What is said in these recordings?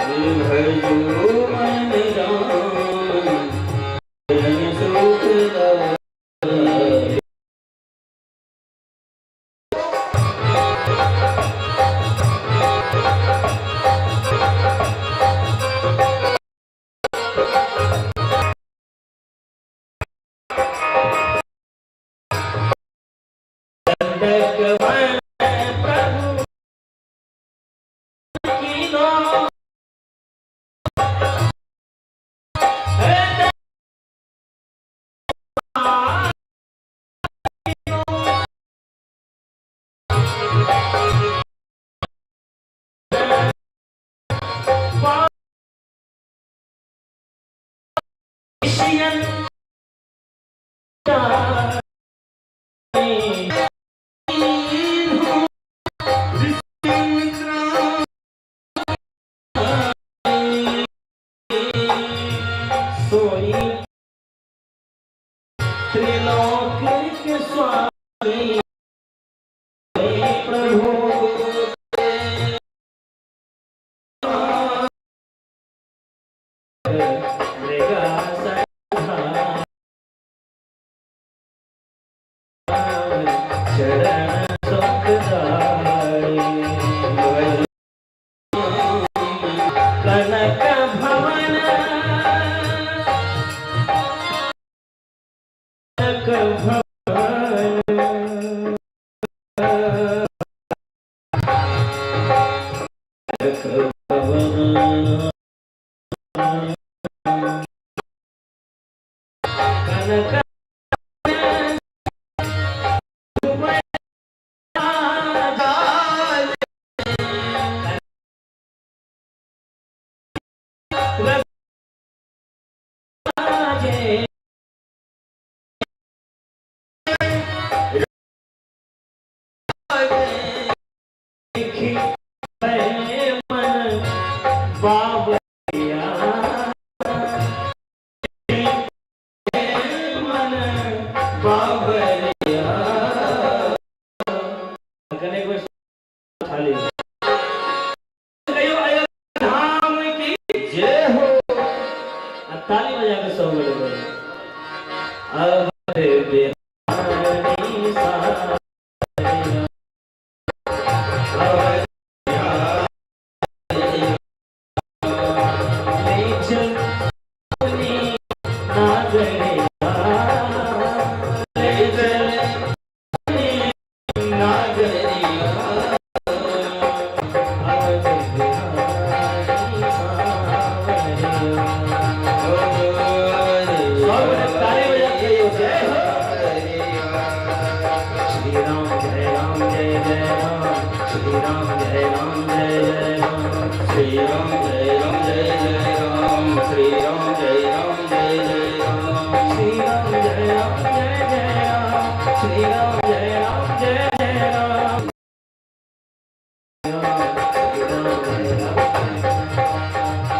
भजो मन राम चरण सुखदाई। दंडक वन प्रभु कीनो, सोई त्रिलोक के स्वामी प्रभु। चरण सुखदाई। कनक भवन, कनक भवन, कनक भवन, कनक मन बाबरिया, मन बाबरिया। खाली धाम की जय हो। ताली बजा के सब बोले अवध बिहारी सारिया, अवध नागरिया, नागरिया, अवध बिहारी सावरिया। सब ताली बजा के जय हो। श्री राम जय राम जय जय राम, श्री राम जय राम जय जय राम, श्री राम जय राम जय जय राम, श्री राम जय राम जय जय राम, श्री राम जय राम जय जय राम, श्री राम जय राम जय जय राम,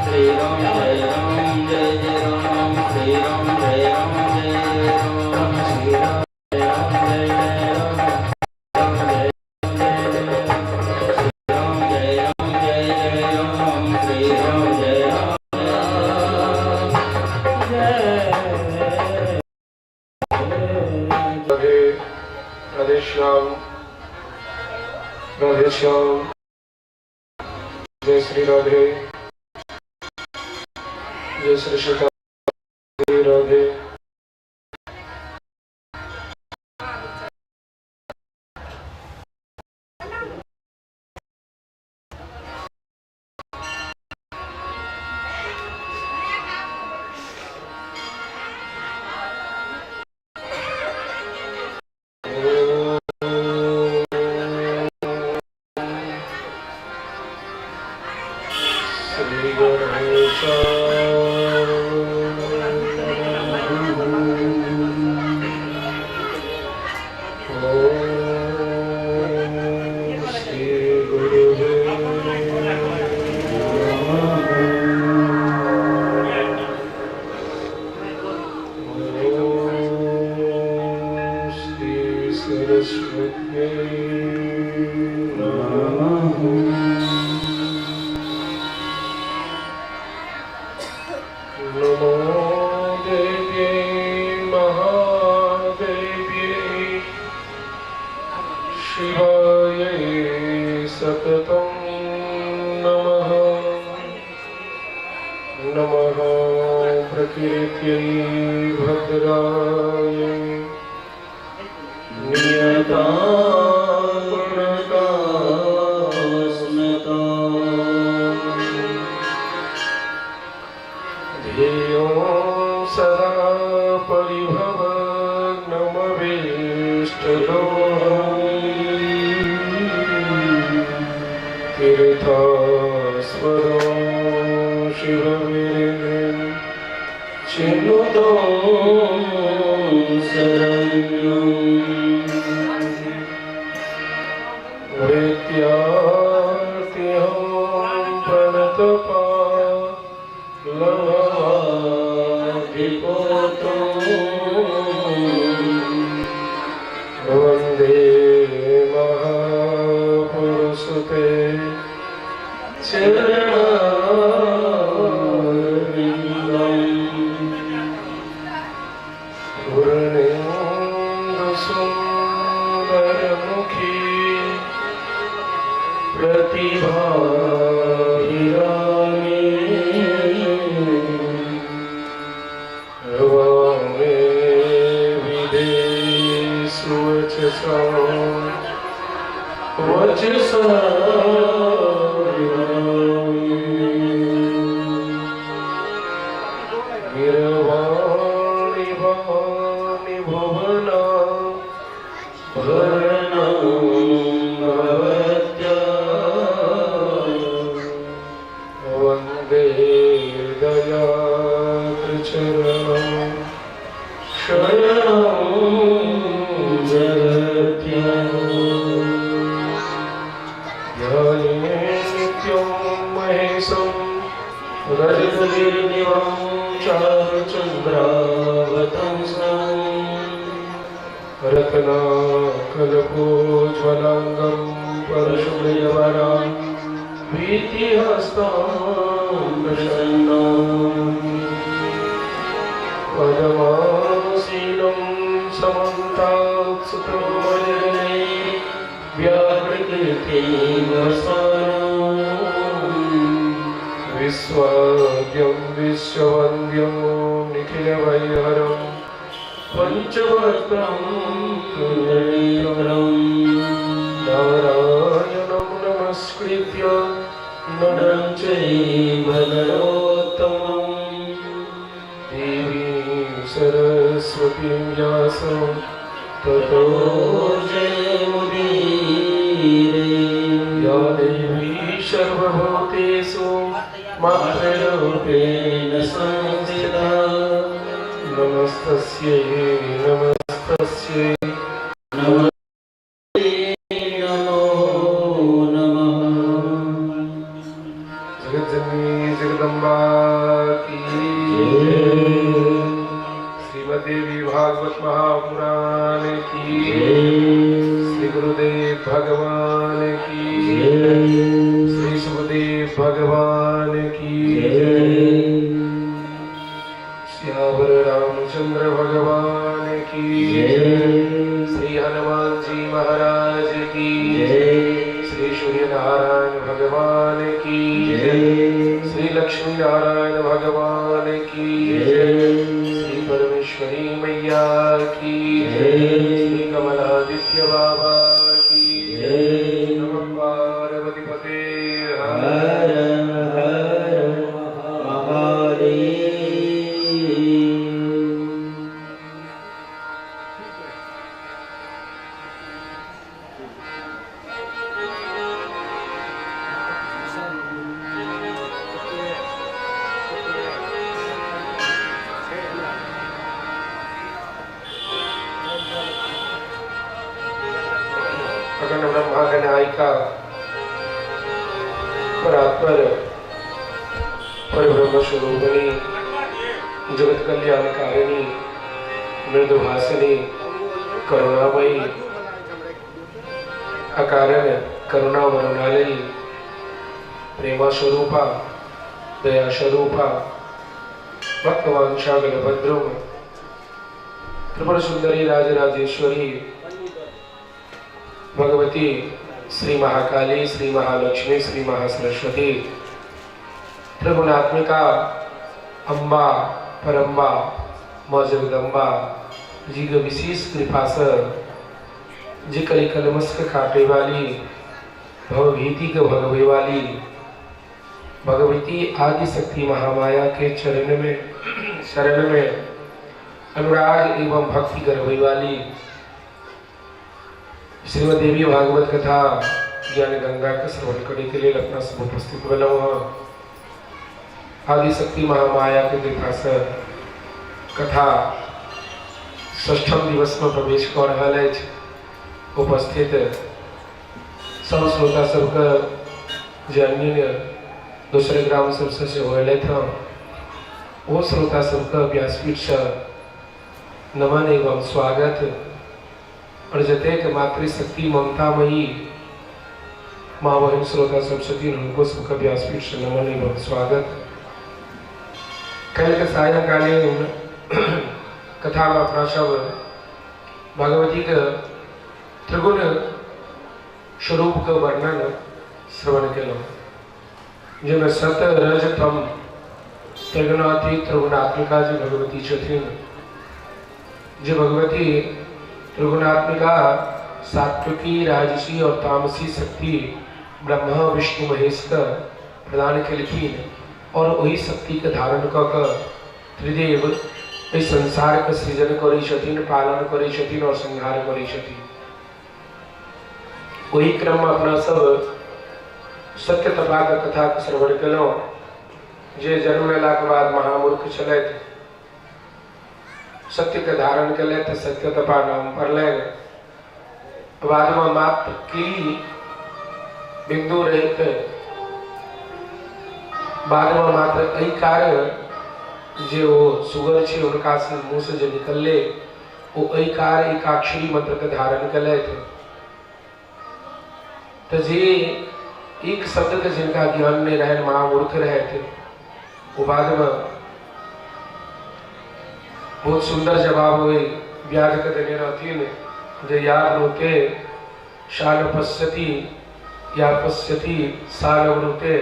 श्री राम जय राम जय जय राम, श्री राम जय राम जय जय राम, श्री राम जय राम जय जय राम, राम जय जय जय राम जय राम जय जय राम, श्री राम जय राम जय। राधे राधे श्याम, राधे श्याम, जय श्री राधे, जय श्री सीता राधे। श्री गणेश। ओम श्री गुरुवे नमः। ओम श्री सरस्वती नमः। नमः प्रकृत्यै भद्राय નિયતા ગુણતા સ્મતા ध्येयो सदा परिभवग्नमभीष्टदोहम् तीर्थास्पदं शिवविरिं ચિનુતો શરણ્યમ वृत्यार्तिहं प्रणतपालभवाधिपोतो वन्दे महापुरुषते ચરણારવિંદમ पूर्णेन्दुसुन्दरमुखी પ્રતિભાભિરામે वामे विधेषु वचसा વચસા વિરામે गिरवाणि वाणि भुवना ભરણં ભવત્યા वन्दे दयातृचरणं શરણં જગત્યા ध्याये नित्यं महेशं રજગીર્નિવં ચારુચંદ્રાવતંસં रत्नाकल्पोज्ज्वलाङ्गं परशुमृगवरां ભીતિહસ્तं પ્રસન્नं पद्मासीनं समन्तात् સુપ્રમણગણે વ્યાકૃતિવસાનો विश्वाद्यं विश्ववन्द्यं निखिलवैहरं પંચવક્ત્રં ત્રિનેત્રં नारायणं नमस्कृत्य નરં नरं ચૈવ નરોત્તમં देवीं सरस्वतीं व्यासं તતો ततो જયમુદીરે या देवी सर्वभूतेषु मातृरूपेण રૂપેણ સંસ્થિતા नमस्तस्यै नमस्तस्यै નમસ્તે નમો નમઃ जगज्जननी जगदम्बा की જય. श्रीमद्देवी भागवत महापुराण की જય. श्री गुरुदेव भगवान की જય. श्री सुखदेव भगवान की જય. श्यावर रामचंद्र भगवान की જય. श्री हनुमान जी महाराज की જય. श्री सूर्य नारायण भगवान की જય. श्री लक्ष्मी नारायण भगवान की જય. श्री परमेश्वरी मैया की જય. श्री कमलादित्य बाबा की જય. नमः पार्वती पते हर હર હર મહાદેવ. अखंड ब्रह्मांड नायिका परात्पर परब्रह्म स्वरूपिणी जगत कल्याणकारिणी मृदुभासिनी करुणामयी अकारण करुणा वरुणालयी प्रेमा स्वरूपा दया स्वरूपा भक्तवांशा गणभद्रुम त्रिपुर सुंदरी राजराजेश्वरी भगवती श्री महाकाली श्री महालक्ष्मी श्री महासरस्वती त्रिगुणात्मिका अम्बा परम्बा माँ जगदम्बा जी के विशेष कृपासँ जे कली कलमस के काटे वाली, भवभीति के भगवे वाली भगवती आदि शक्ति महामाया के चरण में शरण में अनुराग एवं भक्ति करवे वाली श्रीमद देवी भागवत कथा ज्ञान गंगा के श्रवण करे के लिए अपना सब उपस्थित भेलहुँ हँ। आदिशक्ति महामाया के कृपा से कथा षष्ठम दिवस में प्रवेश कऽ रहल अछि। उपस्थित सब श्रोता सबके जे अन्य दोसर ग्राम सबसँ सेहो अयलथि हँ, ओहो श्रोता सबके व्यासपीठसँ नमन एवं स्वागत। और जतेक मातृशक्ति ममतामयी माँ बहिन श्रोता सब छथिन, हुनको सबके व्यासपीठसँ नमन एवं स्वागत। काल्हिके सायंकालीन कथामे अपना सब भगवतीके त्रिगुण स्वरूपके वर्णन श्रवण केलहुँ, जाहिमे सत रज तम त्रिगुणातीत त्रिगुणात्मिका जे भगवती छथिन, जे भगवती त्रिगुणात्मिका सात्विकी राजसी और तामसी शक्ति ब्रह्मा विष्णु महेश के प्रदान केलखिन और ओहि शक्ति के धारण कऽ कऽ त्रिदेव एहि संसार के सृजन करै छथिन, पालन करै छथिन और संहार करै छथिन। ओहि क्रम में अपना सब सत्य तपा के कथा के श्रवण केलहुँ, जे जन्म लेलाके बाद महामूर्ख छलथि, सत्य के धारण केलथि तऽ सत्य तपा नाम पड़लनि। बादमे मात्र की बिंदु रहित बादमे मात्र एहि कारण जे ओ सुगर छै हुनका से मुँह से जे निकललै ओ एहि एकाक्षरी मंत्र के धारण केलथि। तऽ जे एक शब्द के जिनका ज्ञान नहि रहनि, महामूर्ख रहथि, ओ बादमे बहुत सुन्दर जवाब ओहि व्याध के देने रहथिन जे या ब्रूते सा न पश्यति, या पश्यति सा न ब्रूते।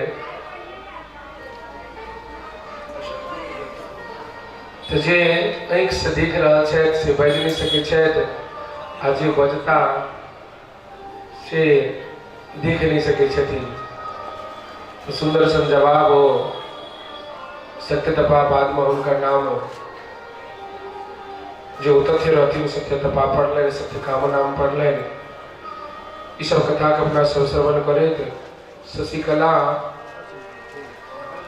तऽ जे आँखिसँ देख रहल छथि से बाजि नहि सकै छथि, आ जे बजता से देख नहि सकै छथिन। सुन्दर सन जवाब ओ सत्यतपा, बादमे हुनकर नाम जे ओ तथ्य रहथिन सत्यतपा पड़लनि, सत्यकाम नाम पड़लनि। ई सब कथाके अपना सब श्रवण करैत शशिकला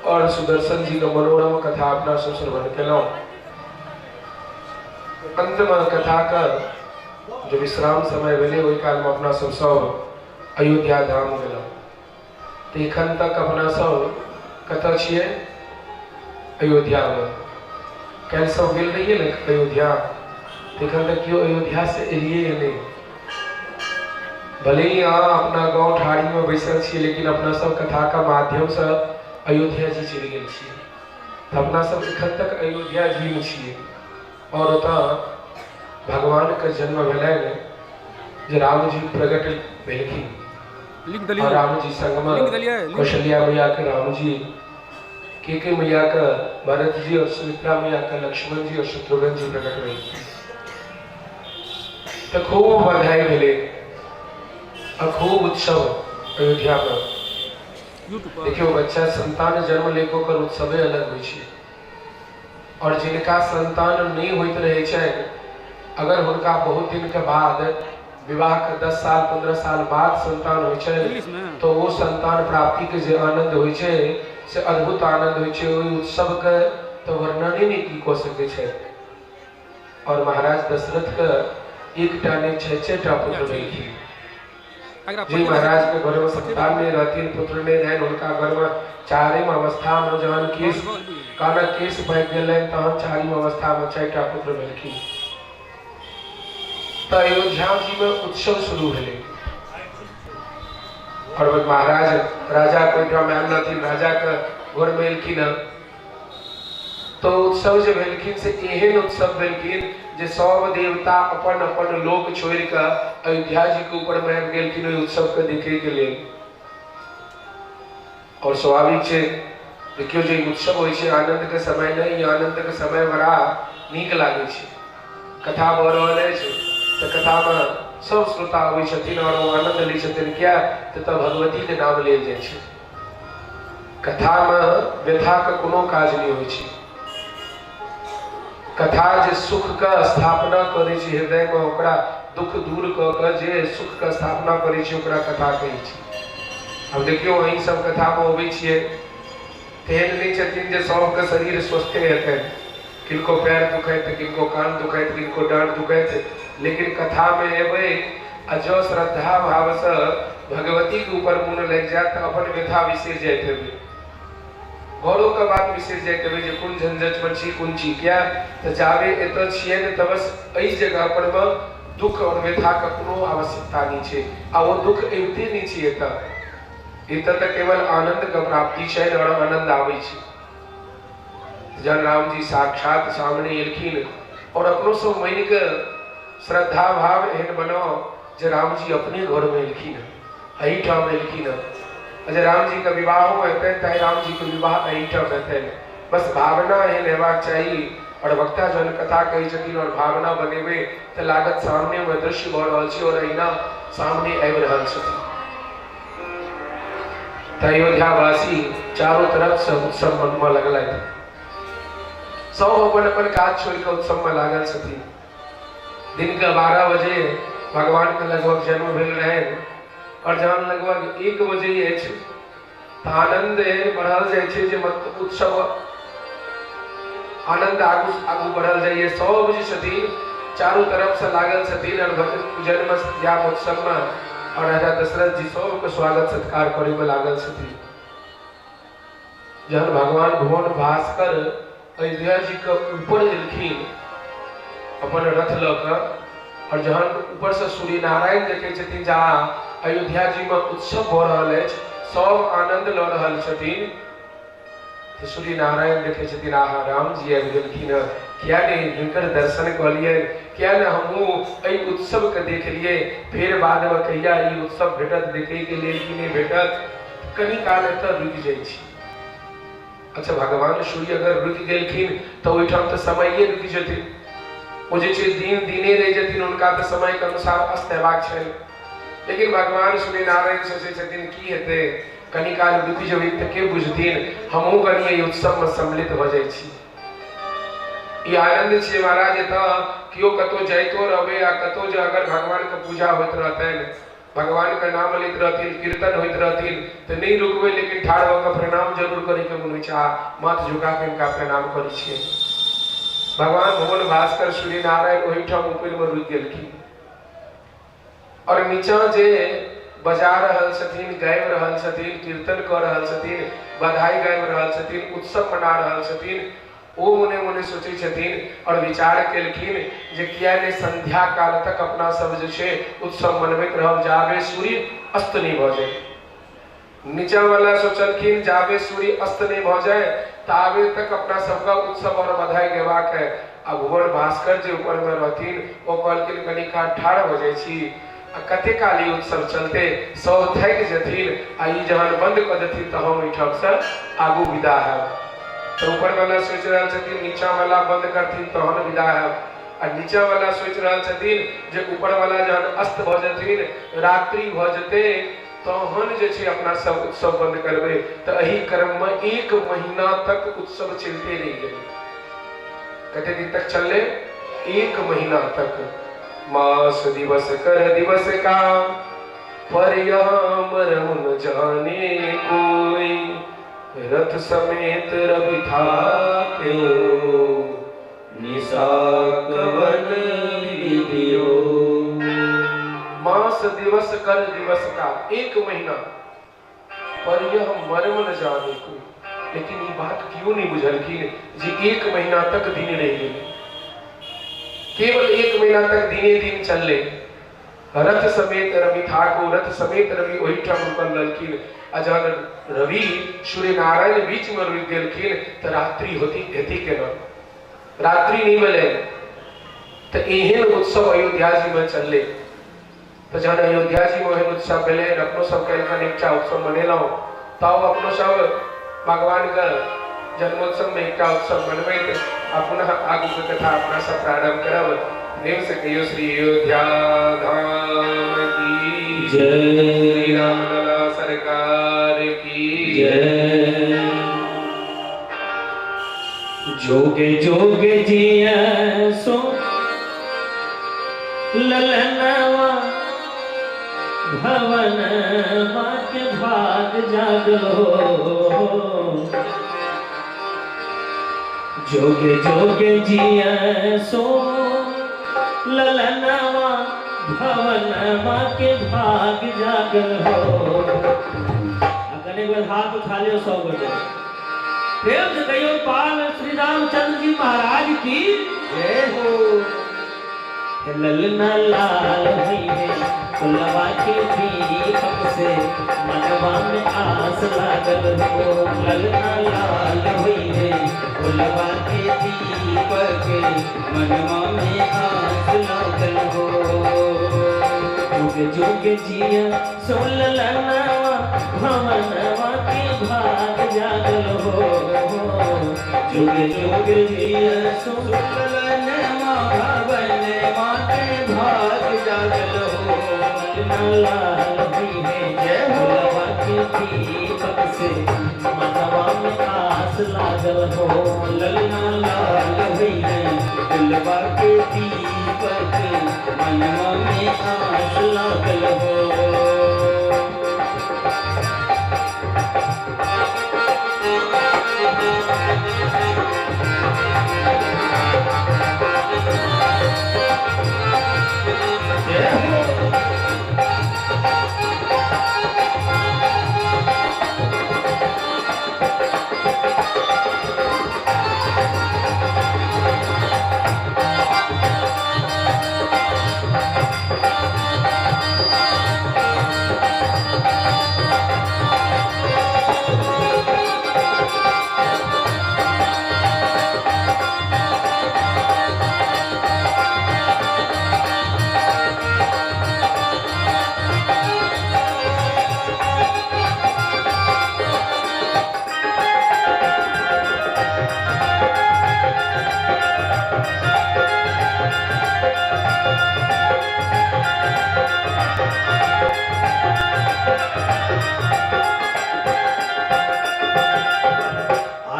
और सुदर्शन जी के मनोरम कथा अपना सब श्रवण केलहुँ। अंतमे कथाके जे विश्राम समय भेलै ओहि कालमे अपना सब सब अयोध्या धाम गेलहुँ। तऽ एखन तक अपना सब कतऽ छियै? अयोध्यामे। काल्हि सब गेल रहियै ने अयोध्या, तऽ एखन तक केओ अयोध्यासँ एलियै नहि। भले ही अहाँ अपना गाँव ठाढ़ीमे बैसल छियै, लेकिन अपना सब कथाके माध्यमसँ अयोध्या जी चलि गेल छियै। तऽ अपना सब एखन तक अयोध्या जीमे छियै और ओतऽ भगवानके जन्म भेलनि, जे रामजी प्रकट भेलखिन। लिंक और देलियै। रामजी संगमे लिंक देलियै, लिंक। कौशल्या मैयाके रामजी, के के मैयाके भरत जी और सुमित्रा मैयाके लक्ष्मण जी और शत्रुघ्न जी प्रकट भेलखिन। तऽ खूब बधाई भेलै आ खूब उत्सव अयोध्यामे। यूट्यूब पर देखियौ, बच्चा संतान जन्म लेके ओकर उत्सवे अलग होइ छै, और जिनका संतान नहि होइत रहै छनि, अगर हुनका बहुत दिनके बाद विवाहके 10 साल 15 साल बाद संतान होइ छनि इंग्लिशमे तऽ ओ संतान प्राप्तिके जे आनन्द होइ छै से अद्भुत आनन्द होइ छै। ओहि उत्सवके तऽ वर्णने नहि की कऽ सकै छै। और महाराज दशरथके एकटा नहि 6 6टा पुत्र भेलखिन। अगरा जे महाराज के घरमे संतान नहि रहथिन, पुत्र नहि रहनि, हुनका घरमे चारिम अवस्थामे जहन केश कानक केश पाकि गेलनि तहन चारिम अवस्थामे 4टा पुत्र भेलखिन। तऽ अयोध्या जीमे उत्सव शुरू भेलै और महाराज राजा के ओहिठाम आयल रहथिन, राजाके घरमे एलखिन हँ तऽ उत्सव जे भेलखिन से एहन उत्सव भेलखिन जे सब देवता अपन अपन लोक छोड़ि कऽ अयोध्या जी के ऊपर मे आबि गेलखिन ओहि उत्सव के देखे के लेल। और स्वाभाविक छै देखियौ जे उत्सव होइ छै आनन्दके समय नहि, ई आनन्दके समय बड़ा नीक लागै छै। कथा भऽ रहल अछि तऽ कथामे सब श्रोता अबै छथिन आओर ओ आनन्द लै छथिन, किया तऽ एतऽ भगवतीके नाम लेल जाइ छै। कथामे व्यथाके कोनो काज नहि होइ छै। कथा जे सुखके स्थापना करै छै हृदयमे, ओकरा दुख दूर कऽ कऽ जे सुखके स्थापना करै छै ओकरा कथा कहै छै। आब देखियौ अहीं सब कथामे अबै छियै, तेहन नहि छथिन जे सबके शरीर स्वस्थे हेतनि, किनको पैर दुखाइत, किनको कान दुखाइत, किनको डाँट दुखाइत, लेकिन कथामे एबै आ जँ श्रद्धा भावसँ भगवतीके ऊपर मोन लागि जायत तऽ अपन व्यथा बिसरि जाइत हेबै, घरोके बात बिसरि जाइत हेबै जे कोन झंझटमे छी कोन छी। किया तऽ जाबे एतऽ छियै ने तऽ बस एहि जगह पर मे दुख आओर व्यथाके कोनो आवश्यकता नहि छै, आ ओ दुख अबिते नहि छै एतऽ। एतऽ तऽ केवल आनन्दके प्राप्ति छै आओर आनन्द आबै छै। जहन रामजी साक्षात सामने एलखिन और अपनो सब मानि के श्रद्धा भाव एहन बनाओ जे रामजी अपने घर में एलखिन हँ, एहिठाम एलखिन हँ। जे रामजी के विवाहो हेतनि तऽ रामजी के विवाह एहिठाम हेतनि। बस भावना एहन हेबाक चाही। और वक्ता जहन कथा कहै छथिन और भावना बनेबै तऽ लागत सामने मे दृश्य भऽ रहल छै और अहिना सामने आबि रहल छथिन। तऽ अयोध्यावासी चारू तरफ से उत्सव मनबऽ लगलथि। सब अपन अपन काज छोड़ि कऽ उत्सव मे लागल छथिन। दिन के 12 बजे भगवान के लगभग जन्म भेल रहनि और जहन लगभग 1 बजे अछि तऽ आनंद एहन बढ़ल जाइ छै जे मत उत्सव आनंद आगू आगू बढ़ल जाइए। सब जे छथिन चारू तरफ से लागल छथिन और भजन पूजन में सन्ध्या महोत्सव में और राजा दशरथ जी सबके स्वागत सत्कार करे में लागल छथिन। जहन भगवान भुवन भास्कर अयोध्या जी के ऊपर एलखिन अपन रथ लऽ कऽ, और जहन ऊपर से सूर्य नारायण देखै छथिन जा अयोध्या जी में उत्सव भऽ रहल अछि, सब आनंद लऽ रहल छथिन, तऽ सूर्य नारायण देखै छथिन आहा राम जी आबि गेलखिन हँ, किया नहि हिनकर दर्शन कऽ लियनि, किया नहि हमहूँ एहि उत्सवके देख लियै, फेर बादमे कहिया ई उत्सव भेटत देखैके लेल कि नहि भेटत, कनी काल एतऽ रुकि जाइ छी। अच्छा भगवान सूर्य अगर रुकि गेलखिन तऽ ओहिठाम तऽ समये रुकि जेतै, ओ जे छै दिन दिने रहि जेथिन, हुनका तऽ समयके अनुसार अस्त हेबाक छनि। लेकिन भगवान सूर्य नारायण सोचै छथिन की हेतै, कनी काल रुकि जेबै तऽ के बुझथिन, हमहूँ कनि एहि उत्सवमे सम्मिलित भऽ जाइ छी। ई आनन्द छियै महाराज, एतऽ केओ कतहु जाइतो रहबै आ कतहु जे अगर भगवानके पूजा होइत रहतनि, भगवानके नाम लैत रहथिन, कीर्तन होइत रहथिन, तऽ नहि रुकबै, लेकिन ठाढ़ भऽ कऽ प्रणाम जरूर करैके मोन होइ छै आ माथ झुका कऽ हिनका प्रणाम करै छियै। भगवान भुवन भास्कर सूर्य नारायण ओहिठाम ऊपरमे रुकि गेलखिन और नीचा जे बजा रहल छथिन, गाबि रहल छथिन, कीर्तन कऽ रहल छथिन, बधाई गाबि रहल छथिन, उत्सव मना रहल छथिन, ओ मोने मोने सोचै छथिन और विचार केलखिन जे किया नहि संध्या काल तक अपना सब जे छै उत्सव मनबैत रहब जाबे सूर्य अस्त नहि भऽ जाय। नीचा वाला सोचलखिन जाबे सूर्य अस्त नहि भऽ जाय ताबे तक अपना सबके उत्सव और बधाई गेबाक है। आ भुवन भास्कर जे ऊपर में रहथिन ओ कहलखिन कनी काल ठाढ़ भऽ जाइ छी आ कते काल ई उत्सव चलते, सब थाकि जेथिन आ ई जहन बंद कऽ देथिन तऽ हम एहिठाम से आगू विदा हैब। तऽ ऊपर वाला सोचि रहल छथिन नीचा वाला बंद करथिन तहन विदा हैब, आ नीचा वाला सोचि रहल छथिन जे ऊपर वाला जहन अस्त भऽ जेथिन, रात्रि भऽ जेतै, तहन जे छै अपना सब उत्सव बंद करबै। तऽ एहि क्रममे 1 महीना तक उत्सव चलिते रहि गेलै। कते दिन तक चललै? 1 महीना तक। मास दिवस कर दिवस का पर यहाँ मरम न जाने कोई, रथ समेत रवि था क्यों निशा कवन विधियो। मास दिवस कर दिवस का 1 महीना पर यह मर्म न जाने कोई। लेकिन ई बात क्यों नहीं बुझलखिन जे 1 महीना तक दिन रहि गेलै, केवल 1 महीना तक दिने दिन चललै। रथ समेत रवि ठाकुर, रथ समेत रवि ओहिठाम रुकल रहलखिन आ जहन रवि सूर्य नारायण बीच में रुकि गेलखिन तऽ रात्रि होती हेती केना, रात्रि नहीं भेलै। तऽ एहन उत्सव अयोध्या जी में चललै। तऽ जहन अयोध्या जी में ओहन उत्सव भेलै, अपनो सब काल्हिखन एकटा उत्सव मनेलहुँ, तब अपनो सब भगवान के जन्मोत्सव में एकटा उत्सव मनबैत आ पुनः आगू के कथा अपना सब प्रारंभ करब। प्रेम से कहियो श्री अयोध्या धाम की जय। श्री राम लला सरकार की जय। जोगे जोगे जिया सो ललनवा भवन के भाग जागलो। जोगे जोगे जिया सो ललनवा भवन के भाग जागल हो। कने बेर हाथ उठा लियो सब गोटे प्रेम से कहियो पाल श्री रामचंद्र जी महाराज की जय हो। ललना लाल हुई है फुलवा के दीपक से मनवा में आस लागल हो। ललना लाल हुई है फुलवा के दीपक मनवा में आस लागल हो। जुग जुग जिया सो ललनवा भवनवा के भाग जागल हो। जुग जुग जिया सो ललनवा भवनवा के भाग जागल हो। ललना लाल हुई है जय हो। फुलवा के दीपक से मनवा में आस लागल हो। ललना लाल हुई है फुलवा के दीपक मनवा में आस लागल हो। जय हो।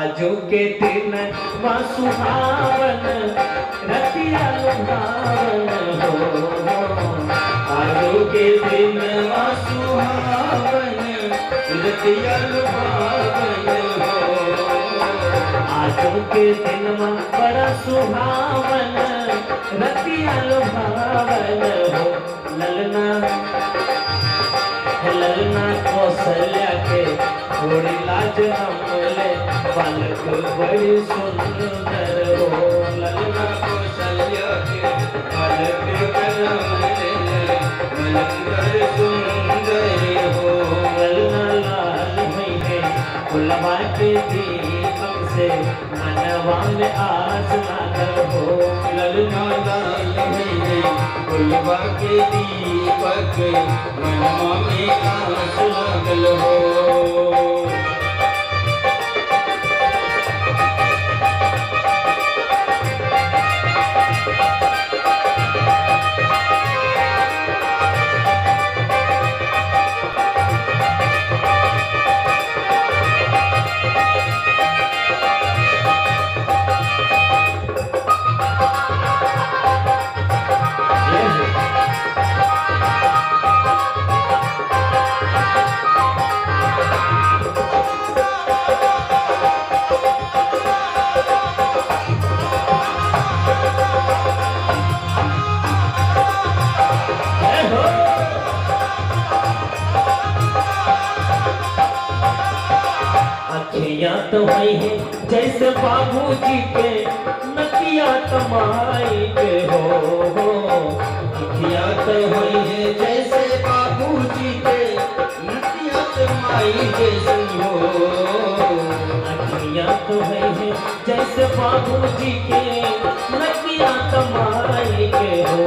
आजो के दिन वा सुहावन रतिया लुभावन हो। आजो के दिन वा सुहावन रतिया लुभावन हो। आजो के दिन वा बड़ा सुहावन रतिया लुभावन हो। ललना ललना कौशल्या के थोड़ी लाज हमले बालक बड़ी सुंदर हो। ललना कौशल्या के बालक जनम ले बालक बड़ सुंदर हो। ललना लाल हुई है फुलवा के दीपक से मनवा में आस लागल हो। ललना लाल हुई है फुलवा के दीपक मनवा में आस लागल हो। जय हो। जय हो। अखियां तो हुई है जैसे बाबूजी के नकिया तमाई के हो। अखियाँ तो हुई है जैसे बाबूजी के नदिया माई जैसन हो। अखियां तो हुई है जैसे बाबूजी के नकिया तमाई के हो।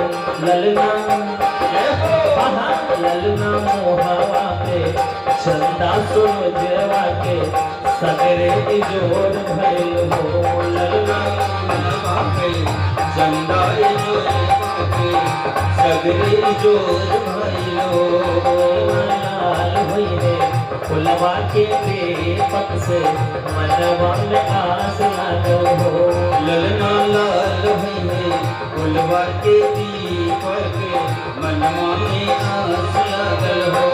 ललना जय हो। ललना मोहवा पे चंदा सूरजवा के सगरे जोर भइल हो। ललना मोहवा पे चंदा जोर के सगरे जोर भइल हो। लाल होई रे फुलवा के दीपक से मनवा में आस लागल हो। ललना लाल होई रे फुलवा के दीपक मनवा में आस लागल हो।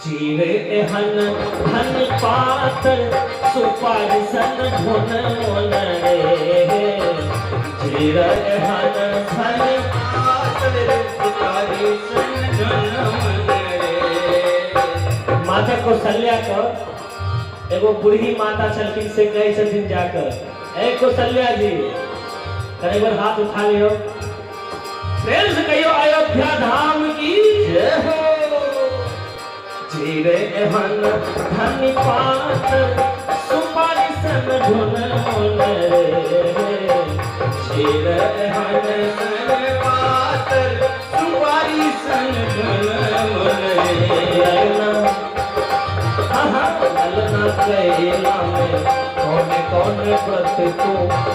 जीवे एहन धन पातर सुपारी सन धुन मन रे। जीर एहन धन पातर सुपारी सन धुन मन रे। माता कौशल्या को एगो बूढ़ी माता छलखिन से कहै छथिन जाकर, ए कौशल्या जी एक बार हाथ उठा लियो, प्रेम से कहियो अयोध्या धाम की जय हो। जीरे एहन धन पातर सुपारी सन धुन मन रे। जीरे एहन सन पातर सुपारी सन धुन मन रे। ललना ललना कैला में कौन कौन व्रत को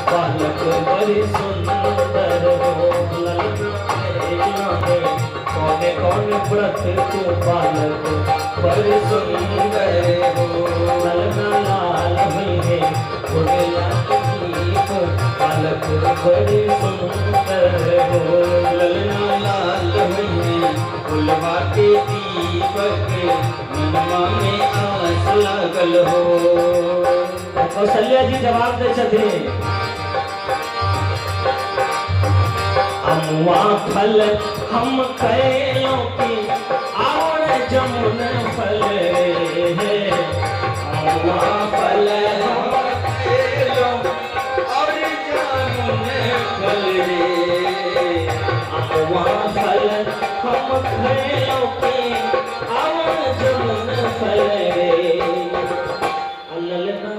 बालक बड़ी सुंदर हो। ललना कैला में कौन कौन व्रत को बालक बड़ी सुंदर हो। ललना लाल हुई है फुलवा दीप बालक बड़ी सुंदर हो। ललना लाल हुई है फुलवा के दीपक मनवा में आस लागल हो। कौशल्या जी जवाब दै छथिन, अमुआ फल हम कैलों की और जमुन फल रे। अमुआ फल हम कैलों और जामुन फल रे। अमुआ फल हम कैलों की और जमुन फल रे। ललना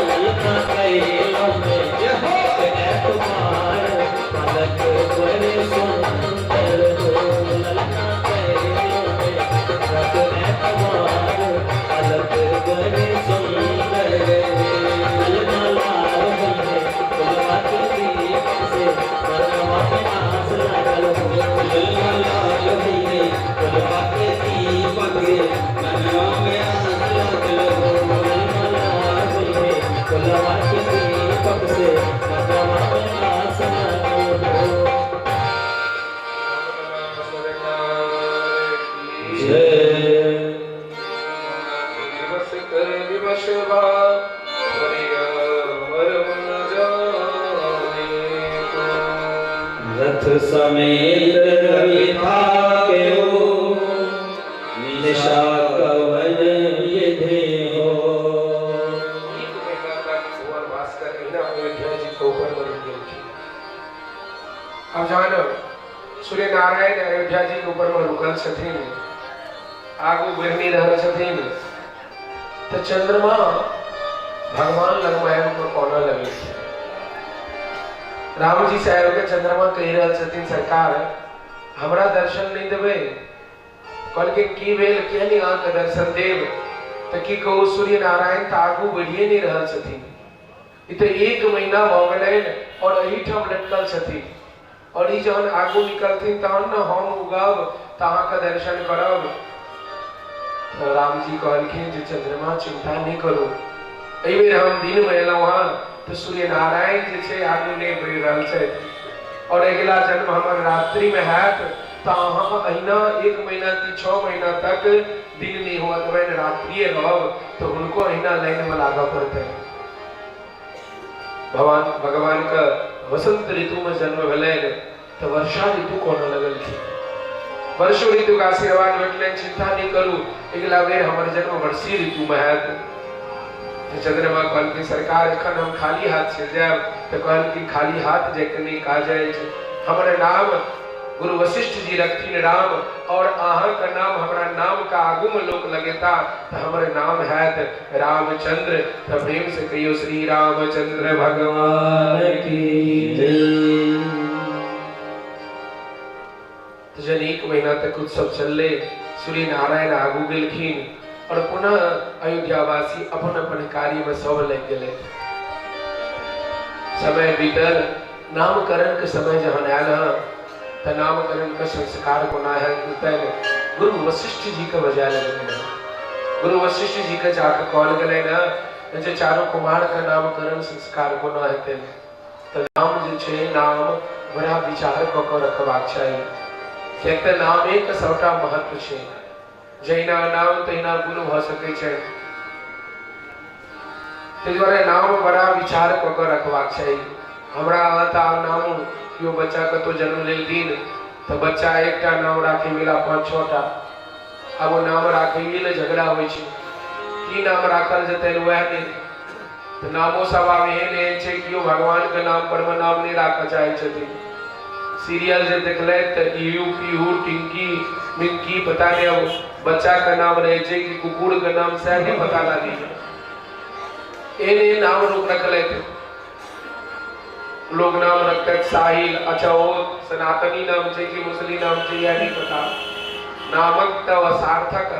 ललना कैलों में एतबार बालक बड़े सुंदर हो। ललना कैलों में एतबार बालक बड़े सुंदर रे। ललना लाल होइहे फुलवा के दीप से मनवा में आस लागल हो। ललना लाल होइहे फुलवा के दीपक मनवा में आस लागल हो। ललना लाल होइहे फुलवा के दीपक से मनवा में आस लागल हो। दिवस कर दिवस रथ समेत रवि थाक्यो निशा कवन विधि हो। एक महीना तक भुवन भास्कर अहिना अयोध्या जी के ऊपर में रुकि गेलखिन। आब जहन सूर्य नारायण अयोध्या जी के ऊपर में रुकल छथिन, आगू बढ़ि नहि रहल छथिन, तऽ चंद्रमा भगवान लगमे आबि कऽ कानऽ लगलखिन। राम जी से आबि कऽ चंद्रमा कहि रहल छथिन, सरकार हमरा दर्शन नहि देबै? कहलकै की भेल, किया नहि अहाँके दर्शन देब? तऽ की कहू, सूर्य नारायण तऽ आगू बढ़िए नहि रहल छथिन, ई तऽ एक महीना भऽ गेलनि और एहिठाम लटकल छथिन, और ई जहन आगू निकलथिन तहन ने हम उगब तऽ अहाँके दर्शन करब। तऽ रामजी कहलखिन जे चंद्रमा चिंता नहि करू, एहि बेर हम दिनमे एलहुँ हँ तऽ सूर्य नारायण जे छै आगू नहि बढ़ि रहल छथि, और अगिला जन्म हमर रात्रि में हैत तऽ अहाँ अहिना 1 महीना कि 6 महीना तक दिन नहि हुआ देबनि, रात्रिये रहब, तऽ हुनको अहिना लाइन में लागऽ पड़तनि। भगवान के वसंत ऋतु में जन्म भेलनि तऽ वर्षा ऋतु कोना लगलखिन। वर्षो ऋतु के आशीर्वाद भेटलनि, चिंता नहीं करू, अगिला बेर हमर जन्म वर्षी ऋतु में हैत। चंद्रमा कहलखिन सरकार एखन हम खाली हाथ चलि जायब, तऽ कहलखिन खाली हाथ जाइके नहि काज अछि, हमर नाम गुरु वशिष्ठ जी रखथिन राम, और अहाँके नाम हमरा नाम के आगू में लोक लगेता तऽ हमर नाम हैत रामचंद्र। तऽ प्रेम से कहियो श्री रामचंद्र भगवान की जय। तऽ जन 1 महीना तक उत्सव चलले, सूर्य नारायण आगू गेलखिन और पुनः अयोध्यावासी अपन अपन कार्य में सब लग गेले। समय बीतल, नामकरण के समय जहन आयल हँ तऽ नामकरण के संस्कार कोना हेतनि, गुरु वशिष्ठ जी के बजायल गेलनि। गुरु वशिष्ठ जी के जाके कहल गेलनि हँ जे चारू कुमार के नामकरण संस्कार कोना हेतनि। तऽ नाम जे छै, नाम बड़ा विचार कऽ कऽ रखबाक चाही, किएक तऽ नामे के सबटा महत्व छै। जहिना नाम तहिना गुण भऽ सकै छै, ताहि दुआरे नाम बड़ा विचार कऽ कऽ रखबाक चाही। हमरा अहाँ तऽ आब नाम केओ बच्चा कतहु जन्म लेलखिन तऽ बच्चा एकटा नाम राखै गेला 5-6 टा, आब ओ नाम राखैए लए झगड़ा होइ छै, की नाम राखल जेतनि वएह नहि। तऽ नामो सब आब एहन एहन छै, केओ भगवानके नाम पर मे नाम नहि राखऽ चाहै छथिन। सीरियल जे देखलथि तऽ इहू पीहू टिंकी मिंकी पता नहि अब बच्चा के नाम रहै छै कि कुकुर के नाम, सएह नहि पता लागैए। एहन एहन नाम लोक रखलथि, लोक नाम रखतथि साहिल, अच्छा ओ सनातनी नाम छै कि मुस्लिम नाम छै इएह नहि पता। नामक तऽ सार्थक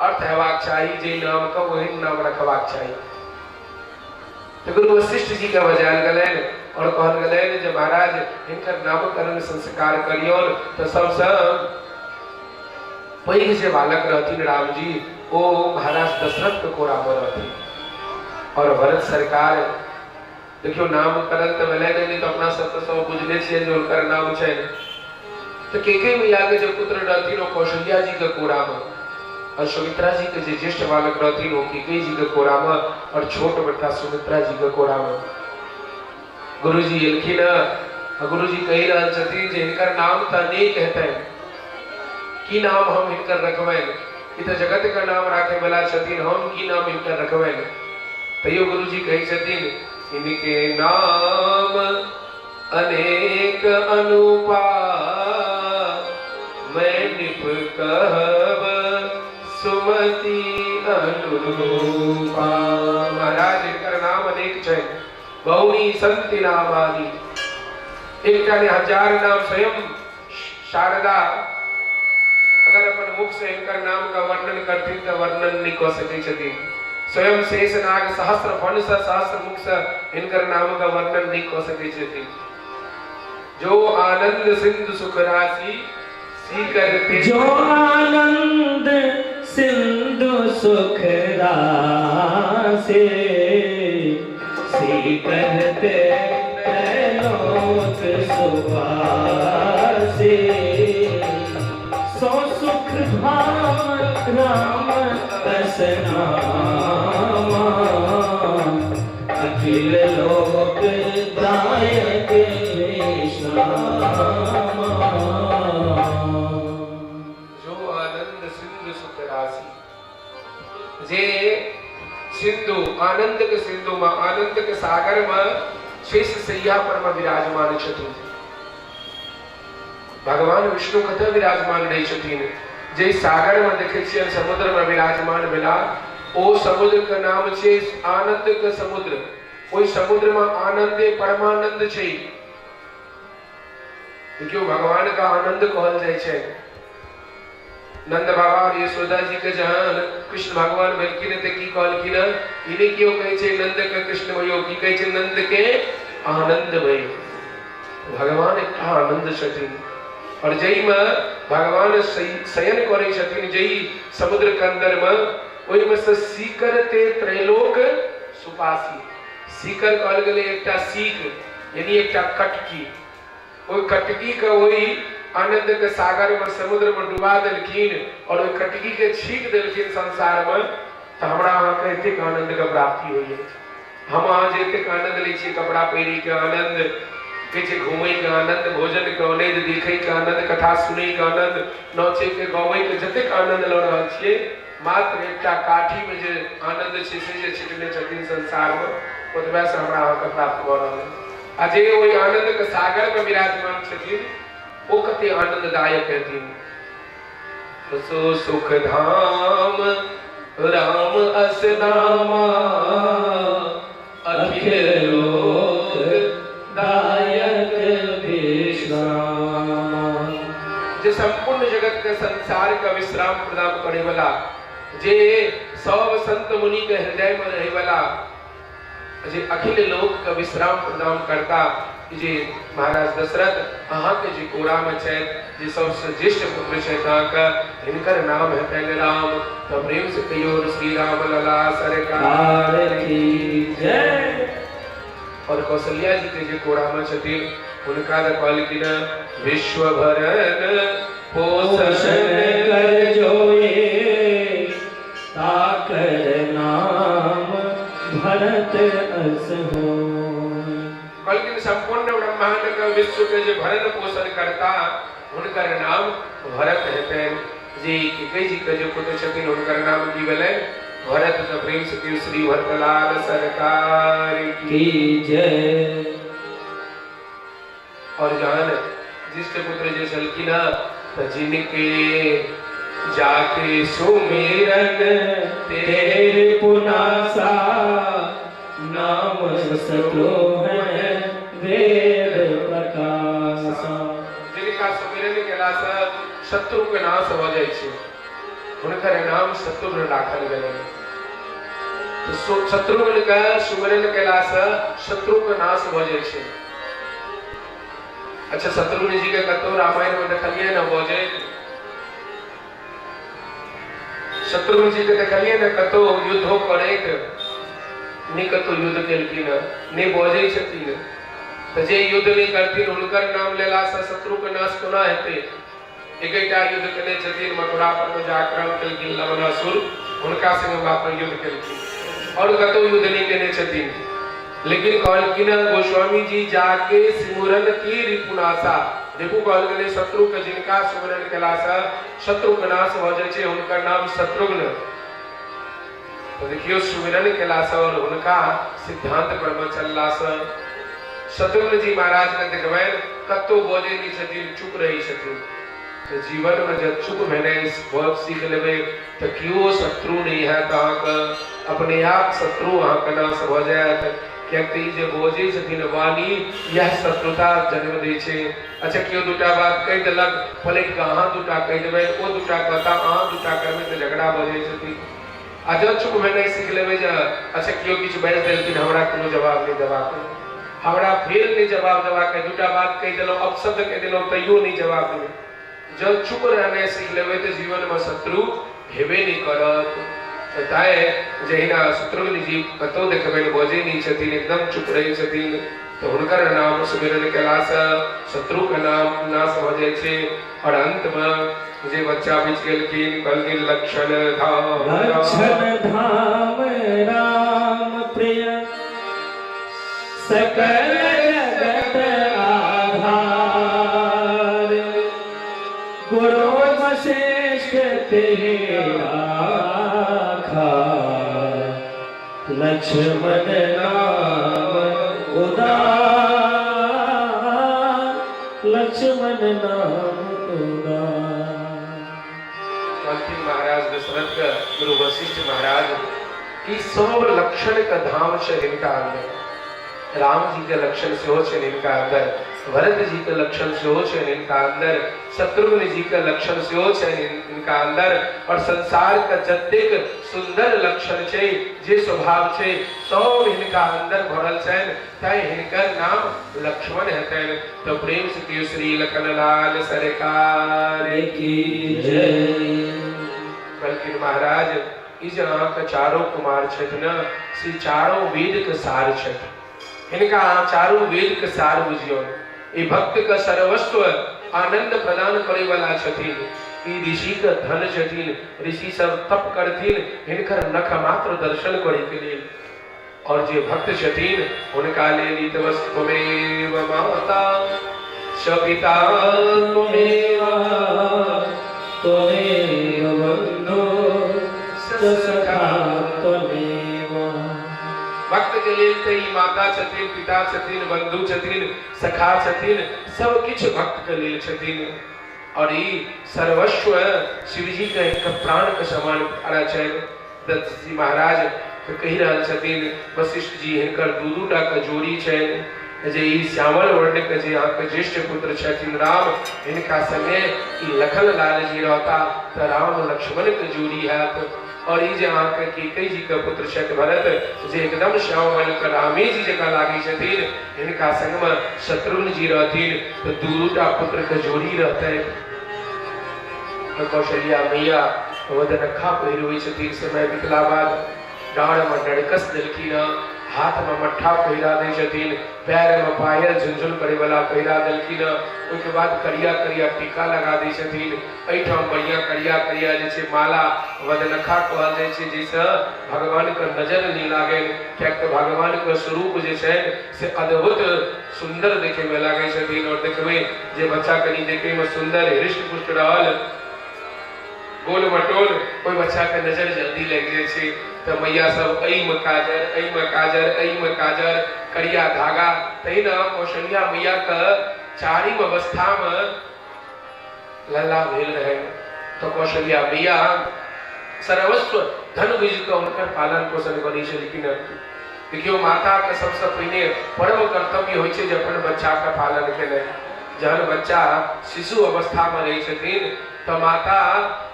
अर्थ हेबाक चाही, जे नामके ओहन नाम रखबाक चाही। तऽ गुरु वशिष्ठ जी के बजायल गेलनि और कहल गेलनि जे महाराज हिनकर नामकरण संस्कार करियौन। तऽ सबसँ पैघ जे बालक रहथिन रामजी, ओ महाराज दशरथ के कोरा में रहथिन। और भरत सरकार देखियौ नामकरण तऽ भेलनि नहि, तऽ अपना सब तऽ सब बुझले छियै जे हुनकर नाम छनि। तऽ केकई मैया के जे पुत्र रहथिन ओ कौशल्या जी के कोरा में, और सुमित्रा जी के जे ज्येष्ठ बालक रहथिन ओ केकई जी के कोरा में, और छोट बेटा सुमित्रा जी के कोरा में। गुरुजी एलखिन आ गुरुजी कहि रहल छथिन जे हिनकर नाम तऽ अनेक हेतनि, की नाम हम हिनकर रखबनि, ई तऽ जगत के नाम राखै वाला छथिन, हम की नाम हिनकर रखबनि। तैयो गुरुजी कहै छथिन इनके नाम अनेक अनुपा, मैं निप कहब सुमति अनुरूपा। महाराज हिनकर नाम अनेक छै, बहुनी संति नामानि, एकटा ने 1000 नाम। स्वयं शारदा अगर अपन मुख से हिनकर नाम का वर्णन करथिन तऽ वर्णन नहीं कऽ सकै छथिन। स्वयं शेषनाग सहस्र फण से सहस्र मुख से हिनकर नाम का वर्णन नहीं कऽ सकै छथिन। जो आनंद सिंधु सुख राशि सी करते, जो आनंद सिंधु सुख राशि सी करते त्रैलोक सुवासी, सो सुख धाम राम कस नामा, अखिल लोक दायक विश्रामा। जो आनंद सिंधु सुख राशि, जे सिंधु आनंद के सिंधु में आनंद के सागर में शेष सैया पर में विराजमान छथिन भगवान विष्णु। कतऽ विराजमान रहै छथिन? जे सागर में देखे छियै समुद्र में विराजमान भेला, ओ समुद्र के नाम छै आनंद के समुद्र। ओहि समुद्र में आनंदे परमानंद छै। देखियौ भगवान का आनंद कहल जाइ छै। नंद बाबा और यशोदा जी के जहन कृष्ण भगवान भेलखिन तऽ की कहलखिन? ई नहि केओ कहै छै नंद के कृष्ण भयो, की कहै छै? नंद के आनंद भयो। भगवान एकटा आनंद छथिन और जाहिमे भगवान शयन करै छथिन, जाहि समुद्र के अंदर में, ओहिमे से सीकरते त्रैलोक सुपासी। सीकर कहल गेलै एकटा सीक, यानी एकटा कटकी। ओहि कटकी के ओहि आनंद के सागर में, समुद्र में डुबा देलखिन और ओहि कटकी के छीक देलखिन संसार में, तऽ हमरा अहाँके एतेक आनंद के प्राप्ति होइए। हम अहाँ जे एतेक आनंद लै छियै, कपड़ा पहिरे के आनंद, किछु घूमै के आनंद, भोजन के आनंद, देखै के आनंद, कथा सुनै के आनंद, नाचै के, गाबै के, जतेक आनंद लऽ रहल छियै, मात्र एकटा काठी में जे आनंद छै से जे छिटने छथिन संसार में, ओतबे से हमरा अहाँके प्राप्त भऽ रहल है। आ जे ओहि आनंद के सागर में विराजमान छथिन, ओ कते आनंददायक हेथिन। सो सुख धाम राम अस नामा, अखिल लोक दायक विश्रामा। जे संपूर्ण जगत के संसार के विश्राम प्रदान करे वाला, जे सब संत मुनि के हृदय में रहे वाला, जे अखिल लोक के विश्राम प्रदान करता, जे महाराज दशरथ अहाँके जे कोरा में छथि, जे सबसे ज्येष्ठ पुत्र छथि अहाँके, हिनकर नाम हेतनि राम। तऽ प्रेम से कहियो श्री राम लला सरकार की जय। और कौशल्या जी के जे कोरा में छथिन, हुनका तऽ कहलखिन विश्व भरण पोषण कर जोए, ताकर नाम भरत अस हो। कहलखिन संपूर्ण ब्रह्मांड के, विश्व के जे भरण पोषण करता, हुनकर नाम भरत हेतनि। जे कैकेयी जी के जे पुत्र छथिन, हुनकर नाम की भेलनि? भरत। तऽ प्रेम से कहियो श्री भरतलाल सरकार की जय। और जहन ज्येष्ठ पुत्र जे छलखिन तऽ जिनके जाके सुमिरन तेरे पुनासा, नाम शत्रुघ्न वेद प्रकाशा। जिनका सुमिरन केलासँ शत्रु के नाश भऽ जाइ छै, हुनकर नाम शत्रुघ्न राखल गेलै। तऽ शत्रुघ्न के सुमिरन केलासँ शत्रु के नाश भऽ जाइ छै। अच्छा, शत्रुघ्न जी के कतौ रामायण में देखलियै ने बजैत? शत्रुघ्न जी के देखलियै ने कतौ युद्धो करैत? नहि कतौ युद्ध केलखिन, नहि बजै छथिन। तऽ जे युद्ध नहि करथिन, हुनकर नाम लेलासँ शत्रु के नाश कोना हेतै? एकेटा युद्ध केने छथिन, मथुरा पर मे जे आक्रमण केलखिन लवणासुर, हुनका संगे मात्र युद्ध केलखिन और कतौ युद्ध नहि केने छथिन। लेकिन कहलखिन गोस्वामी जी, जाके सिमरन की रिपुनाशा। देखू, कहल गेलै शत्रु के जिनका सुमिरन केलासँ शत्रु के नाश भऽ जाइ छै, हुनकर नाम शत्रुघ्न। तऽ देखियौ, सुमिरन केलासँ और हुनका सिद्धांत पर मे चललासँ शत्रुघ्न जी महाराज के देखबनि, कतौ बजै नहि छथिन, चुप रहै छथिन। तऽ जीवन मे जब चुप भेनाइ सीख लेबै, तऽ केओ शत्रु नहि हैत अहाँके, अपने आप शत्रु अहाँके नाश भऽ जायत। किएक तऽ ई जे बजै छथिन वाणी, इएह शत्रुता जन्म दै छै। अच्छा, केओ दूटा बात कहि देलक, पलटि कऽ अहाँ दूटा कहि देबै, ओ दूटा कहता, अहाँ दूटा करबै, तऽ झगड़ा भऽ जाइ छथिन। आ जँ चुप भेनाइ सीख लेबै जे अच्छा, केओ किछु बाजि देलखिन, हमरा कोनो जवाब नहि देबाक अइ, हमरा फेर नहि जवाब देबाक अइ, दूटा बात कहि देलहुँ, अपशब्द कहि देलहुँ, तैयो नहि जवाब देबै। जँ चुप रहनाइ सीख लेबै, तऽ जीवनमे शत्रु हेबे नहि करत। तऽ तैँ जहिना शत्रुघ्न जी कतहु देखबनि बजै नहि छथिन, एकदम चुप रहै छथिन, तऽ हुनकर नाम सुमिरन केलासँ शत्रुके नाम नाश भऽ जाइ छै। और अंतमे जे बच्चा बचि गेलखिन, कहलखिन लक्षण धाम। लक्षण धाम राम प्रिय सकल जगत आधार, गुरु वशिष्ठ तेहि राखा, लक्ष्मण नाम उदार, लक्ष्मण नाम उदार। कहलखिन महाराज दशरथ के गुरु वशिष्ठ महाराज कि सब लक्षण के धाम छै हिनका अंदर। राम जी के लक्षण सेहो छै हिनका अंदर, भरत जी के लक्षण सेहो छै हिनका अंदर, शत्रुघ्न जी के लक्षण सेहो छै हिनका अंदर और संसार के जतेक सुंदर लक्षण छै, जे स्वभाव छै, सब हिनका अंदर भरल छनि। तैं हिनकर नाम लक्ष्मण हेतनि। तऽ प्रेम से कहियो श्री लखन लाल सरकार की जय। कहलखिन महाराज, ई जे अहाँके चारो कुमार छथि ने, से चारो वेद के सार छथि। हिनका अहाँ चारू वेद के सार बुझियौ। ई भक्त के सर्वस्व आनंद प्रदान करे वाला छथिन। ई ऋषि के धन छथिन। ऋषि सब तप करथिन हिनकर नख मात्र दर्शन करे के लेल। और जे भक्त छथिन हुनका लेल ई तऽ बस त्वमेव माता च पिता त्वमेव त्वमेव बन्धु च सखा त्वमेव। भक्त के लेल तऽ ई माता छथिन, पिता छथिन, बंधु छथिन, सखा छथिन, सब किछु भक्त के लेल छथिन। और ई सर्वस्व शिवजी के एक प्राण के समान प्यारा छनि। दत्त जी महाराज के कहि रहल छथिन वशिष्ठ जी हिनकर दू दू टा के जोड़ी छनि जे ई श्यामल वर्ण के जे अहाँके ज्येष्ठ पुत्र छथिन राम, हिनका संगे ई लखन लाल जी रहता तऽ राम लक्ष्मण के जोड़ी हैत। और ई जे अहाँके केकई जी के पुत्र छथि भरत, जे एकदम श्याम वर्ण के रामे जी जकाँ लागै छथिन, हिनका संग में शत्रुघ्न जी रहथिन तऽ दू दू टा पुत्र के जोड़ी रहतनि। कौशल्या मैया वदनखा पहिरबै छथिन। समय बितला बाद डाँड़ में डरकस देलखिन, हाथ में मट्ठा पहिरा दै छथिन, पैर में पायल झुनझुन करे वाला पहिरा देलखिन। ओहिके बाद करिया करिया टीका लगा दै छथिन। एहिठाम बढ़िया करिया करिया जे छै माला वदनखा कहल जाइ छै, जाहिसँ भगवान के नजर नहि लागनि, किएक तऽ भगवान के स्वरूप जे छै से अद्भुत सुन्दर देखे में लागै छथिन। और देखबै जे बच्चा कनि देखे में सुन्दर हृष्ट पुष्ट रहल, गोल मटोल, ओहि बच्चा के नजर जल्दी लागि जाइ छै। तऽ मैया सब एहिमे काजर, एहिमे काजर, एहिमे काजर, करिया धागा। तहिना कौशल्या मैया के चारिम अवस्था में लल्ला भेल रहे तऽ कौशल्या मैया सर्वस्व धन बुझि कऽ हुनकर पालन पोषण करै छलखिन। देखियौ, माता के सबसँ पहिने परम कर्तव्य होइ छै जे अपन बच्चा के पालन केनाइ। जहन बच्चा शिशु अवस्था में रहै छथिन तऽ माता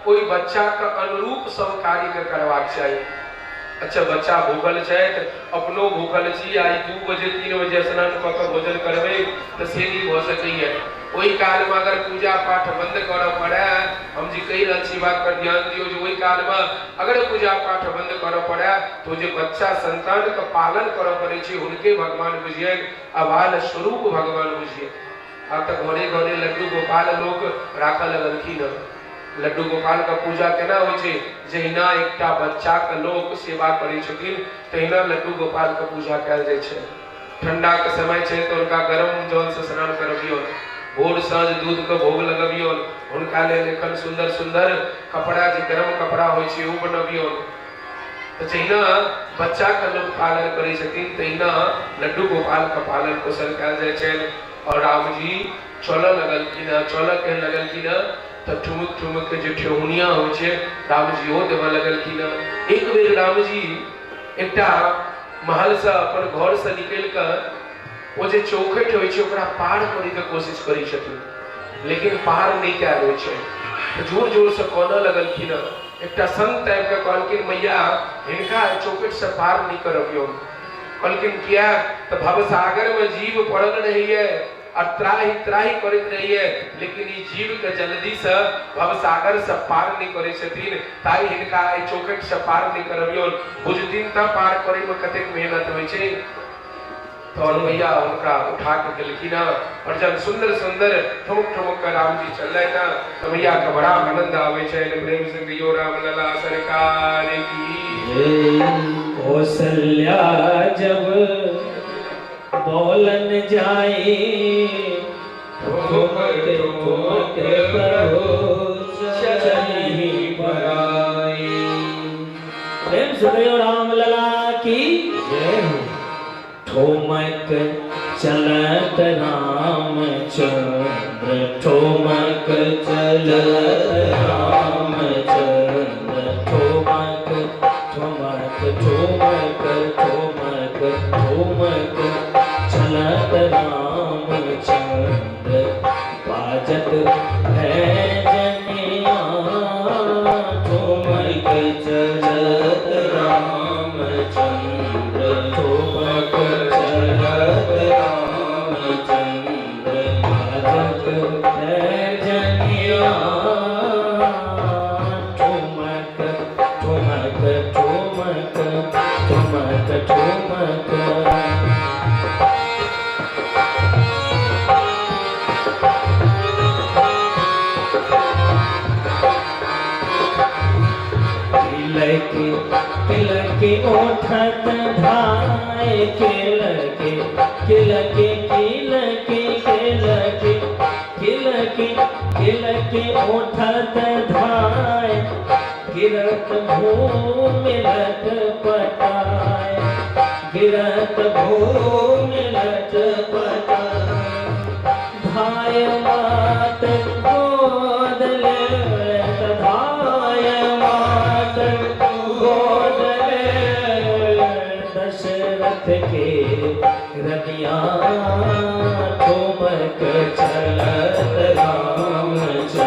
ओहि बच्चा के अनुरूप सब कार्य के करबाक चाही। अच्छा, बच्चा भूखल छथि, अपनो भूखल छी, आ 2 बजे 3 बजे स्नान कऽ कऽ भोजन करबै तऽ से नहि भऽ सकैए। ओहि कालमे अगर पूजा पाठ बंद करऽ पड़ै, हम जे कहि रहल छी बात पर ध्यान दियौ, जे ओहि कालमे अगर पूजा पाठ बंद करऽ पड़ै तऽ जे बच्चा संतानके पालन करऽ पड़ै छै हुनके भगवान बुझियनि आ बाल स्वरूप भगवान बुझियनि। आब तऽ घरे घरे लड्डू गोपाल लोक राखऽ लगलखिन हँ। लड्डू गोपाल के पूजा केना होइ छै? जहिना एकटा बच्चा के लोक सेवा करै छथिन तहिना लड्डू गोपाल के पूजा कयल जाइ छै। ठंडा के समय छै तऽ हुनका गरम जल से स्नान करबियौन, भोर साँझ दूध के भोग लगबियौन, हुनका लेल एखन सुन्दर सुन्दर कपड़ा जे गरम कपड़ा होइ छै ओ बनबियौन। तऽ जहिना बच्चा के लोक पालन करै छथिन तहिना लड्डू गोपाल के पालन पोषण कयल जाइ छनि। और रामजी चलऽ लगलखिन हँ, चलऽ के लगलखिन हँ तऽ ठुमुक ठुमुक के जे ठेहुनिया होइ छै रामजी ओ देबऽ लगलखिन हँ। एक बेर रामजी एकटा महलसँ अपन घरसँ निकलि कऽ ओ जे चौखटि होइ छै ओकरा पार करैके कोशिश करै छथिन, लेकिन पार नहि कयल होइ छै। तऽ जोर जोरसँ कानऽ लगलखिन हँ। एकटा संत आबि कऽ कहलखिन, मैया हिनका चौखटिसँ पार नहि करबियौन। कहलखिन किया? तऽ भवसागरमे जीव पड़ल रहैए आ त्राहि त्राहि करैत रहैए, लेकिन ई जीवके जल्दीसँ भवसागरसँ पार नहि करै छथिन, ताहि हिनका एहि चौखटिसँ पार नहि करबियौन। बुझथिन तऽ पार करैमे कतेक मेहनत होइ छै। तहन मैया हुनका उठा के देलखिन हँ। और जब सुन्दर सुन्दर ठुमुक ठुमुक के रामजी चललनि हँ तऽ मैया के बड़ा आनंद आबै छनि। प्रेम से कहियो राम लला सरकार की। कौशल्या जब बोलन जाई, ठुमक ठुमक प्रभु चलहि पराई। प्रेम से कहियो राम लला की जय हो। ठुमक चलत रामचंद्र, ठुमक चलत रामचंद्र, ठुमक ठुमक ठुमक ठुमक ठुमक चलत रामचंद्र, बाजत है जनिया, ठुमक चलत रामचंद्र, ठुमक चलत रामचंद्र, बाजत है जनिया, ठुमक ठुमक ठुमक ठुमक ठुमक। के ओठत धाय केलके केलके केलके केलके केलके केलके ओठत धाय गिरत भूमि लट पटाय गिरत भूमि लट पटाय धाय मात गोद लेत धाय मात गोद लेत दशरथ के रनिया ठुमक चलत रामचंद्र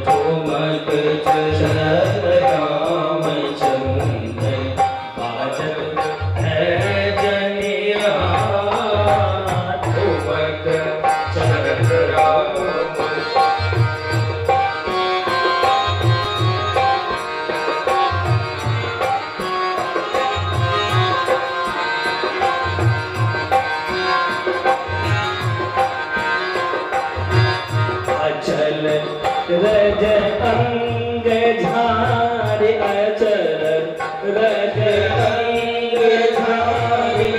ठुमक चलत रामचंद्र बाजत है जनिया ठुमक चलत राम। अचल रज अंग झारे अचल रज अंग झारे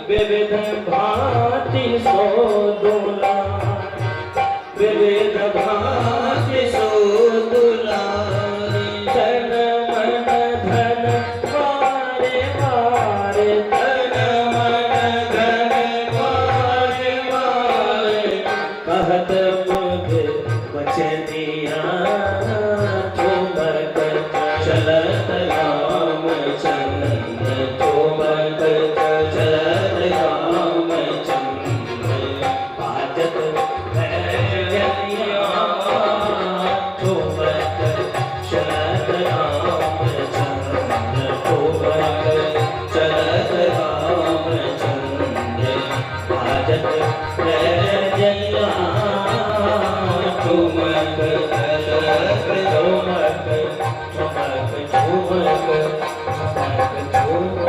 विविध भांति सो दुलार विविध भांति सो दुलार तन मन धन वारे वारे तन मन धन वारे वारे कहत मुख बचनिया ठुमक चलत रामचंद्र ठुमक चलत रामचंद्र बाजत है जनिया ठुमक चलत रामचंद्र ठुमक चलत रामचंद्र बाजत है जनिया ठुमक चलत ठुमक ठुमक ठुमक ठुमक ठुमक।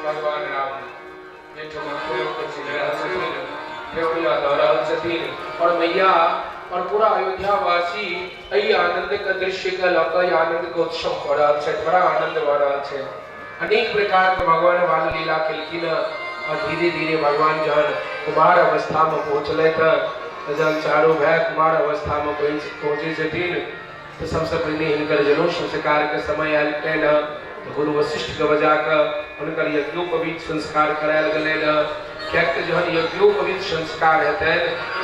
भगवान राम एहिठाम ठुमक चलि रहल छथिन, ठेहुनिया दऽ रहल छथिन और मैया और पूरा अयोध्यावासी एहि आनंद के दृश्य के लऽ कऽ आनंद के उत्सव कऽ रहल छथि, बड़ा आनंद भऽ रहल छै। अनेक प्रकार के भगवान बाल लीला केलखिन और धीरे धीरे भगवान जहन कुमार अवस्था में पहुँचलथि तऽ जहन चारू भाय कुमार अवस्था में पहुँचै छथिन तऽ सबसँ पहिने हिनकर जनउ संस्कार के समय आयल छलनि हँ। तऽ गुरु वशिष्ठ के बजा कऽ हुनकर यज्ञोपवीत संस्कार करायल गेलनि हँ, किएक तऽ जहन यज्ञोपवीत संस्कार हेतनि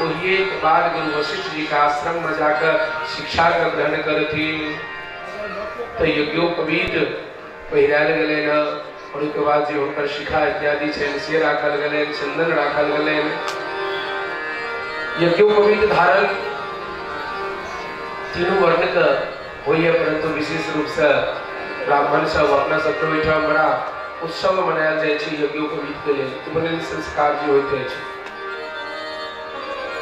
ओहिए के बाद गुरु वशिष्ठ जी के आश्रम में जाकऽ शिक्षा के ग्रहण करथिन। तऽ यज्ञोपवीत पहिरायल गेलनि हँ और ओहिके बाद जे हुनकर शिखा इत्यादि छनि से राखल गेलनि, चंदन राखल गेलनि। यज्ञोपवीत धारण तीनू वर्ण के होइए, परंतु विशेष रूप से ब्राह्मण सब अपना सबके ओहिठाम बड़ा उत्सव मनायल जाइ छै यज्ञोपवीत के लेल, उपनयन संस्कार जे होइत अछि।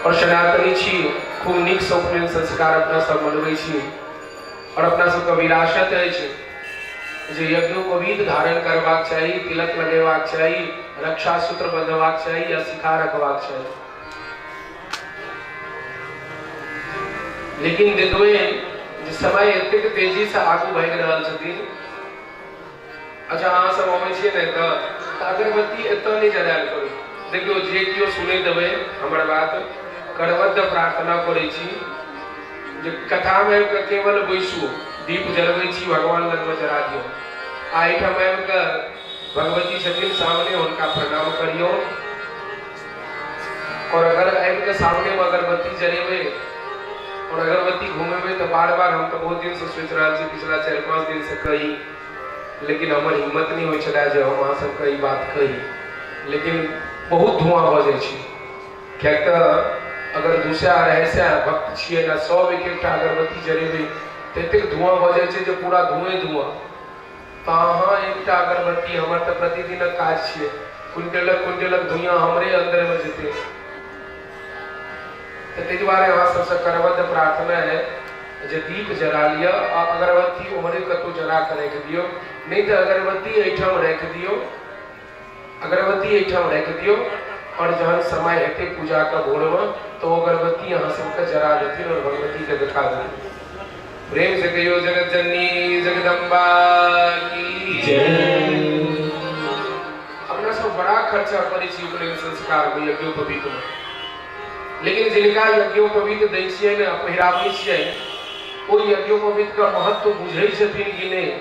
और सनातनी छी, खूब नीक से उपनयन संस्कार अपना सब मनबै छी और अपना सबके विरासत अछि जे यज्ञोपवीत धारण करबाक चाही, तिलक लगेबाक चाही, रक्षा सूत्र बंधबाक चाही या शिखा रखबाक चाही। लेकिन देखबै जे समय एतेक तेजी से आगू भागि रहल छथिन। अच्छा, अहाँ सब अबै छियै ने तऽ अगरबत्ती एतऽ नहि जरायल करू। देखियौ, जे केओ सुनै देबै हमर बात, करबद्ध प्रार्थना करै छी जे कथामे आबि कऽ केवल बैसू, दीप जरबै छी भगवान लगमे जरा दियौ, आ एहिठाम आबि कऽ भगवती छथिन सामने, हुनका प्रणाम करियौ। और अगर आबि कऽ सामनेमे अगरबत्ती जरेबै और अगरबत्ती घुमेबै तऽ बार बार, हम तऽ बहुत दिनसँ सोचि रहल छी, पिछला 4-5 दिनसँ कही, लेकिन हमर हिम्मत नहि होइ छलै जे हम अहाँ सबके ई बात कही, लेकिन बहुत धुआं भऽ जाइ छै। किएक तऽ अगर 200-250 भक्त छियै ने, सब एक एकटा अगरबत्ती जरेबै तऽ एतेक धुआं भऽ जाइ छै जे पूरा धुएं धुआं। तऽ अहाँ एकटा अगरबत्ती, हमर तऽ प्रतिदिनक काज छियै, क्विंटलक क्विंटलक धुआं हमरे अन्दरमे जेतै। तऽ ताहि दुआरे अहाँ सबसँ करबद्ध प्रार्थना है जे दीप जरा लिअ आ अगरबत्ती ओम्हरे कतहु जरा कऽ राखि दियौ, नहि तऽ अगरबत्ती एहिठाम राखि दियौ, अगरबत्ती एहिठाम राखि दियौ और जहन समय हेतै पूजाके भोरमे तऽ ओ अगरबत्ती अहाँ सबके जरा देथिन और भगवतीके देखा देथिन। प्रेम से कहियो जगत जननी जगदम्बा की जय। अपना सब बड़ा खर्चा करै छी उपनयन संस्कार में, यज्ञोपवीत में, लेकिन जिनका यज्ञोपवीत दै छियै ने, पहिराबै छियै, ओ यज्ञोपवीत के महत्व बुझै छथिन कि नहि?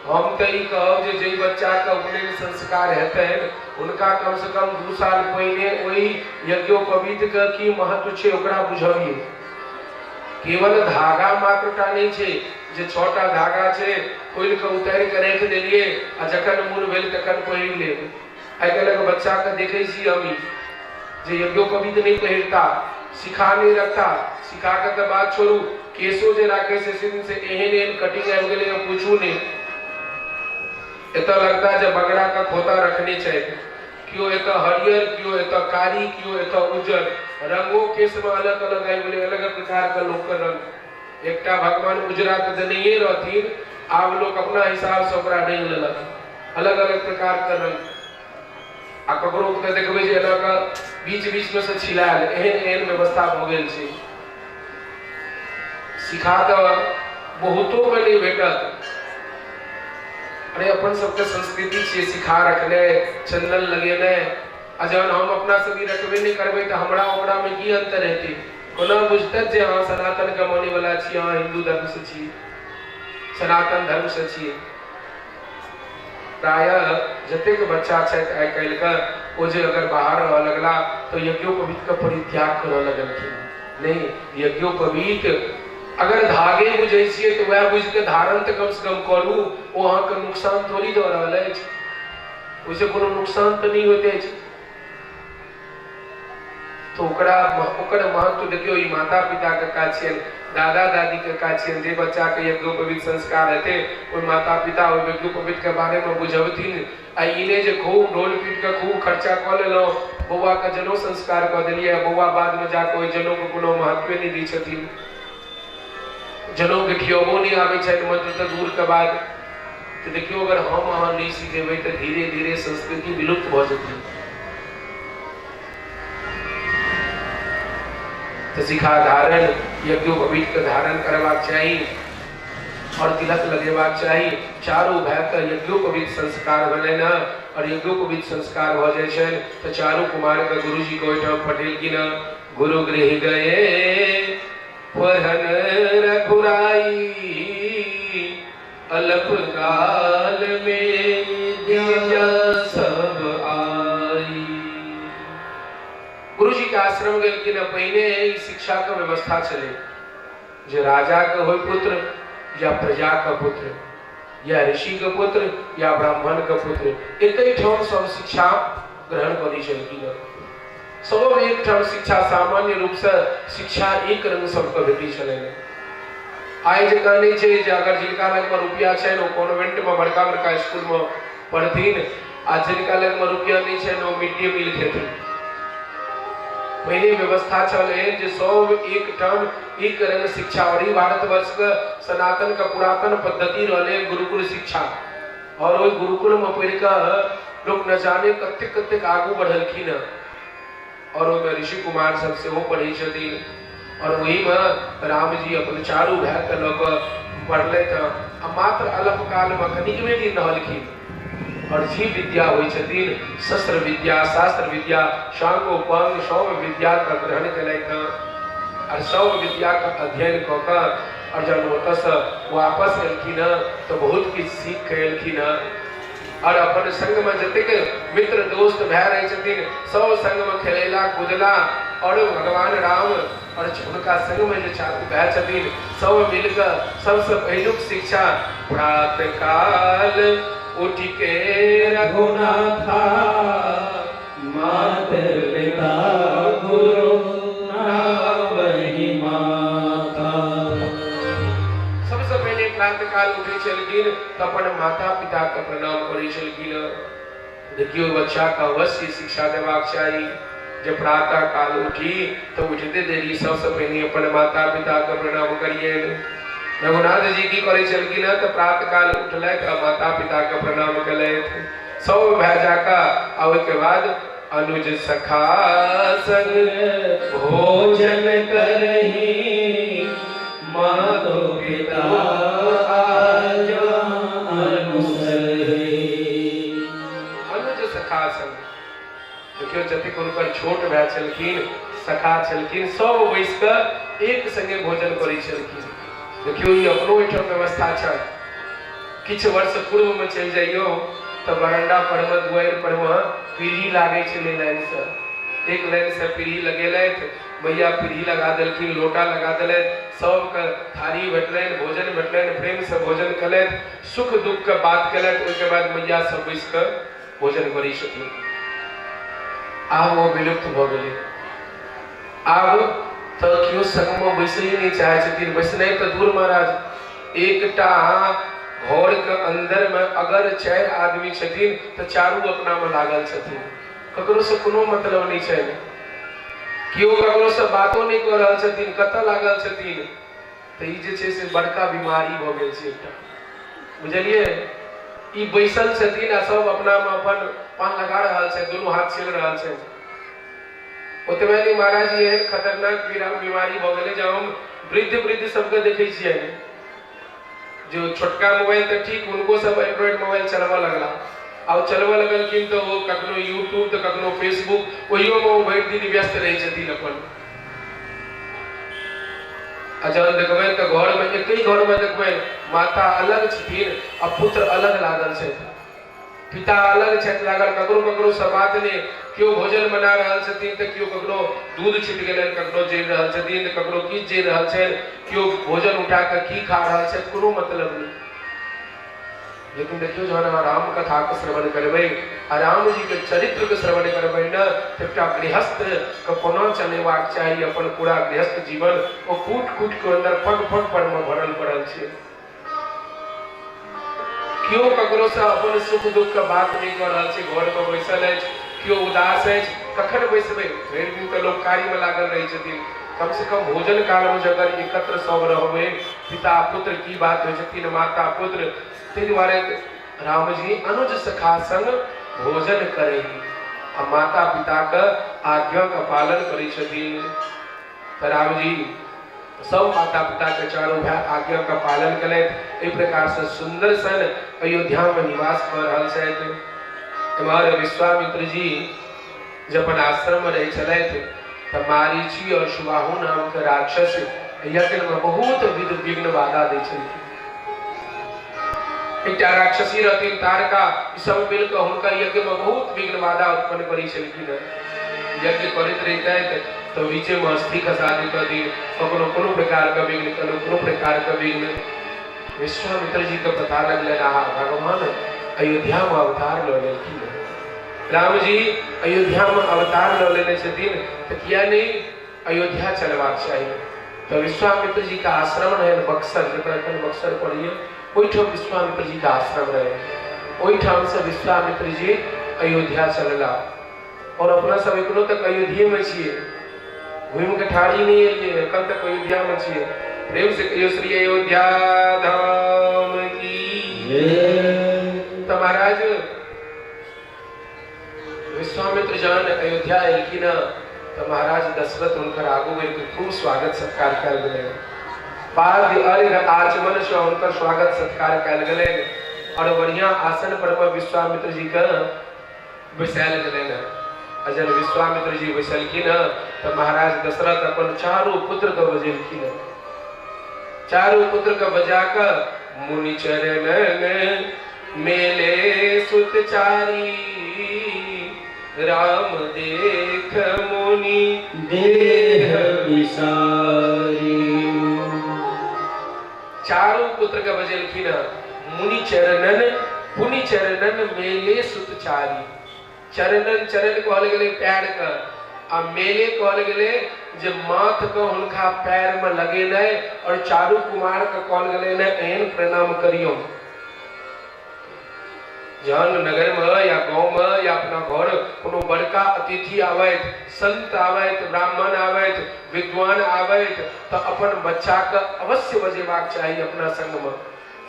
हम तऽ ई कहब जे जाहि बच्चाके उपनयन संस्कार हेतनि, हुनका कम से कम 2 साल पहिने ओहि यज्ञोपवीत के की महत्व छै, ओकरा बुझबियौ। केवल धागा मात्र टा नहि छै जे 6टा धागा छै, खोलि कऽ उतारि कऽ राखि देलियै आ जखन मोन भेल तखन पहिर लेब। आइ काल्हिक बच्चाके देखै छी हम ई जे यज्ञोपवीत नहि पहिरता, शिखा नहि रखता। शिखा के तऽ बात छोड़ू, केशो जे राखै से से एहन एहन कटिंग आबि गेलै, पूछू नहि। एतऽ लगता जे बगड़ा के खोता रखने छै। केओ एतऽ हरियर, केओ एतऽ कारी, केओ एतऽ उज्जर, रंगो केश में अलग अलग आबि गेलै, अलग अलग प्रकार के लोक के रंग। एकटा भगवान उजरा के देनहिए रहथिन, आब लोक अपना हिसाब से ओकरा रंग लेलक, अलग अलग प्रकार के रंग। आ ककरो के देखबै जे एना के बीच बीच में से छिलायल, एहन एहन व्यवस्था भऽ गेल छै। सिखा तऽ बहुतो के नहि भेटत। अरे, अपन सबके संस्कृति छियै सिखा रखने, चंदन लगेने। आ जहन हम अपना सब ई रखबे नहि करबै, तऽ हमरा ओकरा में की अंतर हेतै? कोना बुझतै जे अहाँ सनातन के मानै वाला छी, अहाँ हिंदू धर्म से छी, सनातन धर्म से छी? प्रायः जतेक बच्चा छथि आइ काल्हि के, ओ जे अगर बाहर रहऽ लगला तऽ यज्ञोपवीत के परित्याग करऽ लगलखिन। नहि, यज्ञोपवीत अगर धागे बुझै छियै तऽ वएह बुझि कऽ धारण तऽ कम से कम करू। ओ अहाँके नुकसान थोड़ी दऽ रहल अछि, ओहिसँ कोनो नुकसान तऽ नहि होइत अछि। तऽ ओकरा ओकर महत्व देखियौ। ई माता पिताके काज छियनि, दादा दादीके काज छियनि। जे बच्चाके यज्ञोपवीत संस्कार हेतै, ओहि माता पिता ओहि यज्ञोपवीतके बारेमे बुझबथिन। आ ई नहि जे खूब ढोल पीट कऽ खूब खर्चा कऽ लेलहुँ, बौआके जनउ संस्कार कऽ देलियै, आ बौआ बादमे जाकऽ ओहि जनउके कोनो महत्वे नहि दै छथिन, जनउ गठियबो नहि आबै छनि, मंत्र तऽ दूरके बात। तऽ देखियौ, अगर हम अहाँ नहि सिखेबै तऽ धीरे धीरे संस्कृति विलुप्त भऽ जेतै। तऽ शिखा धारण, यज्ञोपवीत के धारण करबाक चाही और तिलक लगेबाक चाही। चारू भाइके यज्ञोपवीत संस्कार भेलनि हँ और यज्ञोपवीत संस्कार भऽ जाइ छनि तऽ चारू कुमारके गुरुजी के ओहिठाम पठेलखिन हँ। गुरु गृह गए पढ़न रघुराई, अल्प काल में विद्या सब आई। गुरुजी के आश्रम गेलखिन हँ। पहिने ई शिक्षा के व्यवस्था छलै जे राजा के होय पुत्र या प्रजा के पुत्र या ऋषि के पुत्र या ब्राह्मण के पुत्र, एके ठाम सब शिक्षा ग्रहण करै छलखिन हँ। सब एक ठाम शिक्षा, सामान्य रूप से शिक्षा एक रंग सबके भेटै छलनि। आइ जकाँ नहि छै जे अगर जिनका लगमे रुपया छनि, ओ कॉन्वेंटमे, बड़का बड़का स्कूलमे पढ़थिन आ जिनका लगमे रुपया नहि छनि, ओ मिड डे मील खेथिन। पहिने व्यवस्था छल एहन जे सब एक ठाम एक रंग शिक्षा। और ई भारतवर्षके सनातन के पुरातन पद्धति रहलै गुरुकुल शिक्षा और ओहि गुरुकुलमे पढ़ि कऽ लोक न जाने कतेक कतेक आगू बढ़लखिन हँ और ओहिमे ऋषि कुमार सब सेहो पढ़ै छथिन और ओहिमे रामजी अपन चारू भायके लऽ कऽ पढ़लथि हँ आ मात्र अल्पकालमे कनिकबे दिन रहलखिन और जी विद्या होइ छथिन, शस्त्र विद्या, शास्त्र विद्या, शांगोपांग सब विद्याके ग्रहण केलथि हँ और सब विद्याके अध्ययन कऽ कऽ और जब ओतऽसँ वापस एलखिन हँ तऽ बहुत किछु सीख कऽ एलखिन हँ और अपन संगमे जतेक मित्र दोस्त भाय रहै छथिन, सब संगमे खेलेला कूदला और भगवान राम और हुनका संगमे जे चारू भाय छथिन, सब मिलकऽ सबसँ पहिलुक शिक्षा। प्रात काल उठ के रघुनाथा, मात पिता गुरु नावहि माथा। सबसँ पहिले प्रातः काल उठै छलखिन तऽ अपन माता पिताके प्रणाम करै छलखिन। देखियौ, बच्चाके अवश्य शिक्षा देबाक चाही जे प्रातः काल उठी तऽ उठिते देरी सबसँ पहिने अपन माता पिताके प्रणाम करियनि। रघुनाथ जी की करै छलखिन हँ तऽ प्रातः काल उठलथि आ माता पिताके प्रणाम केलथि सब भए जाकऽ आ ओहिके बाद अनुज सखा संग भोजन करही। मातो पिता आज्ञा अनुसरे। अनुज सखा संग देखियौ, जतेक हुनकर छोट भाय छलखिन, सखा छलखिन, सब बैस कऽ एक संगे भोजन करै छलखिन। देखियौ, ई अपनो ओहिठाम व्यवस्था छल। किछु वर्ष पूर्वमे चलि जइयौ तऽ बरंडा परमे, दुआरि परमे पीढ़ी लागै छलै लाइनसँ। एक लाइनसँ पीढ़ी लगेलथि, मैया पीढ़ी लगा देलखिन, लोटा लगा देलथि, सबके थारी भेटलनि, भोजन भेटलनि, प्रेमसँ भोजन केलथि, सुख दुखके बात केलथि। ओहिके बाद मैया सब बैस कऽ भोजन करै छथिन। आब ओ विलुप्त भऽ गेलै। आब तऽ केओ संगमे बैसै नहि चाहै छथिन। बैसनाइ तऽ दूर महाराज, एकटा घरके अन्दरमे अगर 4 आदमी छथिन तऽ चारू अपनामे लागल छथिन, ककरोसँ कोनो मतलब नहि छै, केओ ककरोसँ बातो नहि कऽ रहल छथिन, कतऽ लागल छथिन। तऽ ई जे छै से बड़का बीमारी भऽ गेल छै एकटा, बुझलियै? ई बैसल छथिन आ सब अपनामे अपन पान लगा रहल छै, दुनू हाथ छिल रहल छै। ओतबे नहि महाराज, ई एहन खतरनाक बीमारी भऽ गेलै जे हम वृद्ध वृद्ध सबके देखै छियनि जे छोटका मोबाइल तऽ ठीक, हुनको सब एंड्रॉइड मोबाइल चलबऽ लगला। आ ओ चलबऽ लगलखिन तऽ ओ कखनो यूट्यूब तऽ कखनो फेसबुक, ओहियोमे ओ भरि दिन व्यस्त रहै छथिन अपन। आ जहन देखबनि तऽ घरमे, एके घरमे देखबनि, माता अलग छथिन आ पुत्र अलग लागल छथि, पिता अलग छथि लागल, ककरो ककरोसँ बात नहि। केओ भोजन बना रहल छथिन तऽ केओ ककरो दूध छुटि गेलनि, ककरो जरि रहल छथिन तऽ ककरो किछु जरि रहल छनि, केओ भोजन उठा कऽ की खा रहल छथि, कोनो मतलब नहि। लेकिन देखियौ, जहन अहाँ राम कथाके श्रवण करबै आ रामजीके चरित्रके श्रवण करबै ने, तऽ एकटा गृहस्थके कोना चलेबाक चाही अपन पूरा गृहस्थ जीवन, ओ कूट कूट के अन्दर पग पग पर मे भरल पड़ल छै। केओ ककरोसँ अपन सुख दुख के बात नहि कऽ रहल छै। घरमे बैसल अछि, केओ उदास अछि। कखन बैसबै? भरि दिन तऽ लोक कार्यमे लागल रहै छथिन। कम से कम भोजन कालमे जे अगर एकत्र सब रहबै, पिता पुत्र की बात होइ छथिन, माता पुत्र, ताहि दुआरे रामजी अनुज सखा संग भोजन करै आ माता पिताके आज्ञाके पालन करै छथिन। तऽ रामजी सब माता पिता के चारू भाय आज्ञा के पालन केलथि। एहि प्रकार से सुंदर सन अयोध्या में निवास कऽ रहल छथि। एम्हर विश्वामित्र जी जब अपन आश्रम में रहै छलथि तऽ मारीची और सुबाहु नाम के राक्षस यज्ञ में बहुत विध विघ्न बाधा दै छलखिन। एकटा राक्षसी रहथिन तारका, ई सब मिल कऽ हुनकर यज्ञ में बहुत विघ्न बाधा उत्पन्न करै छलखिन। यज्ञ करैत रहितथि तऽ बीचेमे अस्थि खसा दैतथिन, कखनो कोनो प्रकारके विघ्न, कखनो कोनो प्रकारके विघ्न। विश्वामित्र जी के पता लगलनि, आहा, भगवान अयोध्यामे अवतार लऽ लेलखिन। रामजी अयोध्यामे अवतार लऽ लेने छथिन, तऽ किया नहि अयोध्या चलबाक चाही। तऽ विश्वामित्र जी के आश्रम रहनि बक्सर, जकर एखन बक्सर पड़ैए, ओहिठाम विश्वामित्र जी के आश्रम रहै। ओहिठामसँ विश्वामित्र जी अयोध्या चलला। और अपना सब एखनो तक अयोध्येमे छियै, घुमि कऽ ठाढ़ी नहि एलियै, एखन तक अयोध्यामे छियै। प्रेम से कहियो, श्री अयोध्या धाम की। तऽ महाराज विश्वामित्र जहन अयोध्या एलखिन तऽ महाराज दशरथ हुनकर आगू बढ़ि कऽ खूब स्वागत सत्कार कयल गेलै। पाद्य अर्घ आचमन से हुनकर स्वागत सत्कार कयल गेलै और बढ़िया आसन पर मे विश्वामित्र जी के बैसायल गेलनि। आ जहन विश्वामित्र जी बैसलखिन तऽ महाराज दशरथ अपन चारू पुत्र के बजेलखिन। चारू पुत्र के बजा कऽ मुनि चरण मेले सुत चारी, राम देख मुनि देह विसारी। चारू पुत्र के बजेलखिन। मुनि चरणन, पुनि चरणन मेले सुत चारी। चरणन, चरण कहल गेलै पैर के, आ मेले कहल गेलै जे माथ के हुनका पैर में लगेनाइ, और चारू कुमार के कहल गेलै ने एहन प्रणाम करियौ। जहन नगर में या गाँव में या अपना घर कोनो बड़का अतिथि आबैत, संत आबैत, ब्राह्मण आबैत, विद्वान आबैत, तऽ अपन बच्चा के अवश्य बजेबाक चाही अपना संग में,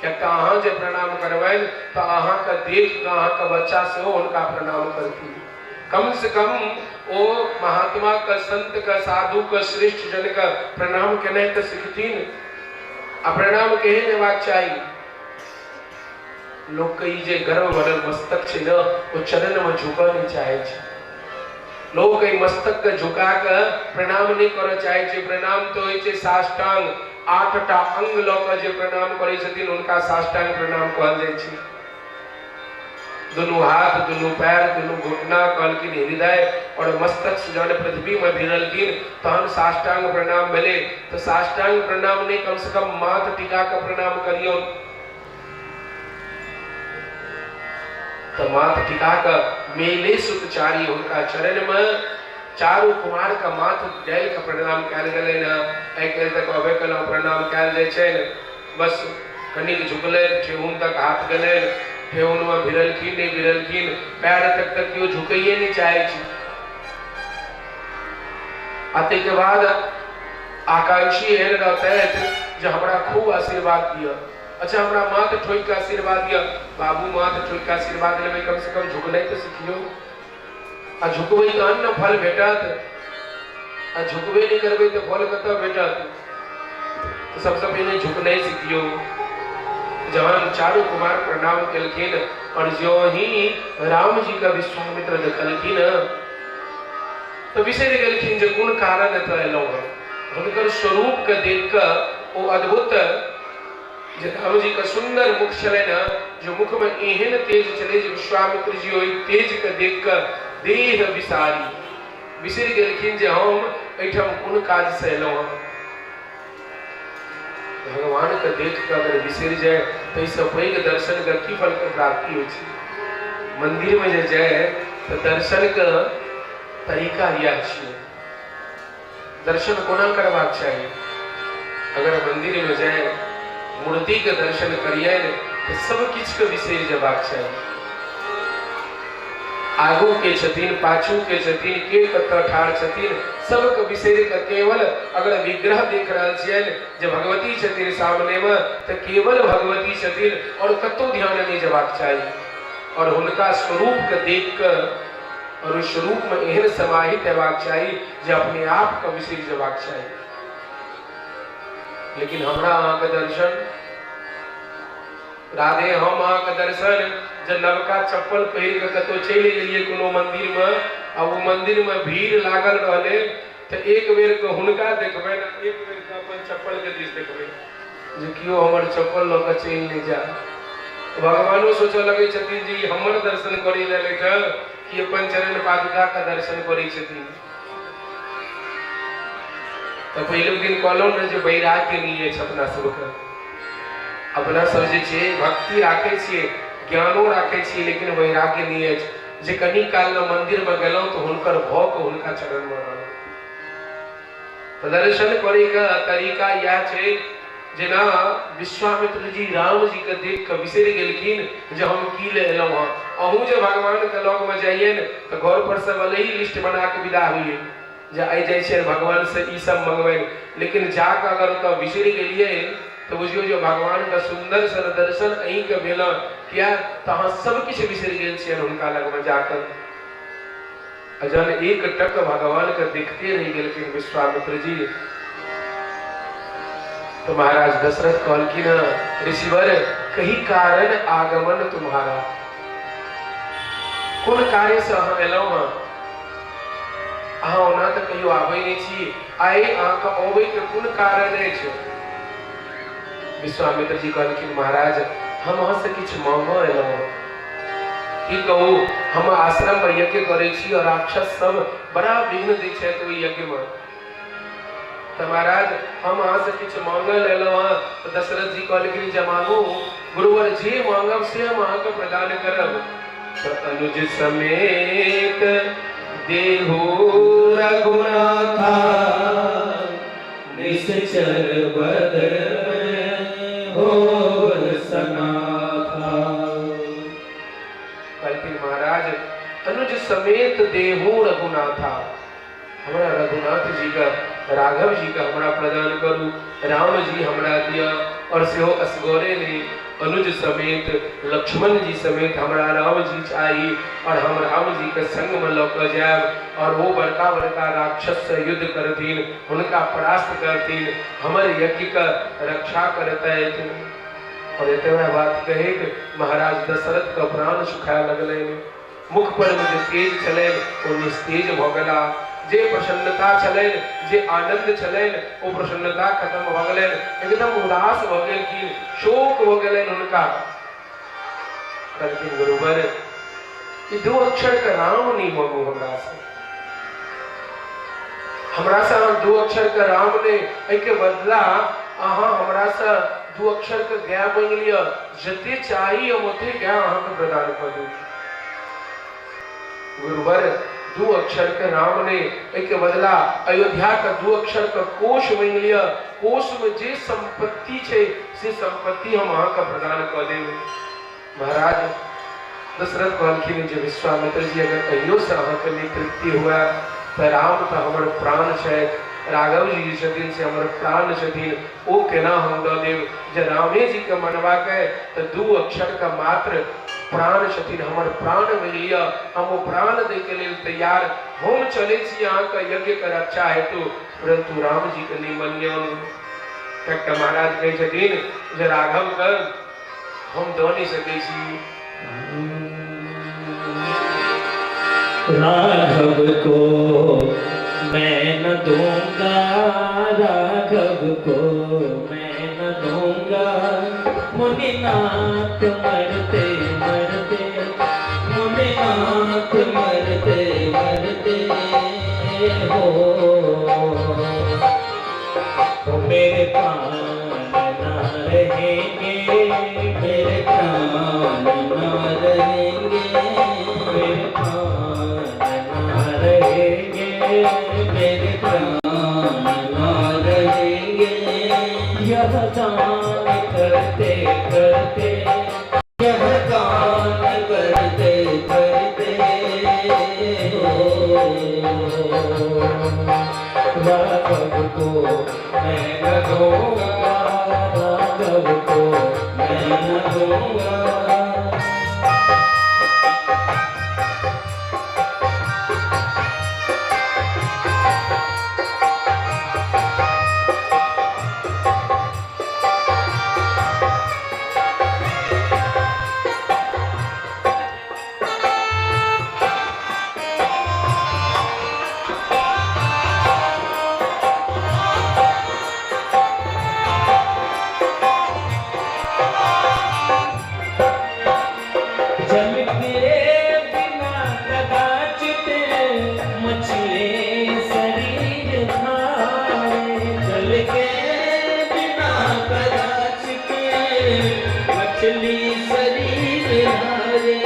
किएक तऽ अहाँ जे प्रणाम करबनि तऽ अहाँके देख कऽ अहाँके बच्चा सेहो हुनका प्रणाम करथिन। कम से कम ओ महात्मा के, संत के, साधु के, श्रेष्ठ जन के प्रणाम केनाइ तऽ सिखथिन। आ प्रणाम केहन हेबाक चाही? लोकके ई जे गर्व भरल मस्तक छै ने, ओ चरणमे झुकऽ नहि चाहै छै। लोक एहि मस्तक के झुका कऽ प्रणाम नहि करऽ चाहै छै। प्रणाम तऽ होइ छै साष्टांग, 8टा अंग लऽ कऽ जे प्रणाम करै छथिन हुनका साष्टांग प्रणाम कहल जाइ छै। दुनू हाथ, दुनू पैर, दुनू घुटना, कहलखिन हृदय और मस्तक से जहन पृथ्वी में भिड़लखिन तहन साष्टांग प्रणाम भेलै। तऽ साष्टांग प्रणाम नहि, कम से कम माथ टिका कऽ प्रणाम करियौ। तऽ माथ टिका कऽ मेले सुतचारी हुनका चरण में चारू कुमार के माथ डालि कऽ प्रणाम कयल गेलै ने। आइ काल्हि तऽ कहबे केलहुँ प्रणाम कयल जाइ छै, बस कनिक झुकलनि, ठेहुन तक हाथ गेलनि, ठेहुनमे भिड़लखिन नहि भिड़लखिन, पैर तक तऽ केओ झुकैए नहि चाहै छै। आ ताहिके बाद आकांक्षी एहन रहतथि जे हमरा खूब आशीर्वाद दिअ, अच्छा हमरा माथ ठोकि कऽ आशीर्वाद दिअ। बाबू माथ ठोकि कऽ आशीर्वाद लेबै, कम से कम झुकनाइ तऽ सिखियौ। आ झुकबै तहन ने फल भेटत, आ झुकबे नहि करबै तऽ फल कतऽ भेटत? तऽ सबसँ पहिने झुकनाइ सिखियौ। जहन चारू कुमार प्रणाम केलखिन और ज्यों ही राम जी के विश्वामित्र देखलखिन तऽ बिसरि गेलखिन जे कोन कारण एतऽ एलहुँ हँ। हुनकर स्वरूप के देख कऽ ओ अद्भुत जे राम जी के सुंदर मुख छलनि हँ, जे मुख में एहन तेज छलै जे विश्वामित्र जी ओहि तेज के देख कऽ देह विसारी बिसरि गेलखिन जे हम एहिठाम कोन काज से एलहुँ हँ। भगवान के देख कऽ अगर बिसरि जाय तऽ एहिसँ पैघ दर्शन के की फल के प्राप्ति होइ छै? मंदिर में जे जाय तऽ दर्शन के तरीका इएह छियै। दर्शन कोना करबाक चाही? अगर मंदिर में जाय मूर्ति के दर्शन करिए तऽ सब किछु के बिसरि जेबाक चाही। आगू के छथिन, पाछू के छथिन, के कतऽ ठाढ़ छथिन, सबके बिसरि कऽ केवल अगर विग्रह देख रहल छियनि जे भगवती छथिन सामने में, तऽ केवल भगवती छथिन और कतौ ध्यान नहि जेबाक चाही। और हुनका स्वरूप के देख कऽ और ओहि स्वरूप में एहन समाहित हेबाक चाही जे अपने आप के बिसरि जेबाक चाही। लेकिन हमरा अहाँके दर्शन राधे, हम अहाँके दर्शन जे नवका चप्पल पहिर कऽ कतहु चलि गेलियै कोनो मंदिर में आ ओ मंदिर में भीड़ लागल रहलै तऽ एक बेर के हुनका देखबनि आ एक बेर के अपन चप्पल के दिस देखबै जे केओ हमर चप्पल लऽ कऽ चलि नहि जाय। भगवानो सोचऽ लगै छथिन जे ई हमर दर्शन करै लए एलथि कि अपन चरण पादुका के दर्शन करै छथिन। तऽ पहिलुक दिन कहलहुँ ने जे वैराग्य नहि अछि अपना सबके। अपना सब जे छै भक्ति राखै छियै, ज्ञानो राखै छियै, लेकिन वैराग्य नहि अछि जे कनी काल ने मंदिर में गेलहुँ तऽ हुनकर भऽ कऽ हुनका चरण में रहलहुँ। तऽ दर्शन करैके तरीका इएह छै जेना विश्वामित्र जी राम जी के देख कऽ बिसरि गेलखिन जे हम की ले एलहुँ हँ। अहूँ जे भगवान के लग में जाइए ने तऽ घर पर से भले ही लिस्ट बना के विदा होइए जे आइ जाइ छियनि भगवान से ई सब मंगबनि, लेकिन जाकऽ अगर ओतऽ बिसरि गेलियै तऽ बुझियौ जे भगवान के सुंदर सन दर्शन अहींके भेल। किया तऽ अहाँ सब किछु बिसरि गेल छियनि हुनका लगमे जाकऽ। आ जहन एक टक भगवान के देखते रहि गेलखिन विश्वामित्र जी तो महाराज दशरथ कहलखिन, ऋषिवर कही कारण आगमन तुम्हारा, कोन कार्य से अहाँ एलहुँ हँ? अहाँ ओना तऽ कहियो आबै नहि छी, आइ अहाँके अबै के कोन कारण अछि? विश्वामित्र जी कहलखिन, महाराज हम अहाँ से किछु मांगऽ एलहुँ हँ। की कहू, हम आश्रम में यज्ञ करै छी और राक्षस सब बड़ा विघ्न दै छथि ओहि यज्ञ में। तऽ महाराज हम अहाँ से किछु मांगल एलहुँ हँ। तऽ दशरथ जी कहलखिन जे मांगू गुरुवर, जे मांगब से हम अहाँके प्रदान करब। तऽ अनुज समेत देहु रघुनाथा, निश्चर बदन में होवल सनाथा। कहलखिन महाराज अनुज समेत देहु रघुनाथा, हमरा रघुनाथ जी का राघव जी का हमरा प्रदान करू, राम जी हमरा दिअ, और सेहो असगरे नहि, अनुज समेत लक्ष्मण जी समेत हमरा राम जी चाही और हम राम जी के संग में लऽ कऽ जायब और ओ बड़का बड़का राक्षस से युद्ध करथिन, हुनका परास्त करथिन, हमर यज्ञ के रक्षा करतथि। और एतबे बात कहैत महाराज दशरथ के प्राण सुखाय लगलनि। मुख पर में जे तेज छलनि ओ निस्तेज भऽ गेला, जे प्रसन्नता छलनि, जे आनंद छलनि ओ प्रसन्नता खत्म भऽ गेलनि, एकदम उदास भऽ गेलखिन, शोक भऽ गेलनि हुनका। कहलखिन गुरुवर, ई दू अक्षर के राम नहीं मांगू हमरा से, हमरा से अहाँ दू अक्षर के राम ने, एहिके बदला अहाँ हमरा से दू अक्षर के गाय मांगि लिअ, जते चाही हम ओते गाय अहाँके प्रदान कऽ देब। गुरुवर, दू अक्षर के राम ने, एहिके बदला अयोध्या के दू अक्षर के कोष मांगि लिअ, कोष में जे संपत्ति छै से संपत्ति हम अहाँके प्रदान कऽ देब। महाराज दशरथ कहलखिन जे विश्वामित्र जी, अगर कहियो से अहाँके नहि तृप्ति हुए तऽ राम तऽ हमर प्राण छथि, राघव जी जे छथिन से हमर प्राण छथिन, ओ केना हम दऽ देब? जे रामे जी के मनबाक अइ तऽ दू अक्षर के मात्र प्राण छथिन, हमर प्राण मांगि लिअ, हम ओ प्राण दैके लेल तैयार, हम चलै छी अहाँके यज्ञ के रक्षा हेतु, परंतु राम जी के नहि मनियौन। किएक तऽ महाराज कहै छथिन जे राघव के हम दऽ नहि सकै छी। राघव को मैं न दूंगा, राघव को मैं न दूंगा, मुनिनाथ मरते मरते, मुनिनाथ मरते मरते हो, मेरे प्राण ना रहेंगे, मेरे प्राण ना रहेंगे, मेरे प्राण ना रहेंगे, मेरे प्राण ना रहेंगे। यह दान करते करते, यह दान करते करते हो, राघव को मैं न दूंगा, राघव को मैं न दूंगा। जल के बिना कदाचित मछली शरीर धारे, जल के बिना कदाचित मछली शरीर धारे,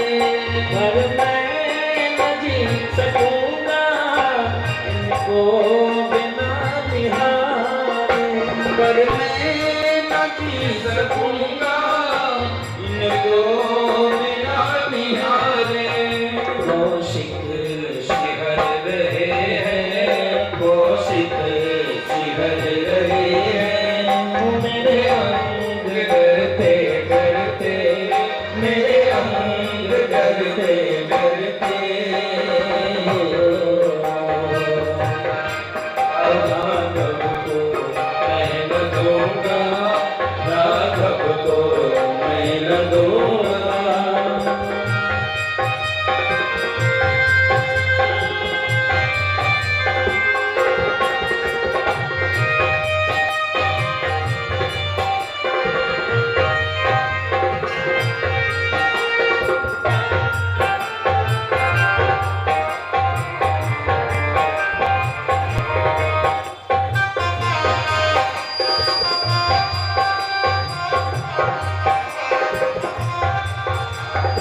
पर मैं न जी सकूंगा इनको बिना निहारे, पर मैं न जी सकूंगा इनको बिना निहारे। कौशिक सिहर रहे हैं, कौशिक सिहर रहे हैं, मेरे अंग डरते डरते, मेरे अंग डरते डरते हो, राघव को मैं न दूंगा, राघव को मैं न दूंगा।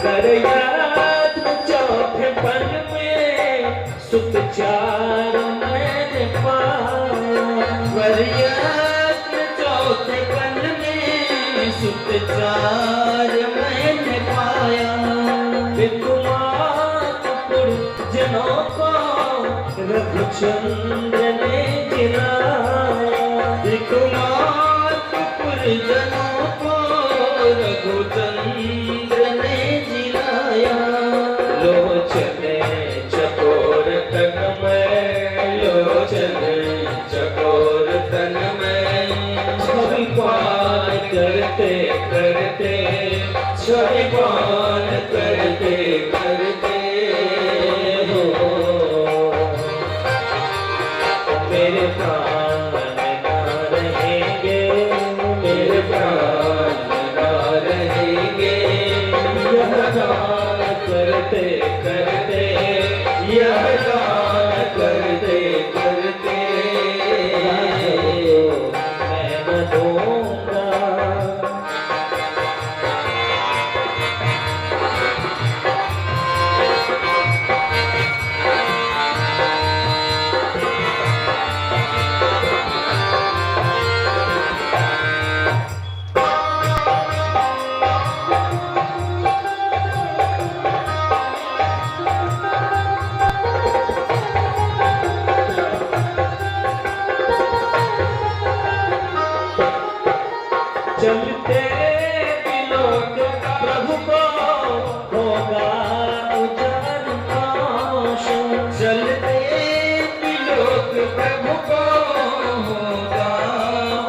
कर चौथे पन में सुख चार मैंने पाया, वरियत्न चौथे पन में सुख चार मैंने पाया, विकुमारपुर जनों को रघुचंद्र ने जिलाया, विकुमारपुर जनों को रघुचंद्र ने जिलाया। लोचन चकोर तन में, लोचन चकोर तन में, छवि पान करते करते, छवि पान करते करते हो। मेरे प्राण ना रहेंगे, मेरे प्राण ना रहेंगे, यह दान करते करते, यह दान करते करते। मैं न दूंगा। चलते बिलोक प्रभु को होगा उजार कौशल। चलते बिलोक प्रभु को होगा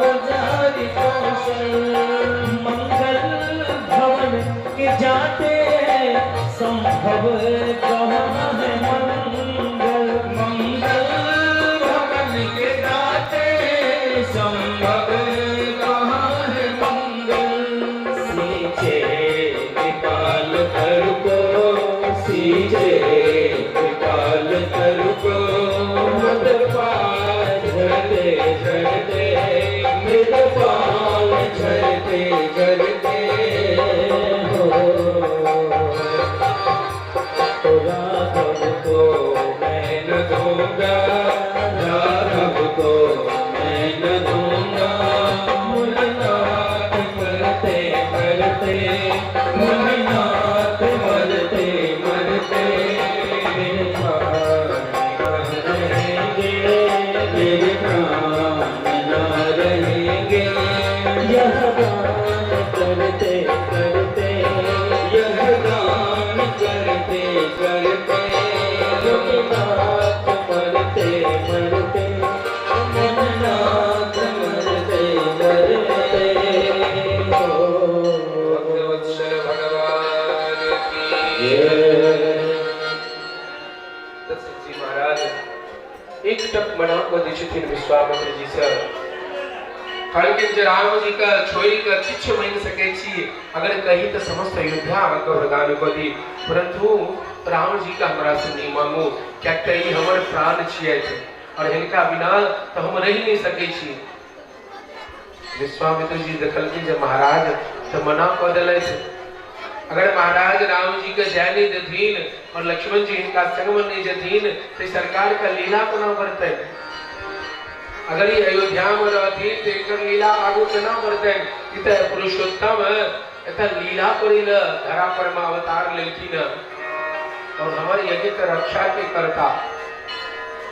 उजार कौशल। मंगल भवन के जाते संभव कहाँ है मंगल। मंगल भवन के दाते संभव कहाँ है मंगल। सींचे कृपाल कर को, सींचे कृपाल कर को, मृद पाल झरते झरते, मृद पाल झरते झरते हो। तो राघव को मैं न दूंगा, राघव को मैं न दूंगा। मुनिनाथ मरते मरते, मुनिनाथ मरते मरते, मेरे प्राण न रहेंगे, मेरे प्राण न रहेंगे, यह दान करते करते, यह दान करते करते। रघुनाथ मरते मरते, मननाथ मरते मरते हो। भक्तवत्सल भगवान की जय। दशरथ जी महाराज एक टक मना कऽ दै छथिन विश्वामित्र जी से। कहलखिन जे राम जी के छोड़ि कऽ किछु मानि सकै छी, अगर कही तऽ समस्त अयोध्या अहाँके प्रदान कऽ दी, परंतु राम जी के हमरा से नहि मांगू, किएक तऽ ई हमर प्राण छियथि और हिनका बिना तऽ हम रहि नहि सकै छी। विश्वामित्र जी देखलखिन जे महाराज तऽ मना कऽ देलथि, अगर महाराज राम जी के जाय नहीं देथिन और लक्ष्मण जी हिनका संग में नहीं जेथिन तो सरकार का लीला कोना बढ़तै। अगर ई अयोध्या में रहथिन तो एकर लीला आगू केना बढ़तै। ई तऽ पुरुषोत्तम एतऽ लीला करै लए धरा पर में अवतार लेलखिन और हमर यज्ञ के रक्षा के करता।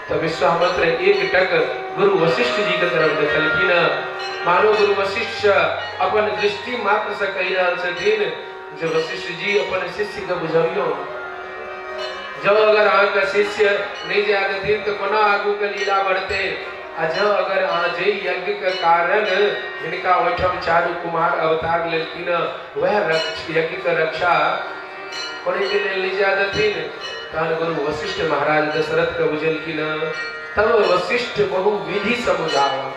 तो विश्वामित्र एक टक गुरु वशिष्ठ जी के तरफ देखलखिन, मानो गुरु वशिष्ठ अपन दृष्टि मात्र से कहि रहल छथिन जे वशिष्ठ जी अपन शिष्य के बुझबियौ, जब अगर अहाँके शिष्य नहीं जा देथिन तो कोना आगू के लीला बढ़ते। आ जब अगर अहाँ जे यज्ञ के कारण हिनका ओहिठाम चारू कुमार अवतार लेलखिन वएह यज्ञ के रक्षा करे के लेल नहीं जा देथिन, तहन गुरु वशिष्ठ महाराज दशरथ के बुझेलखिन। तब वशिष्ठ बहु विधि समझावा,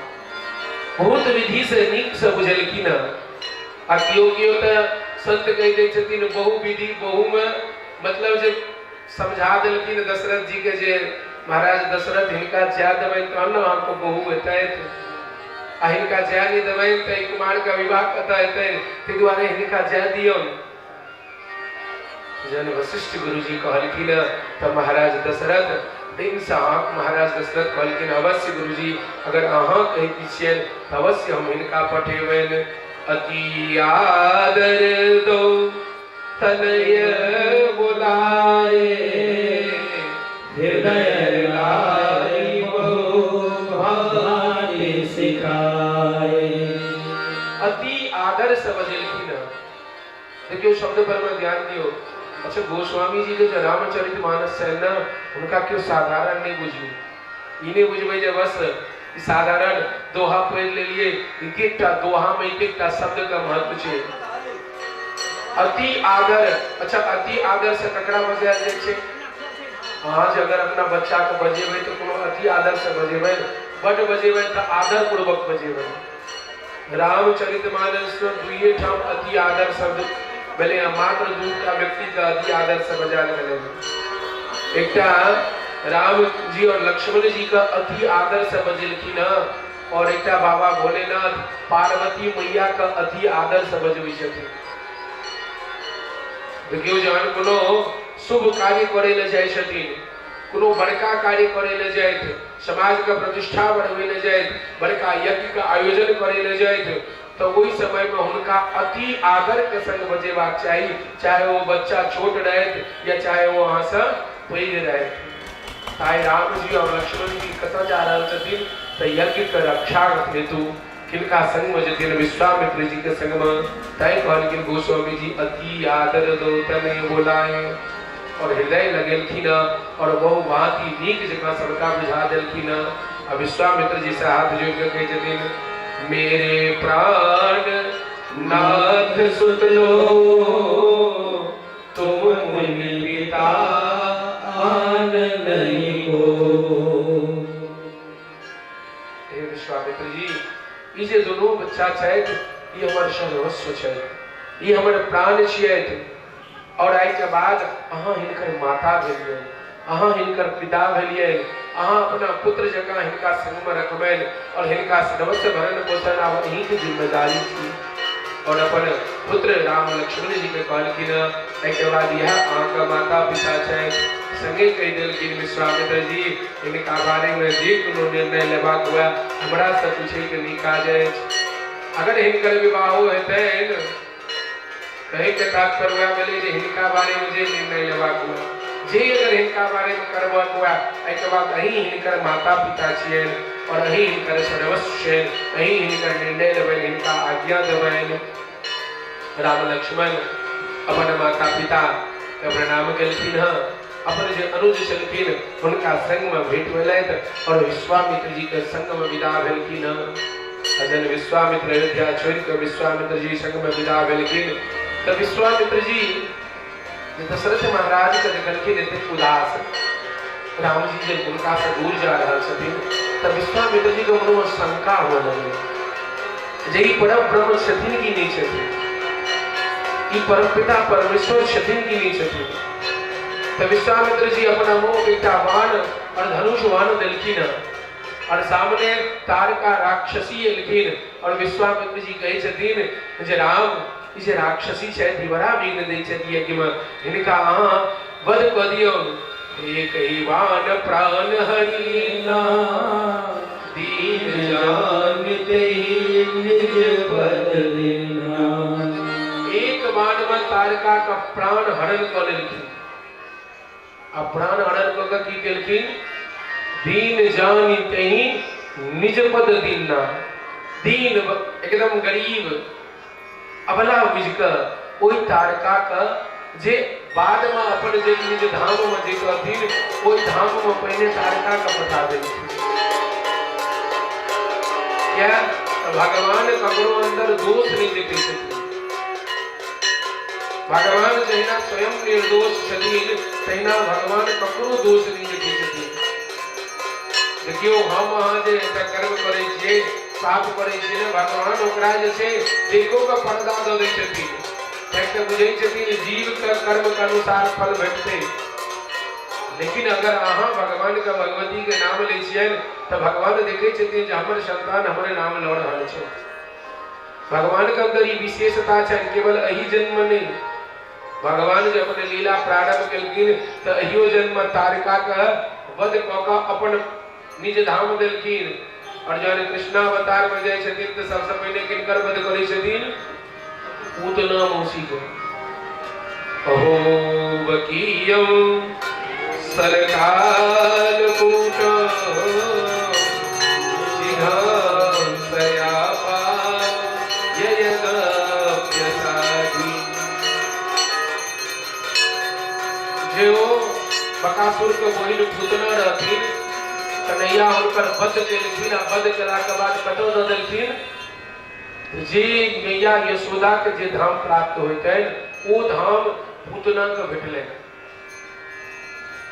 बहुत विधि से नीक से बुझेलखिन। आ केओ केओ तऽ संत कहि दै छथिन बहु विधि, बहु में मतलब जे समझा देलखिन दशरथ जी के जे महाराज दशरथ हिनका जाय देबनि तहन ने अहाँके बहु हेतैत, आ हिनका जाय नहि देबनि तऽ कुमार के विवाह कतऽ हेतनि, ताहि दुआरे हिनका जाय दियौन। जहन वशिष्ठ गुरु जी कहलखिन तऽ महाराज दशरथ प्रेम से अहाँ महाराज दशरथ कहलखिन अवश्य गुरु जी, अगर अहाँ कहैत छियनि तऽ अवश्य हम हिनका पठेबनि। अति आदर दो तनय बोलाए, हृदय लाई बहु भांति सिखाए। अति आदर से बजेलखिन। शब्द पर में ध्यान दियौ। अच्छा, गोस्वामी जी के जे रामचरित मानस छै ने, हुनका केओ साधारण नहि बुझियौ। ई नहि बुझबै जे बस ई साधारण दोहा पढ़ि लेलियै। एक एकटा दोहा में एक एकटा शब्द के महत्व छै। अति आदर। अच्छा, अति आदर से ककरा बजायल जाइ छै? अहाँ जे अगर अपना बच्चा के बजेबै तऽ कोनो अति आदर से बजेबै? बड बजेबै तऽ आदर पूर्वक बजेबै। रामचरित मानस में दुइये ठाम अति आदर शब्द भेलै हँ। मात्र दूटा व्यक्ति के अति आदर से बजायल गेलै हँ। एकटा राम जी और लक्ष्मण जी के अति आदर से बजेलखिन हँ और एकटा बाबा भोलेनाथ पार्वती मैया के अति आदर से बजबै छथिन। देखियौ, जहन कोनो शुभ कार्य करै लए जाइ छथिन, कोनो बड़का कार्य करै लए जाइत, समाजके प्रतिष्ठा बढ़बै लए जाइत, बड़का यज्ञके आयोजन करै लए जाइत, तऽ ओहि समयमे हुनका अति आदरके संग बजेबाक चाही, चाहे ओ बच्चा छोट रहथि या चाहे ओ अहाँसँ पैघ रहथि। ताहि राम जी और लक्ष्मण जी कतऽ जा रहल छथिन? तऽ यज्ञके रक्षा हेतु। किनका संगमे जेथिन? विश्वामित्र जी के संगमे। तैं कहलखिन गोस्वामी जी, अति आदर दौतने बोलाए, और हृदय लगेलखिन और बहु भांति नीक जकाँ सबटा बुझा देलखिन। आ विश्वामित्र जी से हाथ जोड़ि कऽ कहै छथिन, मेरे प्राण नाथ सुत लो, तुम मुनि पिता आन नहीं को। हे विश्वामित्र जी, ई जे दुनू बच्चा छथि, ई हमर सर्वस्व छथि, ई हमर प्राण छियथि और आइके बाद अहाँ हिनकर माता भेलियै, अहाँ हिनकर पिता भेलियै। अहाँ अपना पुत्र जकाँ हिनका संगमे रखबनि और हिनका सर्वस्व भरण पोषण आब अहीँके जिम्मेदारी छी। और अपन पुत्र राम लक्ष्मण जी के कहलखिन, एहिके बाद इएह अहाँके माता पिता छथि। संगे कहि देलखिन विश्वामित्र जी, हिनका बारेमे जे कोनो निर्णय लेबाक हुए, हमरासँ पूछैके नहि काज अछि। अगर हिनकर विवाहो हेतनि, कहैके तात्पर्य वएह भेलै जे हिनका बारेमे जे निर्णय लेबाक हुए, जे अगर हिनका बारेमे करबाक हुए, एहिके बाद अहीं हिनकर माता पिता छियनि और अहीं हिनकर सर्वस्व छियनि। अहीं हिनकर निर्णय लेबनि, हिनका आज्ञा देबनि। राम लक्ष्मण अपन माता पिता के प्रणाम केलखिन हँ। अपन जे अनुज छलखिन, हुनका संगमे भेंट भेलथि और विश्वामित्र जी के संगमे विदा भेलखिन हँ। जन विश्वामित्र अयोध्या छोड़ि कऽ विश्वामित्र जी संगमे विदा भेलखिन, तऽ विश्वामित्र जी जे दशरथ महाराज के देखलखिन एतेक उदास, राम जी जे हुनका से दूर जा रहल छथिन, तऽ विश्वामित्र जी के मनमे शंका हुअ लगलै जे ई परम ब्रह्म छथिन कि नहि छथिन, ई परमपिता परमेश्वर छथिन कि नहि छथिन। तऽ विश्वामित्र जी अपना मुँह एकटा बाण और धनुष बाण देलखिन और सामने तारका राक्षसी एलखिन और विश्वामित्र जी कहै छथिन जे राम, ई जे राक्षसी छथि, ई बड़ा विघ्न दै छथि यज्ञमे, हिनका अहाँ वध कऽ दियौ। एक ही बाण प्राण हरिना, दीन जानते ही निज पद दीना। एक बाण में तारका का प्राण हरण कऽ लेलखिन। आ प्राण हरण कऽ के की केलखिन? दीन जानी तही निज पद दीना। दीन, एकदम गरीब, अबला बुझि कऽ ओहि तारका के, जे बादमे अपन जे निज धाममे जे कहथिन, ओहि धाममे पहिने तारका के पठा देलखिन। किया? तऽ भगवान ककरो अंदर दोष नहि देखै छथिन। भगवान जहिना स्वयं निर्दोष छथिन, तहिना भगवान ककरो दोष नहि देखै छथिन। देखियौ, हम अहाँ जे एकटा कर्म करै छियै, पाप करै छियै ने, भगवान ओकरा जे छै देखो के पर्दा दऽ दै छथिन, किएक तऽ बुझै छथिन जीव के कर्म के अनुसार फल भेटतै। लेकिन अगर अहाँ भगवान के, भगवती के नाम लै छियनि, तऽ भगवान देखै छथिन जे हमर संतान हमरे नाम लऽ रहल छै। भगवान के अंदर ई विशेषता छनि। केवल एहि जन्म नहि, भगवान जे अपन लीला प्रारंभ केलखिन, तऽ एहियो जन्म तारका के वध कऽ कऽ अपन निज धाम देलखिन। और जहन कृष्णावतार में जाइ छथिन, तऽ सबसँ पहिने किनकर वध करै छथिन? पूतना मौसी के। अहो बकीयम सरकाल कूट जिघांसया। जे ओ बकासुर के बहिन पूतना रहथिन, कन्हैया हुनकर वध केलखिन आ वध केलाके बाद कतौ दऽ देलखिन। जे मैया यशोदा के जे धाम प्राप्त होइतनि ओ धाम पूतना के भेटलनि।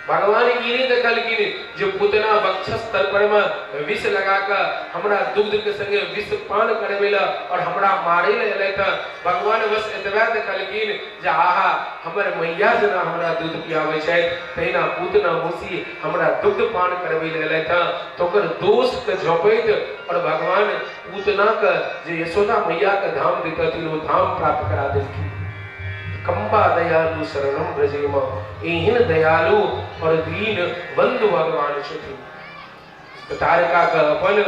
भगवान ई नहि देखलखिन जे पूतना वक्षस्थल पर में विष लगा कऽ हमरा दुग्ध के संगे विष पान करबै लए और हमरा मारै लए एलथि हँ। भगवान बस एतबे देखलखिन जे आहा, हमर मैया जेना हमरा दूध पियाबै छथि तहिना पूतना मौसी हमरा दुग्ध पान करबै लए एलथि हँ। तऽ ओकर दोष के झँपैत और भगवान पूतना के जे यशोदा मैया के धाम दैतथिन ओ धाम प्राप्त करा देलखिन। कम्बा दयालु शरणम ब्रजेम, एहन दयालु और दीन बंधु भगवान छथिन। तारका के अपन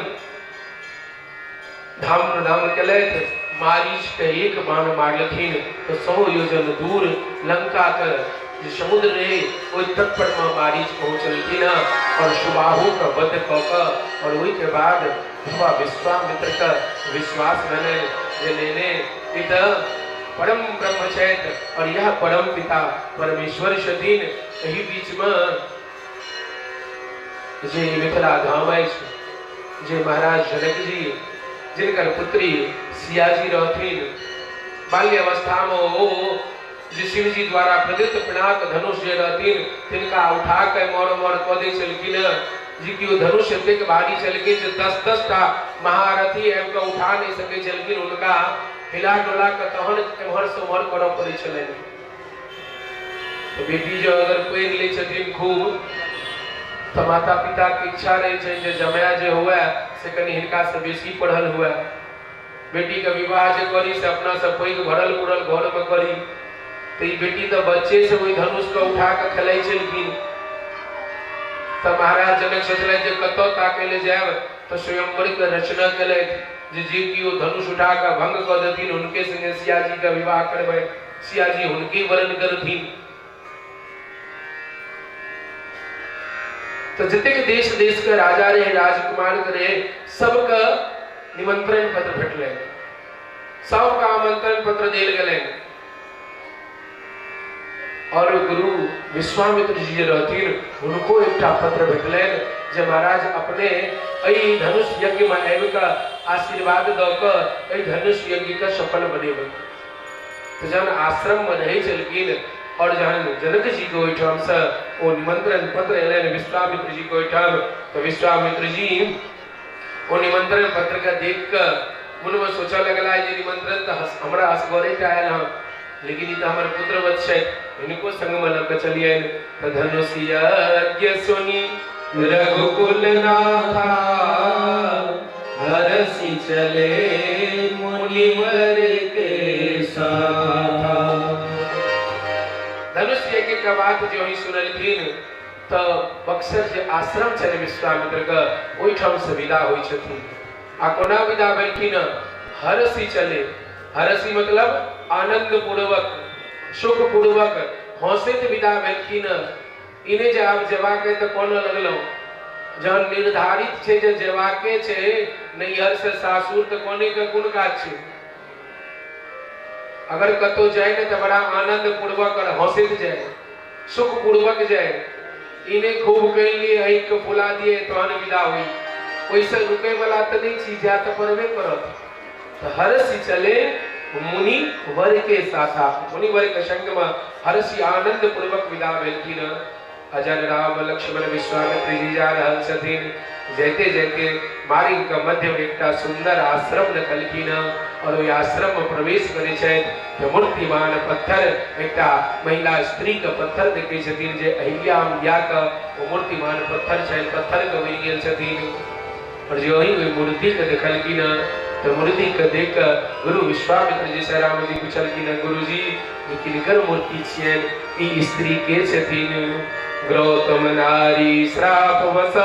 धाम प्रदान केलथि। मारीच के एक बाण मारलखिन तो 100 योजन दूर लंका के जे समुद्र रहे ओहि तट पर में मारीच पहुंचलखिन और सुबाहु के वध कऽ कऽ और ओहि के बाद बाबा विश्वामित्र के विश्वास भेलनि जे लेने ई तऽ परम ब्रह्म छथि और यह परम पिता परमेश्वर छथिन। एहि बीच में जे मिथिला धाम अछि, जे महाराज जनक जी जिनकर पुत्री सियाजी रहथिन, बाल्य अवस्था में ओ जे शिवजी द्वारा प्रदत्त पिनाक धनुष जे रहथिन तिनका उठा के एम्हर ओम्हर कऽ दै छलखिन। जे कि ओ धनुष एतेक भारी छलखिन जे 10-10 टा महारथी आबि कऽ उठा नहि सकै छलखिन, हुनका हिला डोला कऽ तहन एम्हर से ओम्हर करऽ पड़ै छलनि। तऽ बेटी जँ अगर पढ़ि लै छथिन खूब तऽ माता पिताके इच्छा रहै छनि जे जमाए जे हुए से कनि हिनकासँ बेसी पढ़ल हुए, बेटीके विवाह जे करी से अपनासँ पैघ भरल पुरल घरमे करी। तऽ ई बेटी तऽ बच्चेसँ ओहि धनुषके उठा कऽ खेलाइ छलखिन। तऽ महाराज जनक सोचलनि जे कतऽ ताकै लए जायब, तऽ स्वयंवरके रचना केलथि जे जे केओ धनुष उठा कऽ भंग कऽ देथिन हुनके संगे सियाजीके विवाह करबै, सियाजी हुनके वरण करथिन। तऽ जतेक देश देश के राजा रहे, राजकुमार के रहे, सबके निमंत्रण पत्र भेटलनि, सबके आमंत्रण पत्र देल गेलनि। और गुरु विश्वामित्र जी जे रहथिन हुनको एकटा पत्र भेटलनि जे महाराज अपने एहि धनुष यज्ञ में आबि कऽ आशीर्वाद दऽ कऽ एहि धनुष यज्ञ के सफल बनेबै। तऽ जहन आश्रम में रहै छलखिन और जहन जनक जी के ओहिठाम से ओ निमंत्रण पत्र एलनि विश्वामित्र जी के ओहिठाम, तऽ विश्वामित्र जी ओ निमंत्रण पत्र के देख कऽ मन में सोचऽ लगला जे निमंत्रण तऽ हमरा असगरे टा आयल हँ, लेकिन ई तऽ हमर पुत्रवत छथि, हिनको संग में लऽ कऽ चलियनि। तऽ धनुष यज्ञ सुनि रघुकुल नाथा, हरषि चले मुनिवर के साथा। धनुष यज्ञ के बात जो ही सुनलखिन तऽ बक्सर जे आश्रम छलै विश्वामित्र के ओहिठाम से विदा होइ छथिन। आ कोना विदा भेलखिन? हरषि चले, हरषि मतलब आनंद पूर्वक, सुख पूर्वक हंसैत विदा भेलखिन। ई नहि जे आब जेबाक तऽ कोना लगलहुँ, जहन निर्धारित छै जे जेबाके छै नैहर से सासुर तऽ कोने के कोन काज छै। अगर कतौ जाय ने तऽ बड़ा आनंद पूर्वक और हंसैत जाय, सुख पूर्वक जाय। ई नहि खूब कहि लिए आँखि के फुला दिए तहन विदा होई, ओहिसँ रुकै वाला तऽ नहि छी, जाय तऽ पड़बे करत। तऽ हर्षि चले मुनि वर के साथा, मुनि वर के संग में हर्षि आनंद पूर्वक विदा भेलखिन। अजन राम लक्ष्मण विश्वामित्र जी जा रहल छथिन। जाइते जाइते मार्ग के मध्य में एकटा सुंदर आश्रम देखलखिन और ओहि आश्रम में प्रवेश करै छथि तऽ मूर्तिमान पत्थर, एकटा महिला स्त्री के पत्थर देखै छथिन जे अहिल्या मैया के ओ मूर्तिमान पत्थर छनि, पत्थर के बनि गेल छथिन। और जो ही ओहि मूर्ति के देखलखिन तऽ मूर्ति के देख कऽ गुरु विश्वामित्र जी से राम जी पुछलखिन, गुरुजी ई किनकर मूर्ति छियनि, ई स्त्री के छथिन? गौतम नारी श्राप वस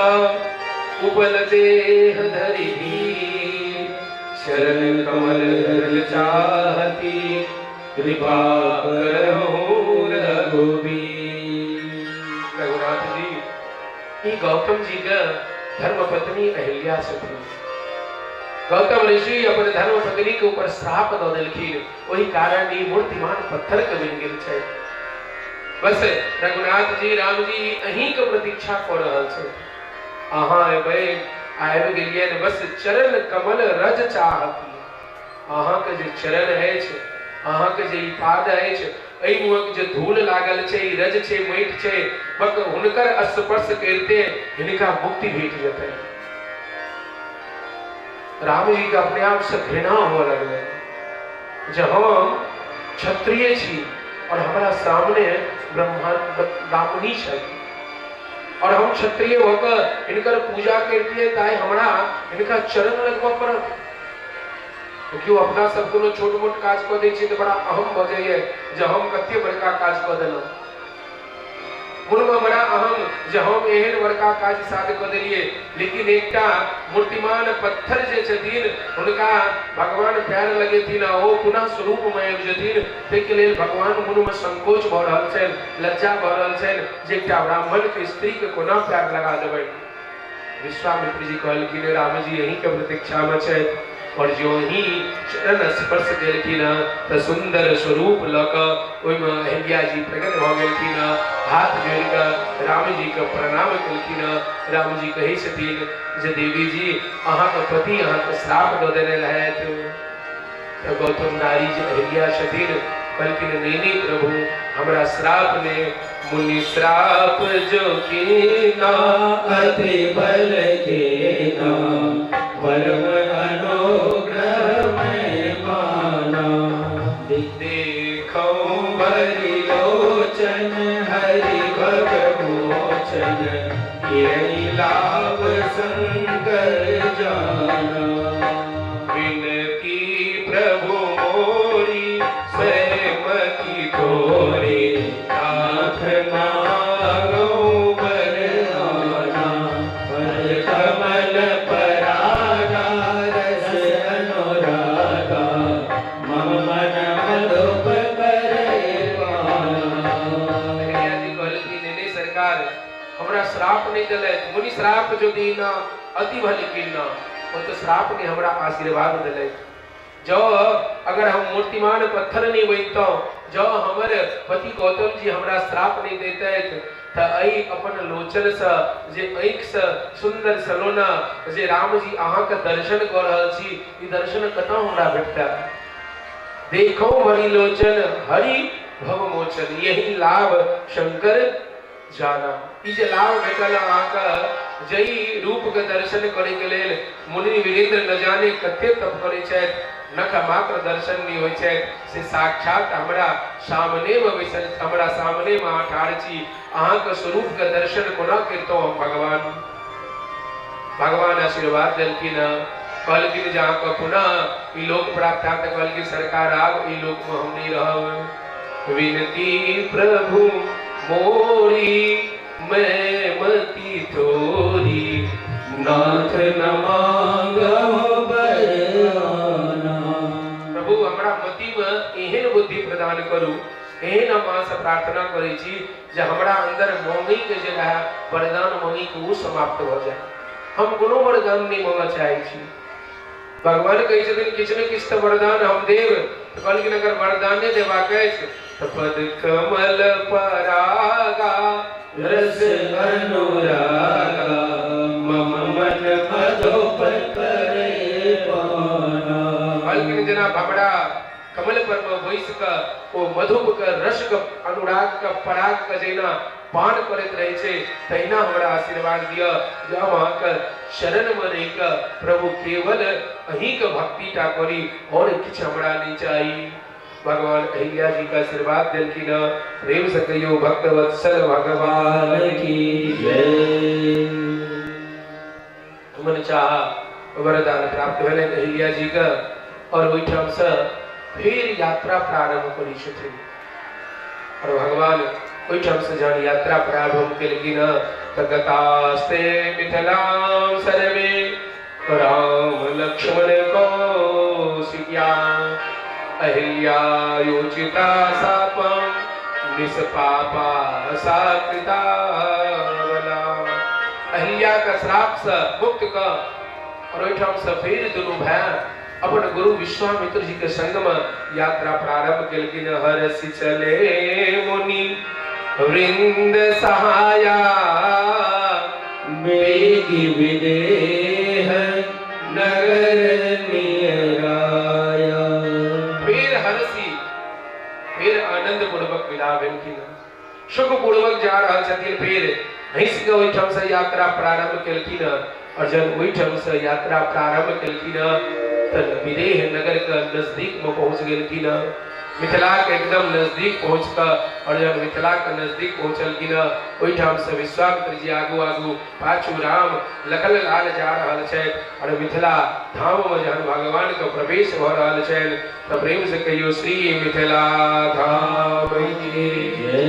उपल देह धरि, शरण कमल धरल चाहती, कृपा करहु रघुबीर। रघुनाथ जी ई गौतम जी के धर्मपत्नी अहिल्या छथिन। गौतम ऋषि अपन धर्मपत्नी के ऊपर श्राप दऽ देलखिन, ओहि कारण ई मूर्तिमान पत्थर के बनि गेल छै। बस रघुनाथ जी राम जी अहीं के प्रतीक्षा कऽ रहल छथि। अहाँ एबै, आबि गेलियै, बस चरण कमल रज चाहती। अहाँके जे चरण अछि, अहाँके जे ई पाद अछि, एहि मुँहक जे धूल लागल छै, ई रज छै, माटि छै, बस हुनकर स्पर्श करिते हिनका मुक्ति भेट जेतै। राम जी के अपने आप से घृणा हुआ लगलै जे हम क्षत्रिय छी और हमरा सामने ब्राह्मणी छथि और हम क्षत्रिय होकर हिनकर पूजा करितियै तऽ आइ हमरा हिनका चरण लगबऽ पड़त। केओ अपना सब कोनो छोट मोट काज कऽ दै छियै तऽ बड़ा अहम भऽ जाइए जे हम कते बड़का काज कऽ देलहुँ। मनमे बड़ा अहम जे हम एहन बड़का काज साध कऽ देलियै, लेकिन एकटा मूर्तिमान पत्थर जे छथिन हुनका भगवान पैर लगेथिन आ ओ पुनः स्वरूपमे आबि जेथिन, ताहिके लेल भगवान मनमे संकोच भऽ रहल छनि, लज्जा भऽ रहल छनि जे एकटा ब्राह्मणके स्त्रीके कोना पैर लगा देबै। विश्वामित्र जी कहलखिन रामजी अहीँके प्रतीक्षामे छथि, और जो ही चरण स्पर्श केलखिन तऽ सुन्दर स्वरूप लऽ कऽ ओहिमे अहिल्या जी प्रकट भऽ गेलखिन। हाथ जोड़ि कऽ रामजी के प्रणाम केलखिन। रामजी कहै छथिन जे देवी जी अहाँके पति अहाँके श्राप दऽ देने रहथि। तऽ गौतम नारी जे अहिल्या छथिन कहलखिन नहीं नहीं प्रभु, हमरा श्राप ने मुनि श्राप जो कीना अति बल कीना परम अनुग्रह में माना। देखो भरि लोचन हरि भव मोचन, यही लाभ शंकर जाना। विनती प्रभु मोरी सहमति तोरी, नाथ मांगो बर आना। पद कमल परागा रस अनुरागा, मम मन मधुप करे पाना। अहिल्या जी कहलखिन नहीं सरकार, हमरा श्राप नहीं देलथि। मुनि श्राप जो दीना अति भल कीना, ओ तो श्राप ने हमरा आशीर्वाद देलथि। जो अगर हम मूर्तिमान पत्थर नहीं बनतहुँ, जो हमर पति गौतम जी हमरा श्राप नहीं देतथि, तऽ एहि अपन लोचन से जे आँखि से सुंदर सलोना जे राम जी अहाँके दर्शन कऽ रहल छी, ई दर्शन कतऽ हमरा भेटतै? देखो हरि लोचन हरि भव मोचन, यही लाभ शंकर जाना। ई जे लाभ भेटल अहाँके, जई रूप के दर्शन करे के लेल मुनि वीरेंद्र न जाने कते तप करे छथि, नख मात्र दर्शन नहीं होइ छथि, से साक्षात हमरा सामने में बैसल, हमरा सामने में अहाँ ठाढ़ छी, अहाँके स्वरूप के दर्शन कोना करितहुँ हम भगवान? भगवान आशीर्वाद देलखिन, कहलखिन जे अहाँके पुनः ई लोक प्राप्त हैत। तऽ कहलखिन सरकार आब ई लोक में हम नहीं रहब। विनती प्रभु मोरी मैं मति थोरी, नाथ न मांगो बर आना। प्रभु हमरा मति में एहन बुद्धि प्रदान करू, एहन हम अहाँ से प्रार्थना करै छी जे हमरा अंदर मांगै के जे रहै वरदान मांगै के ओ समाप्त भऽ जाय। हम कोनो वरदान नहीं मांगऽ चाहै छी। भगवान कहै छथिन किछु ने किछु तऽ वरदान हम देब। तऽ कहलखिन अगर वरदाने देबाक अछि तऽ पद कमल परागा रस अनुरागा, मम मन मधुप करे पाना। कहलखिन जेना भमरा कमल पर में बैस कऽ ओ मधुप के रस के अनुराग के पराग के जहिना पान करैत रहै छै, तहिना हमरा आशीर्वाद दिअ जे हम अहाँके शरण में रहि कऽ प्रभु केवल अहीं के भक्ति टा करी और किछु हमरा नहीं चाही। भगवान अहिल्या जी का आशीर्वाद देलखिन। प्रेम से कहियो भक्त वत्सल भगवान की जय। मन चाह वरदान प्राप्त भेलनि अहिल्या जी के और ओहिठाम से फिर यात्रा प्रारंभ करै छथिन। और भगवान ओहिठाम से जहन यात्रा प्रारंभ केलखिन तऽ गतास्ते मिथिलां सर्वे राम लक्ष्मण कौशिक्या, अहिल्या योचिता शापम निष्पापा सा कृता बला। अहिल्या का श्राप से मुक्त क और ओहिठाम से फिर दुनू भाई अपन गुरु विश्वामित्र जी के संग में यात्रा प्रारंभ केलखिन। हरसि चले मुनि वृंद सहाया बेगी विदेह नगर नियराया। फिर हर्षी फिर आनंद पूर्वक विदा भेलखिन, सुख पूर्वक जा रहल छथिन। फिर हंसि के ओहिठाम से यात्रा प्रारंभ केलखिन और जब ओहिठाम से यात्रा प्रारंभ केलखिन तऽ विदेह नगर के नजदीक में पहुंच गेलखिन। मिथिला के एकदम नजदीक पहुंच कऽ और जब मिथिला के नजदीक पहुंचलखिन ओहिठाम से विश्वामित्र जी आगू आगू पाछू राम लखन लाल जा रहल छथि और मिथिला धाम में जहन भगवान के प्रवेश भऽ रहल छनि तऽ प्रेम से कहियो श्री मिथिला धाम की जय।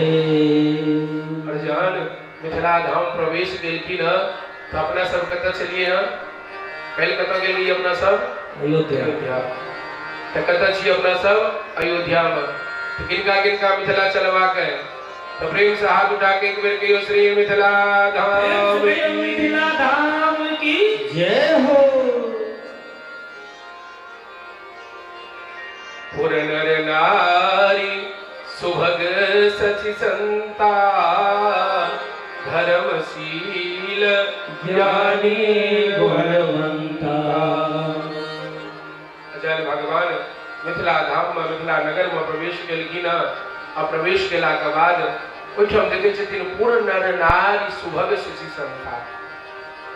और जहन मिथिला धाम प्रवेश केलखिन तऽ अपना सब कतऽ छलियै हँ? काल्हि कतऽ गेल रहियै अपना सब? अयोध्या। अयोध्या। तऽ कतऽ छी अपना सब? अयोध्या में। तऽ किनका किनका मिथिला चलबाक है? तऽ प्रेम से हाथ उठा के एक बेर कहियो श्री मिथिला धाम श्री मिथिला धाम की जय हो। पुर नर नारी सुभग सचि संता धर्मशील ज्ञानी गुणवंता। आचार्य भगवान मिथिला धाम में मिथिला नगर में प्रवेश केलखिन आ प्रवेश केला के बाद ओहिठाम देखै छथिन पूर्ण नर नारी सुभग सुचि संता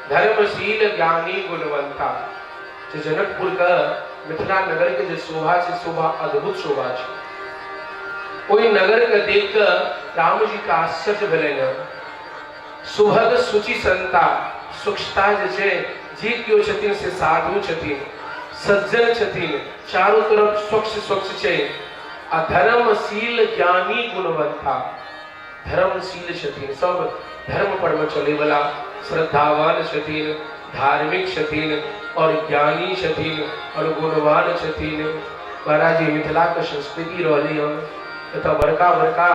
धर्मशील ज्ञानी गुणवंता। जे जनकपुर के मिथिला नगर के जे शोभा छै, शोभा अद्भुत शोभा छै। ओहि नगर के देख के राम जी के आश्चर्य भेलनि। सुभग शुचि संता स्वच्छता जे छै, जे केओ छथिन से साधु छथिन, सज्जन छथिन, चारू तरफ स्वच्छ स्वच्छ छै आ धर्मशील ज्ञानी गुणवंता धर्मशील छथिन, सब धर्म पर में चले वाला श्रद्धावान छथिन, धार्मिक छथिन और ज्ञानी छथिन और गुणवान छथिन। महाराज जी मिथिला के संस्कृति रहलै हन, एतऽ बड़का बड़का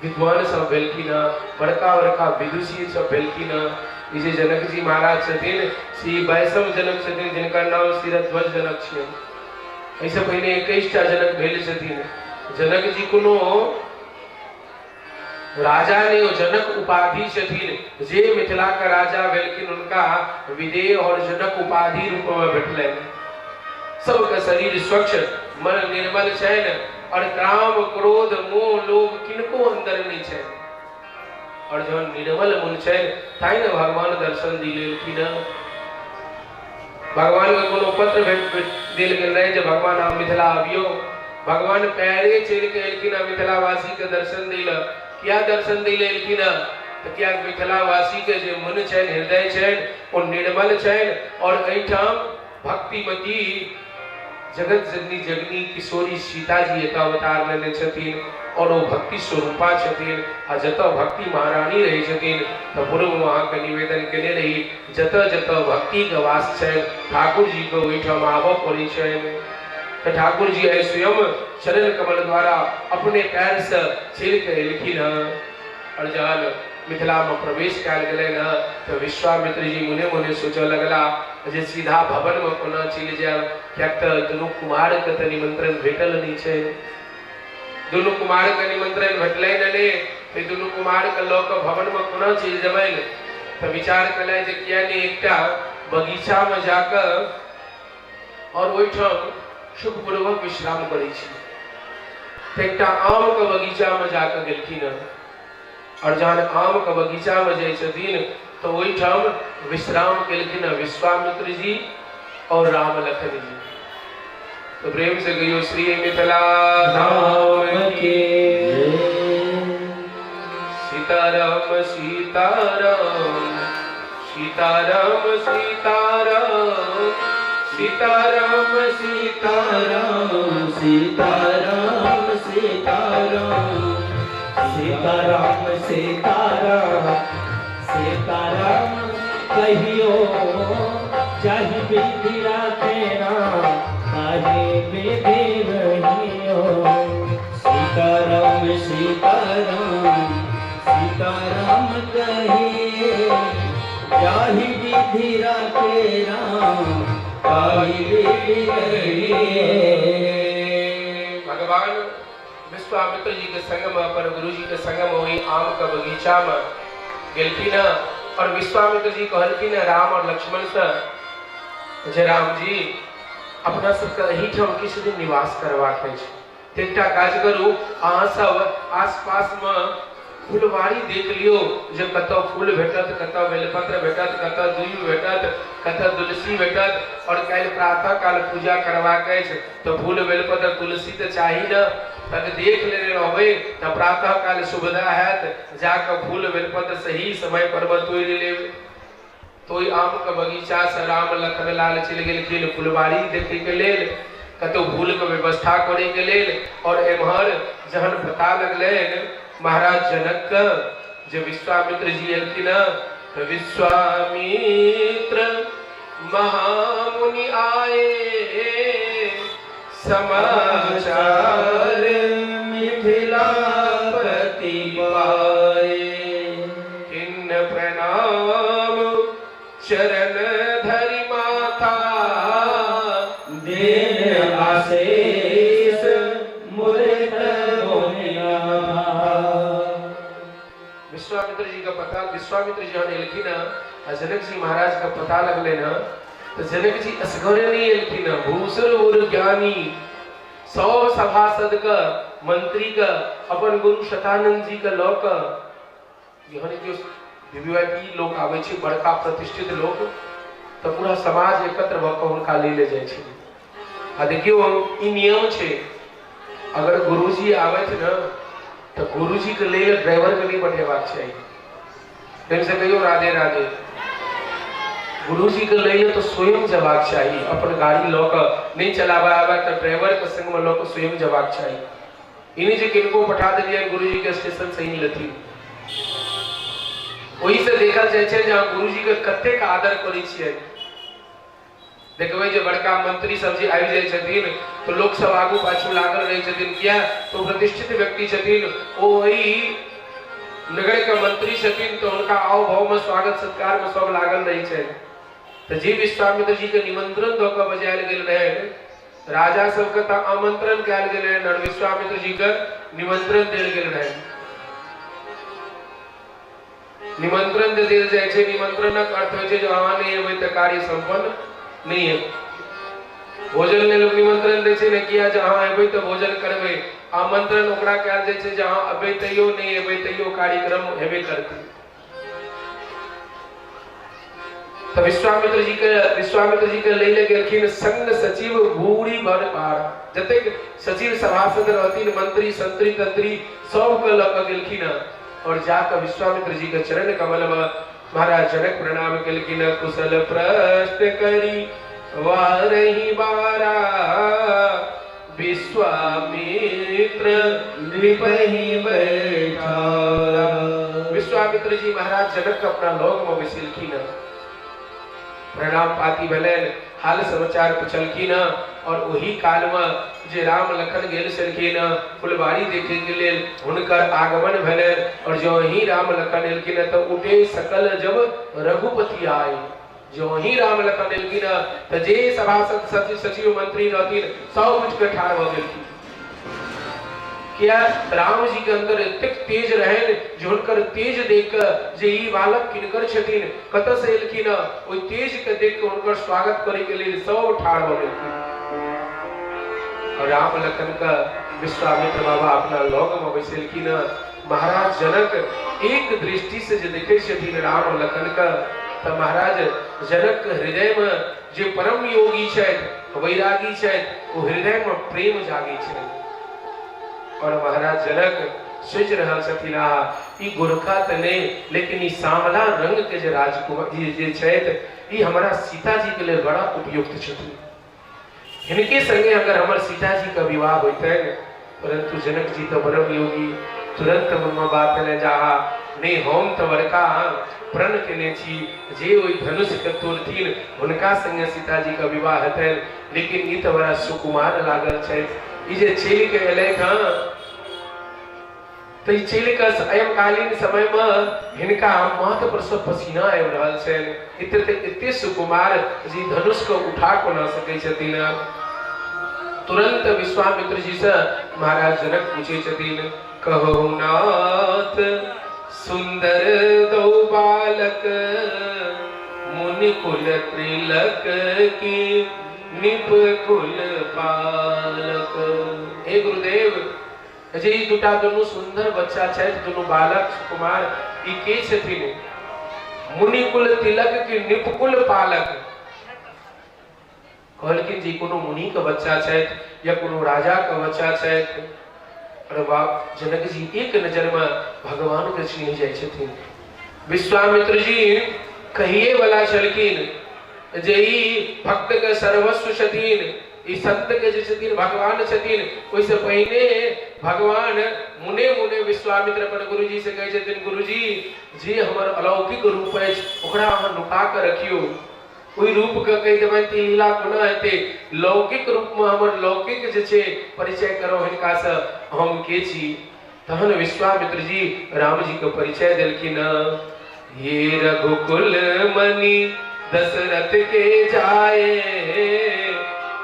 विद्वान सब भेलखिन हँ, बड़का बड़का विदुषी सब भेलखिन हँ। ई जे जनक जी महाराज छथिन से 22म जनक छथिन, जिनकर नाम शिरध्वज जनक छियनि। एहिसँ पहिने 21टा जनक भेल छथिन। जनक जी कोनो राजा नहीं, ओ जनक उपाधि छथिन। जे मिथिला के राजा भेलखिन उनका विदेह और जनक उपाधि रूप में भेटलनि। सबके शरीर स्वच्छ, मन निर्मल छनि और काम क्रोध मोह लोभ किनको अंदर नहीं छनि। और जहन निर्मल मन छनि ताहि ने भगवान दर्शन दिलेलखिन। भगवान के कोनो पत्र भेट देल गेल रहे जे भगवान अहाँ मिथिला अबियौ। भगवान पैरे चलि के एलखिन आ मिथिलावासी के दर्शन दै लए। किया दर्शन दै लए एलखिन? तऽ किया मिथिलावासी के जे मन छनि, हृदय छनि, ओ निर्मल छनि और एहिठाम भक्तिमती जगत जननी जगनी किशोरी सीता जी एतऽ अवतार लेने छथिन और ओ भक्ति स्वरूपा छथिन। आ जतऽ भक्ति महारानी रहै छथिन तऽ पूर्वमे अहाँके निवेदन केने रही, जतऽ जतऽ भक्तिके वास छनि ठाकुर जी के ओहिठाम आबऽ पड़ै छनि। तऽ ठाकुर जी आइ स्वयं चरण कमल द्वारा अपने पैर से चलि के एलखिन हँ। और जहन मिथिला में प्रवेश कयल गेलनि हँ तऽ विश्वामित्र जी मोने मोने सोचऽ लगला जे सीधा भवन में कोना चलि जायब, किएक तऽ दुनू कुमार के तऽ निमंत्रण भेटल नहि छै। दुनू कुमार के निमंत्रण भेटलनि नहि तऽ दुनू कुमार के लऽ कऽ भवन में कोना चलि जेबनि। तऽ विचार केलनि जे किया नहि एकटा बगीचा में जाकऽ और ओहिठाम सुखपूर्वक विश्राम करै छी। तऽ एकटा आम के बगीचा में जाकऽ गेलखिन हँ और जहन आम के बगीचा में जाइ छथिन तऽ ओहिठाम विश्राम केलखिन हँ विश्वामित्र जी और राम लखन जी। तो प्रेम से कहियो श्री मिथिला धाम की सीताराम सीताराम सीताराम सीताराम सीताराम सीताराम सीताराम सीताराम सीताराम सीताराम सीताराम कहियो जाहि विधि राखे राम ताहि विधि रहियो। सीताराम सीताराम सीताराम कहिए जाहि विधि राखे राम ताहि विधि रहिए। भगवान विश्व विश्वामित्र जी के संग में अपन गुरु जी के संग में ओहि आम के बगीचा में गेलखिन और विश्वामित्र जी कहलखिन राम और लक्ष्मण से जे राम जी अपना सबके एहिठाम किछु दिन निवास करबाक अछि तऽ एकटा काज करू अहाँ सब आसपास में फुलवारी देख लियौ जे कतऽ फूल भेटत कतऽ बेलपत्र भेटत कतऽ दूबि भेटत कतऽ तुलसी भेटत और काल्हि प्रातः काल पूजा करबाक अछि तऽ फूल बेलपत्र तुलसी तऽ चाही ने तक देख लेने रहबै तऽ प्रातः काल सुविधा हैत जाकऽ फूल बेलपत्र सही समय पर मे तोड़ि लेब। तऽ ओहि आमके बगीचासँ राम लखन लाल चलि गेलखिन फुलबाड़ी देखैके लेल कतहु फूलके व्यवस्था करैके लेल आओर एम्हर जहन पता लगलनि महाराज जनकके जे विश्वामित्र जी एलखिन हँ तऽ विश्वामित्र महामुनि आए समाचार मिथिलापति पाए। किन्न प्रणाम चरण धरि माता दीन आशीष मुदित मोहि नाथा। विश्वामित्र जी का पता विश्वामित्र जहन एलखिन आ जनक जी महाराज का पता लगलै न तऽ जनक जी असगरे नहि एलखिन भूसुर उर ज्ञानी सब सभासद के मंत्री के अपन गुरु शतानंद जी के लऽ कऽ जहन केओ वीवीआईपी लोक आबै छै बड़का प्रतिष्ठित लोक तऽ पूरा समाज एकत्र भऽ कऽ हुनका ले ले जाइ छै। आ देखियौ ई नियम छै अगर गुरुजी आबथि ने तऽ गुरुजी के लेल ड्राइवर के नहि पठेबाक चाही। प्रेम से कहियो राधे राधे। गुरुजी के लेल तऽ स्वयं जबाक चाही, अपन गाड़ी लऽ कऽ नहि चलाबऽ आबे तऽ ड्राइवर के संग में लऽ कऽ स्वयं जबाक चाही। ई नहि जे किनको पठा देलियनि गुरुजी के स्टेशन से ही लेथिन। ओहि से देखल जाइ छै जे अहाँ गुरुजी के कतेक आदर करै छियै। देखबै जे बड़का मंत्री सब जे आबि जाइ छथिन तऽ लोक सब आगू पाछू लागल रहै छथिन, किया तऽ ओ प्रतिष्ठित व्यक्ति छथिन, ओ ओहि नगर के मंत्री छथिन तऽ हुनका आव भाव में स्वागत सत्कार में सब लागल रहै छै। तऽ जे विश्वामित्र जी के निमंत्रण दऽ कऽ बजायल गेल रहै, राजा सबके तऽ आमंत्रण कयल गेल रहै और विश्वामित्र जी के निमंत्रण देल गेल रहै। निमंत्रण जे देल जाइ छै, निमंत्रणक अर्थ होइ छै जे अहाँ नहि एबै तऽ कार्य सम्पन्न नहि हेतै। भोजन लेल लोक निमंत्रण दै छै ने, किया जे अहाँ एबै तऽ भोजन करबै। आमंत्रण ओकरा कयल जाइ छै जे अहाँ एबै तैयो नहि एबै तैयो कार्यक्रम हेबे करतै। तऽ विश्वामित्र जी के लै लए गेलखिन संग सचिव भूरी भर भार, जतेक सचिव सभासद रहथिन, मंत्री संत्री तंत्री सबके लऽ कऽ गेलखिन और जाकऽ विश्वामित्र जी के चरण कमल में महाराज जनक प्रणाम केलखिन। कुशल प्रश्न करी वारही बारा विश्वामित्र नृपहि बैठारा। विश्वामित्र जी महाराज जनक के अपना लग में बैसेलखिन, प्रणाम पाती भेलनि, हाल समाचार पुछलखिन और ओही काल में जे राम लखन गेल छलखिन फुलबाड़ी देखे के लेल हुनकर आगमन भेलनि और जो ही राम लखन एलखिन तऽ उठे सकल जब रघुपति आए। जो ही राम लखन एलखिन तऽ जे सभासद सचिव सचिव मंत्री रहथिन सब उठि कऽ ठाढ़ भऽ गेलखिन। किया राम जी के अंदर एतेक तेज रहनि जे हुनकर तेज देख कऽ जे ई बालक किनकर छथिन, कतऽ से एलखिन, ओहि तेज के देख कऽ हुनकर स्वागत करे के लेल सब ठाढ़ भऽ गेलखिन। और राम लखन के विश्वामित्र बाबा अपना लग में बैसेलखिन। महाराज जनक एक दृष्टि से जे देखे छथिन राम लखन के तऽ महाराज जनक के हृदय में जे परम योगी छथि, वैरागी छथि, ओ हृदय में प्रेम जागे छनि। और महाराज जनक सोचि रहल छथिन, आहा ई गोरखा तऽ नहि, लेकिन ई सामला रंग के जे राजकुमार जी जे छथि ई हमरा सीता जी के लेल बड़ा उपयुक्त छथिन, हिनके संगे अगर हमर सीता जी के विवाह होइतनि। परंतु जनक जी तऽ परम योगी, तुरंत मन में बात एलनि जे आहा नहि, हम तऽ बड़का प्रण केने छी जे ओहि धनुष के तोड़थिन हुनका संगे सीता जी के विवाह हेतनि, लेकिन ई तऽ बड़ा सुकुमार लागल छथि, ई जे चलि के एलथि हँ तऽ ई चलि कऽ अयमकालीन समय में हिनका माथ पर से पसीना आबि रहल छनि, एते तऽ एते सुकुमार जे धनुष के उठा कोना सकै छथिन। तुरंत विश्वामित्र जी से महाराज जनक पूछे छथिन, कहु नाथ सुंदर दो बालक, मुनि कुल त्रिलक की निप कुल पालक। हे गुरुदेव, जे ई दूटा दुनू सुंदर बच्चा छथि, दुनू बालक सुकुमार, ई के छथिन? मुनि कुल तिलक की निपकुल पालक। कहलखिन जे कोनो मुनि के बच्चा छथि या कोनो राजा के बच्चा छथि। अरे बाप, जनक जी एक नजर में भगवान के चिन्ह जाइ छथिन। विश्वामित्र जी कहिए वाला छलखिन जे ई भक्त के सर्वस्व छथिन, ई संत के जे छथिन भगवान छथिन। ओहिसँ पहिने भगवान मुने मुने विश्वामित्र अपन गुरुजी से कहै छथिन, गुरुजी जे हमर अलौकिक रूप अछि ओकरा अहाँ नुका कऽ रखियौ। ओहि रूप के कहि देबनि तऽ लीला कोना हेतै? लौकिक रूपमे हमर लौकिक जे छै परिचय करो हिनकासँ, हम के छी। तहन विश्वामित्र जी राम जी के परिचय देलखिन। हे रघुकुल मणि दशरथ के जाए,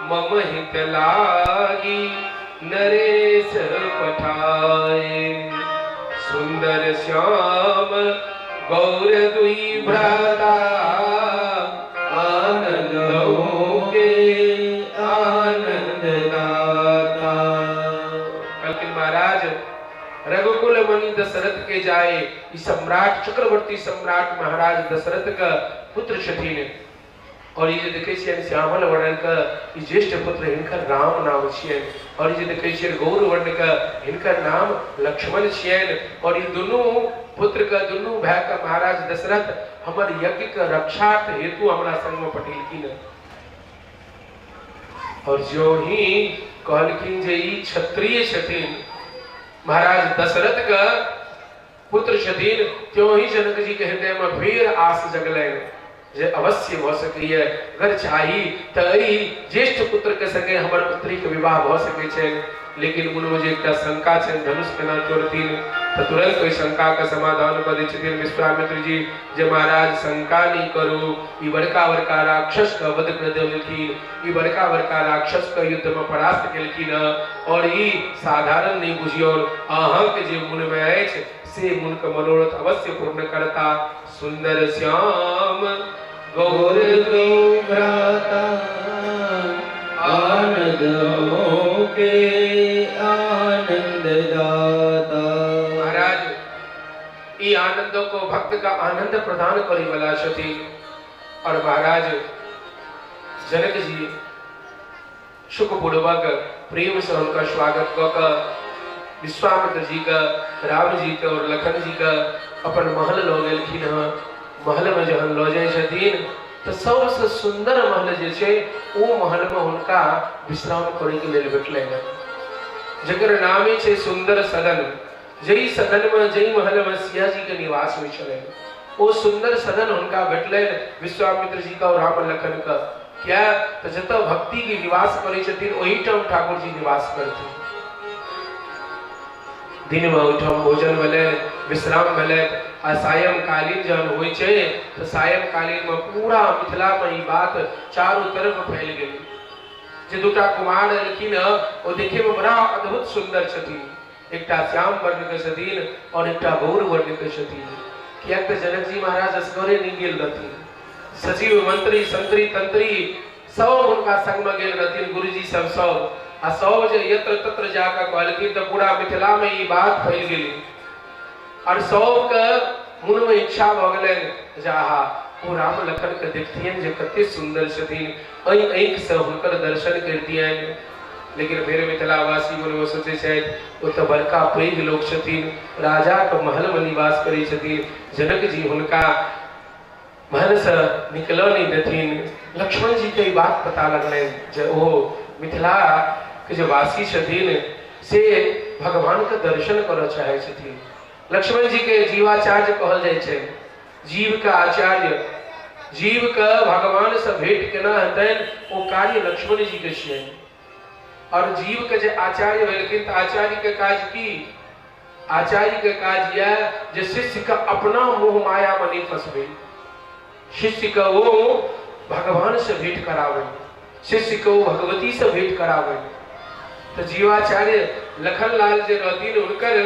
मम हित लागी नरेश पठाए, सुंदर श्याम गौर दुई भ्राता, आनंद के आनंद दाता। कहलखिन महाराज, रघुकुल मणि दशरथ के जाए, ई सम्राट चक्रवर्ती सम्राट महाराज दशरथ के पुत्र छथिन। और ई जे देखै छियनि श्यामल वर्ण के ई ज्येष्ठ पुत्र, हिनकर राम नाम छियनि। और ई जे देखै छियनि गौर वर्ण के, हिनकर नाम लक्ष्मण छियनि। और ई दुनू पुत्र के दुनू भाई के महाराज दशरथ हमर यज्ञ के रक्षार्थ हेतु हमरा संग में पठेलखिन। और जो ही कहलखिन जे ई क्षत्रिय छथिन, महाराज दशरथ के पुत्र छथिन, त्यों ही जनक जी के हृदय में फेर आस जगलनि जे अवश्य भऽ सकैए, अगर चाही तऽ एहि ज्येष्ठ पुत्र के संगे हमर पुत्री के विवाह भऽ सकै छै। लेकिन मनमे जे एकटा शंका छनि, धनुष केना तोड़थिन? तऽ तुरंत ओहि शंका के समाधान कऽ दै छथिन विश्वामित्र जी जे महाराज शंका नहि करू, ई बड़का बड़का राक्षस के वध कर देलखिन, ई बड़का बड़का राक्षस के युद्ध में परास्त केलखिन हँ, और ई साधारण नहि बुझियौ, अहाँके जे मनमे अछि से मनके मनोरथ अवश्य पूर्ण करता। सुंदर श्याम गौर गौ भ्राता, आनंद के आनंद दाता। महाराज ई आनंद को भक्त का आनंद प्रदान करे वाला छथिन। और महाराज जनक जी सुखपूर्वक प्रेम से हुनका स्वागत कऽ कऽ विश्वामित्र जी के, राम जी के और लखन जी के अपन महल लऽ गेलखिन हँ। महल में जहन लऽ जाइ छथिन तऽ सबसँ सुन्दर महल जे छै ओ महल में हुनका विश्राम करैके लेल भेटलनि हँ, जकर नामे छै सुन्दर सदन। जाहि सदन में, जाहि महल में सिया जी के निवास होइ छलनि, ओ सुन्दर सदन हुनका भेटलनि विश्वामित्र जी का और राम लखन का। किया तऽ जतऽ भक्ति के निवास करै छथिन ओहिठाम ठाकुर जी निवास करथिन। दिन में ओहिठाम भोजन भेलनि, विश्राम भेलनि, आ सायंकालीन जहन होइ छै तऽ सायंकालीन में पूरा मिथिला में ई बात चारू तरफ फैल गेलै जे दूटा कुमार एलखिन हँ ओ देखे में बड़ा अद्भुत सुन्दर छथिन। एकटा श्याम वर्ण के छथिन और एकटा गौर वर्ण के छथिन। किएक तऽ जनक जी महाराज असगरे नहि गेल रहथिन, सचिव मंत्री संत्री तंत्री सब हुनका संग में गेल रहथिन, गुरुजी सब सब, आ सब जे यत्र तत्र जाकऽ कहलखिन तऽ पूरा मिथिला में ई बात फैल गेलै और सबके मन में इच्छा भऽ गेलनि जे आहा ओ राम लखन के देखतियनि जे कते सुन्दर छथिन, एहि आँखि से हुनकर दर्शन करितियनि। लेकिन फेर मिथिलावासी मनमे सोचै छथि ओ तऽ बड़का पैघ लोक छथिन, राजाके महलमे निवास करै छथिन, जनक जी हुनका महलसँ निकलऽ नहि देथिन। लक्ष्मण जीके ई बात पता लगलनि जे ओ मिथिलाके जे वासी छथिन से भगवानके दर्शन करऽ चाहै छथिन। लक्ष्मण जीके जीवाचार्य कहल जाइ छै, जीवके आचार्य, जीवके भगवानसँ भेंट केना हेतनि ओ कार्य लक्ष्मण जीके छियनि। और जीवके जे आचार्य भेलखिन तऽ आचार्यके काज की? आचार्यके काज यह जे शिष्यके अपना मोह मायामे नहि फंसबै, शिष्यके ओ भगवानसँ भेंट कराबै, शिष्यके ओ भगवतीसँ भेंट कराबै। तऽ जीवाचार्य लखनलाल जे रहथिन हुनकर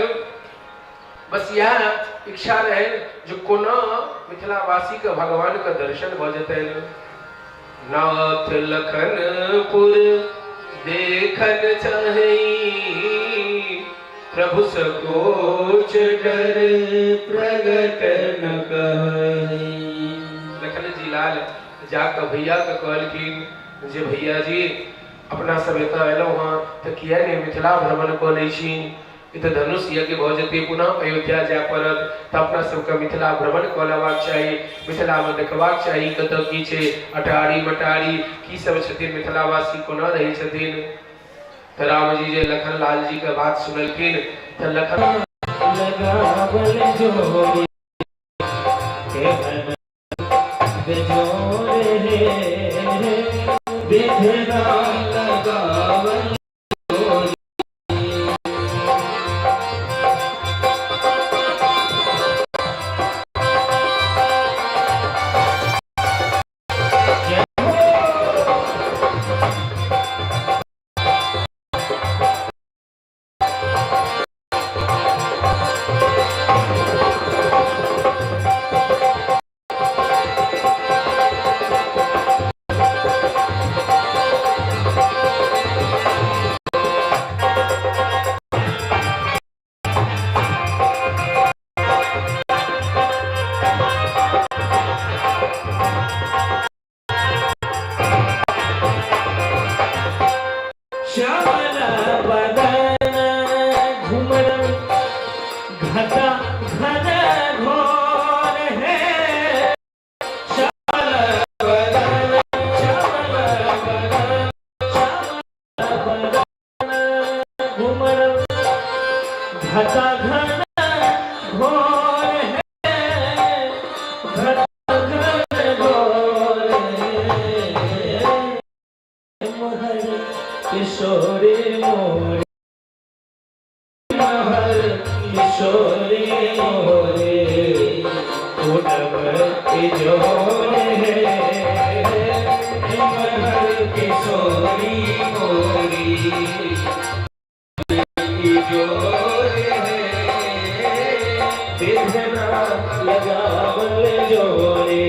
बस इएह इच्छा रहनि जे कोना मिथिलावासी के भगवान के दर्शन भऽ जेतनि। नाथ लखनपुर देखन चाही प्रभु सकोच डर प्रगट न कही। लखन जी लाल जाकऽ भैया के कहलखिन जे भैया जी अपना सब एतऽ एलहुँ हँ तऽ किए नहि मिथिला भ्रमण कऽ लै छी, ई तऽ धनुष यज्ञ भऽ जेतै, पुनः अयोध्या जाय पड़त, तऽ अपना सबके मिथिला भ्रमण कऽ लेबाक चाही, मिथिलामे देखबाक चाही कतऽ की छै, अटारी मटारी की सब छथिन, मिथिलावासी कोना रहै छथिन। तऽ रामजी जे लखन लाल जी के बात सुनलखिन तऽ लखन लगावल जोड़ी केहन बेजोड़ हे विधना लगावल जोड़ी। श्यामल बदन घुमर घटा घन घोर है। श्यामल बदन, श्यामल बदन, श्यामल बदन घुमर घटा घन घोर है। घटा घन घोर है। महर किशोरी मोरे, महर किशोरी मोरे, पूनम जोर है। महर किशोरी मोरी जोर है। विधना लगावल जोरे।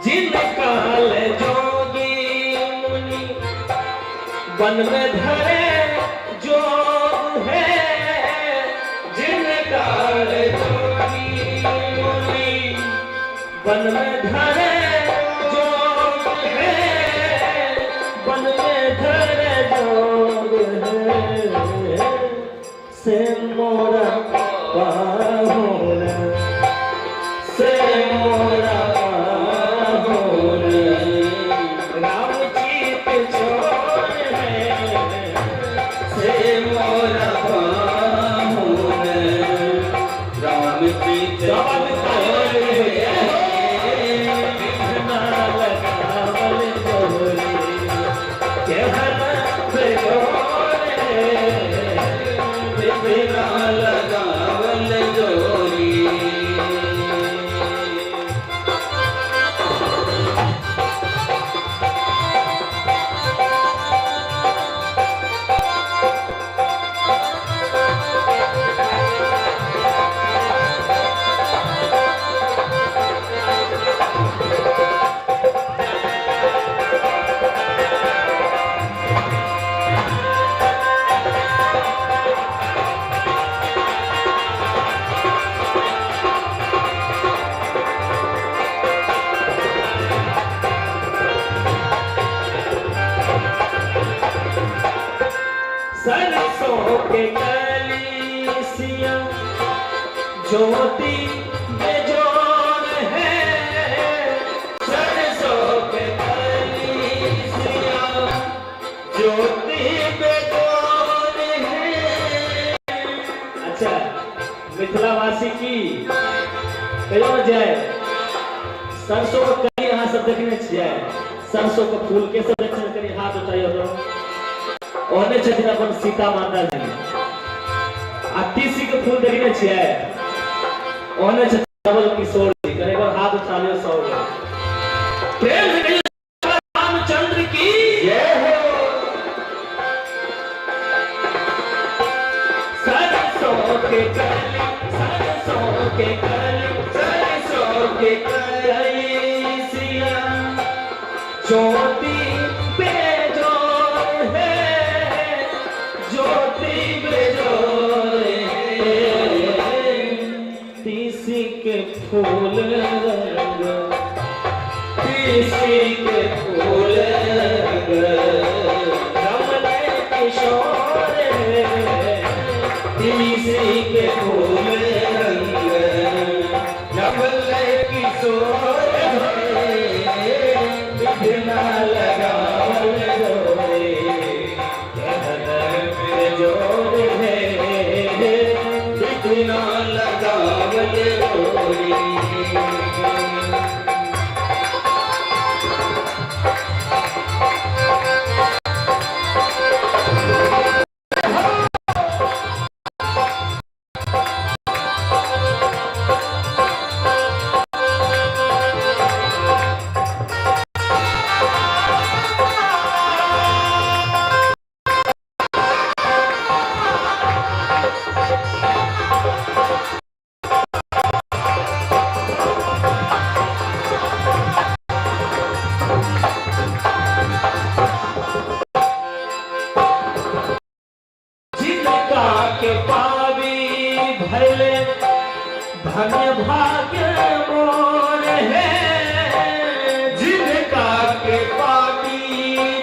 जिन काल जोगी मुनि वन में धरे जोग है। जिन काल जोगी मुनि वन में धरे जोग है। वन में धरे जोग है। से मोरा पाहुन, से मोरा पाहुन, राम चित चोर है। से मोरा पाहुन, राम चित चोर है। विधना लगावल जोरे केहन बेजोड़ है। विधना लगावल जोरी। सरसों के कलीसिया ज्योति बेजोड़ है। सरसों के कलीसिया अच्छा मिथिलावासी की कहियो ने जय। सरसों के कली अहाँ सब देखने छियै? सरसों के फूल के सब देखने, कनी हाथ उठाइयो तो। ओहने छथिन अपन सीता माता जी। आ तीसी के फूल देखने छियै? ओहने छथिन कमल किशोर जी। कनी एक बार हाथ उठा लियो सब। प्रेम से कहियो रामचंद्र की जय हो। सरसों के कली, सरसों के कली, सरसों के कली सिया ज्योति बेजोड़ है, ज्योति बेजोड़ है। तीसी के फूल रंग, तीसी के फूल रंग कमल किशोर है, तीसी के फूल रंग नवल किशोर है। विघ्न लगावल जोरे, जोर है, विघ्न लगावल जोरे। जिनका के पावी भैले धन्य भाग्य मोर है, जिनका के पापी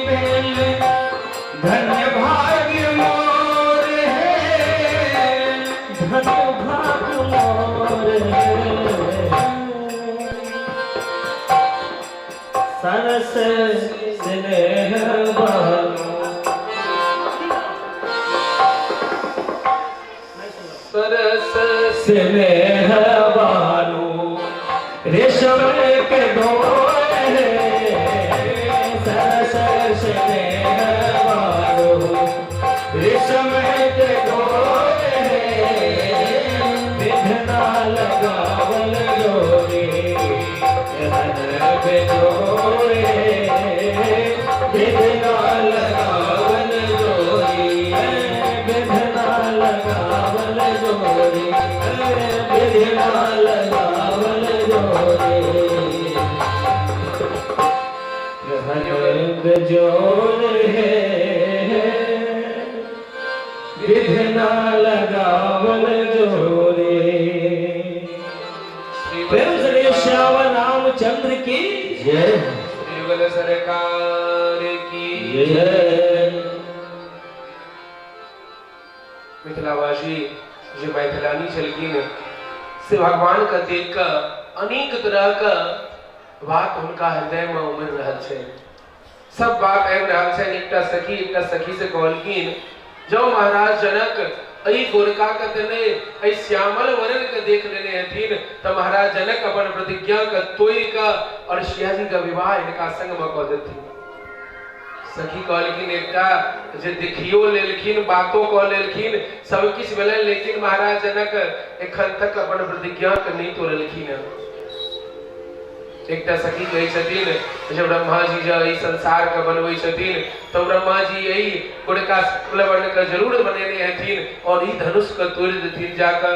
भेल धन्य भाग्य मोर है, धन्य भाग्य मोर है। सरस स्नेह बनो, सरस स्नेह बानो रेशम के डोरे, सरस स्नेह बानो रेशम के डोरे, विघ्न लगावल जोरे, बेजोरे, विघ्न लगावल जोरे, विघ्न लगावल जोरे, विघ्न लगावल जोरे, बेजोर है, विघ्न लगावल जोरे। प्रेम से कहियो श्याम रामचंद्र की जय। श्री सरकार की जय। मिथिलावासी जे मैथिलानी छलखिन से भगवान के देख कऽ अनेक तरह के बात हुनका हृदय में उमड़ रहल छै। सब बात आबि रहल छनि। एकटा सखी से कहलखिन, जौ महाराज जनक एहि गोरका के तऽ नहि, एहि श्यामल वरण के देख लेने हथिन तऽ महाराज जनक अपन प्रतिज्ञा के तोड़ि कऽ और सिया जी के विवाह हिनका संग में कऽ देथिन। सखी कहलखिन एकटा जे देखियो लेलखिन, बातो कऽ लेलखिन, सब किछु भेलनि, लेकिन महाराज जनक एखन तक अपन प्रतिज्ञा के नहि तोड़लखिन। एकटा सखी कहै छथिन जे ब्रह्मा जी जब एहि संसार के बनबै छथिन तऽ ब्रह्मा जी एहि गोरका शुक्ल के जरूर बनेने हेथिन और ई धनुष के तोड़ि देथिन जाकऽ।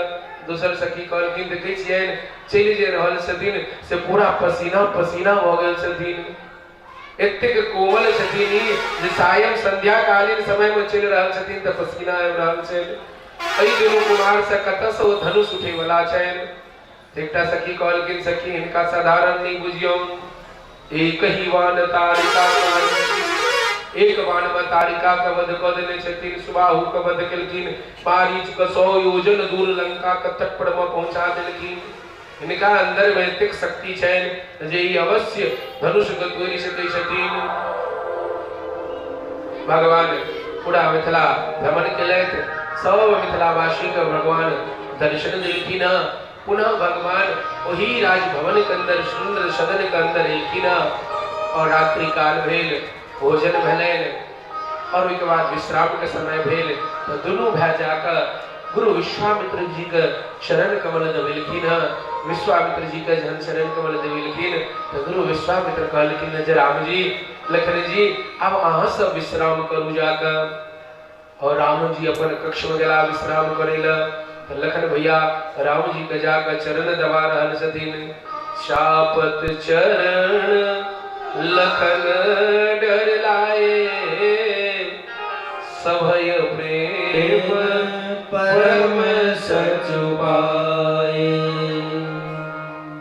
दोसर सखी कहलखिन, देखै छियनि चलि जे रहल छथिन से पूरा पसीना पसीना भऽ गेल छथिन, एतेक कोमल छथिन ई जे सायं संध्या कालीन समय में चलि रहल छथिन तऽ पसीना आबि रहल छनि। एहि दुनू कुमार से कतऽ से ओ धनुष उठै वाला छनि? एकटा सखी कहलखिन, सखी हिनका साधारण नहि बुझियौन, एक ही बाण तारिका मारी, एक बाण में तारिका के वध कऽ देने छथिन, सुबाहु के वध केलखिन, मारीच के 100 योजन दूर लंका के तट पर में पहुंचा देलखिन। हिनका अंदर में एतेक शक्ति छनि जे ई अवश्य धनुष के तोड़ि सकै छथिन। भगवान पूरा मिथिला भ्रमण केलथि। सब मिथिलावासी के भगवान दर्शन देलखिन। पुनः भगवान ओही राजभवन के अंदर सुंदर सदन के अंदर एलखिन और रात्रि काल भेल, भोजन भेलनि और ओहिके बाद विश्राम के समय भेल तो दुनू भाई जाकर गुरु विश्वामित्र जी के चरण कमल दबेलखिन। विश्वामित्र जी के जहन चरण कमल दबेलखिन तो गुरु विश्वामित्र कहलखिन जे राम जी लखन जी आब अहाँ सब विश्राम करू जाकर। और राम जी अपन कक्ष में गेला विश्राम करे ला तो लखन भैया राम जी के जाकर चरण दबा रहल छथिन। शापत चरण लखन डर लाए सभय प्रेम परम सच पाए।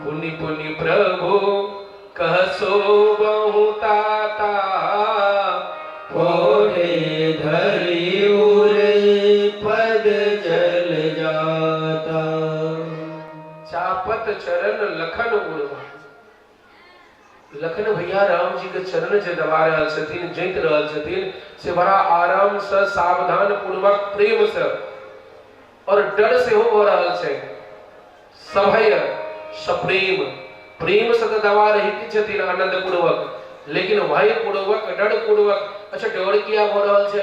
पुनि पुनि प्रभु कह सो बहु ताता पोरे धरि उर पद चल जाता। चापत चरण लखन उड़वा। लखन भैया राम जी के चरण जे दबा रहल छथिन, जैत रहल छथिन, से बड़ा आराम से सावधान पूर्वक प्रेम से और डर सेहो भऽ रहल छै। सभय सप्रेम प्रेम से तऽ दबा रहिते छथिन आनंद पूर्वक, लेकिन भय पूर्वक डर पूर्वक। अच्छा डर किया भऽ रहल छै?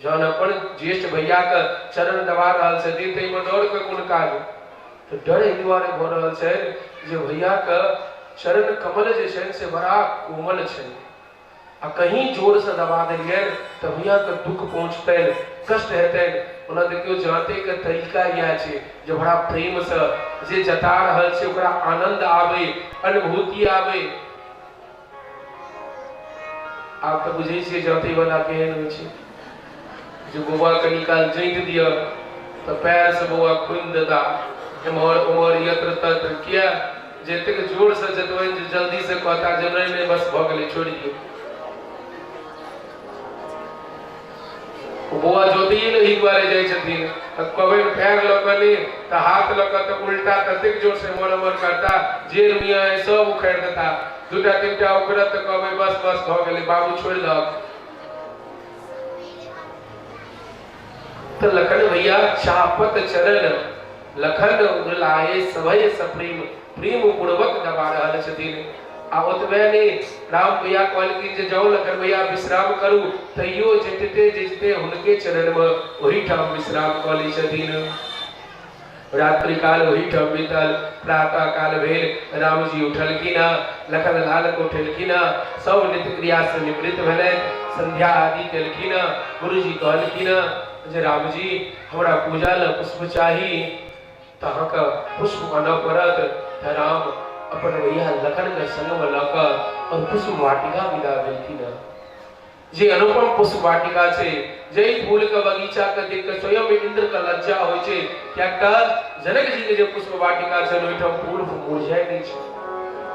जहन अपन ज्येष्ठ भैया के चरण दबा रहल छथिन ताहिमे डर के कोन काज? तऽ डर एहि दुआरे भऽ रहल छै जे भैया के चरण कमल जे छै से बड़ा कोमल छै आ कहीं जोर से दबा देलियनि तऽ भैया के दुख पहुँचतनि, कष्ट हेतनि। ओना देखियौ जाँते के तरीका इएह छै जे बड़ा प्रेम से जे जता रहल छै ओकरा आनंद आबै, अनुभूति आबै। आब तऽ बुझै छियै जाँते वाला केहन होइ छै, जे बौआ कनी काल जाँति दिअ तऽ पैर से बौआ खुनि देता एम्हर ओम्हर यत्र तत्र। किया जे एतेक जोर से जतबनि जे जल्दी से कहता जे नहि नहि बस भऽ गेलै छोड़ि दियौ। बौआ जोतिए ने एहि दुआरे जाइ छथिन तऽ कहबनि पैर लऽ कऽ नहि तऽ हाथ लऽ कऽ तऽ उल्टा ततेक जोर से एम्हर ओम्हर करता जे रुइया अइ सब उखाड़ि देता। दूटा तीनटा उखड़त तऽ कहबै बस बस भऽ गेलै बाबू छोड़ि दहक। तऽ लखन भैया चापत चरण लखन उड़लाए सभय सप्रेम प्रेम पूर्वक दबा रहल छथिन। आ ओतबे नहि राम भैया कहलखिन जे जाउ लखन भैया विश्राम करू, तैयो जतते जतते हुनके चरण में ओहिठाम विश्राम कऽ लै छथिन। रात्रि काल ओहिठाम बीतल। प्रातः काल भेल, रामजी उठलखिन, लखन लाल के उठेलखिन, सब नित्य क्रिया से निवृत्त भेलथि, संध्या आदि केलखिन। गुरुजी कहलखिन जे रामजी हमरा पूजा लए पुष्प चाही तऽ अहाँके पुष्प आनऽ पड़त। तऽ राम अपन भैया लखन के संग में लऽ कऽ और पुष्प वाटिका विदा भेलखिन। जे अनुपम पुष्प वाटिका छै, जाहि फूल के बगीचा के देख के स्वयं इंद्र के लज्जा होइ छै, कियाक तऽ जनक जी के जे पुष्प वाटिका छै ओहिठाम फूल मुरझाइ नहि छै,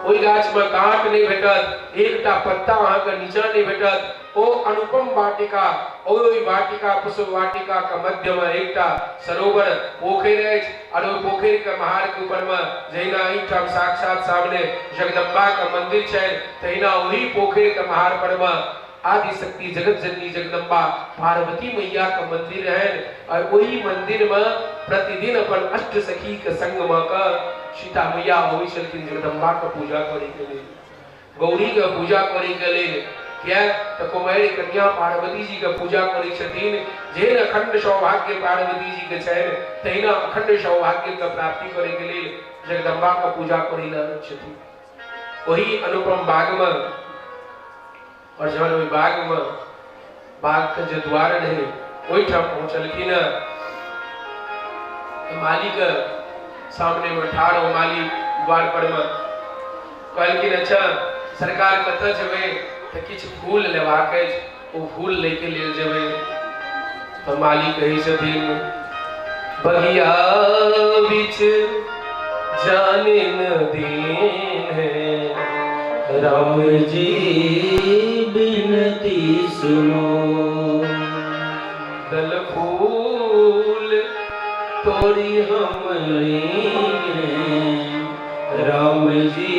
ओहि गाछ में काँट नहि भेटत, एकटा पत्ता अहाँके नीचा नहि भेटत। ओ अनुपम वाटिका, ओहि वाटिका पुष्प वाटिका के मध्य में एकटा सरोवर पोखरि अछि और ओहि पोखरि के महार के ऊपर में जहिना एहिठाम साक्षात सामने जगदम्बा के मंदिर छै तहिना ओहि पोखरि के महार पर में आदिशक्ति जगत जननी जगदम्बा पार्वती मैया के मंदिर रहनि और ओहि मंदिर में प्रतिदिन अपन अष्ट सखी के संग में के सीता मैया अबै छलखिन जगदम्बा के पूजा करे के लेल, गौरी के पूजा करे के लेल। किया तऽ कुमारि कन्या पार्वती जी के पूजा करै छथिन। जेहन अखंड सौभाग्य पार्वती जी के छनि तहिना अखंड सौभाग्य के प्राप्ति करे के लेल जगदम्बा के पूजा करे लए छथिन। ओही अनुपम बाग में और जहन ओहि बाग में बाग के जे द्वार रहे ओहिठाम पहुँचलखिन तऽ मालिक सामने में ठाढ़ हो मालिक द्वार पर में कहलखिन अच्छा सरकार कतऽ जेबै? तऽ किछु फूल लेबाक अछि, ओ फूल लैके लेल जेबै। तऽ मालिक कहै छथिन बगिया बिच जाने न दीन है राम जी बिनती सुनो, दल फूल तोड़ी हम राम जी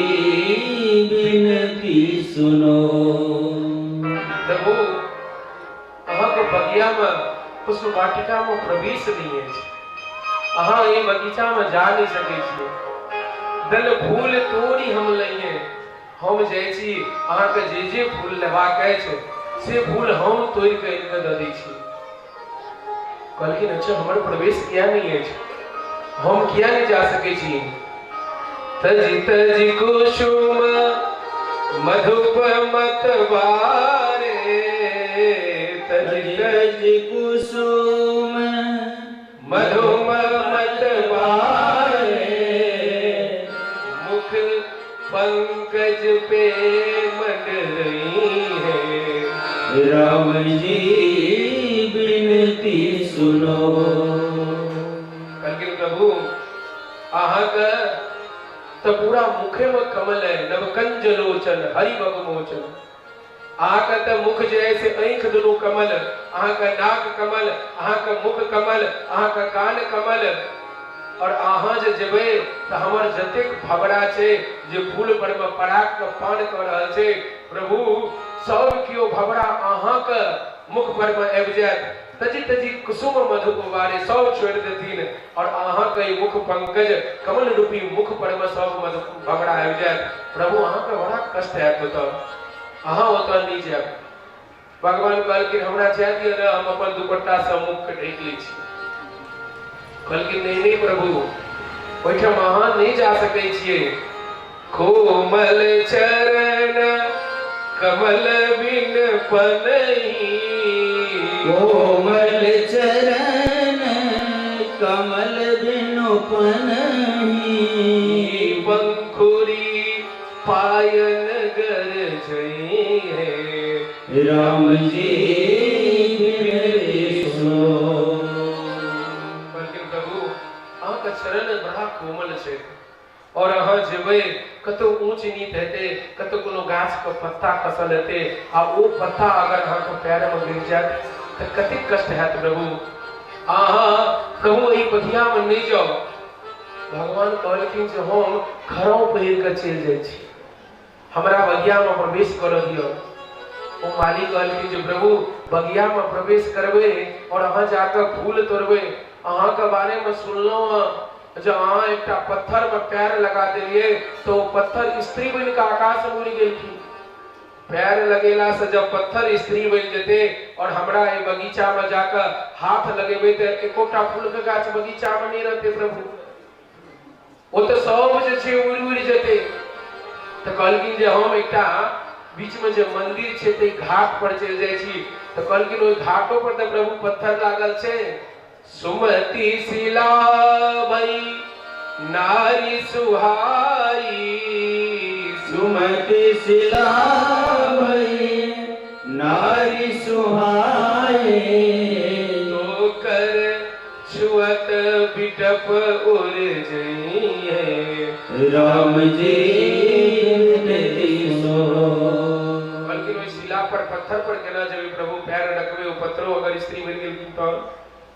बिनती सुनो। देखू अहाँके बगिया में पुष्प वाटिका में प्रवेश नहीं अछि, अहाँ एहि बगीचा में जा नहीं सकै छी। दल फूल तोड़ी हम लइए, हम जाइ छी अहाँके जे जे फूल लेबाक अछि से फूल हम तोड़ि कऽ आनि कऽ दऽ दै छी। कहलखिन अच्छा हमर प्रवेश किया नहीं अछि, हम किया नहीं जा सकै छी? तजि तजि कुसुम मधुप मतवारे, तजि तजि कुसुम मधुप मतवारे, मुख पंकज पे मंडरई है। राम जी विनती सुनो। कहलखिन प्रभु अहाँके तऽ पूरा मुखे में कमल है, नवकंज लोचन हरि भगमोचन। अहाँके तऽ मुख जे है से आँखि दुनू कमल, अहाँके नाक कमल, अहाँके मुख कमल, अहाँके कान कमल। और अहाँ जे जेबै तऽ हमर जतेक भवरा छै जे फूल पर में पराग के पान कऽ रहल छै प्रभु, सब केओ भवरा अहाँके मुख पर में आबि जायत। तजी तजी कुसुम मधुप बारे सब छोड़ि देथिन और अहाँके ई मुख पंकज कमल रूपी मुख पर में सब मधु भवरा आबि जायत। प्रभु अहाँके बड़ा कष्ट हैत, ओतऽ अहाँ ओतऽ नहि जायब। भगवान कहलखिन हमरा जाय दिअ ने, हम अपन दुपट्टा से मुख के ढकि लै छी। कहलखिन नहीं नहीं प्रभु, ओहिठाम अहाँ नहीं जा सकै छियै। कोमल चरण कमल बिन पनही, कोमल चरण कमल बिनु पनही, पंखुरी पायन गर जई है। राम जी विनती सुनो। कहलखिन प्रभु अहाँके चरण बड़ा कोमल छै और अहाँ जेबै कतौ ऊँच नीच हेतै, कतौ कोनो गाछ के पत्ता खसल हेतै आ ओ पत्ता अगर अहाँके पैर में गिर जायत तऽ कतेक कष्ट हैत प्रभु। अहाँ प्रभु एहि बगिया में नहि जाउ। भगवान कहलखिन जे हम खड़ाउं पहिर कऽ चलि जाइ छी, हमरा बगिया में प्रवेश करऽ दिअ। ओ माली कहलखिन जे प्रभु बगिया में प्रवेश करबै और अहाँ जाकऽ फूल तोड़बै, अहाँके बारे में सुनलहुँ हँ जे अहाँ एकटा पत्थर में पैर लगा देलियै तऽ ओ पत्थर स्त्री बनि कऽ आकाश में उड़ि गेलखिन। पैर लगेला से जब पत्थर स्त्री बनि जेतै और हमरा एहि बगीचा में जाकऽ हाथ लगेबै तऽ एकोटा फूल के गाछ बगीचा में नहि रहतै प्रभु, ओ तऽ सब जे छै उड़ि उड़ि जेतै। तऽ कहलखिन जे हम एकटा बीच में जे मंदिर छै ताहि घाट पर चलि जाइ छी। तऽ कहलखिन ओहि घाटो पर तऽ प्रभु पत्थर लागल छै। सुमति शिला भई नारी सुहाई, सुमति शिला भई नारी सुहाई, तो कर छुअत बिटप उड़ जइहे। राम जी विनती सुनो। कहलखिन ओहि शिला पर पत्थर पर केना जेबै प्रभु, पैर रखबै ओ पत्थरो अगर स्त्री बनि गेलखिन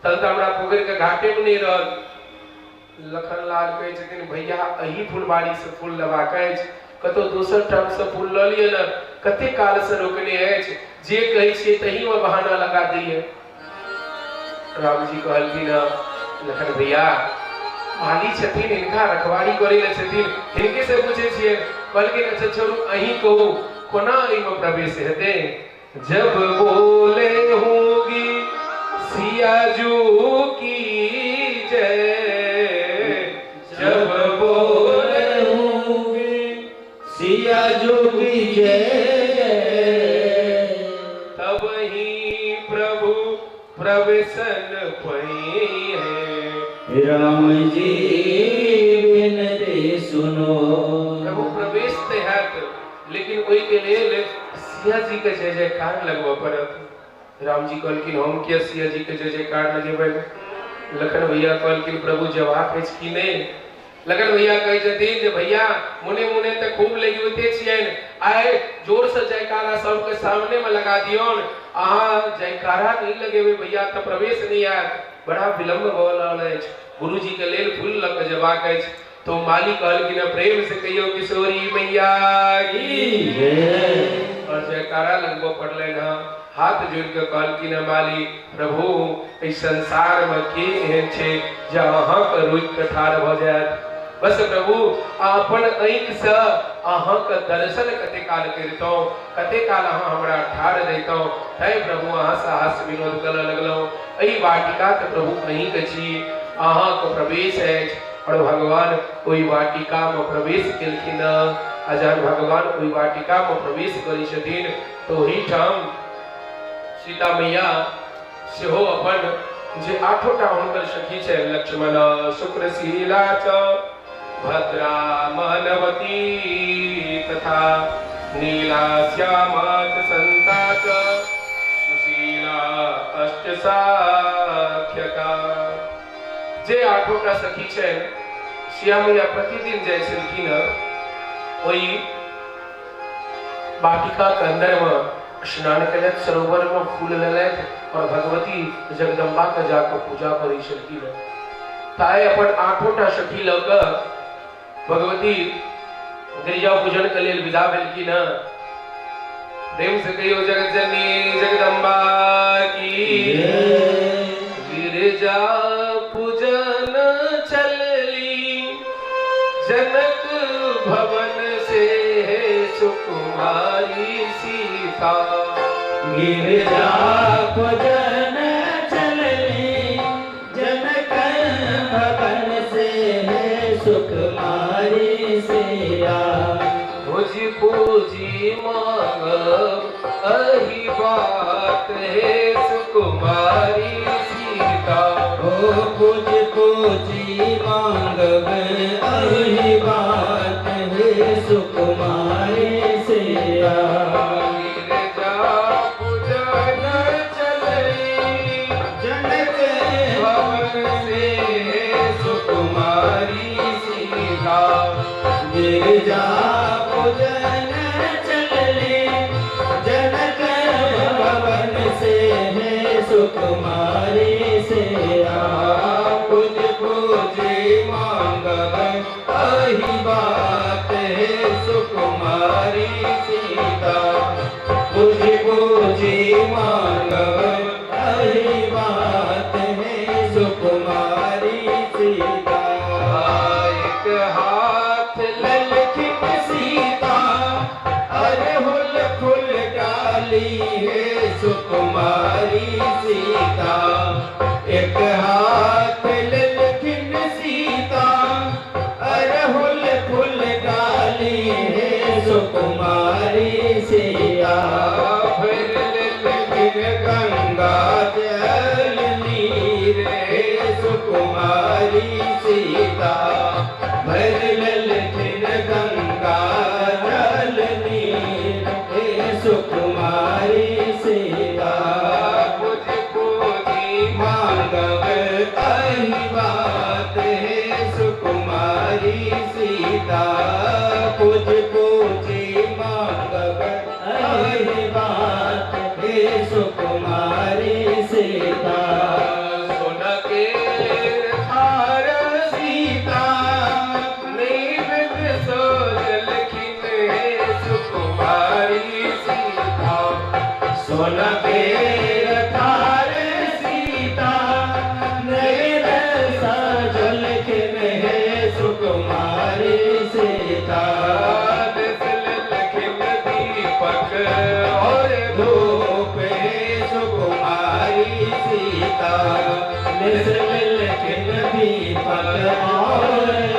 तहन तऽ हमरा पोखरि के घाटे में नहि रहत। लखनलाल कहै छथिन भैया एही फुलबाड़ी से फूल लेबाक अछि, कतौ दोसर ठाम से फूल लऽ लिअ ने, कते काल से रोकने अछि, जे कहै छियै तही में बहाना लगा दैये। रामजी कहलखिन हँ लखन भैया माली छथिन, हिनका रखवारी करै लए छथिन, हिनके से पूछै छियै। कहलखिन अच्छा छोड़ू अहीं कहू कोना एहिमे प्रवेश हेतै। जब बोले होगी सिया जू की जय, जब बोले होगी सिया जू की जय, तब ही प्रभु प्रवेशन पई है। राम जी विनती सुनो। प्रभु प्रवेश तऽ हैत लेकिन ओहि के लेल सिया जी के जय जयकार लगबऽ पड़त। राम जी कहलखिन हम किया सिया जी के जय जयकार लगेबै। लखन भैया कहलखिन प्रभु जवाब अछि कि नहि। लखन भैया कहै छथिन जे भैया मुने मुने तऽ खूब लगिते छियनि, आइ जोर से जयकारा सबके सामने में लगा दियौन, अहाँ जयकारा नहीं लगेबै भैया तऽ प्रवेश नहीं आयत, बड़ा विलम्ब भऽ रहल अछि, गुरुजी के लेल फूल लऽ कऽ जेबाक अछि। तो माली कहलखिन प्रेम से कहियो किशोरी मैया की और जयकारा लगबऽ पड़लनि हँ। हाथ जोड़ के कहलखिन माली प्रभु एहि संसार में के एहन छै जे अहाँके रोकि के ठाढ़ भऽ जायत। बस प्रभु अपन आँखि से अहाँके दर्शन कते काल करितहुँ, कते काल अहाँ हमरा ठाढ़ रहितहुँ। तैं प्रभु अहाँ से हास्य विनोद करऽ लगलहुँ। एहि वाटिका के प्रभु अहींके छी, अहाँके प्रवेश अछि। और भगवान ओहि वाटिका में प्रवेश केलखिन। आ जहन भगवान ओहि वाटिका में प्रवेश करै छथिन तऽ ओहिठाम सीता मैया सेहो अपन जे आठोटा हुनकर सखी छनि, लक्ष्मण शुक्रशीला च भद्रा मानवती तथा नीला श्यामा च संता च सुशीला अष्ट साख्यका, जे आठोटा सखी छनि श्याम मैया प्रतिदिन जाइ छलखिन ओहि वाटिका के अंदर में स्नान केलथि, सरोवर में फूल लेलथि और भगवती जगदम्बा के जाकर पूजा करै छलखिन। ताइ अपन आठोटा सखी लऽ कऽ भगवती गिरिजा पूजन के लेल विदा भेलखिन। प्रेम से कहियो जगत जननी जगदम्बा की। गिरिजा पूजन चलली जनक भवन से सुकुमारी सीता। गिरिजा पूजन चलली जनक भवन से सुकुमारी सीता। भुज पूजी मांगब अहि बात हे सुकुमारी सीता। ओ भुज पूजी मांगब अहि बात हे सुकुमारी सीता। गिरजा पूजन चलली जनक भवन से सुकुमारी सीता। गिरजा पूजन चलली जनक भवन से सुकुमारी सीता। पूज पूजी मांगब अहि बात हे सुकुमारी सीता। पूज पूजी मांगब अहि बात हे सुकुमारी सीता। एक हाथ ललखिन सीता अरहुल फूल डाली हे सुकुमारी सीता। एक हाथ ललखिन सीता अरहुल फूल डाली हे सुकुमारी सीता। फिर ललखिन गंगा जल नीर हे सुकुमारी सीता। भर ललखिन गंगा जल नीर हे सुकुमारी सीता। भुज पूजी मांगब अहि बात हे सुकुमारी सीता। पूज पूजी मांगब अहि बात हे सुकुमारी सीता। सोना के थार सीता नैवेद्य सजलखिन हे सुकुमारी सीता। सोना के थार सीता नैवेद्य सजलखिन हे सुकुमारी सीता। लखिन दीपक और धूप हे सुकुमारी सीता। लखिन दीपक और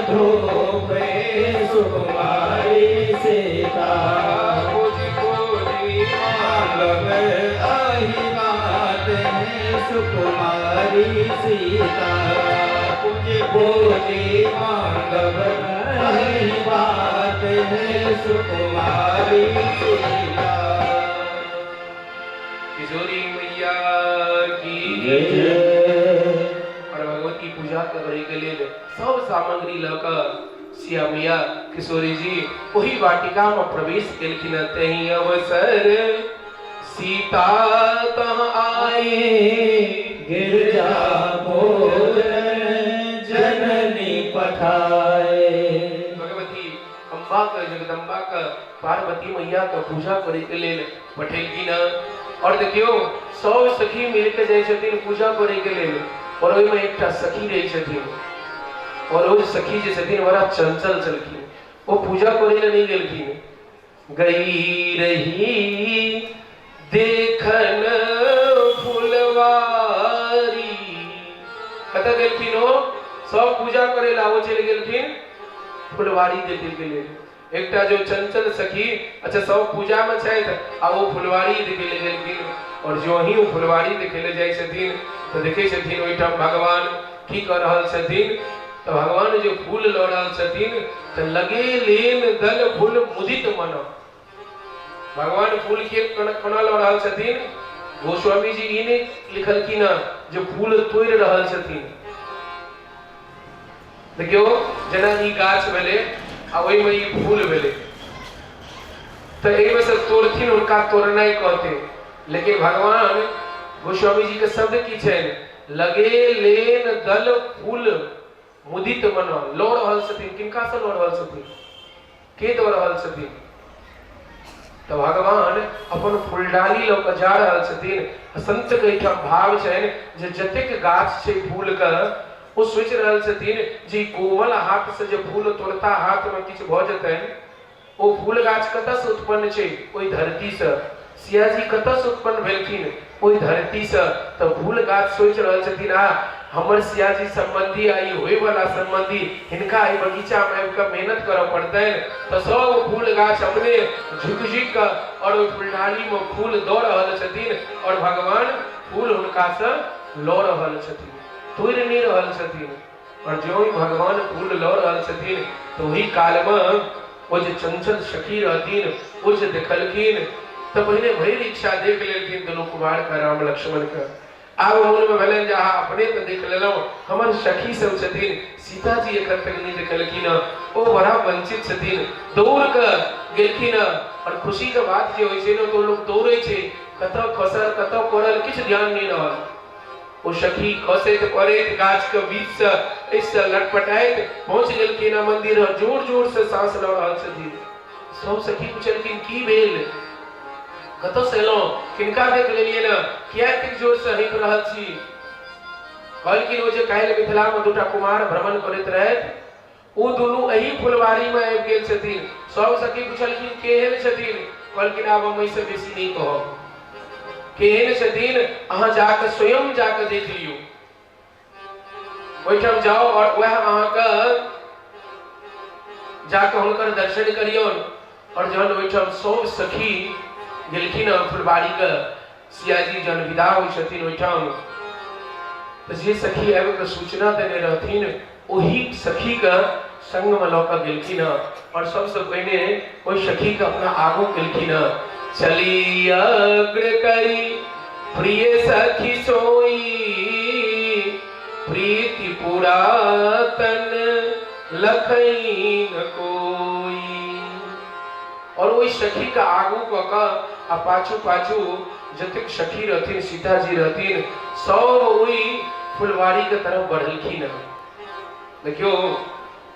धूप हे सुकुमारी सीता। पूजी पूजी मांगब अहि बात हे सुकुमारी सीता। पूज पूजी मांगब अहि बात हे सुकुमारी सीता। किशोरी मैया की। और भगवती पूजा करे के लेल सब सामग्री लऽ कऽ सिया मैया किशोरी जी ओहि वाटिका में प्रवेश केलखिन। तही अवसर सीता तह आई गिरजा भोजन जननी पठाए। भगवती अम्बा के जगदम्बा के पार्वती मैया के पूजा करे के लेल पठेलखिन। आओर देखियौ, सब सखी मिल के जाइ छथिन पूजा करे के लेल, और ओहिमे एकटा सखी रहै छथिन, और ओ सखी जे छथिन बड़ा चंचल छलखिन। ओ पूजा करे लए नहि गेलखिन। गई रही देखन फुलवारी, कतऽ गेलखिन ओ? सब पूजा करे ला, ओ चलि गेलखिन फुलवारी देखे के लेल। एकटा जो चंचल सखी, अच्छा सब पूजा में छथि आ ओ फुलवारी देखे ले गेलखिन। और जो ही ओ फुलवारी देखे ले जाइ छथिन तऽ देखै छथिन ओहिठाम भगवान की कऽ रहल छथिन। तऽ भगवान जे फूल लऽ रहल छथिन तऽ लगे लेन दल फूल मुदित मन। भगवान फूल के कोना लऽ रहल छथिन? गोस्वामी जी ई नहि लिखलखिन हँ जे फूल तोड़ि रहल छथिन। देखियौ, जेना ई गाछ भेलै आ ओहिमे ई फूल भेलै, तऽ एहिमे से तोड़थिन, हुनका तोड़नाइ कहते। लेकिन भगवान गोस्वामी जी के शब्द की छनि? लगे लेन दल फूल मुदित मन। लऽ रहल छथिन, किनका से लऽ रहल छथिन, के दऽ रहल छथिन? तऽ भगवान अपन फुलडाली लऽ कऽ जा रहल छथिन। संत के एहिठाम भाव छनि जे जतेक गाछ छै फूल के, ओ सोचि रहल छथिन जे कोमल हाथ से जे फूल तोड़ता, हाथ में किछु भऽ जेतनि। ओ फूल गाछ कतऽसँ उत्पन्न छै? ओहि धरतीसँ। सियाजी कतऽसँ उत्पन्न भेलखिन? ओहि धरतीसँ। तऽ फूल गाछ सोचि रहल छथिन, आ हमर सियाजी सम्बन्धी आ ई होइवला सम्बन्धी, हिनका एहि बगीचामे आबि कऽ मेहनत करऽ पड़तनि। तऽ सब फूल गाछ अपने झुकि झुकि कऽ आओर ओहि फुलडालीमे फूल दऽ रहल छथिन, आओर भगवान फूल हुनकासँ लऽ रहल छथिन, तोड़ि नहि रहल छथिन। और ज्यों ही भगवान फूल लऽ रहल छथिन तऽ ओही कालमे ओ जे चंचल सखी रहथिन, ओ जे देखलखिन तऽ पहिने भरि इच्छा देख लेलखिन दुनू कुमारके, राम लक्ष्मणके। आब मोनमे भेलनि जे अहाँ अपने तऽ देख लेलहुँ, हमर सखी सब छथिन, सीताजी एखन तक नहि देखलखिन हँ, ओ बड़ा वंचित छथिन। दौड़ कऽ गेलखिन हँ, और खुशीके बात जे होइ छै ने तऽ लोक दौड़ै छै, कतऽ खसल कतऽ पड़ल किछु ध्यान नहि रहल। ओ सखी खसैत पड़ैत गाछ के बीच से एहिसँ लटपटाइत पहुँच गेलखिन आ मंदिर, जोर जोर से सांस लऽ रहल छथिन। सब सखी पुछलखिन, की भेल, कतऽ से एलहुँ, किनका देख लेलियै ने, किया एतेक जोर से हँपि रहल छी? कहलखिन, ओ जे काल्हि मिथिला मे दूटा कुमार भ्रमण करैत रहथि, ओ दुनू एहि फुलवारी मे आबि गेल छथिन। सब सखी पुछलखिन, केहन छथिन? कहलखिन, आब हम एहिसँ बेसी नहि कहब केहन छथिन, अहाँ जाकऽ स्वयं जाकऽ देख लियौ, ओहिठाम जाउ और वएह अहाँके जाकऽ हुनकर दर्शन करियौन। और जहन ओहिठाम सब सखी गेलखिन हँ फुलबारीके, सियाजी जहन विदा होइ छथिन ओहिठाम, तऽ जे सखी आबि कऽ सूचना देने रहथिन ओही सखीके संगमे लऽ कऽ गेलखिन हँ, आओर सबसँ पहिने ओहि सखीके अपना आगू केलखिन हँ। चली अग्र करी प्रिय सखी सोई, प्रीति पुरातन लखई न कोई। और ओहि सखीके आगू कऽ कऽ आ पाछू पाछू जतेक सखी रहथिन, सीताजी रहथिन, सब ओहि फुलवारीके तरफ बढ़लखिन हँ। देखियौ,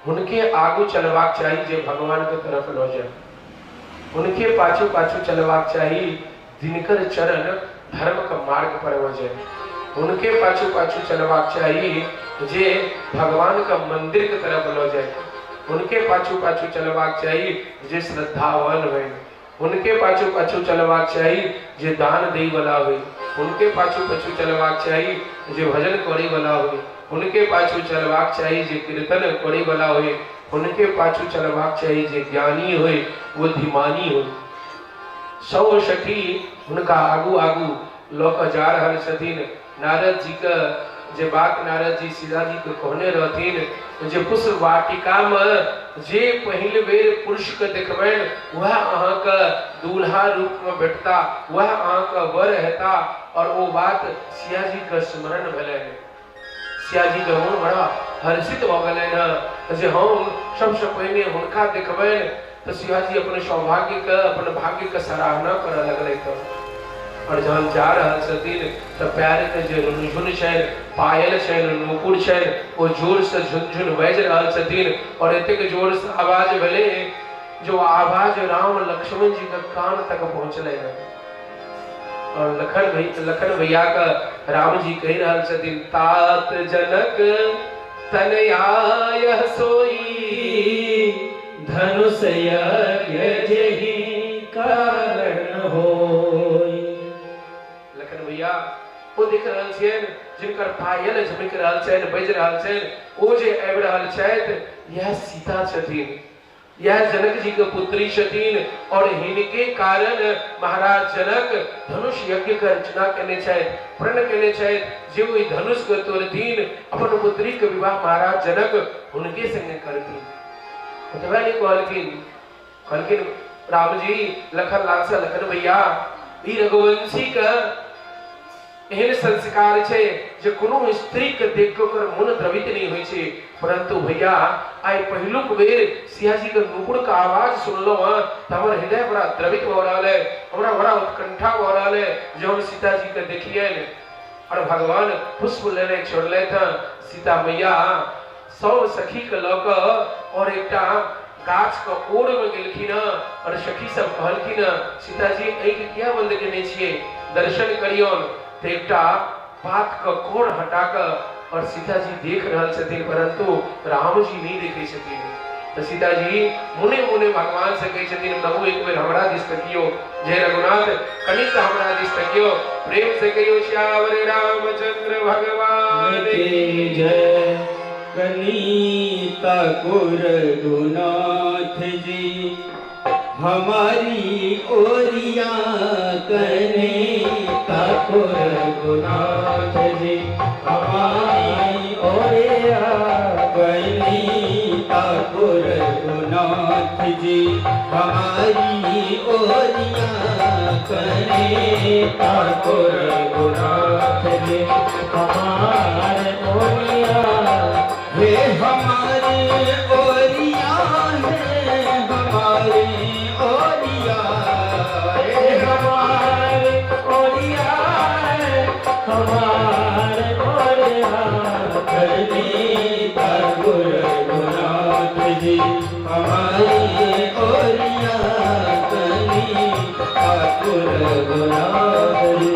हुनके आगू चलबाक चाही जे भगवानके तरफ लऽ जाय, हुनके पाछू पाछू चलबाक चाही जिनकर चरण धर्मके मार्ग पर भऽ जाय, हुनके पाछू पाछू चलबाक चाही जे भगवानके मंदिरके तरफ लऽ जाय, हुनके पाछू पाछू चलबाक चाही जे श्रद्धावान होइ, हुनके पाछू पाछू चलबाक चाही जे दान दै वाला होइ, हुनके पाछू पाछू चलबाक चाही जे भजन करै वाला होइ, हुनके पाछू चलबाक चाही जे कीर्तन करै वाला होइ, हुनके पाछू चलबाक चाही जे ज्ञानी होइ, बुद्धिमानी होइ। सब सखी हुनका आगू आगू लऽ कऽ जा रहल छथिन। नारद जीके जे बात नारद जी सीताजीके कहने रहथिन जे पुष्प वाटिकामे जे पहिल बेर पुरुषके देखबनि वएह अहाँके दूल्हा रूपमे भेटता, वएह अहाँके वर हेता। और ओ बात सियाजीके स्मरण भेलनि। सियाजीके मोन बड़ा हर्षित भऽ गेलनि हँ जे हम सबसँ पहिने हुनका देखबनि। तऽ सियाजी अपन सौभाग्यके, अपन भाग्यके सराहना करऽ लगलथि। और जहन जा रहल छथिन तऽ पैरके जे रुनझुन छनि, पायल छनि, नूपुर छनि, ओ जोरसँ झुनझुन बाजि रहल छथिन। और एतेक जोरसँ आवाज भेलै जे ओ आवाज राम लक्ष्मण जीके कान तक पहुँचलनि। और लखन भै लखन भैया के राम जी कहि रहल छथिन, तात जनक तनयाय सोई, धनुष यज्ञ जेहि कारण होई। लखन भैया ओ देख रहल छियनि जिनकर पायल झमकि रहल छनि, बाजि रहल छनि, ओ जे आबि रहल छथि इएह सीता छथिन, यह जनक जी के पुत्री छथिन और हिनके कारण महाराज जनक धनुष यज्ञ के रचना केने छथि, प्रण केने छथि जे ओहि धनुष के तोड़थिन, अपन पुत्री के विवाह महाराज जनक हुनके संगे करथिन। ओतबे नहि कहलखिन, कहलखिन राम जी लखन लाल से, लखन भैया ई रघुवंशी के एहन संस्कार छै जे कोनो स्त्री के देख के ओकर मन द्रवित नहीं होइ छै, परंतु भैया आइ पहिलुक बेर सिया जी के नुपुर के आवाज सुनलहुँ हँ तऽ हमर हृदय बड़ा द्रवित भऽ रहल है, हमरा बड़ा उत्कंठा भऽ रहल है जे हम सीता जी के देखियनि। और भगवान पुष्प लेने छोड़लथि हँ, सीता मैया सब सखी के लऽ कऽ और एकटा गाछ के ओर में गेलखिन हँ और सखी सब कहलखिन हँ, सीताजी आँखि किया बंद केने छियै, दर्शन करियौन। तऽ एकटा पात के कोर हटा कऽ और सीताजी देख रहल छथिन, परंतु रामजी नहीं देखे छथिन। तऽ सीताजी मुने मुने भगवान से कहै छथिन, प्रभु एक बेर हमरा दिस तकियो, जय रघुनाथ कनिक हमरा दिस तकियो, प्रेम से कहियो श्यावर रामचंद्र भगवान की जय। कनीता को रघुनाथ जी हमारी ओरिया, कनीता को रघुनाथ जी हमारी ओरिया, कनीता को रघुनाथ जी हमारी ओरिया, कनीता को रघुनाथ जी हमारे ओरिया, हे हमारे ओरिया, है हमारे ओरिया, हे हमारे ओरिया, हमारे ओरिया, कनीता को रघुनाथ जी हमारी ओरिया, कनीता को रघुनाथ जी।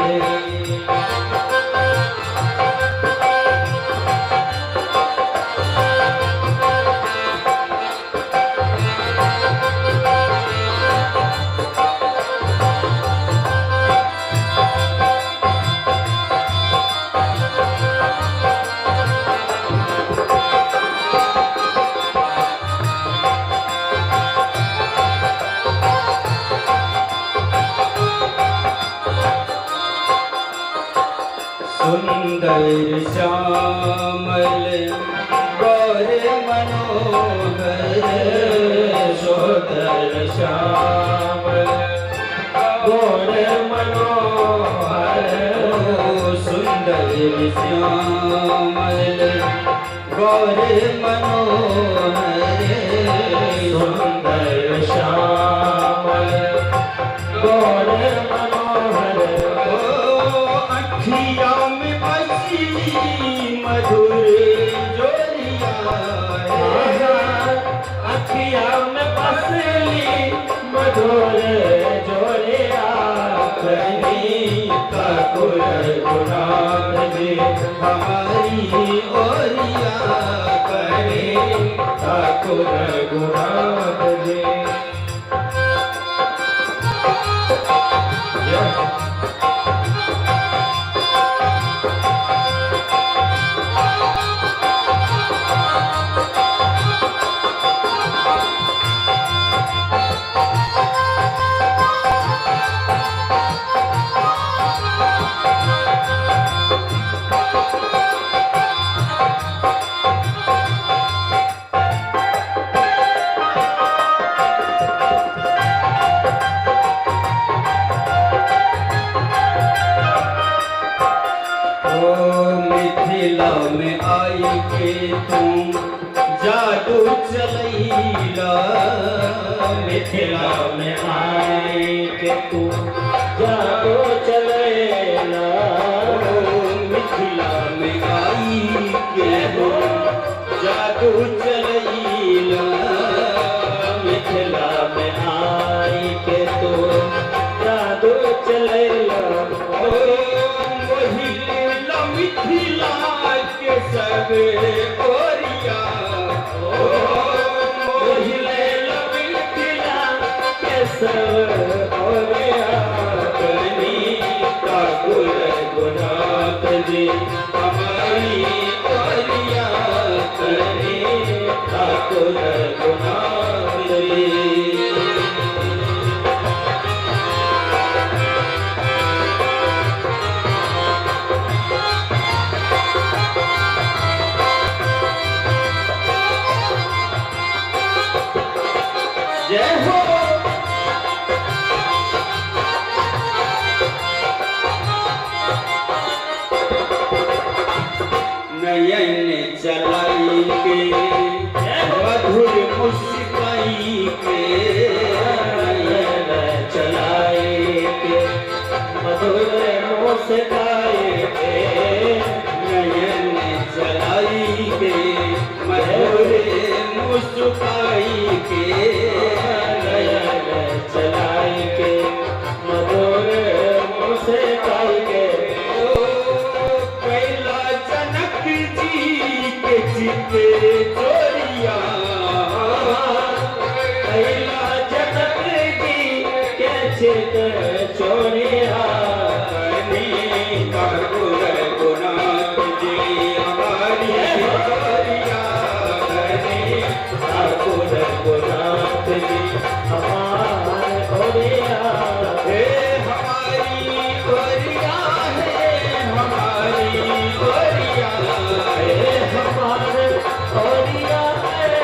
सुंदर श्यामल गौर मनोहर, सुंदर श्यामल गौर मनोहर, सुंदर श्यामल गौर मनोहर, सुंदर श्यामल गौर मनोहर, अखिया में बसी मधुर जोरिया, अखिया में बसली मधुर जोरिया, कनीता को रघुनाथ जी हमारी ओरिया, कनीता को रघुनाथ जी। ओ मिथिला में आई के तुम जादू चलैला, मिथिला में आई के तू जादू चलैला, मिथिला में आई के तुम जादू चलैला, मिथिला में आई के तू जादू चलैला, के मधुर मुस्काई के नयन चलाए के मधुर मुस्काए के नयन चलाई के मधुर मुस्काई के नयन चलाए के मधुर मुस्काए के ओ कैला जनक जी के चित चोरिया कैला जनक जी के चित चोरिया करनी ठाकुर रघुनाथ जी हमारी ओरिया करनी ठाकुर रघुनाथ जी हमार ओरिया हे हमारी ओरिया है हमारी ओरिया हे हमार ओरिया है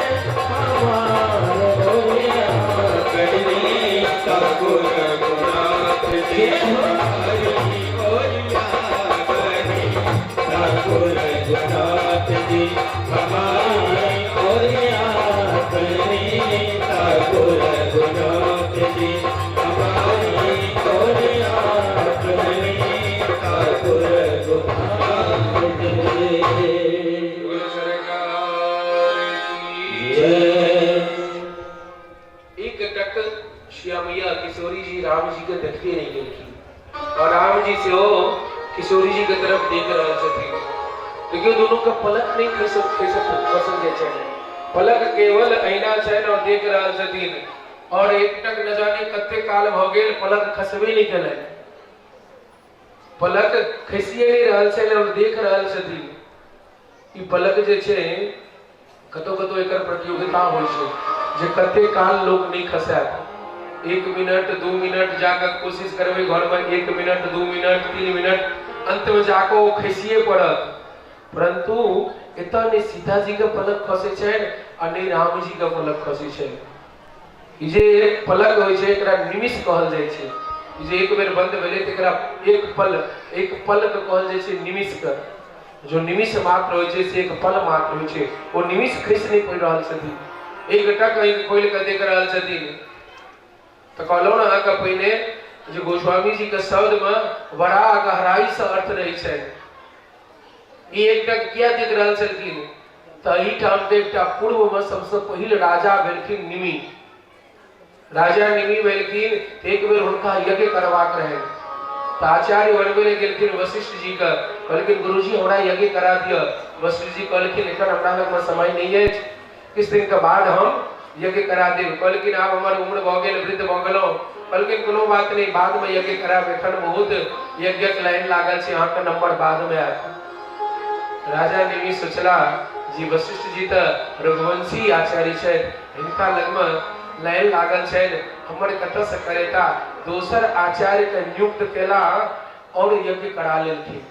हमार ओरिया करनी ठाकुर रघुनाथ जी हमारी ओरिया करनी ठाकुर रघुनाथ जी हमारी ओरिया करनी ठाकुर रघुनाथ जी हमारी ओरिया करनी ठाकुर रघुनाथ जी बोलो सरकार की जय। एक टक श्यामैया किशोरी जी राम जी के देखते रहि गेलखिन और राम जी सेहो किशोरी जी के तरफ देख रहल छथिन। देखियौ दुनू के पलक नहि खसल खसल जाइ छनि, पलक केवल अहिना छनि और देख रहल छथिन और एक टक न जाने कते काल भऽ गेल पलक खसबे नहि केलनि, पलक खसिए नहि रहल छनि और देख रहल छथिन। ई पलक जे छै कतौ कतौ एकर प्रतियोगिता होइ छै जे कते काल लोक नहि खसायत। 1 मिनट 2 मिनट जाकऽ कोशिश करबै घरमे 1 मिनट 2 मिनट 3 मिनट, अंतमे जाकऽ ओ खसिए पड़त। परंतु एतऽ नहि सीताजी के पलक खसै छनि आ नहि रामजी के पलक खसै छनि। ई जे पलक होइ छै एकरा निमिष कहल जाइ छै। ई जे एक बेर बंद भेलै तऽ एकरा एक पल के कहल जाइ छै निमिष के। जो निमिष मात्र होइ छै से एक पल मात्र होइ छै। ओ निमिष खसि नहि पड़ि रहल छथिन, एक टक आँखि खोलि कऽ देख रहल छथिन। तऽ कहलहुँ ने अहाँके पहिने जे गोस्वामी जी के शब्द में बड़ा गहराई से अर्थ रहै छनि। ई एक टक किया देख रहल छलखिन तऽ एहिठाम तऽ एकटा पूर्व में सबसँ पहिल राजा भेलखिन निमि। राजा निमि भेलखिन तऽ एक बेर हुनका यज्ञ करबाक रहनि तऽ आचार्य बनबै लए गेलखिन वशिष्ठ जी के। कहलखिन गुरुजी हमरा यज्ञ करा दिअ। वशिष्ठ जी कहलखिन एखन हमरा लगमे समय नहि अछि, किछु दिन के बाद हम यज्ञ करा देब। कहलखिन आब हमर उम्र भऽ गेल, वृद्ध भऽ गेलहुँ। कहलखिन कोनो बात नहि, बादमे यज्ञ करायब, एखन बहुत यज्ञक लाइन लागल छै, अहाँके नंबर बादमे आयत। राजा निमि सोचला जी वशिष्ठ जी तऽ रघुवंशी आचार्य छथि, हिनका लगमे लाइन लागल छनि, हमर कतऽसँ करेता। दोसर आचार्य के नियुक्त केला और यज्ञ करा लेलखिन।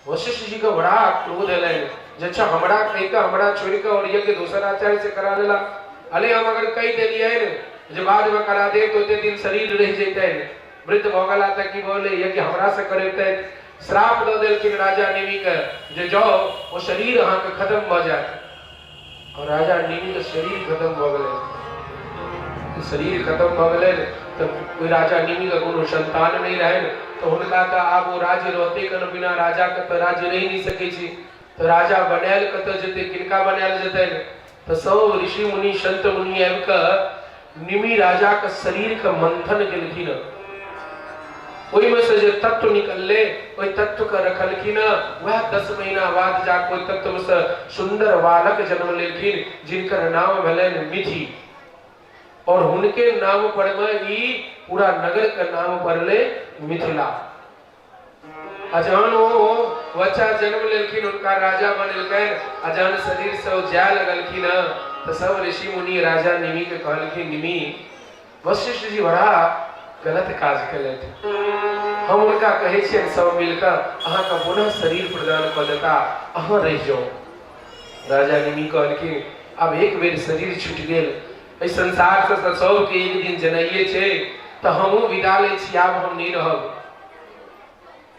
वशिष्ठ जी के बड़ा क्रोध एलनि जे अच्छा हमरा कहि कऽ हमरा छोड़ि कऽ और यज्ञ दोसर आचार्य से करा लेला। अरे हम अगर कहि देलियनि जे बादमे करा देब तऽ ओते दिन शरीर रहि जैतनि, वृद्ध भऽ गेला तऽ की भऽ गेलै, यज्ञ हमरा से करेतनि। श्राप दऽ देलखिन राजा निमि के जे जाओ ओ शरीर अहाँके खत्म भऽ जायत। और राजा निमि के शरीर खत्म भऽ गेलै। शरीर खत्म भऽ गेलै तऽ ओहि राजा निमि के कोनो संतान नहि रहनि तऽ हुनका तऽ आब ओ राज्य रहतै केना, बिना राजा के तऽ राज्य रहि नहि सकै छै। तऽ राजा बनायल कतऽ जेतै, किनका बनायल जेतनि। तऽ सब ऋषि मुनि संत मुनि आबि कऽ निमि राजा के शरीर के मंथन केलखिन। ओहिमे से जे तत्व निकललै ओहि तत्व के रखलखिन। वएह 10 महीना बाद जाकऽ ओहि तत्व से सुंदर बालक जन्म लेलखिन जिनकर नाम भेलनि मिथि। और हुनके नाम पर में ई पूरा नगर के नाम पड़लै मिथिला। आ जहन ओ बच्चा जन्म लेलखिन हुनका राजा बनेलकनि आ जहन शरीर से ओ जाय लगलखिन तऽ सब ऋषि मुनि राजा निमि के कहलखिन निमि वशिष्ठ जी बड़ा गलत काज केलथि, हम हुनका कहै छियनि सब मिलकऽ अहाँके पुनः शरीर प्रदान कऽ देता, अहाँ रहि जाउ। राजा निमि कहलखिन आब एक बेर शरीर छुटि गेल एहि संसार से तऽ सबके एक दिन जेनाइए छै, तऽ हमहूँ विदा लै छी, आब हम नहि रहब।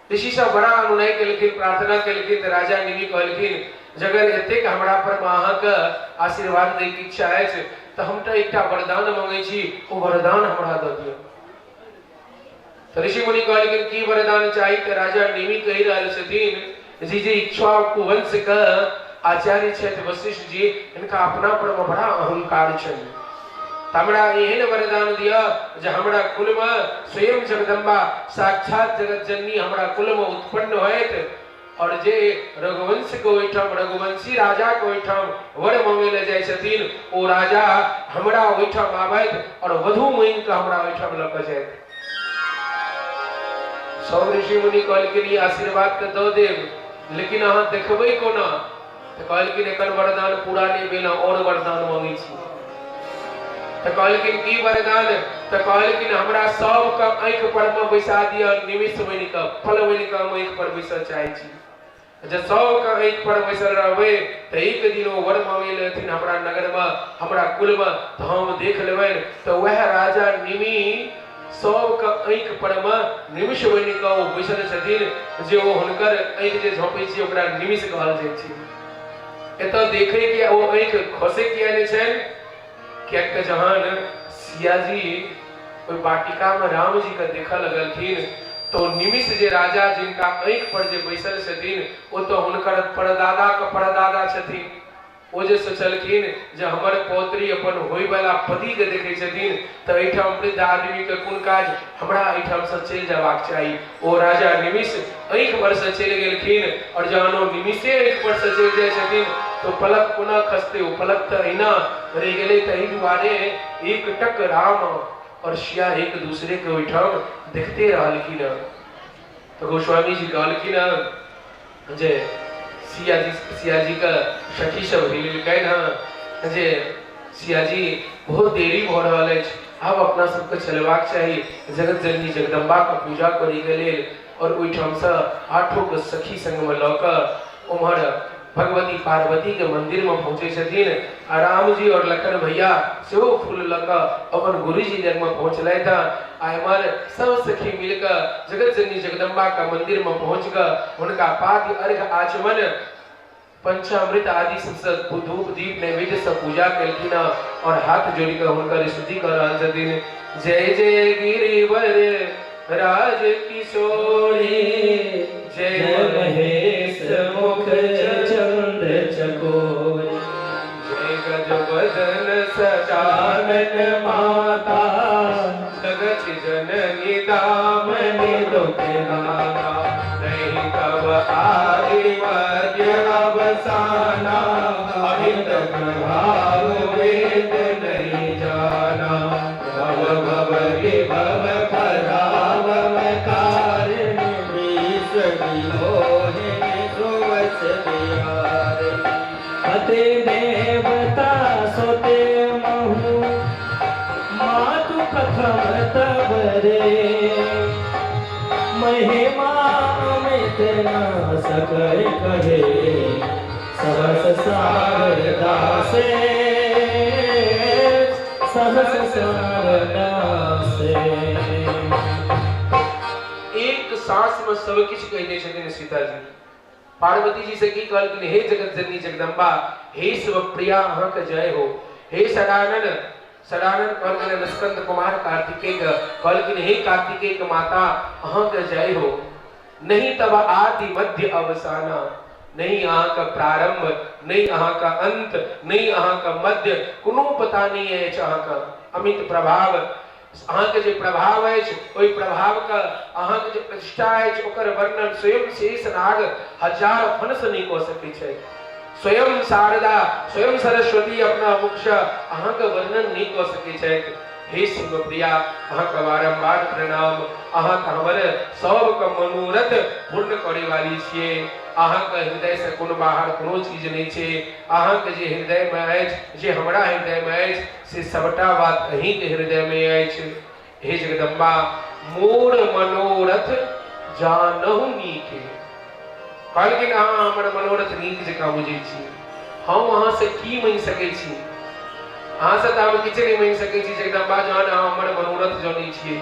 ऋषि सब बड़ा अनुनय केलखिन, प्रार्थना केलखिन। तऽ राजा निमि कहलखिन जगर एतेक हमरा पर मे अहाँके आशीर्वाद दैके इच्छा अछि तऽ हम तऽ एकटा वरदान मांगै छी, ओ वरदान हमरा दऽ दिअ। तऽ ऋषि मुनि कहलखिन की वरदान चाही? तऽ राजा निमि कहि रहल छथिन जी जे इक्ष्वाकु वंश के आचार्य छथि वशिष्ठ जी, हिनका अपना पर मे बड़ा अहंकार छनि, तऽ हमरा एहन वरदान दिअ जे हमरा कुल मे स्वयं जगदम्बा साक्षात जगत जननी हमरा कुल मे उत्पन्न होयत, और जे रघुवंश के ओहिठाम रघुवंशी राजा के ओहिठाम वर मांगे ले जाइ छथिन, ओ राजा हमरा ओहिठाम आबैत और वधु मांगि कऽ हमरा ओहिठाम लऽ कऽ जाइत। सब ऋषि मुनि कहलखिन ई आशीर्वाद तऽ दऽ देब, लेकिन अहाँ देखबै कोना? तऽ कहलखिन एकर वरदान पूरा नहि भेल, और वरदान मांगै छी। तऽ कहलखिन की वरदान? तऽ कहलखिन हमरा सबके आँखि पर मे बैसा दिअ, निमिष बनि कऽ फल बनि कऽ हम आँखि पर बैसऽ चाहै छी। जे सबके आँखि पर बैसल रहबै तऽ एक दिन ओ वर मांगै लए एथिन हमरा नगरमे, हमरा कुलमे, तऽ हम देख लेबनि। तऽ वएह राजा निमि सबके आँखि पर मे निमिष बनि कऽ ओ बैसल छथिन, जे ओ हुनकर आँखि जे झँपै छै ओकरा निमिष कहल जाइ छै। एतऽ देखै के ओ आँखि खसै किया नहि छनि? किएक तऽ जहन सियाजी ओहि वाटिकामे रामजीके देखऽ लगलखिन तऽ ओ निमिष जे राजा जिनका आँखि पर जे बैसल छथिन ओ तऽ हुनकर परदादाके परदादा छथिन। ओ जे सोचलखिन जे हमर पौत्री अपन होइवला पतिके देखै छथिन तऽ एहिठाम वृद्ध आदमीके कोन काज, हमरा एहिठामसँ चलि जेबाक चाही। ओ राजा निमिष आँखि परसँ चलि गेलखिन, आओर जहन ओ निमिषे आँखि परसँ चलि जाइ छथिन तऽ पलक कोना खसतै? ओ पलक तऽ अहिना रहि गेलै। ताहि दुआरे एकटक राम आओर सिया एक दूसरेके ओहिठाम देखते रहलखिन। तऽ गोस्वामी जी कहलखिन जे सियाजीके सखी सब हिलेलकनि हँ जे सियाजी बहुत देरी भऽ रहल अछि, आब अपना सबके चलबाक चाही जगत जननी जगदम्बाके पूजा करैके लेल। आओर ओहिठामसँ आठो के सखी संगमे लऽ कऽ ओम्हर भगवती पार्वतीके मन्दिरमे पहुँचै छथिन, आ रामजी आओर लखन भैया सेहो फूल लऽ कऽ अपन गुरुजी लगमे पहुँचलथि। आ एम्हर सब सखी मिल कऽ जगत जननी जगदम्बाके मन्दिरमे पहुँच कऽ हुनका पाद्य अर्घ आचमन पंचामृत आदि सबसँ धूप दीप नैवेद्यसँ पूजा केलखिन और हाथ जोड़ि कऽ हुनकर स्तुति कऽ रहल छथिन। जय जय गिरिवर राज किशोरी, जय महेश मुख चंद्र चकोरी, जय गज बदन सजानन माता, जगत जननी दामनी दुख दाता, नहीं तब आदि मध्य अवसाना, अमित प्रभाव वेद नहीं जाना, भव भव विभव पराभव कारण, विश्व विमोहिनी सुवश बिहारिणी। अते देवता सोते महु मातु प्रथम तब रे, महिमा अमित न सकय कहे, सहस सागर दासे, सहस सागर दासे। एक सांस में सब किछु कहि दै छथिन सीताजी। पार्वती जी से की कहलखिन? हे जगत जननी जगदम्बा, हे शिव प्रिया, अहाँके जय हो। हे सदानन, सदानन कहलखिन स्कंद कुमार कार्तिकेय के, कहलखिन हे कार्तिकेय के माता, अहाँके जय हो। नहीं तब आदि मध्य अवसाना, नहीं अहाँके प्रारंभ, नहीं अहाँके अंत, नहीं अहाँके मध्य, कोनो पता नहीं अछि अहाँके अमित प्रभाव। अहाँके जे प्रभाव अछि ओहि प्रभावके, अहाँके जे प्रतिष्ठा अछि ओकर वर्णन स्वयं शेष नाग हजार फन से नहि कऽ सकै छै। स्वयं शारदा, स्वयं सरस्वती अपना मुखसँ अहाँके वर्णन नहि कऽ सकै छथि। हे शिव प्रिया, अहाँके बारम्बार प्रणाम। अहाँके हमर सबके मनोरथ पूर्ण करे वाली छियै। अहाँके हृदय से कोनो बाहर कोनो चीज नहि छै। अहाँके जे हृदयमे अछि, जे हमरा हृदयमे अछि, से सबटा बात अहींके हृदयमे अछि। हे जगदम्बा, मोर मनोरथ जानहु नीके। कहलखिन अहाँ हमर मनोरथ नीक जकाँ बुझै छी, हम अहाँसँ की मानि सकै छी? अहाँसँ तऽ हम किछु नहि मानि सकै छी जगदम्बा, जहन अहाँ हमर मनोरथ जनै छियै।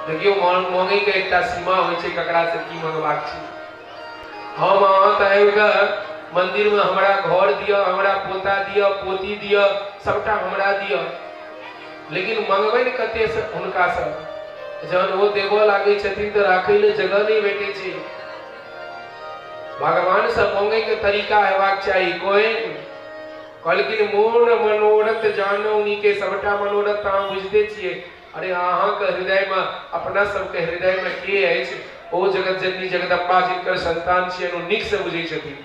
देखियौ, मांगैके एकटा सीमा होइ छै, ककरासँ की मांगबाक छै। हम अहाँ तऽ आबि कऽ मंदिर में हमरा घर दिअ, हमरा पोता दिअ, पोती दिअ, सबटा हमरा दिअ। लेकिन मंगबनि कते से हुनका से, जहन ओ देबऽ लागै छथिन तऽ राखै लए जगह नहि भेटै छै। भगवान से मांगे के तरीका हेबाक चाही। कोई कहलखिन मोन मनोरथ जानो नीके, सबटा मनोरथ तऽ अहाँ बुझिते छियै। अरे अहाँके हृदय में, अपना सबके हृदय में के अछि, ओ जगत जननी जगदम्बा जिनकर संतान छियनि ओ नीक से बुझै छथिन।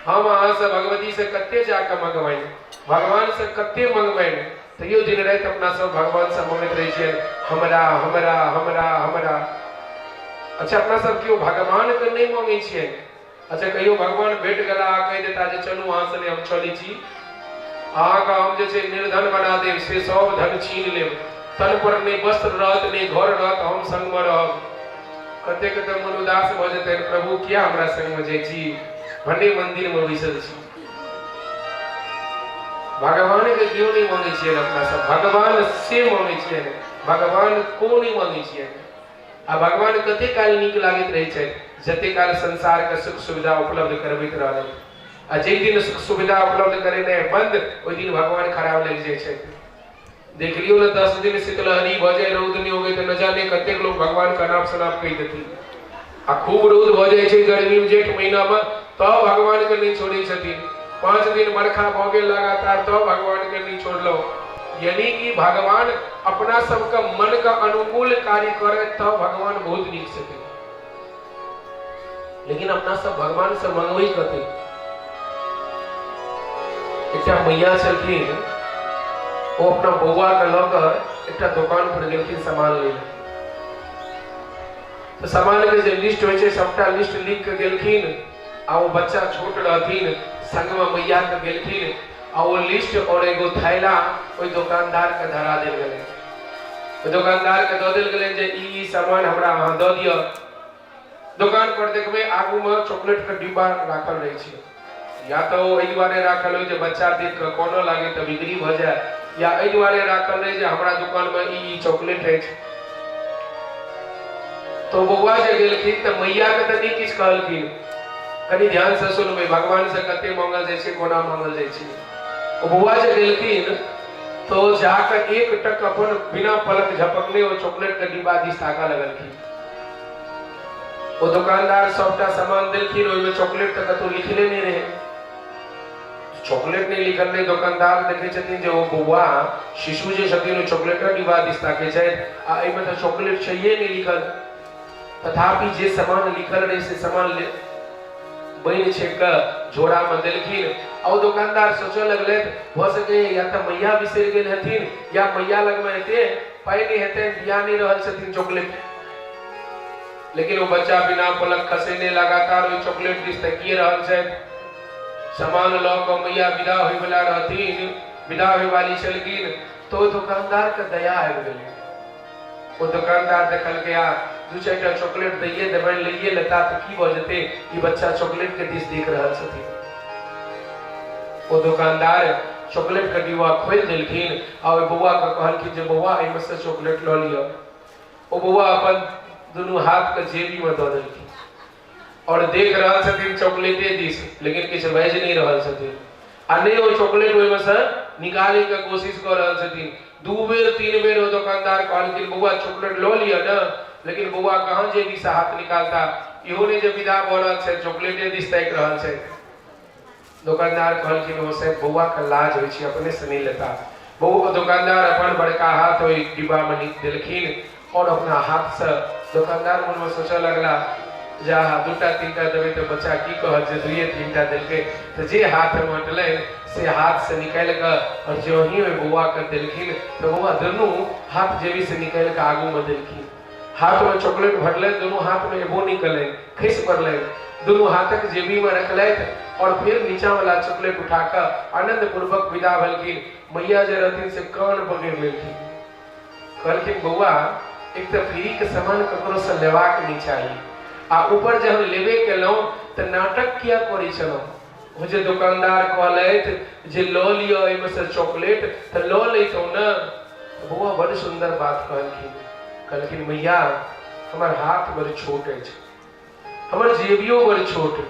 हम अहाँ से भगवती से कते जाके मंगबनि, भगवान से कते मंगबनि, तैयो दिन राति अपना सब भगवान से मंगैत रहै छियनि, हमरा हमरा हमरा हमरा। अच्छा अपना सब केओ भगवान के नहि मंगै छियनि। अच्छा कहियो भगवान भेट गेला आ कहि देता जे चलू अहाँ सने हम चलै छी, अहाँके हम जे छै निर्धन बना देब, से सब धन छीन लेब, तन पर नहि वस्त्र रहत नहि घर रहत, हम संगमे रहब। कते कते मन उदास भऽ जेतनि, प्रभु किया हमरा संगमे जाइ छी, भने मंदिरमे बैसल छी। भगवान के केओ नहि मांगै छियनि अपना सब, भगवान से मांगै छियनि, भगवान को नहि मांगै छियनि। आ भगवान कते काल नीक लागैत रहै छथि, जते काल संसार के सुख सुविधा उपलब्ध करबैत रहलथि। आ जाहि दिन सुख सुविधा उपलब्ध करेनाइ बंद, ओहि दिन भगवान खराब लागि जाइ छथि। देख लियौ ने, 10 दिन शीतलहरी भऽ जाय, रौद नहि उगै, तऽ न जाने कतेक लोग भगवान के अनाप शनाप कहि देथिन। आ खूब रौद भऽ जाइ छै गर्मी में जेठ महीना में, तब भगवान के नहि छोड़ै छथिन। 5 दिन बरखा भऽ गेल लगातार, तब भगवान के नहि छोड़लहुँ। यानी कि भगवान अपना सबके मन के अनुकूल कार्य करे तब भगवान बहुत नीक छथिन। लेकिन अपना सब भगवान से मंगबै कते। एकटा मैया छलखिन, ओ अपना बौआ के लऽ कऽ एकटा दोकान पर गेलखिन सामान लै लए। तऽ सामान के जे लिस्ट होइ छै सबटा लिस्ट लिख के गेलखिन, आ ओ बच्चा छोट रहथिन, संगमे मैया के गेलखिन, आ ओ लिस्ट और एगो थैला ओहि दोकानदार के धरा देल गेलै। ओहि दोकानदार के दऽ देल गेलै जे ई सामान हमरा अहाँ दऽ दिअ। दोकान पर देखबै आगू में चॉकलेट के डिब्बा राखल रहै छै, या तऽ ओ एहि दुआरे राखल होइ जे बच्चा देख कऽ कानऽ लागे तऽ बिक्री भऽ जाय, या एहि दुआरे राखल रहै जे हमरा दोकान में ई चॉकलेट अछि। तो बौआ जे गेलखिन तऽ मैया के तऽ नहि किछु कहलखिन। कनि ध्यान से सुनबै, भगवान से कते मांगल जाइ छै, कोना मांगल जाइ छै। ओ बौआ जे गेलखिन तो जाकऽ एक टक अपन बिना पलक झपकने ओ चॉकलेट के डिब्बा दिस ताकऽ लगलखिन। ओ दुकानदार सबटा सामान देलखिन, ओहिमे चॉकलेट तऽ कतौ लिखले नहि रहै, चॉकलेट नहि लिखल रहै। दुकानदार देखै छथिन जे ओ बौआ शिशु जे छथिन ओ चॉकलेटक डिब्बा दिस ताकै छथि, आ एहिमे तऽ चॉकलेट छैहे नहि लिखल। तथापि जे सामान लिखल रहै से सामान बनि छेक कऽ झोरामे देलखिन। आ ओ दुकानदार सोचऽ लगलथि, भऽ सकैए या तऽ मैया बिसरि गेल हेथिन, या मैया लगमे एते पाइ नहि हेतनि, दिया नहि रहल छथिन चॉकलेट। लेकिन ओ बच्चा बिना पलक खसेने लगातार ओहि चॉकलेट दिस ताकिए रहल छथि। सामान लऽ कऽ मैया विदा होइवला रहथिन, विदा होइवाली छलखिन, तऽ ओहि दुकानदारके दया आबि गेलै। ओ दुकानदार देखलकै आ 2-4 टा चॉकलेट दैए देबनि, लैए लेता तऽ की भऽ जेतै, ई बच्चा चॉकलेट के दिस देख रहल छथिन। ओ दुकानदार चॉकलेट के डिब्बा खोलि देलखिन आ ओहि बौआ के कहलखिन जे बौआ एहिमे से चॉकलेट लऽ लिअ। ओ बौआ अपन दुनू हाथ के जेबी में दऽ देलखिन और देख रहल छथिन चॉकलेटे दिस, लेकिन किछु बाजि नहि रहल छथिन आ नहि ओ चॉकलेट ओहिमे से निकालै के कोशिश कऽ रहल छथिन। 2 बेर 3 बेर ओ दुकानदार कहलखिन बौआ चॉकलेट लऽ लिअ ने, लेकिन बौआ कहाँ जेबी से हाथ निकालता, इहो नहि जे विदा भऽ रहल छथि, चॉकलेटे दिस ताकि रहल छथि। दुकानदार कहलखिन ओ शायद बौआ के लाज होइ छै, अपने से नहि लेता। बौआ दुकानदार अपन बड़का हाथ ओहि डिब्बा में देलखिन और अपना हाथ से दुकानदार मन में सोचऽ लगला जे आहा 2टा 3टा देबै तऽ बच्चा की कहत जे 2-3 टा देलकै। तऽ जे हाथ में अटलनि से हाथ से निकालि कऽ और जँ ही ओहि बौआ के देलखिन तऽ बौआ दुनू हाथ जेबी से निकालि कऽ आगू में देलखिन। हाथ में चॉकलेट भरलनि, दुनू हाथ में एबो नहि कयलनि, खसि पड़लनि, दुनू हाथक जेबी में रखलथि और फेर नीचा वाला चॉकलेट उठा कऽ आनंद पूर्वक विदा भेलखिन। मैया जे रहथिन से कान पकड़ि लेलखिन, कहलखिन बौआ एक तऽ फ्री के सामान ककरो से लेबाक नहि चाही, आ ऊपर जहन लेबे केलहुँ तऽ नाटक किया करै छलहुँ। ओ जे दुकानदार कहलथि जे लऽ लिअ एहिमे से चॉकलेट तऽ लऽ लैतहुँ ने। बौआ बड़ सुन्दर बात कहलखिन, कहलखिन मैया हमर हाथ बड़ छोट अछि, हमर जेबियो बड़ छोट,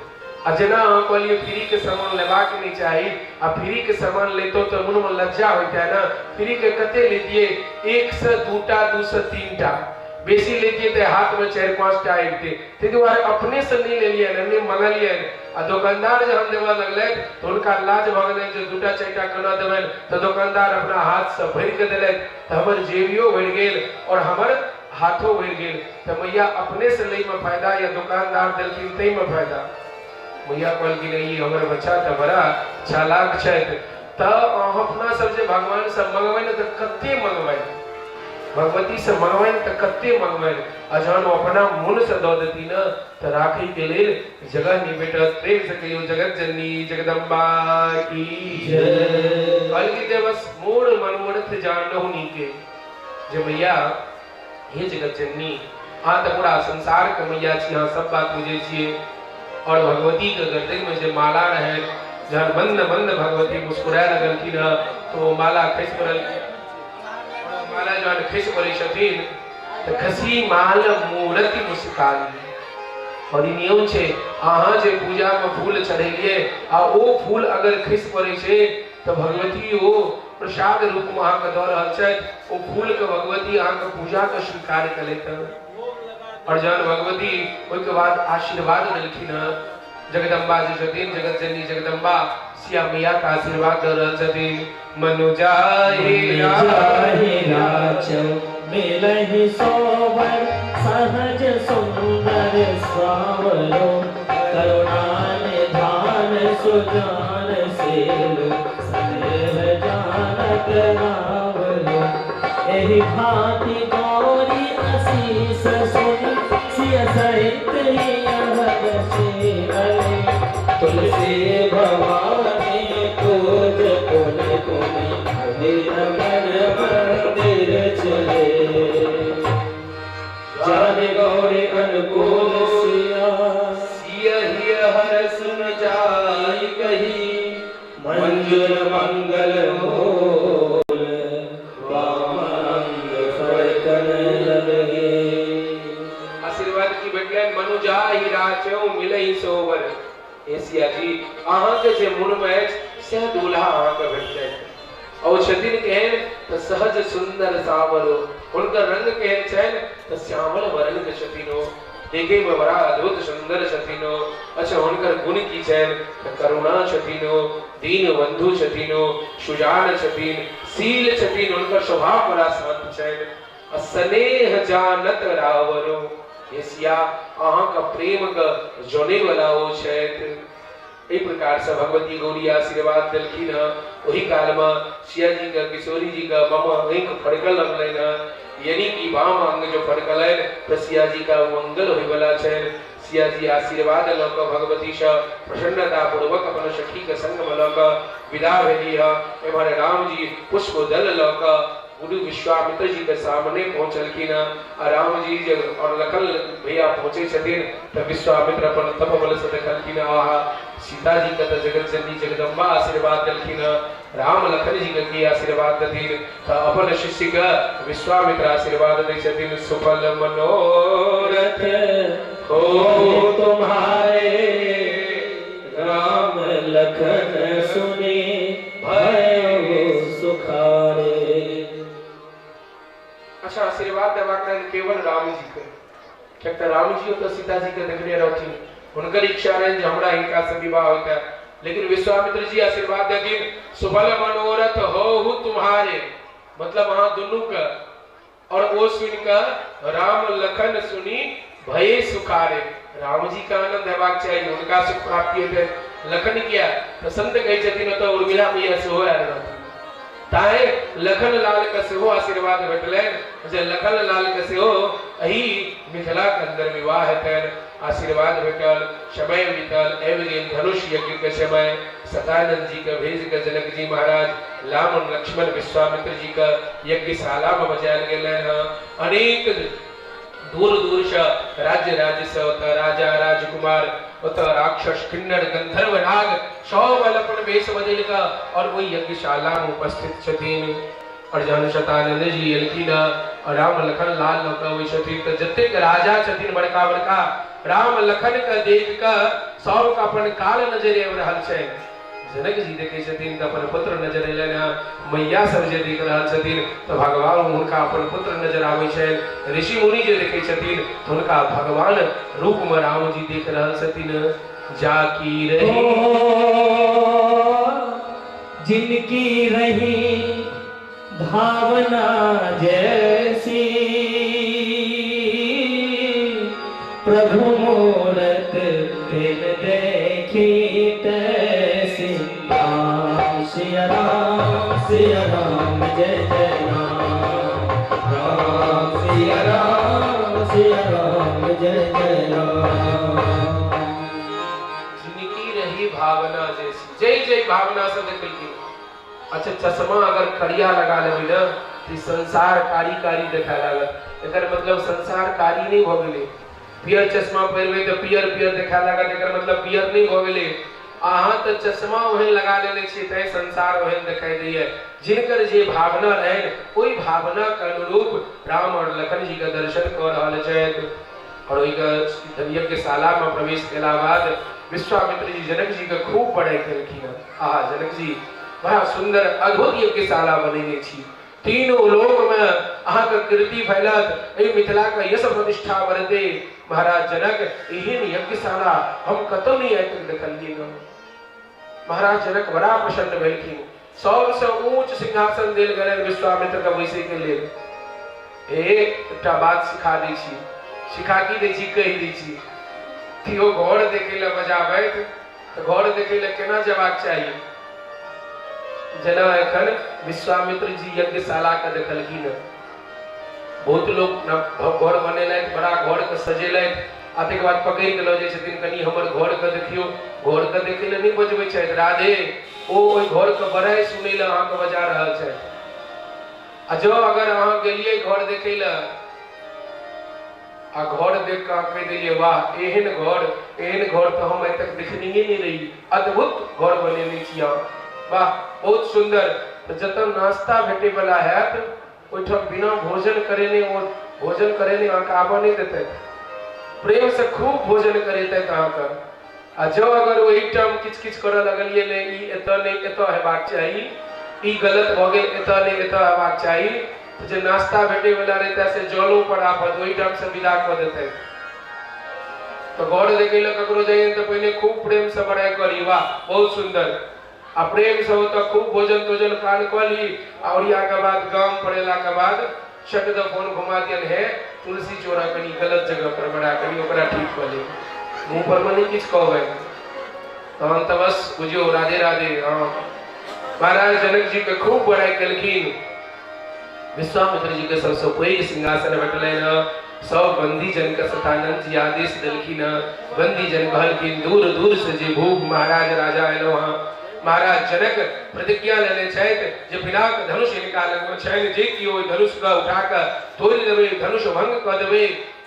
आ जेना अहाँ कहलियै फ्रीके सामान लेबाक नहि चाही, आ फ्रीके सामान लेतहुँ तऽ मोनमे लज्जा होइत है ने। फ्रीके कते लेतियै? 1 से 2टा, 2 से 3टा, बेसी लेतियै तऽ हाथमे 4-5 टा अबितै। ताहि दुआरे अपनेसँ नहि लेलियनि, नहि मंगलियनि। आ दोकानदार जहन देबऽ लगलथि तऽ हुनका लाज भऽ गेलनि जे 2टा 4टा केना देबनि, तऽ दोकानदार अपना हाथसँ भरि कऽ देलथि, तऽ हमर जेबियो भरि गेल आओर हमर हाथो भरि गेल। तऽ मैया अपनेसँ लैमे फायदा या दोकानदार देलखिन ताहिमे फायदा? मैया कहलखिन ई हमर बच्चा तऽ बड़ा चालाक छथि। तऽ अहाँ अपना सब जे भगवानसँ मंगबनि तऽ कते मंगबनि, भगवतीसँ मंगबनि तऽ कते मंगबनि, आ जहन ओ अपना मोनसँ दऽ देती ने तऽ राखैके लेल जगह नहि भेटत। प्रेमसँ कहियौ जगत जननी जगदम्बा की जय। कहलखिन जे बस मोर मनोरथ जानहु नीके, जे मैया हे जगत जननी, अहाँ तऽ पूरा संसारके मैया छी, अहाँ सब बात बुझै छियै। और भगवतीके गर्दनमे जे माला रहनि, जहन मंद मंद भगवती मुस्कुराए लगलखिन हँ तऽ ओ माला खसि पड़ल। माला जहन खसि पड़ै छथिन तऽ खसी माल मूरति मुस्कानी। और ई नियम छै, अहाँ जे पूजामे फूल चढ़ेलियै आ ओ फूल अगर खसि पड़ै छै तऽ भगवती ओ प्रसाद रूपमे अहाँके दऽ रहल छथि। ओ फूलके भगवती अहाँके पूजाके स्वीकार केलथि। और जहन भगवती ओहिके बाद आशीर्वाद देलखिन हँ, जगदम्बा जे छथिन जगत जननी जगदम्बा सिया मैया के आशीर्वाद दऽ रहल छथिन। मनु जाहि मिलहि सोबर सहज सुंदर सावरो, करुणा निधान सुजान सेल, स्नेह जानक रावलो। एहि भांति गौरी आशीष सुनि, सिय सहित बसी अली। तुलसी भवानी पूज पुनि पुनि, मन मंदिर चले। जान गौरी अनुकूल सिया, सिय हिय हर सुन जाय कही, मंजुर मंगल मोल, वाम अंग फरकन लगे। आशीर्वाद की भेटलनि? मनु जाहि राचौ मिलहि सोवर। हे सिया जी, अहाँके जे मोनमे अछि सएह दूल्हा अहाँके भेटतनि। ओ छथिन केहन? तऽ सहज सुंदर सावरो। हुनकर रंग केहन छनि? तऽ श्यामल वर्ण के छथिन। ओ देखे में बड़ा अद्भुत सुंदर छथिन ओ। अच्छा, हुनकर गुण की छनि? तऽ करुणा छथिन ओ, दीन बंधु छथिन ओ, सुजान छथिन, शील छथिन, हुनकर स्वभाव बड़ा शांत छनि। आ स्नेह जानत रावरो। हे सिया, अहाँके प्रेम के जनै वाला ओ छथि। एहि प्रकार से भगवती गौरी आशीर्वाद देलखिन हँ। ओहि काल में सिया जी के किशोरी जी के मम आँखि फड़कऽ लगलनि हँ, यानी कि वाम अंग जो फड़कलनि तऽ सिया जी का मंगल होइवला छनि। सिया जी आशीर्वाद लऽ कऽ भगवती सँ प्रसन्नता पूर्वक अपन सखी के संग में लऽ कऽ विदा भेलीह। एम्हर राम जी पुष्प दल लऽ कऽ गुरु विश्वामित्र जी के सामने पहुँचलखिन। आ राम जी जे और लखन भैया पहुँचे छथिन तऽ विश्वामित्र अपन तप बल से देखलखिन, आहा, सीता जी के तऽ जगत जननी जगदम्बा आशीर्वाद देलखिन, राम लखन जी के की आशीर्वाद देथिन? तऽ अपन शिष्य के विश्वामित्र आशीर्वाद दै छथिन। सुफल मनोरथ हो तुम्हारे, राम लखन सुने भयो सुखारे। अच्छा, आशीर्वाद देबाक रहनि केवल राम जी के, किएक तऽ राम जी ओतऽ सीता जी के देखने रहथिन, हुनकर इच्छा रहनि जे हमरा हिनका से विवाह होइते। लेकिन विश्वामित्र जी आशीर्वाद देथिन, सुफल मनोरथ होहु तुम्हारे, मतलब अहाँ दुनू के। और ओ सुनि कऽ राम लखन सुनी भये सुखारे। राम जी के आनंद हेबाक चाही, हुनका सुख प्राप्ति हेतै, लखन किया? तऽ संत कहै छथिन ओतऽ उर्मिला मैया सेहो आयल रहथिन, ताहि लखन लाल के सेहो आशीर्वाद भेटलनि जे लखन लाल के सेहो एहि मिथिला के अंदर विवाह हेतनि। आशीर्वाद भेटल, समय बीतल, आबि गेल धनुष यज्ञ के समय। सतानंद जी के भेज के जनक जी महाराज राम लक्ष्मण विश्वामित्र जी के यज्ञशाला में बजायल गेलनि हँ। अनेक दूर दूर से राज्य राज्य से ओतऽ राजा राजकुमार, ओतऽ राक्षस किन्नर गंधर्व नाग सब अपन वेश बदलि कऽ और ओहि यज्ञशाला में उपस्थित छथिन। और जहन शतानंद जी एलखिन और राम लखन लाल लऽ कऽ अबै छथिन तऽ जतेक राजा छथिन बड़का बड़का, राम लखन के देख कऽ सबके अपन काल नजरि आबि रहल छनि। जनक जी देखै छथिन तऽ अपन पुत्र नजर एलनि हँ, मैया सब जे देख रहल छथिन तऽ भगवान हुनका अपन पुत्र नजर आबै छनि, ऋषि मुनि जे देखै छथिन तऽ हुनका भगवान रूप में राम जी देख रहल छथिन। जाकी रही जिनकी रही भावना जैसी, प्रभु मूरत बिन देखी तैसी। राम सिया राम सिया राम जय जय राम, राम सिया राम सिया राम जय जय राम। जिनकी रही भावना जैसी, जय जय भावना से देखलखिन। अच्छा चश्मा अगर करिया लगा लेबै ने तऽ संसार कारी कारी देखाय लागत, एकर मतलब संसार कारी नहि भऽ गेलै। पियर चश्मा पहिरबै तऽ पियर पियर देखाय लागत, एकर मतलब पियर नहि भऽ गेलै। अहाँ तऽ चश्मा ओहन लगा लेने छियै तैं संसार ओहन देखाइ दैए। जिनकर जे भावना रहनि ओहि भावनाके अनुरूप राम और लखन जी के दर्शन कऽ रहल छथि। और ओहिके यज्ञशाला में प्रवेश केला बाद विश्वामित्र जी जनक जी के खूब बड़ाई केलखिन। आहा जनक जी, बड़ा सुंदर अद्भुत यज्ञशाला बनेने छी, तीनों लोक में अहाँके कीर्ति फैलत, एहि मिथिला के यश प्रतिष्ठा बढ़ते। महाराज जनक, एहन यज्ञशाला हम कतौ नहीं आइ तक देखलियै न। महाराज जनक बड़ा प्रसन्न भेलखिन। सबसे ऊंच सिंहासन देल गेलनि विश्वामित्र के बैसै के लेल। एकटा बात सिखा दै छी, सिखा की दै छी, कहि दै छी, केओ घर देखै लए बजाबैत तऽ घर देखै लए केना जेबाक चाही। जेना एखन विश्वामित्र जी यज्ञशाला के देखलखिन, बहुत लोक घर बनेलथि, बड़ा घर के सजेलथि, आ तकर बाद पकड़ि कऽ लऽ जाइ छथिन, कनि हमर घर के देखियौ। घर के देखै लए नहि बजबै छथि, राधे, ओ ओहि घर के बड़ाइ सुनै लए अहाँके बजा रहल छथि। आ जँ अगर अहाँ गेलियै घर देखै लए आ घर देख कऽ अहाँ कहि देलियै वाह एहन घर, एहन घर तऽ हम आइ तक देखनिये नहि रही, अद्भुत घर बनेने छी अहाँ, वाह बहुत सुन्दर, तऽ जतऽ नाश्ता भेटैवला हैत ओहिठाम बिना भोजन करेने ओ भोजन करेने अहाँके आबऽ नहि देतै, प्रेमसँ खूब भोजन करेतै अहाँके। आ जँ अगर ओहिठाम किछु किछु करऽ लगलियै, नहि ई एतऽ नहि एतऽ हेबाक चाही, ई गलत भऽ गेल, एतऽ नहि एतऽ हेबाक चाही, तऽ जे नाश्ता भेटैवला रहितै से जलो पर आफत ओहिठामसँ विदा कऽ देतै। तऽ घर देखै लए ककरो जाइए तऽ पहिने खूब प्रेमसँ बड़ाइ करी, वाह बहुत सुन्दर, आ प्रेमसँ ओतऽ खूब भोजन तोजन पान कऽ ली, आ ओरियाके बाद गाम पर एलाके बाद चट दऽ फोन घुमा दियन, हे तुलसी चोरा कनी गलत जगह पर बड़ा कनी ओकरा ठीक कऽ ले, मुँह पर मे नहि किछु कहबै तहन तऽ बस बुझियौ राधे राधे। हाँ महाराज जनक जी के खूब बड़ाइ केलखिन। विश्वामित्र जी के सबसँ पैघ सिंहासन भेटलनि हँ। सब बंदी जन के सतानंद जी आदेश देलखिन हँ। बंदी जन कहलखिन दूर दूर से जे भूप महाराज राजा एलहुँ हँ, महाराज जनक प्रतिज्ञा लेने छथि जे पिनाक धनुष हिनका लगमे छनि, जे केओ ओहि धनुष के उठा कऽ तोड़ि देबै, धनुष भंग कऽ देबै,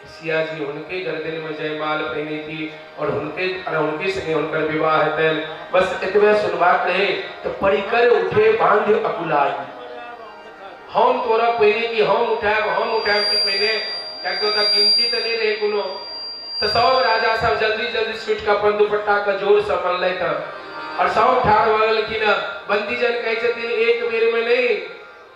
सिया जी हुनके गर्दन में जयमाल पहिनेती और हुनके संगे हुनकर विवाह हेतनि। बस एतबे सुनबाक रहे तऽ परिकर उठे बांध अकुलाई, हम तोरा पहिने कि हम उठायब, हम उठायब कि पहिने, कियाकि ओतऽ गिनती तऽ नहि रहे कोनो। तऽ सब राजा सब जल्दी जल्दी छुटि कऽ अपन दुपट्टा के जोर से बनलथि हँ और सब ठाढ़ भऽ गेलखिन हँ। बंदीजन कहै छथिन एक बेर में नहीं,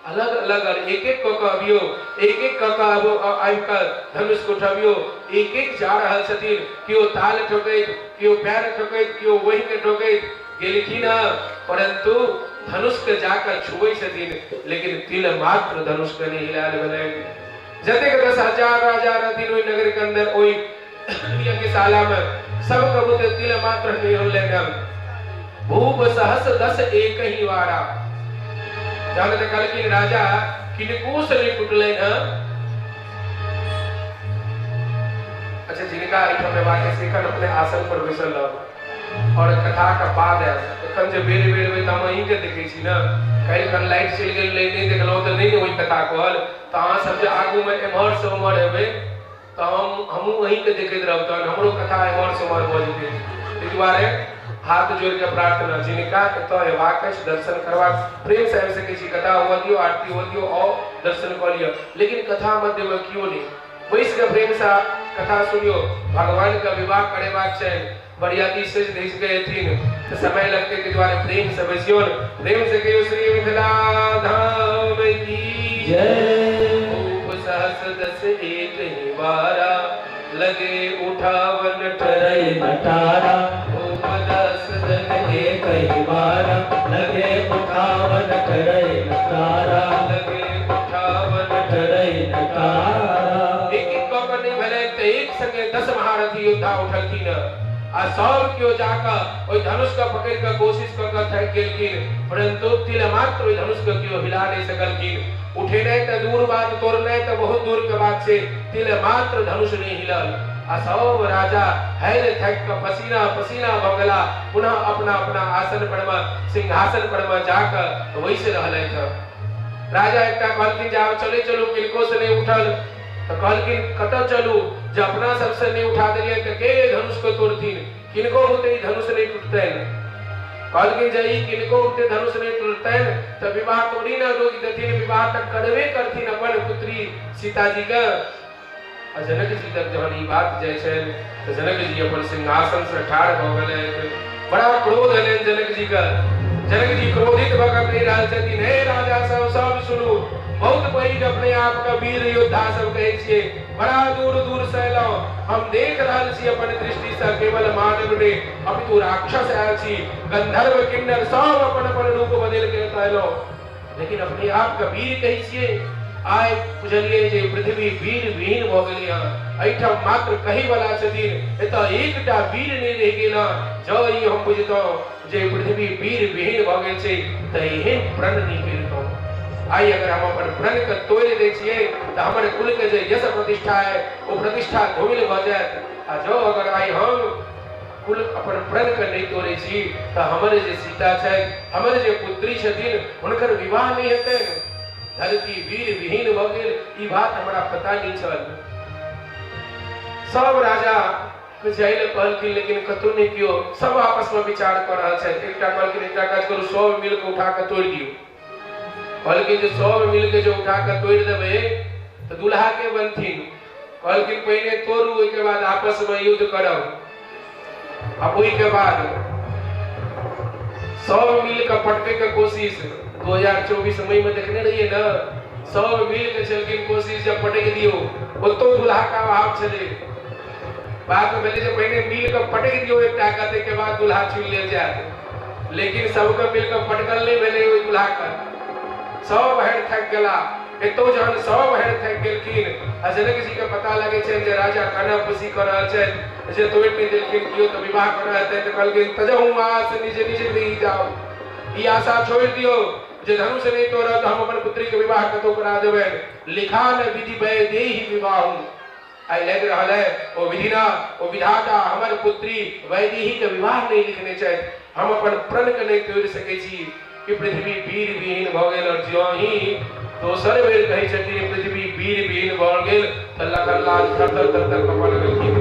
अलग अलग और एक एक कऽ कऽ अबियौ, एक एक कऽ कऽ आबो, आबि कऽ धनुष के उठबियौ। एक एक जा रहल छथिन, केओ ताल ठोकैत, केओ पैर ठोकैत, केओ वही के ठोकैत गेलखिन हँ, परंतु धनुष के जाकऽ छुबै छथिन, लेकिन तिल मात्र धनुष के नहि हिलायल भेलनि। जतेक 10,000 राजा रहथिन ओहि नगर के अंदर, ओहि यज्ञशाला में, सब कबूतर तिल मात्र नहीं होलनि हँ। भूप सहस दस एक ही वारा, जहन देखलखिन राजा किनको से नहीं टूटलनि हँ। अच्छा जिनका एहिठाम एबाक अछि एखन अपने आसन पर बैसल रहब और कथा के बाद आयब। एखन जे बेर बेर एबै तऽ हम अहीँके देखै छी ने, काल्हि खन लाइट चलि गेल रहै, नहि देखलहुँ तऽ नहि ने ओहि कथा कहल, तऽ अहाँ सब जे आगूमे एम्हरसँ ओम्हर हेबै तऽ हमहूँ अहीँके देखैत रहब, तहन हमरो कथा एम्हरसँ ओम्हर भऽ जेतै। ताहि दुआरे हाथ जोड़ि कऽ प्रार्थना, जिनका एतऽ एबाक अछि दर्शन करबाक, प्रेमसँ आबि सकै छी, कथा हुअ दियौ, आरती हुअ दियौ, आउ दर्शन कऽ लिअ, लेकिन कथा मध्यमे केओ नहि बैस कऽ प्रेमसँ कथा सुनियौ। भगवानके विवाह करेबाक छनि, बरियाती सजि धजि कऽ एथिन तऽ समय लगतै, ताहि दुआरे प्रेम से बैसियौन, प्रेम से कहियौ श्री मिथिला धाम की जय। भूप सहस दस एक ही बारा, लगे उठावन ठरई ठरई नटारा। भूप दस दन एक ही बारा, लगे उठावन ठरई नटारा। लगे उठावन ठरई नटारा। एक एक कऽ कऽ नहि भेलनि तऽ एक संगे 10 महारथी योद्धा उठलखिन आ सब केओ जाकऽ ओहि धनुष के पकड़ि कऽ कोशिश कऽ कऽ थाकि गेलखिन, परंतु तिल मात्र ओहि धनुष के केओ हिला नहि सकलखिन। उठेनाइ तऽ दूर बात, तोड़नाइ तऽ बहुत दूर के बात छै, तिल मात्र धनुष नहि हिलल आ सब राजा हारि थाकि कऽ पसीना पसीना भऽ गेला। पुनः अपना अपना आसन पर मे, सिंहासन पर मे जाकऽ बैसि रहलथि। राजा एकटा कहलखिन जे आब चलै चलू, किनको से नहि उठल तऽ कहलखिन कतऽ चलू, जे अपना सबसे नहि उठा देलियै तऽ के धनुष के तोड़थिन, किनको होते ई धनुष नहि टूटतनि। कहलखिन जे ई किनको होते धनुष नहि टूटतनि तऽ विवाह तोड़ी ने रोकि देथिन, विवाह तऽ करबे करथिन अपन पुत्री सीताजी के। आ जनक जी तक जहन ई बात जाइ छनि तऽ जनक जी अपन सिंहासन से ठाढ़ भऽ गेलथि। बड़ा क्रोध एलनि जनक जी के। जनक जी क्रोधित भऽ कऽ कहि रहल छथिन, हे राजा सब, सब सुनू, बहुत पैघ अपने आप के वीर योद्धा सब कहै छियै, बड़ा दूर दूर से एलहुँ, हम देख रहल छी अपन दृष्टि से केवल मानव नहि अपितु राक्षस आयल छी, गंधर्व किन्नर सब अपन अपन रूप बदलि के एतऽ एलहुँ, लेकिन अपने आप के वीर कहै छियै। आइ बुझलियै जे पृथ्वी वीर विहीन भऽ गेलै हँ, एहिठाम मात्र कहै वाला छथिन, एतऽ एकटा वीर नहि रहि गेल हँ। जँ ई हम बुझितहुँ जे पृथ्वी वीर विहीन भऽ गेल छै तऽ एहन प्रण नहि करितहुँ। आइ अगर हम अपन प्रण के तोड़ि दै छियै तऽ हमर कुल के जे यश प्रतिष्ठा है ओ प्रतिष्ठा धूमिल भऽ जायत, आ जँ अगर आइ हम कुल अपन प्रण के नहि तोड़ै छी तऽ हमर जे सीता छथि, हमर जे पुत्री छथिन, हुनकर विवाह नहि हेतनि। धरती वीर विहीन भऽ गेल, ई बात हमरा पता नहि छल। सब राजा जाय लए कहलखिन, लेकिन कतौ नहि केओ, सब आपस में विचार कऽ रहल छथि। एकटा कहलखिन एकटा काज करू, सब मिल कऽ उठा कऽ तोड़ि दियौ। कहलखिन जे सब मिल के जे उठा कऽ तोड़ि देबै तऽ दुल्हा के बनथिन। कहलखिन पहिने तोड़ू, ओहिके बाद आपस में युद्ध करब, आ ओहिके बाद सब मिल कऽ पटकै के कोशिश। 2024 मई में देखने रहिए ने, सब मिल के छलखिन कोशिश जे पटकि दियौ, ओतौ दुल्हा के अभाव छलै। बाद में भेलै जे पहिने मिल कऽ पटकि दियौ एकटा के, ताहिके बाद दुल्हा चुनि लेल जायत, लेकिन सबके मिल कऽ पटकल नहि भेलै ओहि दुल्हा के, सब हारि थाकि गेला। एतौ जहन सब हारि थाकि गेलखिन आ जनक जी के पता लगै छनि जे राजा काना फूसी कऽ रहल छथि, जे तोड़ि नहि देलखिन केओ तऽ विवाह करऽ हेतै, तऽ कहलखिन तजहु आस निज निज गृह जाउ, ई आशा छोड़ि दियौ जे धनुष नहि तोड़त तऽ हम अपन पुत्री के विवाह कतौ करा देबनि। लिखा न विधि वैदेही विवाहु, आइ लागि रहल है ओ विधिना ओ विधाता हमर पुत्री वैदेही के विवाह नहि लिखने छथि, हम अपन प्रण के नहि तोड़ि सकै छी कि पृथ्वी वीर विहीन भऽ गेल। और ज्यों ही दोसर बेर कहै छथिन पृथ्वी वीर विहीन भऽ गेल तऽ लगनलाल थर थर थर थर कपऽ लगलखिन।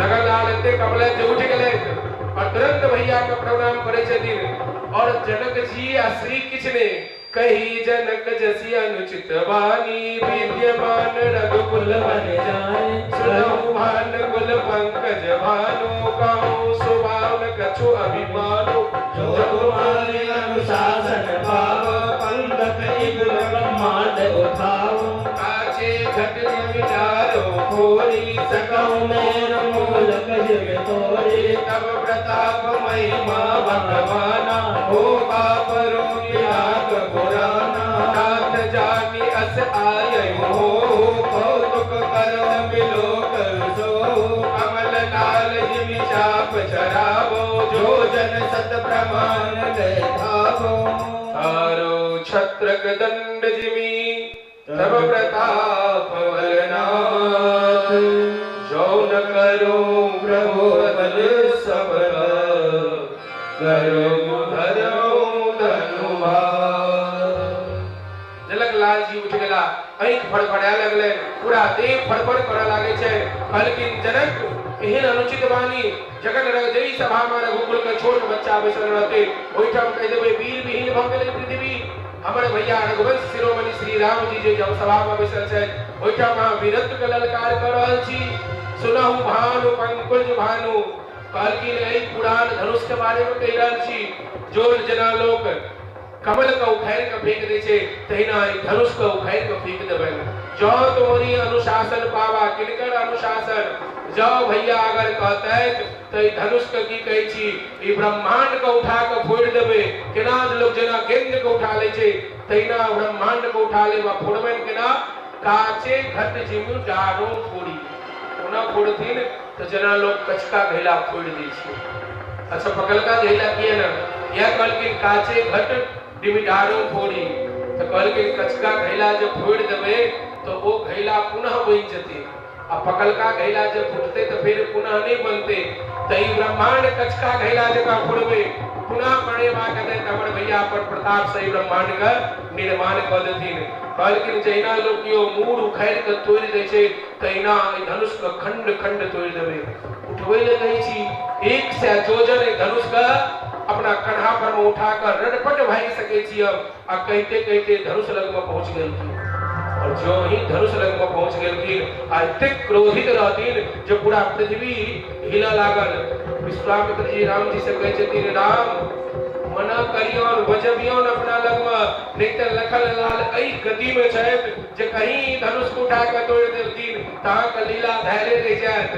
लगनलाल एते कपलथि जे उठि गेलथि और तुरंत भैया के प्रणाम करै छथिन। और जनक जी आ श्री किछु नहि कही जनक जसि अनुचित वाणी, विद्यमान रघुकुल मन जाय। सुनहु भान कुल पंकज भानु, कहूँ सुभावन कछु अभिमानु। जो तुम्हारे अनुशासन पावो, पंगत इव ब्रह्मांड उठाओ। काचे घट डारो खोरी, सकहु मेर मूल कज में तोरे। तब प्रताप महिमा भगवाना, हो बापरो त्याग पुराना। नाथ जानी अस आयु हो, कौतुक करो बिलोक सो। कमल लाल जिमि चाप चरावो, जो जन सत प्रमाण धावो। तारो छत्रक दंड जिमि तब प्रताप बलनाथ, जो न करो प्रभु बल सब करो धरो धनुभार। जनक लाल जी उठि गेला, आँखि फड़फड़ाय लगलनि, पूरा देह फड़फड़ करऽ लागै छै। कहलखिन जनक एहन अनुचित वाणी, जखन जै सभा में रघुकुल के छोट बच्चा बैसल रहते ओहिठाम कहि देबै वीर विहीन भऽ गेलै पृथ्वी। हमर भैया रघुवंश शिरोमणि श्री राम जी जे जब सभा में बैसल छथि ओहिठाम अहाँ वीरत्व के ललकार कऽ रहल छी। सुनहु भानु पंकज भानु, कहलखिन एहि पुरान धनुष के बारे में कहि रहल छी। जो जेना लोक कमल के उखाड़ि के फेंक दै छै तहिना एहि धनुष के उखाड़ि के फेंक देबनि। जँ तोहरी अनुशासन पावा, किनकर अनुशासन? जँ भैया अगर कहतैथ तऽ ई धनुष के की कहै छी, ई ब्रह्मांड के उठा के फोड़ि देबै। केना लोक जेना गेंद के उठा लै छै तहिना ब्रह्मांड के उठा लेब। आ फोड़बनि केना? काचे घट जिमु डारो फोड़ी। ओना फोड़थिन तऽ जेना लोक कचका घैला फोड़ि दै छै। अच्छा पकलका घैला किया ने? इएह कहलखिन काचे घट डिमिडारो फोड़ी। तऽ कहलखिन कचका घैला जे फोड़ि देबै तऽ ओ घैला पुनः बनि जेतै, आ पकलका घैला जे फुटतै तऽ फेर पुनः नहि बनतै। तऽ ई ब्रह्मांड कचका घैला जकाँ फोड़बै, पुनः बनेबाक हेतै तऽ हमर भैया अपन प्रताप से ई ब्रह्मांड के निर्माण कऽ देथिन। कहलखिन जहिना लोक केओ मूड़ उखाड़ि कऽ तोड़ि दै छै तहिना एहि धनुष के खंड खंड तोड़ि देबै। उठबै लए कहै छी 100 जोजन एहि धनुष के अपना कन्हा पर में उठा कऽ रटपट भागि सकै छी हम। आ कहिते कहिते धनुष लग में पहुंच गेलखिन। और जो ही धनुष लग में पहुंच गेलखिन आ एतेक क्रोधित रहथिन जे पूरा पृथ्वी हिलऽ लागल। विश्वामित्र जी राम जी से कहै छथिन, राम मना करियौन, बजबियौन अपना लग में, नहीं तऽ लखन लाल एहि गति में छथि जे कहीं धनुष के उठा कऽ तोड़ि देलखिन तऽ अहाँके लीला धैले रहि जायत।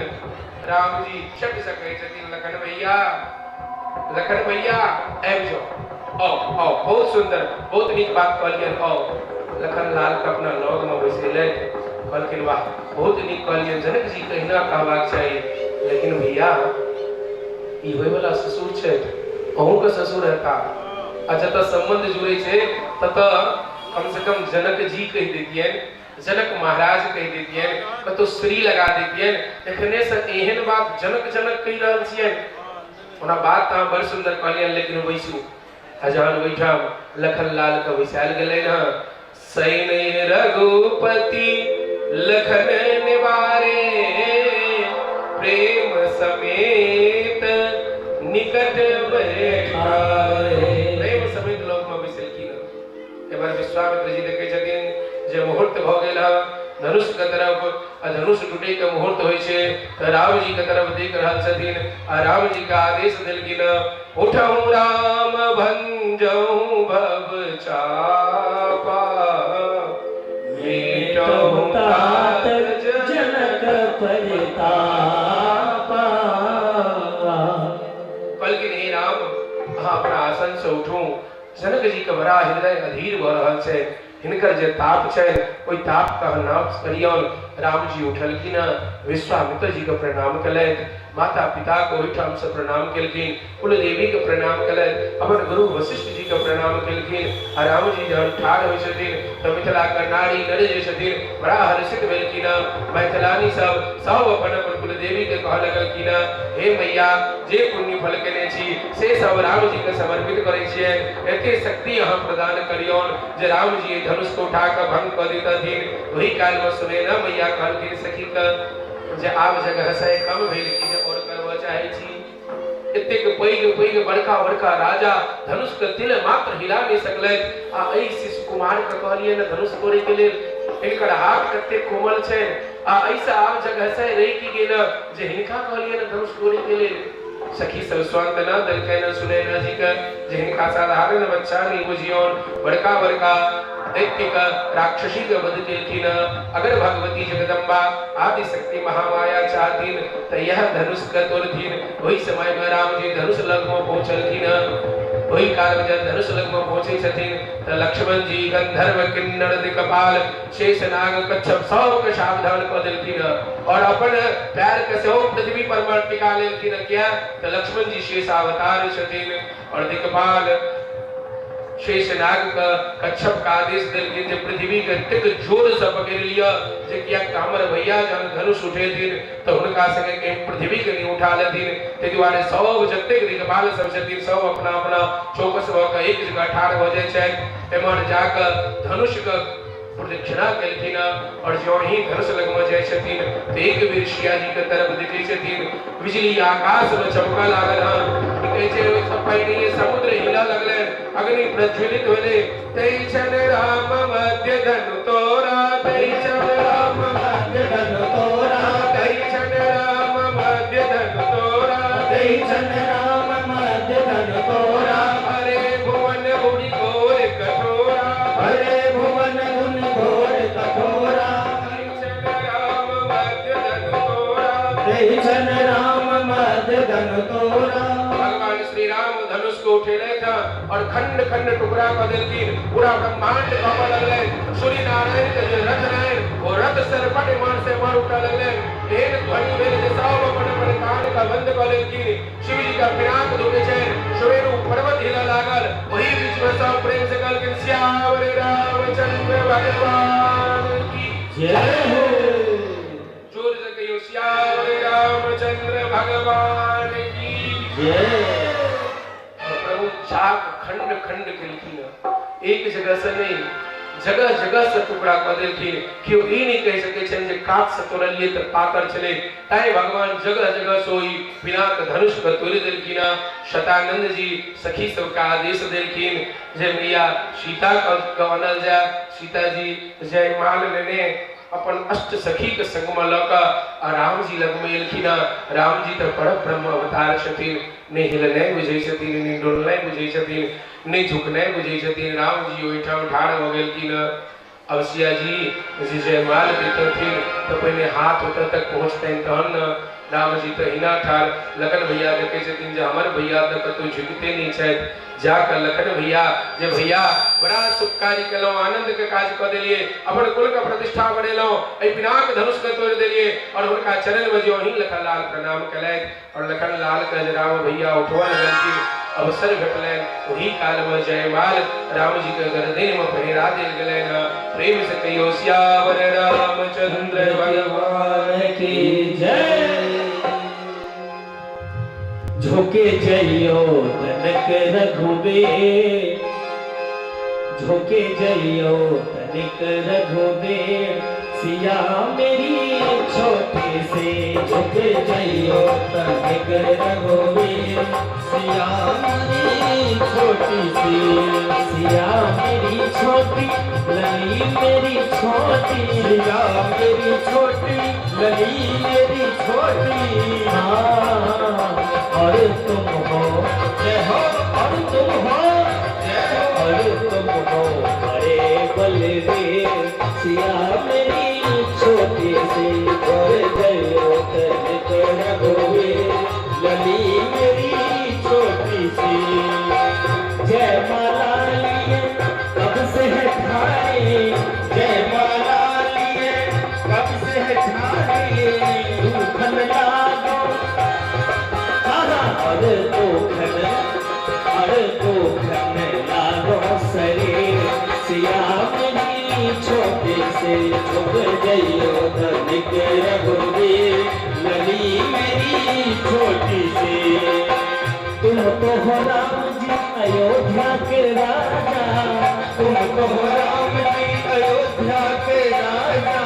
राम जी चट से कहै छथिन, लखन भैया, लखन भैया आबि जाउ, आउ आउ। बहुत सुंदर, बहुत नीक बात कहलियनि, आउ। लखन लाल के अपना लग में बैसेलथि। कहलखिन वाह, बहुत नीक कहलियनि, जनक जी कहिना कहबाक चाही। लेकिन भैया ई होयवला ससुर छथि, अहूँके ससुर हेता, आ जतऽ संबंध जुड़ै छै ततऽ कम से कम जनक जी कहि दैतियनि, जनक महाराज कहि दैतियनि, कतौ श्री लगा दैतियनि। एखने से एहन बात जनक जनक कहि रहल छियनि। ओना बात तऽ अहाँ बड़ सुंदर कहलियनि, लेकिन बैसू। आ जहन ओहिठाम लखन लाल के बैसायल गेलनि हँ, सैन रघुपति लखन निवारे, प्रेम समेत निकट बैठारे। प्रेम समेत लोक में बैसलखिन। एमहर विश्वामित्र जी देखै छथिन जे मुहूर्त भऽ गेल हँ धनुष के तरफ, आ धनुष टूटे के मुहूर्त होइ छै तऽ राम जी के तरफ देख रहल छथिन आ राम जी के आदेश देलखिन, उठहु राम भंजहु भव चापा, मिटहु तात जनक परितापा। कहलखिन हे राम, अहाँ अपना आसन से उठू। जनक जी के बड़ा हृदय अधीर भऽ रहल छै, हिनकर जे ताप छै ओहि ताप के अहाँ नाश करियौन। राम जी उठलखिन, विश्वामित्र जी के प्रणाम केलथि, माता पिता के ओहिठाम से प्रणाम केलखिन, कुलदेवी के प्रणाम केलथि, अपन गुरु वशिष्ठ जी के प्रणाम केलखिन। आ राम जी जहन ठाढ़ होइ छथिन तऽ मिथिला के नारी नर जे छथिन बड़ा हर्षित भेलखिन। मैथिलानी सब सब अपन अपन कुलदेवी के कहऽ लगलखिन, हे मैया, जे पुण्य फल केने छी से सब राम जी के समर्पित करै छियनि, एते शक्ति अहाँ प्रदान करियौन जे राम जी धनुष के उठा कऽ भंग कऽ दितथिन। ओहि काल में सुनैना मैया कहलखिन सखी के जे आब जगह से कम भेल की जे और करबऽ चाहै छी। एतेक पैघ पैघ बड़का बड़का राजा धनुष के तिल मात्र हिला नहि सकलथि, आ एहि शिशु कुमार के कहलियै ने धनुष तोड़े के लेल, हिनकर हाथ कतेक कोमल छनि, आ एहिसँ आब जगह से रहि की गेल जे हिनका कहलियै ने धनुष तोड़े के लेल। सखी सब सांत्वना देलकनि सुनैना जी के जे हिनका साधारण बच्चा नहि बुझियौन, बड़का बड़का दैत्य के राक्षसी के वध केलखिन। अगर भगवती जगदम्बा आदि शक्ति महामाया चाहथिन तऽ यह धनुष के तोड़थिन। ओहि समय में राम जी धनुष लग में पहुंचलखिन। ओहि काल में जब धनुष लग में पहुंचे छथिन तऽ लक्ष्मण जी गंधर्व किन्नर दिक्पाल शेषनाग कच्छप सबके सावधान कऽ देलखिन और अपन पैर के सेहो पृथ्वी पर में टिका लेलखिन। किया तऽ लक्ष्मण जी शेषावतार छथिन। और दिक्पाल शेषनाग के कच्छप के आदेश देलखिन जे पृथ्वी के एतेक जोर से पकड़ि लिअ जे कियाक तऽ हमर भैया जहन धनुष उठेथिन तऽ हुनका संगे कहीं पृथ्वी के नहि उठा लेथिन। ताहि दुआरे सब जतेक दिक्पाल सब छथिन सब अपना अपना चौकस भऽ कऽ एक जगह ठाढ़ भऽ जाइ छथि। एम्हर जाकऽ धनुष के प्रदक्षिणा केलखिन और ज्यों ही धनुष लगमे जाइ छथिन तऽ एक बेर सिया जी के तरफ देखै छथिन, बिजली आकाश में चमकऽ लागल हन। की कहै छै, ओहिसँ पहिनहिए समुद्र हिलऽ लगलै, अग्नि प्रज्वलित भेलै। तै छन राम मध्य धनु तोरा, तै छन राम मध्य धनु तोरा, तै छन राम मध्य धनु तोरा, तै तोरा। भगवान श्री राम धनुष को उठेले था और खंड खंड टुकड़ा कऽ देलखिन। पूरा ब्रह्मांड कांपऽ लगलै। सूर्य नारायण के जे रथ रहै ओ रथ सरपट एम्हर से एम्हर उठऽ लगलै। एहन ध्वनि भेल जे सब अपन अपन कान के बंद कऽ लेलखिन। शिव जी के पिनाक धुकै छनि, सुमेरु पर्वत हिलऽ लागल। ओही बीच में सब प्रेम से कहलखिन सियावर रामचंद्र भगवान की जय हो। जोर से कहियो सियावर रामचंद्र भगवान की जय। और प्रभु चाक खंड खंड केलखिन, एक जगह से नहीं, जगह जगह से टुकड़ा कऽ देलखिन। केओ ई नहि कहि सकै छनि जे कात से तोड़लियै तऽ पातर छलै। ताहि भगवान जगह जगह से ओहि पिनाक धनुष के तोड़ि देलखिन। शतानंद जी सखी सबके आदेश देलखिन जे मैया सीता के आनल जाय। सीता जी जयमाल लेने अपन अष्ट सखी के संग में लऽ कऽ आ राम जी लग में एलखिन। राम जी तऽ पर ब्रह्म अवतार छथिन, नहि हिलनाइ बुझै छथिन, नहि डोलनाइ बुझै छथिन, नहि झुकनाइ बुझै छथिन। राम जी ओहिठाम ठाढ़ भऽ गेलखिन। अब सिया जी जे जयमाल देतथिन तऽ पहिने हाथ ओतऽ तक पहुँचतनि तहन ने। राम जी तऽ हिना ठाढ़। लखन भैया देखै छथिन जे हमर भैया तऽ कतहु झुकिते नहि छथि। जाकऽ लखन भैया जे भैया बड़ा शुभ कार्य केलहुँ, आनंद के काज कऽ देलियै, अपन कुल के प्रतिष्ठा बढ़ेलहुँ, एहि पिनाक धनुष के तोड़ि देलियै। और हुनका चरण में जो अहीं लखन लाल प्रणाम केलथि और लखन लाल के जे राम भैया उठबऽ लगलखिन, अवसर भेटलनि। ओही काल में जयमाल राम जी के गर्दन में पहिरा देल गेलनि। प्रेम से कहियो सियावर रामचंद्र भगवान की जय। झुके जइयो तनक रघुबीर, झुके जइयो तनिक रघुबीर, सिया मेरी छोटी से। झुक जइयो तनिक रघुवीर, सिया मेरी छोटी सी। सिया मेरी छोटी, लली मेरी छोटी, सिया मेरी छोटी, लली मेरी छोटी। हाँ, और तुम हो, जय हो, और तुम हो, जय हो, और तुम हो बड़े बलवीर, सिया मेरी छोटी सी। झुक जइयो तनिक रघुवीर, लली मेरी छोटी सी। जय माला लिए कब से है ठाणे, जय माला लिए कब से है ठाणे। दुखन लागो और दुखन, और दुखन लागो शरीर, सिया मेरी छोटी से। झुक जइयो तनिक रघुवीर, लली मेरी छोटी सी। तुम तो हो राम जी अयोध्या के राजा, तुम तो हो राम जी अयोध्या के राजा,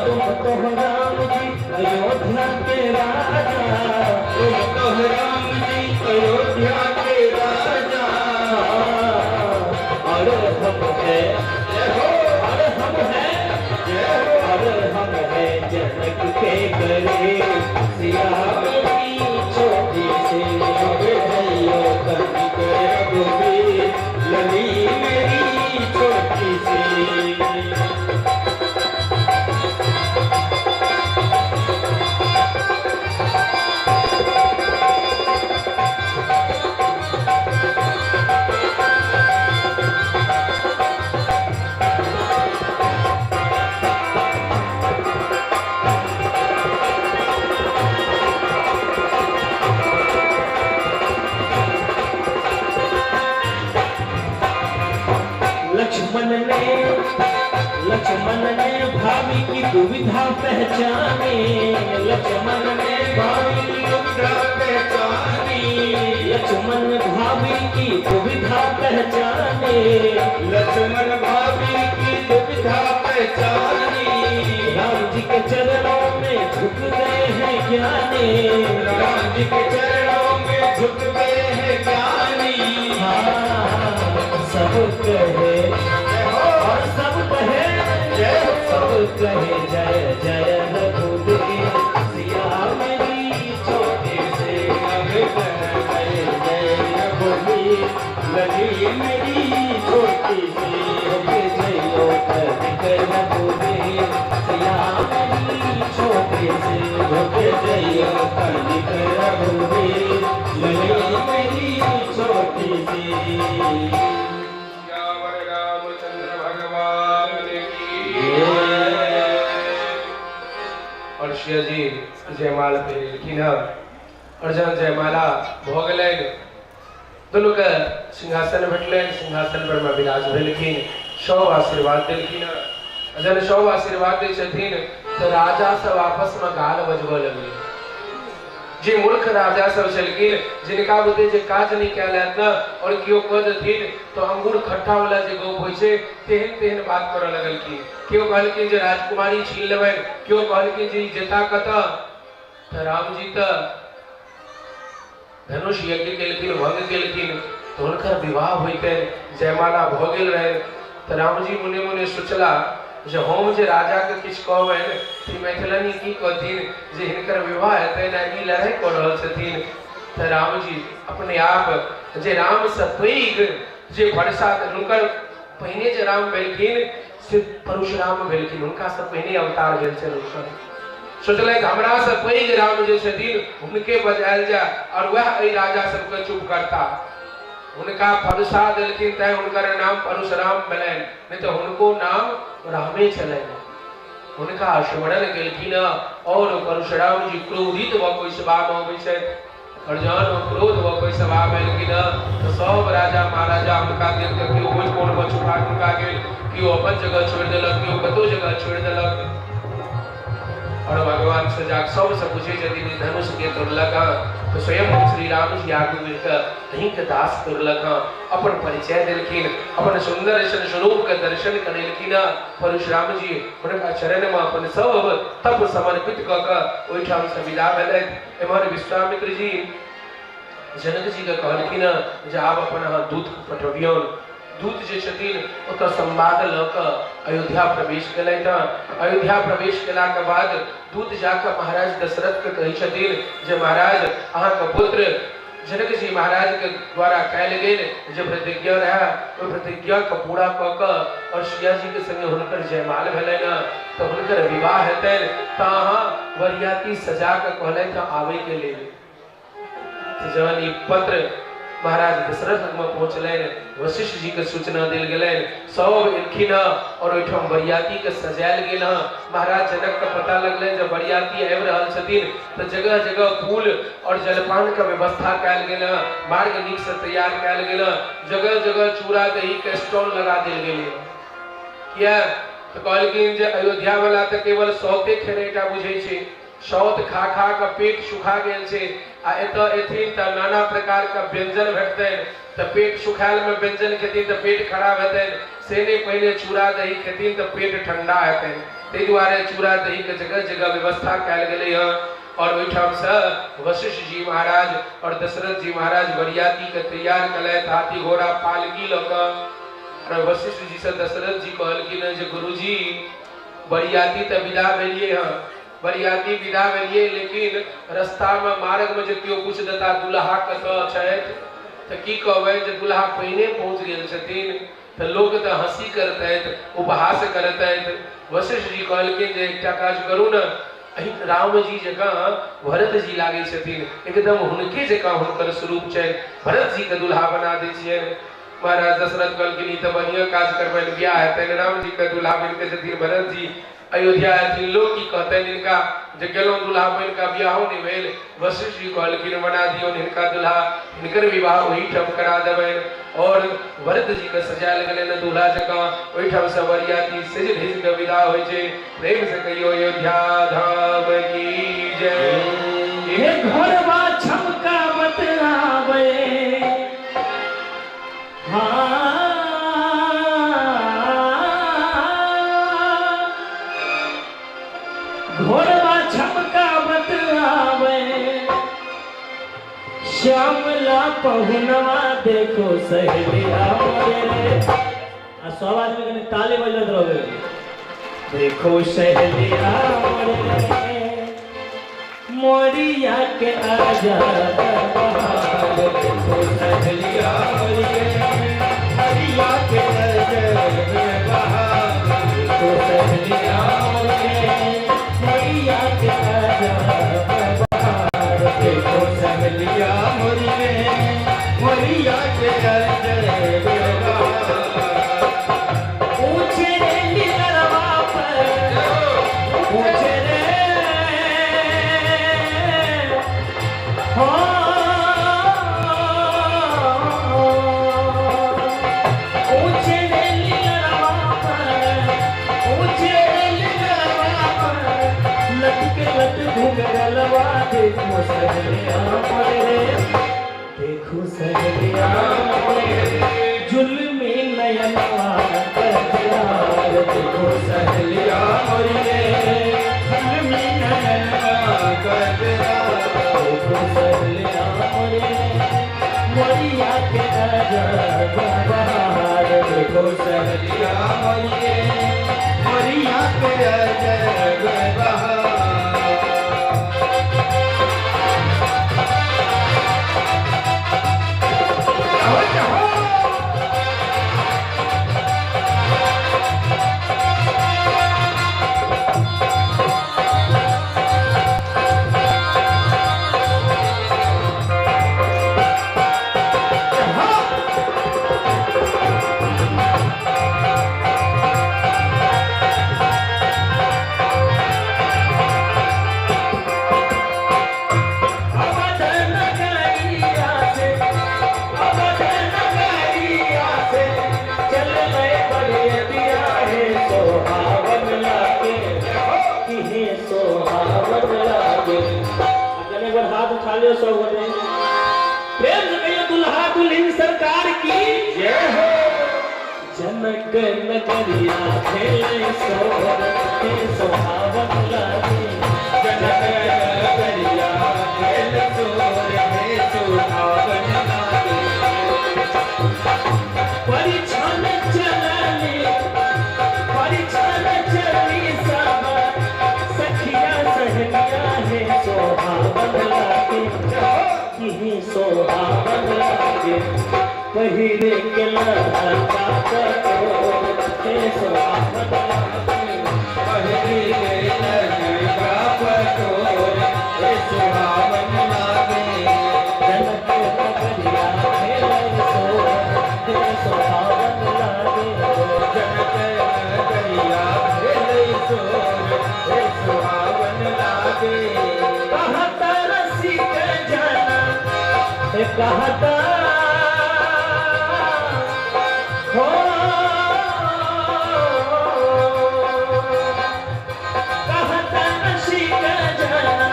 तुम तो हो राम जी अयोध्या के राजा, तुम तो हो राम जी अयोध्या के राजा। और हम है, जय हो, और हम है, जय हो, और हम है जनक के गरीब, सिया मेरी छोटी सी। झुक जइयो तनिक रघुवीर, लली मेरी छोटी सी। लक्ष्मण ने, लक्ष्मण ने भाभी की दुविधा पहचानी, लक्ष्मण ने भाभी की दुविधा पहचानी, लक्ष्मण भाभी की दुविधा पहचानी, लक्ष्मण भाभी की दुविधा पहचानी। राम जी के चरणों में झुक गए हैं ज्ञानी, राम जी के चरणों में झुक गए हैं ज्ञानी। हाँ, सब कहे जय हो, और सब कहे, जय हो, सब कहे जय जय रघुवीर, सिया मेरी छोटी से। सब कहे जय जय रघुवीर, लली मेरी छोटी सी। झुक जइयो तनिक रघुवीर, सिया मेरी छोटी सी। झुक जइयो तनिक रघुवीर, सिया जी जयमाल पहिरेलखिन हँ आओर जहन जयमाला भऽ गेलनि, दुनूके सिंहासन भेटलनि, सिंहासन पर मे विराज भेलखिन, सब आशीर्वाद देलखिन हँ। जहन सब आशीर्वाद दै छथिन तऽ राजा सब आपस मे गाल बजबऽ लगलै। जे मूर्ख राजा सब छलखिन, जिनका बुते जे काज नहि कयल हैत ने, आओर केओ कह देथिन तऽ अंगूर खट्टा वाला जे गप होइ छै तेहन तेहन बात करऽ लगलखिन। केओ कहलखिन जे राजकुमारी छीन लेबनि, केओ कहलखिन जे ई जेता कतऽ। तऽ रामजी तऽ धनुष यज्ञ केलखिन, भंग केलखिन, तऽ हुनकर विवाह होइतनि, जयमाला भऽ गेल रहनि। तऽ रामजी मुने मुने सोचला जे हम जे राजाके किछु कहबनि तऽ मैथिलानी की कहथिन जे हिनकर विवाह हेतनि आ ई लड़ाइ कऽ रहल छथिन। तऽ रामजी अपने आप जे रामसँ पैघ जे वर्षा, हुनकर पहिने जे राम भेलखिन से परशुराम भेलखिन, हुनकासँ पहिने अवतार भेल छनि हुनकर। सोचलथि हमरासँ पैघ राम जे छथिन हुनके बजायल जाय आओर वएह एहि राजा सबके चुप करता। हुनका फरसा देलखिन, तैं हुनकर नाम परशुराम भेलनि, नहि तऽ हुनको नाम रामे छलनि। हुनका स्मरण केलखिन और परशुराम जी क्रोधित भऽ कऽ ओहि सभामे अबै छथि। और जहन ओ क्रोध भऽ कऽ ओहि सभामे एलखिन तऽ सब राजा महाराजा हुनका देख कऽ केओ ओहि कोणमे छुपा नुका गेल, केओ अपन जगह छोड़ि देलक, केओ कतहु जगह छोड़ि देलक। और भगवान से जाक सबसँ पूछै छथिन धनुष के तोड़लक हँ? तऽ स्वयं श्री राम जी आगू बढ़ि कऽ अहीँके दास तोड़लक हँ, अपन परिचय देलखिन, अपन सुन्दर सन स्वरूप के दर्शन करेलखिन हँ। परशुराम जी हुनका चरण मे अपन सब तप समर्पित कऽ कऽ ओहिठाम से विदा भेलथि। एम्हर विश्वामित्र जी जनक जी के कहलखिन जे आब अपन अहाँ दूत पठबियौन। दूत जे छथिन ओतऽ संवाद लऽ कऽ अयोध्या प्रवेश केलथि। अयोध्या प्रवेश केलाके बाद दूत जाकऽ महाराज दशरथ के कहै छथिन जे महाराज, अहाँके पुत्र जनक जी महाराज के द्वारा कयल गेल जे प्रतिज्ञा रहए ओहि प्रतिज्ञाके पूरा कऽ कऽ आओर सिया जी के संगे हुनकर जयमाल भेलनि हँ, तऽ हुनकर विवाह हेतनि, तऽ अहाँ बरियाती सजा कऽ कहलथि आबैके लेल। जहन ई पत्र महाराज दशरथ लगमे पहुँचलनि, वशिष्ठ जी के सूचना देल गेलनि, सब एलखिन हँ और ओहिठाम बरियाती के सजायल गेल हँ। महाराज जनक के पता लगलनि जे बरियाती आबि रहल छथिन, तऽ जगह जगह फूल और जलपान के व्यवस्था कयल गेल हँ, मार्ग नीक से तैयार कयल गेल हँ, जगह जगह चूड़ा दही के स्टॉल लगा देल गेल हँ। किया तऽ कहलखिन जे अयोध्या वाला तऽ केवल सौते खेनाइ टा बुझै छै, सौत खा खा कऽ पेट सुखा गेल छै, आ एतऽ एथिन तऽ नाना प्रकारके व्यञ्जन भेटतनि, तऽ पेट सुखायलमे व्यञ्जन खेथिन तऽ पेट खराब हेतनि, से नहि, पहिने चूड़ा दही खेथिन तऽ पेट ठण्डा हेतनि। ताहि दुआरे चूड़ा दहीके जगह जगह व्यवस्था कयल गेलै हँ। आओर ओहिठामसँ वशिष्ठ जी महाराज आओर दशरथ जी महाराज बरियातीके तैयार केलथि हाथी घोड़ा पालकी लऽ कऽ। आओर वशिष्ठ जीसँ दशरथ जी कहलखिन जे गुरुजी, बरियाती तऽ विदा भेलियै हँ, बरियाती विदा भेलियै, लेकिन रस्तामे मार्गमे जे केओ पूछि देता दुल्हा कतऽ छथि तऽ की कहबनि जे दुल्हा पहिने पहुँच गेल छथिन, तऽ लोक तऽ हँसी करतथि, उपहास करतथि। वशिष्ठ जी कहलखिन जे एकटा काज करू ने, एहि रामजी जकाँ भरत जी लागै छथिन, एकदम हुनके जकाँ हुनकर स्वरूप छनि, भरत जीके दुल्हा बना दै छियनि। महाराज दशरथ कहलखिन ई तऽ बढ़िआँ काज करबनि, बियाह हेतनि, रामजीके दुल्हा बनि कऽ जेथिन भरत जी अयोध्या एथिन, लोक की कहतनि हिनका जे गेलहुँ दुल्हा बनि कऽ बियाहो नहि भेल। वशिष्ठ जी कहलखिन बना दियौन हिनका दुल्हा, हिनकर विवाह ओहिठाम करा देबनि। और भरत जी के सजायल गेलनि दुल्हा जकाँ, ओहिठाम से बरियाती सजि धजि कऽ विदा होइ छै। प्रेम से कहियो अयोध्या धाम की जय। हे घरवा छमकावत आवे, हाँ, घोड़वा छमकावत आवे, श्यामला पहुनवा देखो सहेलिया मोरे रे। आ सब आदमी कनि ताली बजबैत रहबै। देखो सहेलिया मोरे रे, मोरिया के आजा बहार। देखो सहेलिया मोरे रे, मोरिया के आजा बहार। देखो सहेलिया मोरे रे, मोरिया के आजा बहार। देखो सहेलिया मोरी रे, मोरिया के आजा बहार। ऊंचे रे लीलरवा पर, ऊंचे रे, नगरवा देखो सहेलिया मोरे, देखो सहेलिया मोरे, जुल्मी नयनवा कजरार देखो सहेलिया मोरे, जुल्मी नयनवा कजरार देखो सहेलिया मोरे, मोरिया के नजर बहार देखो सहेलिया मोरे, मोरिया के अजब बहार। अवध नगरिया से, अवध नगरिया से चल गए बरियतिया हे सोहावन लागे, कि हे सोहावन लागे। अगले बार हाथ उठा लियो सब गोटे, प्रेम से कहियो दुल्हा दुल्हन सरकार की जय हो। जनक नगरिया खेले सोहर हे सोहावन लागे, जनक नगरिया खेल सोर हे सुहावन लागे। परिछन चलली, परिछन चलली सब सखिया सहेलिया हे सोहावन लागे, कि हे सोहावन लागे, पहिरे के लहंगा कटोर हे सोहावन लागे, पहिरे के लहंगा पटोर हे सुहावन लागे। जनक नगरिया खेले सोहर हे सोहावन लागे, जनक नगरिया खेल सोर हे सुहावन लागे। कहता रसिक जाना, हे कहता हो, कहता रसिक जाना,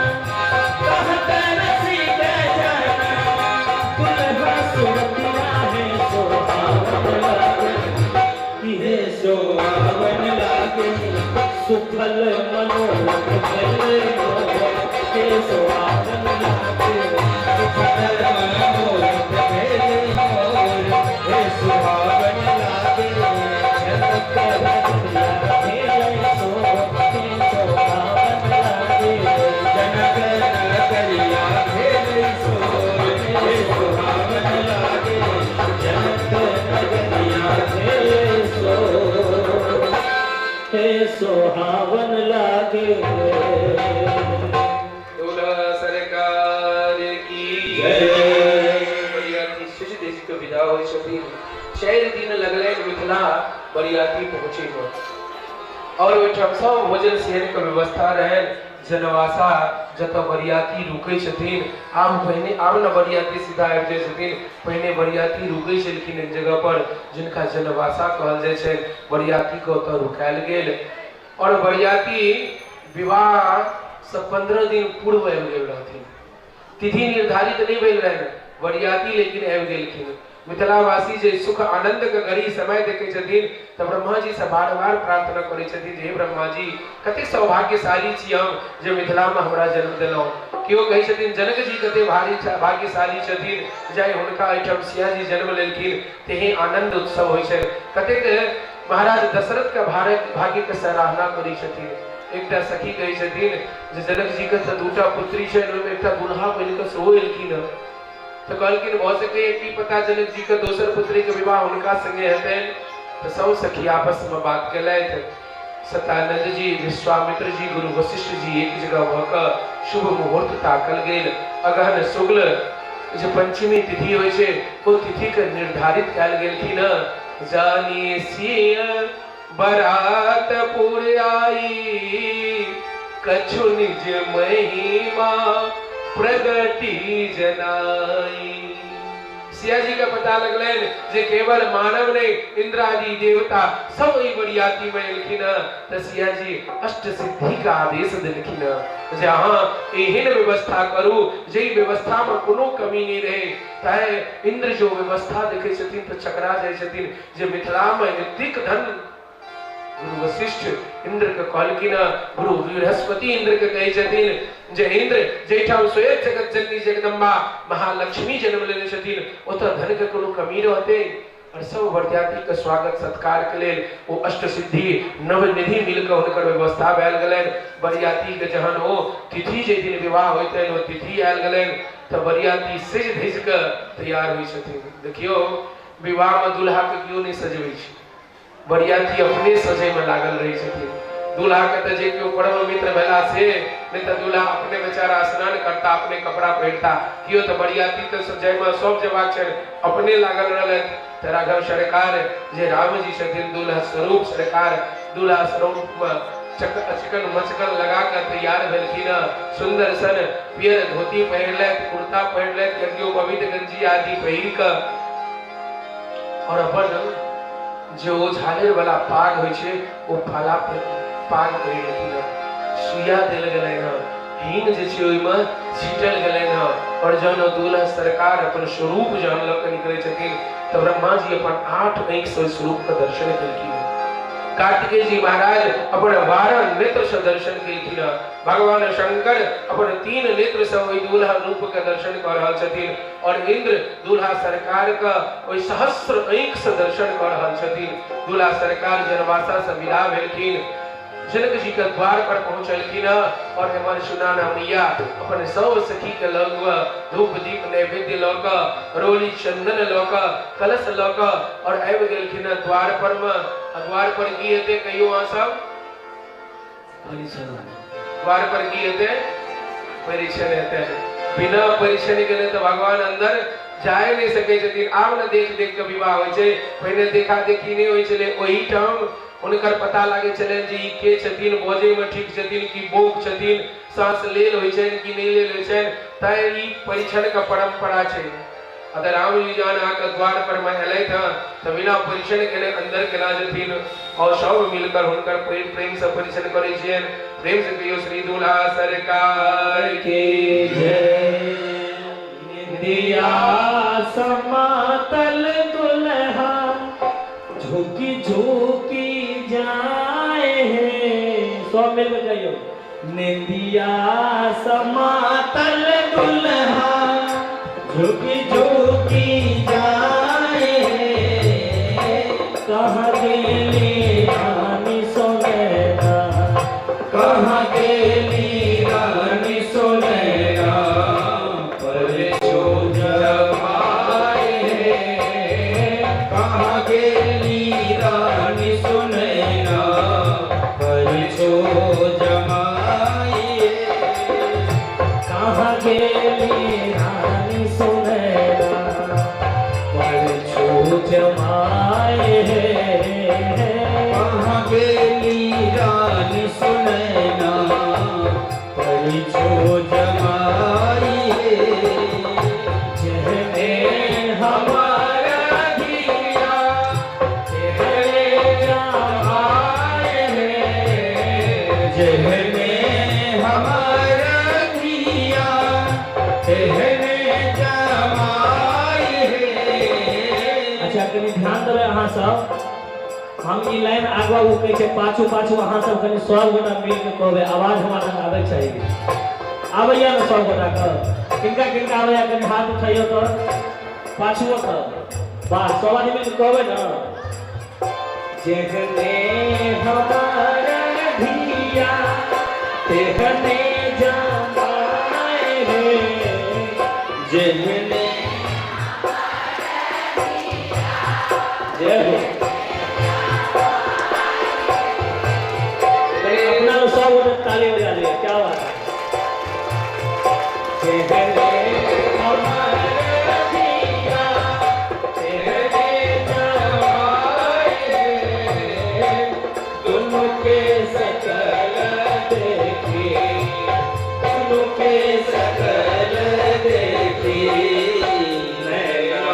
कहता रसिक जाना, दुल्हा सुरतिया है सोहावन लागे, कि हे सुहावन लागे। सुफल मनोरथ भले हे सोहावन लागे, सुफल मनोरथ भेले मोर हे सुहावन लागे। जनक नगरिया खेले सोहर हे सोहावन लागे, जनक नगरिया खेल सोर हे सुहावन लागे। जनक नगरिया खेले सोहर हे सोहावन लागे। दूल्हा सरकार की जय। बरियाती सज धज के विदा होइ छथिन। 4 दिन लगलनि मिथिला बरियाती पहुँचे में, और ओहिठाम सब भोजन सेहन के व्यवस्था रहनि। जनवासा जतऽ बरियाती रुकै छथिन, आब पहिने आब ने बरियाती सीधा आबि जाइ छथिन, पहिने बरियाती रुकै छलखिन एक जगह पर जिनका जनवासा कहल जाइ छै। बरियाती के ओतऽ रुकायल गेल और बरियाती विवाह से 15 दिन पूर्व आबि गेल रहथिन। तिथि निर्धारित नहीं भेल रहनि बरियाती, लेकिन आबि गेलखिन। मिथिलावासी जे सुख आनंद के घड़ी समय देखे छथिन तऽ ब्रह्मा जी से बार बार प्रार्थना करै छथिन जे हे ब्रह्मा जी, कते सौभाग्यशाली छी हम जे मिथिला में हमरा जन्म देलहुँ। केओ कहै छथिन जनक जी कते भारी भाग्यशाली छथिन जाहि हुनका एहिठाम सिया जी जन्म लेलखिन, तेहे आनंद उत्सव होइ छै। कतेक महाराज दशरथ के भाग्य के सराहना करै छथिन। एकटा सखी कहै छथिन जे जनक जी के तऽ 2टा पुत्री छनि, ओहिमे एकटा दुल्हा बनि कऽ सेहो एलखिन हँ। तऽ कहलखिन भऽ सकैए की पता जनक जी के दोसर पुत्री के विवाह हुनका संगे हेतनि। तऽ सब सखी आपस में बात केलथि। सतानंद जी, विश्वामित्र जी, गुरु वशिष्ठ जी एक जगह भऽ कऽ शुभ मुहूर्त ताकल गेल। अगहन शुक्ल जे पंचमी तिथि होइ छै ओ तिथि के निर्धारित कयल गेलखिन। जानी सिय बरात पुर आई, कछु निज महिमा प्रगति जनाई। सिया जी के पता लगलनि जे केवल मानव नहि, इंद्र आदि देवता सब एहि बरियाती में एलखिन। तऽ सिया जी अष्ट सिद्धि के आदेश देलखिन जे अहाँ एहन व्यवस्था करू जाहि व्यवस्था में कोनो कमी नहि रहे। तैं इंद्र जो व्यवस्था देखै छथिन तऽ चकरा जाइ छथिन जे मिथिला में एतेक धन। गुरु वशिष्ठ इंद्र के कहलखिन, गुरु बृहस्पति इंद्र के कहै छथिन जे इंद्र, जाहिठाम स्वयं जगत जननी जगदम्बा महालक्ष्मी जन्म लेने छथिन, ओतऽ धन के कोनो कमी रहतै? और सब बरियाती के स्वागत सत्कार के लेल ओ अष्ट सिद्धि नवनिधि मिल के हुनकर व्यवस्था भयल गेलनि। बरियाती के जहन ओ तिथि, जाहि दिन विवाह होइतनि, ओ तिथि आयल गेलनि, तऽ बरियाती सजि धजि के तैयार होइ छथिन। देखियौ, विवाह में दुल्हा के केओ नहि सजबै छै, बरियाती अपने सजैमे लागल रहै छथिन। दूल्हाके तऽ जे केओ परम मित्र भेला से, नहि तऽ दूल्हा अपने बेचारा स्नान करता, अपने कपड़ा पहिरता। केओ तऽ बरियाती तऽ सजैमे सब जेबाक छनि, अपने लागल रहलथि। तऽ राघव सरकार जे रामजी छथिन, दूल्हा स्वरूप सरकार दूल्हा स्वरूपमे चिकन मचकन लगा कऽ तैयार भेलखिन। सुन्दर सन पियर धोती पहिरलथि, कुर्ता पहिरलथि, यज्ञोपवीत गंजी आदि पहिर कऽ, और अपन जे ओ झालरि वाला पाग होइ छै, ओ पाला पाग पहिरलखिन हँ। सुइया देल गेलनि हँ, हींग जे छै ओहिमे छीटल गेलनि हँ। और जहन ओ दूल्हा सरकार अपन स्वरूप जहन लऽ कऽ निकलै छथिन, तऽ ब्रह्मा जी अपन 8 आँखि से ओहि स्वरूप के दर्शन केलखिन हँ। कार्तिकेय जी महाराज अपन 12 नेत्र से दर्शन केलखिन हँ। भगवान शंकर अपन 3 नेत्र से ओहि दूल्हा रूप के दर्शन कऽ रहल छथिन, और इंद्र दूल्हा सरकार के ओहि सहस्र आँखि से दर्शन कऽ रहल छथिन। दूल्हा सरकार जनवासा से विदा भेलखिन, जनक जी के द्वार पर पहुंचलखिन, और एम्हर सुनाना मैया अपन सब सखी के लग धूप दीप नैवेद्य लऽ कऽ, रोली चंदन लऽ कऽ, कलश लऽ कऽ और आबि गेलखिन द्वार पर मे। आ द्वार पर की हेतै, कहियौ अहाँ सब? द्वार पर की हेतै? परीक्षण हेतै। बिना परीक्षण केने तऽ भगवान अंदर जाए नहि सकै छथिन। आब ने देख देख के विवाह होइ छै, पहिने देखा देखी नहि होइ छलै। ओहिठाम हुनकर पता लागै छलनि जे ई के छथिन, बजैमे ठीक छथिन कि बौक छथिन, साँस लेल होइ छनि कि नहि लेल होइ छनि। तैं ई परीक्षणके परम्परा छै। अगर रामजी जहन अहाँके द्वार पर मे एलथि हँ, तऽ बिना परीक्षण केने अंदर केना जेथिन? और सब मिलकर हुनकर प्रेम प्रेम से परीक्षण करै छियनि। प्रेम से कहियो, श्री दूल्हा सरकार की जय। निंदिया समातल दुल्हा झुकी झुकी जाए है। सब मिलकर कहियो, निंदिया समातल दुल्हा झुकी झुकी जाए है। कहाँ गेली रानी सुनैना, कहाँ गेली रानी सुनैना, परछो जमाए है। कहाँ गेली रानी सुनैना, परछो जमाए। कहाँ गेली रानी सुनैना, परछो जमाए है। कहाँ गेली रानी सुनैना, परछो जमाई है। जेहने हमारा धिया तेहने जमाए है। जेहने हमारा धिया तेहने जमाई है। अच्छा, कनि ध्यान देबै अहाँ सब। हम ई लाइन आगू आगू कहै छै, पाछू पाछू अहाँ सब कनि सब गोटा मिल के कहबै। आवाज हमरा लग आबैके चाही। आबैया ने सब गोटा के? किनका किनका आबैया, कनि हाथ उठैयौ तऽ। पाछुओ तऽ वाह, सब आदमी मिल के कहबै ने। जेहने हमारा धिया तेहने जमाए है। जेहने जय हो। अपना लोग सब गोटे ताली बजा लिया, क्या बात है। जेहने हमारा धिया तेहने जमाए है। दोनों के सकल देखी, दोनों के सकल देखी, नैना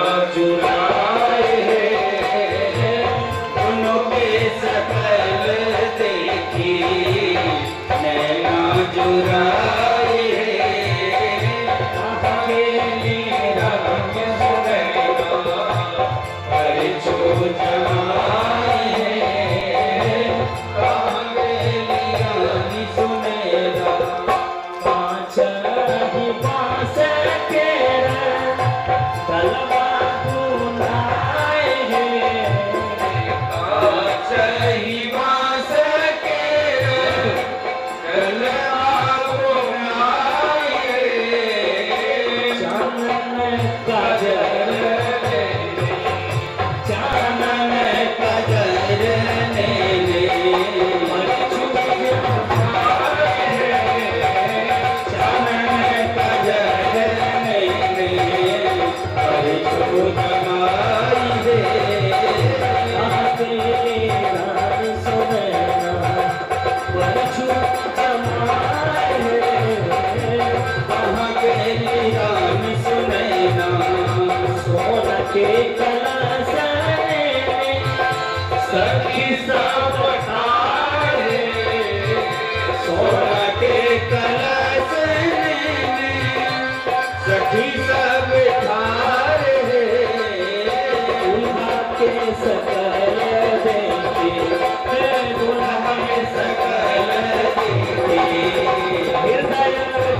सब ठाढ़े, सोना के कलश लेने सखी सब ठाढ़े। दुल्हा के सकल देखी, दुल्हा के सकल देखी, हृदय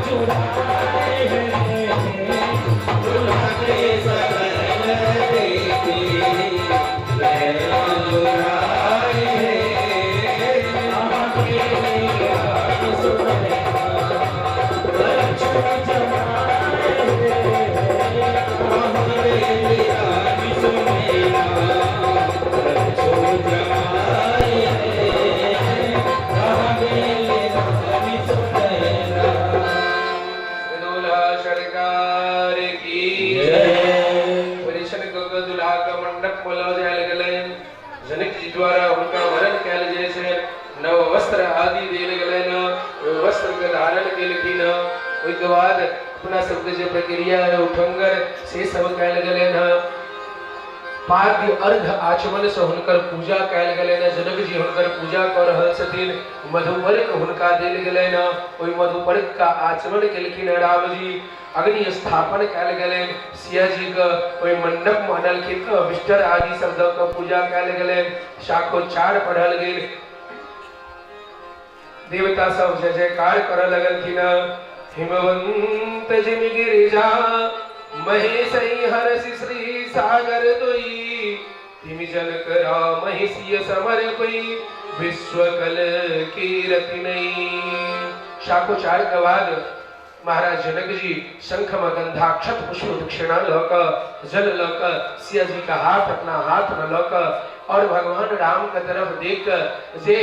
चुराए हैं। दुल्हा के सकल देखी, नैना चुराए हैं। अहाँ सुनैना, करछु जमाए हैं। अहाँ रानी सुनैना, करछु जमाए हैं। अहाँ रानी सुनैना। दूल्हा सरकार की जय। परिछन कऽ कऽ दुल्हा के मंडप में लऽ जायल गेलनि। जनक जी द्वारा हुनका वरण कयल जाइ छै, नव वस्त्र आदि देल गेलनि, ओहि वस्त्र के धारण केलखिन। ओहिके बाद अपना सबके जे प्रक्रिया है उठंगर से सब कयल गेलनि हँ। पाद्य अर्घ आचमन से हुनकर पूजा कयल गेलनि। जनक जी हुनकर पूजा कऽ रहल छथिन। मधुपर्क हुनका देल गेलनि, ओहि मधुपर्क का आचमन केलखिन रामजी। अग्नि स्थापन कयल गेलनि। सिया जी के ओहि मंडप में अनलखिन तऽ बिस्तर आदि सब दऽ कऽ पूजा कयल गेलनि। शाखोच्चार पढ़ल गेल, देवता सब जय जयकार करऽ लगलखिन। हिमवंत जिम गिरिजा महेश हर्ष श्री सागर दुई, तिमि जनक राम सिय समर्पई विश्व कल कीरति नई। शाखोच्चार के बाद महाराज जनक जी शंख में गंधाक्षत पुष्प दक्षिणा लऽ कऽ, जल लऽ कऽ, सिया जी का हाथ अपना हाथ में लऽ कऽ और भगवान राम के तरफ देख कऽ, जे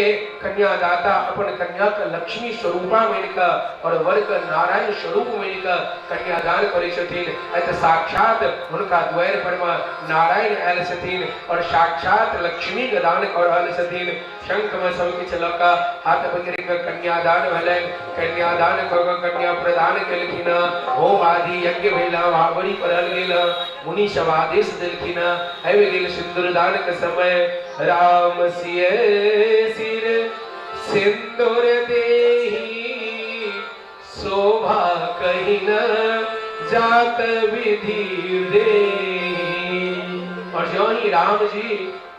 कन्यादाता अपन कन्या के लक्ष्मी स्वरूपा मानि कऽ और वर के नारायण स्वरूप मानि कऽ कन्यादान करै छथिन, आइ तऽ साक्षात हुनका द्वारि पर में नारायण आयल छथिन और साक्षात लक्ष्मी के दान कऽ रहल छथिन। शंख में सब किछु लऽ कऽ हाथ पकड़ि कऽ कन्यादान भेलनि। कन्यादान कऽ कऽ कन्या प्रदान केलखिन। होम आदि यज्ञ भेल, भावरी पढ़ल गेल, मुनि सब आदेश देलखिन। आबि गेल सिन्दूरदान के समय। राम सिय सिर सिन्दूर देही, शोभा कही न जात विधि देही। और ज्यों ही राम जी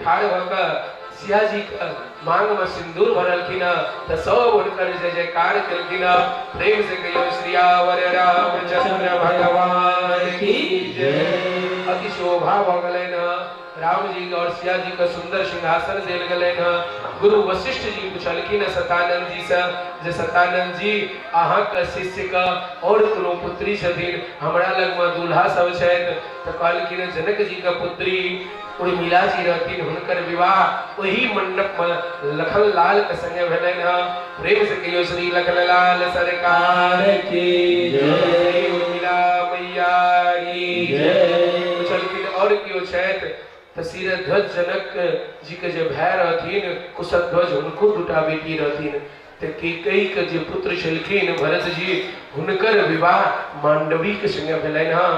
ठाढ़ भऽ कऽ सिया जी के मांग में सिंदूर भरलखिन तऽ सब हुनकर जय जयकार केलखिन। प्रेम से कहियो श्रीयावर रामचंद्र भगवान की जय। अति शोभा भऽ गेलनि। राम जी और सिया जी के सुंदर सिंहासन देल गेलनि। गुरु वशिष्ठ जी पुछलखिन सतानंद जी से जे सतानंद जी, अहाँके शिष्य के और कोनो पुत्री छथिन? हमरा लगमे दूल्हा सब छथि। तऽ कहलखिन जनक जी के पुत्री उर्मिला जी रहथिन, हुनकर विवाह ओही मंडप में लखन लाल के संगे भेलनि हँ। प्रेम से कहियो श्री लखन लाल सरकार की जय। उर्मिला मैया की जय। पुछलखिन और केओ छथि? तऽ शिरध्वज जनक जी के जे भाय रहथिन कुशध्वज, हुनको दूटा बेटी रहथिन। तऽ केकई के जे पुत्र छलखिन भरत जी, हुनकर विवाह मांडवी के संगे भेलनि हँ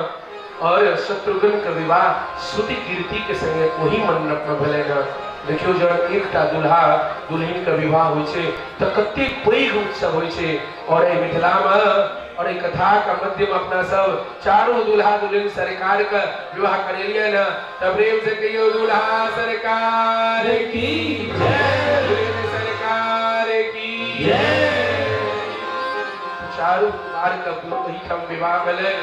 और शत्रुघ्न के विवाह श्रुति कीर्ति के संगे ओही मंडप में भेलनि हँ। देखियौ, जब एकटा दूल्हा दुल्हन के विवाह होइ छै तऽ कतेक पैघ उत्सव होइ छै। और एहि मिथिला में और एहि कथा के मध्य में अपना सब चारू दूल्हा दुल्हन सरकार के विवाह करेलियै ने, तऽ प्रेम से कहियौ दूल्हा सरकार की जय। दुल्हन सरकार की जय। चारू कुमार के ओहिठाम विवाह भेलनि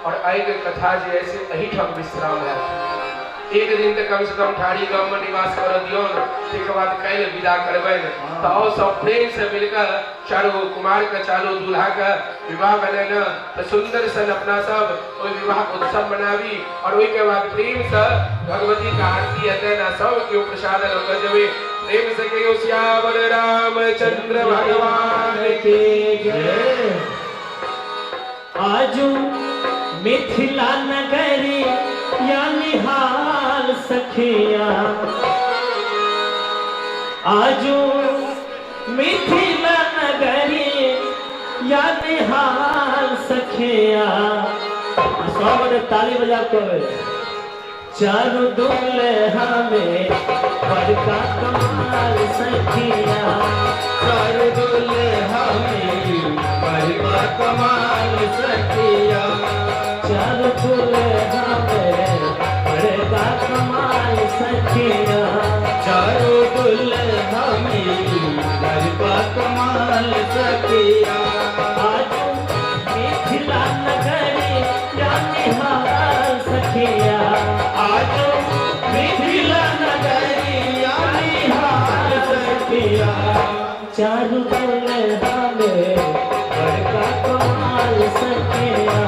और आइ के कथा जे है से एहिठाम विश्राम हैत। एक दिन तऽ कम से कम ठाढ़ी गाम में निवास करऽ दियौन, ताहिके बाद काल्हि विदा करबनि। तऽ आओ सब प्रेम से मिलकर चारू कुमार के, चारू दूल्हा के विवाह भेलनि तऽ सुंदर सन अपना सब ओहि विवाह उत्सव मनाबी और ओहिके बाद प्रेम से भगवती के आरती हेतनि आ सब केओ प्रसाद लऽ कऽ जेबै। प्रेम से कहियो सियावर रामचंद्र भगवान की जय। आजू मिथिला नगरी या निहाल सखिया, आजू मिथिला नगरी या निहाल सखिया। सब गोटे ताली बजा कहबै। चारू दुल्हा में बड़का कमाल सखिया। चारू दुल्हा में बड़का कमाल सखिया। चारू दुल्हा में बड़का कमाल सखिया। चारू दुल्हा में बड़का कमाल सखिया। आजू मिथिला नगरी या निहाल सखिया। आजो मिथिला नगरी या निहाल सखिया। चारू दुल्हा में बड़का कमाल सखिया।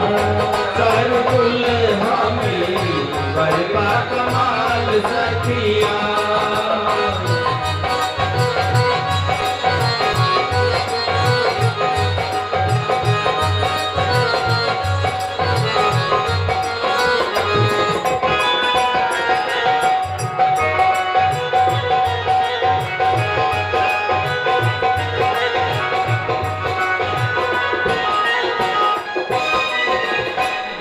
चारू दुल्हा में बड़का कमाल सखिया।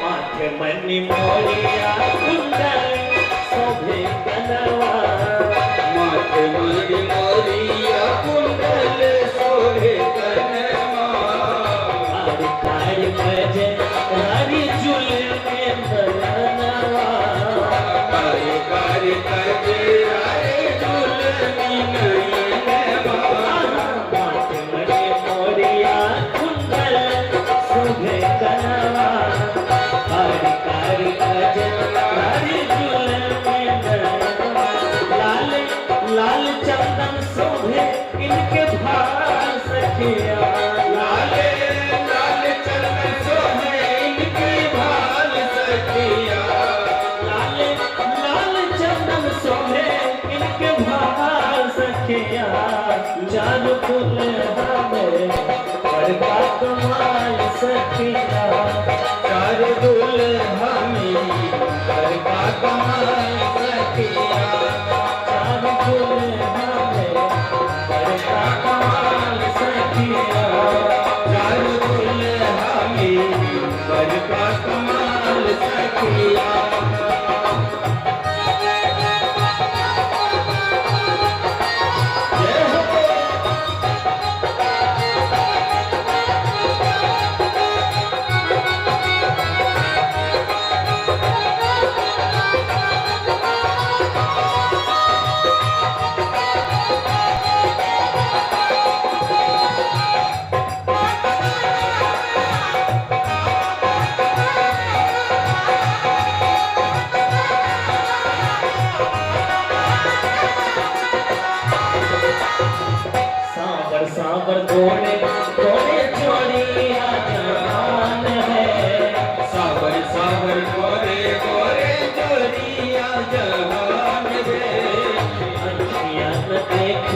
माथे मणि मोरिया कुंडल शोभे कनवा। माथे मणि मोरिया कुंडल शोभे कनवा। कारी कारी बजे हरी झूलने नयनवा। कारी कारी बजे हरी झूलने नयनवा। माथे मणि मोरिया कुंडल शोभे कनवा। कारी कारी बजे हरी झूलने नयनवा। लाल लाल चंदन शोभे इनके भाल सखिया। लाल लाल चंदन शोभे इनके भाल सखिया। लाल लाल चंदन शोभे इनके भाल सखिया। चारू दुल्हा में बड़का कमाल सखिया। चारू दुल्हा में बड़का कमाल सखिया। चारू दुल्हा में बड़का कमाल सखिया। चारू दुल्हा में बड़का कमाल सखिया। जय हो। सांवर सांवर गोरे गोरे चोरिया जवान है। सावर सावर गोरे गोरे जोरिया जवान रे। अखियां न देख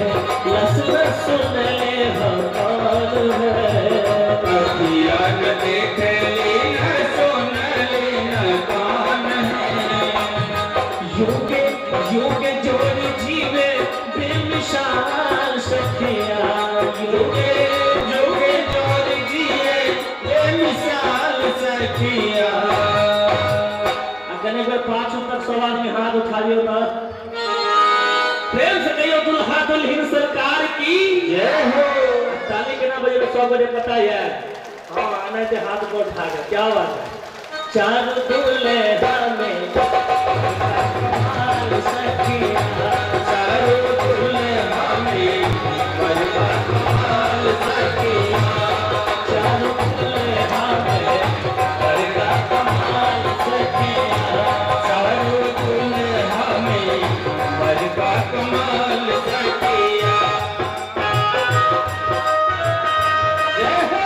लस न सुन ले हमार है। अखियां न देख ले न सुन ले न कान है। युगे युगे जोड़ जीवे बेमिसाल सखिया। युगे युगे जोड़ जिए बेमिसाल सखिया। अगर एक बार पांचों तक सब आदमी हाथ उठा लियो ना, प्रेम से कहियो दुल्हा दुल्हन सरकार की जय हो। ताली के ना बजे तो 100 बजे पता ही है। हाँ आना है हाथ को उठा के, क्या बात है। चारू दुल्हा में कमाल सखिया। चारू दुल्हा में बड़का कमाल सखिया। चारू दुल्हा में बड़का कमाल सखिया। चारू दुल्हा में बड़का कमाल सखिया। जय हो।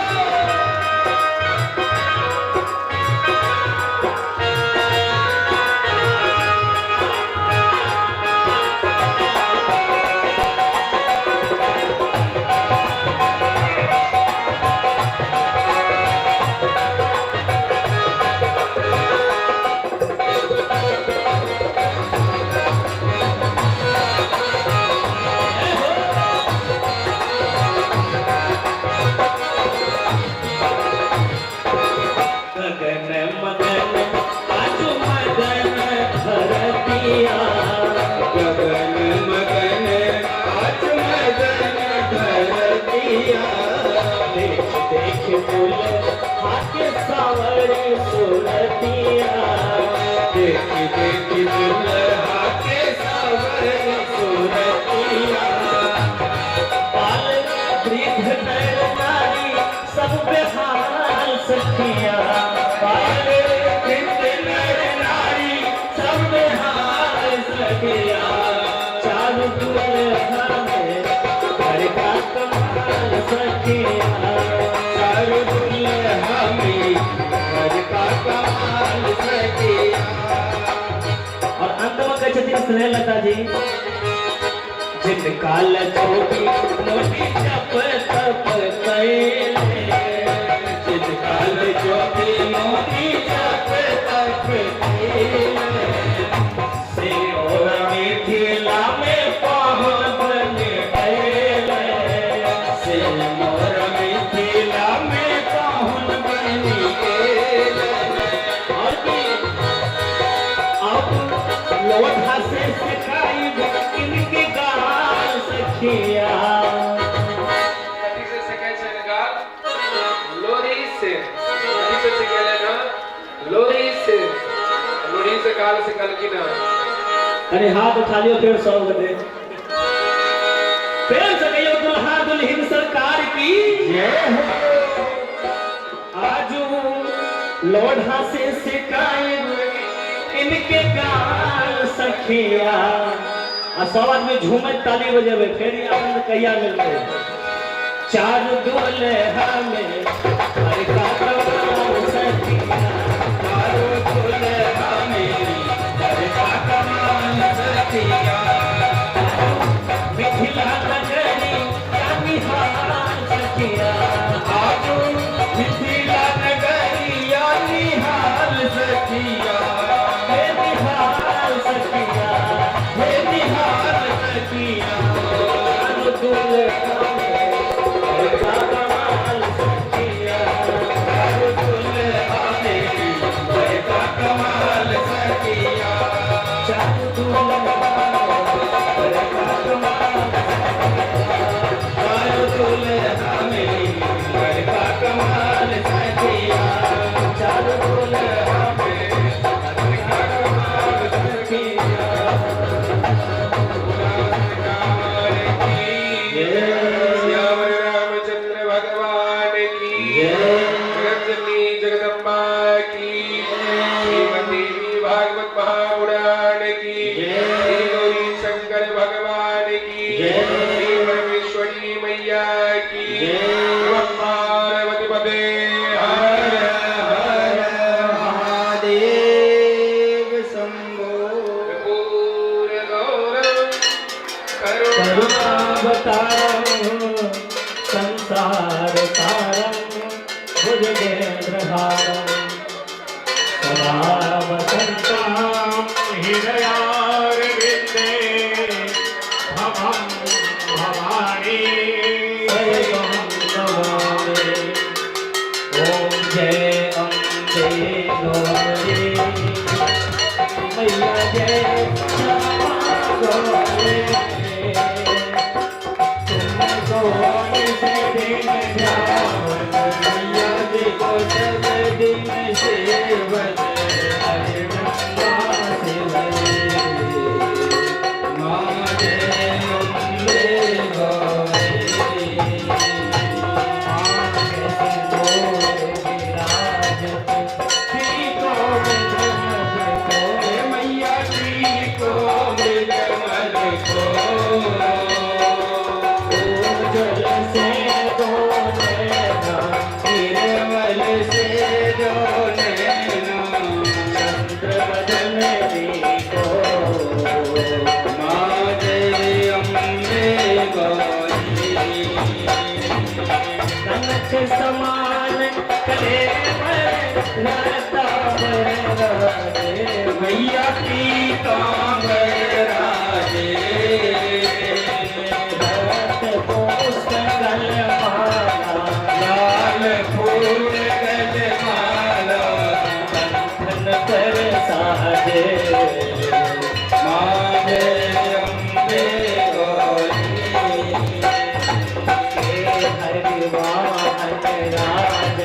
दुल्हा के सावर सुरतिया। देखी देखी दुल्हा के सावर सूरतिया। बाल वृद्ध नर नारी सब बेहाल सखिया। बाल वृद्ध नर नारी सब बेहाल सखिया। चारू दुल्हा में घर का कमाल सखिया। चारू दुल्हा में घर का कमाल सखिया। और अंत में कहै छथिन स्नेहलता जी, जिनका लचोटी मोटी जप तप कैले। जिनका ज्योति मोती जप तप कैले। से और मिथिला में पाहुन बन गए। से मोर मिथिला में पाहुन बनी गेले। और की अब लोढ़ा से सिखाई इनके गाल सखिया। कथी से सकै छै गाल? लोरी से। कथी से सिखेले ना? लोरी से। लोरी से गाल सिखलखिन हँ। अरे हाथ उठा लियो फिर 100 गोटे। प्रेम से कहियो दुल्हा दुल्हिन सरकार की जय हो। आजू लोढ़ा से सिखाई इनके गाल सखिया। आ सब आदमी झूमत ताली बजेबे, फेर ई आनंद कहिया मिलतै। चारू दुल्हा में हर का कमाल सखिया। चारू दुल्हा में घर का कमाल सखिया। मिथिला नगरी या निहाल सखिया। आजू मिथिला नगरिया निहाल सखिया। हे निहाल सखिया। हे निहाल सखिया। चारू दुल्हा में हर का कमाल सखिया। चारू दुल्हा में घर का कमाल सखिया। चारू दुल्हा में हर का कमाल। चारू दुल्हा में घर का कमाल सखिया। चारू दुल्हा में हर का कमाल सखिया। सरकार की सियावर रामचंद्र भगवान की, जगत जननी जगदम्बा की, श्रीमद् देवी भागवत महापुराण की, श्री गौरी शंकर भगवान की, श्री परमेश्वरी मैया की। नमः पार्वती पते हर हर महादेव शंभो। कर्पूर गौरव करुणा करुणावतारं संसार सारं भुजगेन्द्रहारं सदा वसन्तां हृदयारविन्दे भवं भवानी शरणं नमामि। ॐ जय अम्बे गौरी मैया, जय श्यामा गौरी। तुमको नित दिन ध्यान मैया जी को सब दिन सेवन हरे ब्रह्मा शिवरे। माँ जय अम्बे गौरी। मैया जी को मृगमल को। निर्मल से दो नैना। माँ जय अम्बे गौरी। समान मैया पीताम्बर राजे। लाल फूल गल माला। कंठन पर साजे। माँ जय अम्बे गौरी। हरिवाहन राज।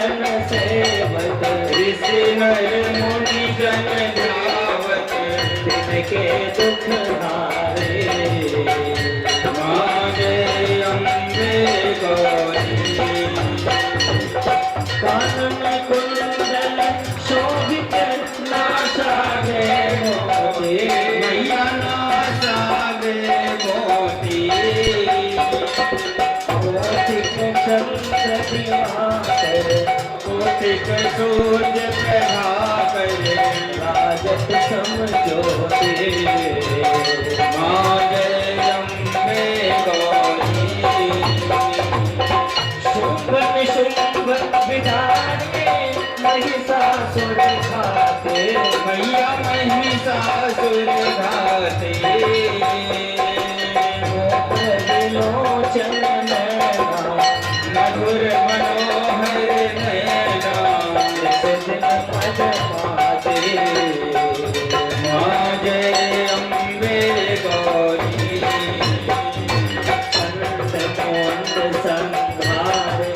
जन सेवत, ऋषि नर मुनि जन ध्यावत, तिनके दुख हारे। माँ जय अम्बे गौरी। कानन कुंडल शोभित नासा गे मोती, मैया नासा गे मोती। कोटिक चंद्र दिवाकर, कोटिक सूर्य प्रभाकर, राजत सम ज्योति। माँ जय अम्बे गौरी। शुंभ निशुंभ विदारे, महिषासुर घाते। मैया महिषासुर घाते। विलोचन नैना, मधुर मनोहर नैना, जिस दिन पद पाते। माँ जय अम्बे गौरी। अंत मुंड संहारे,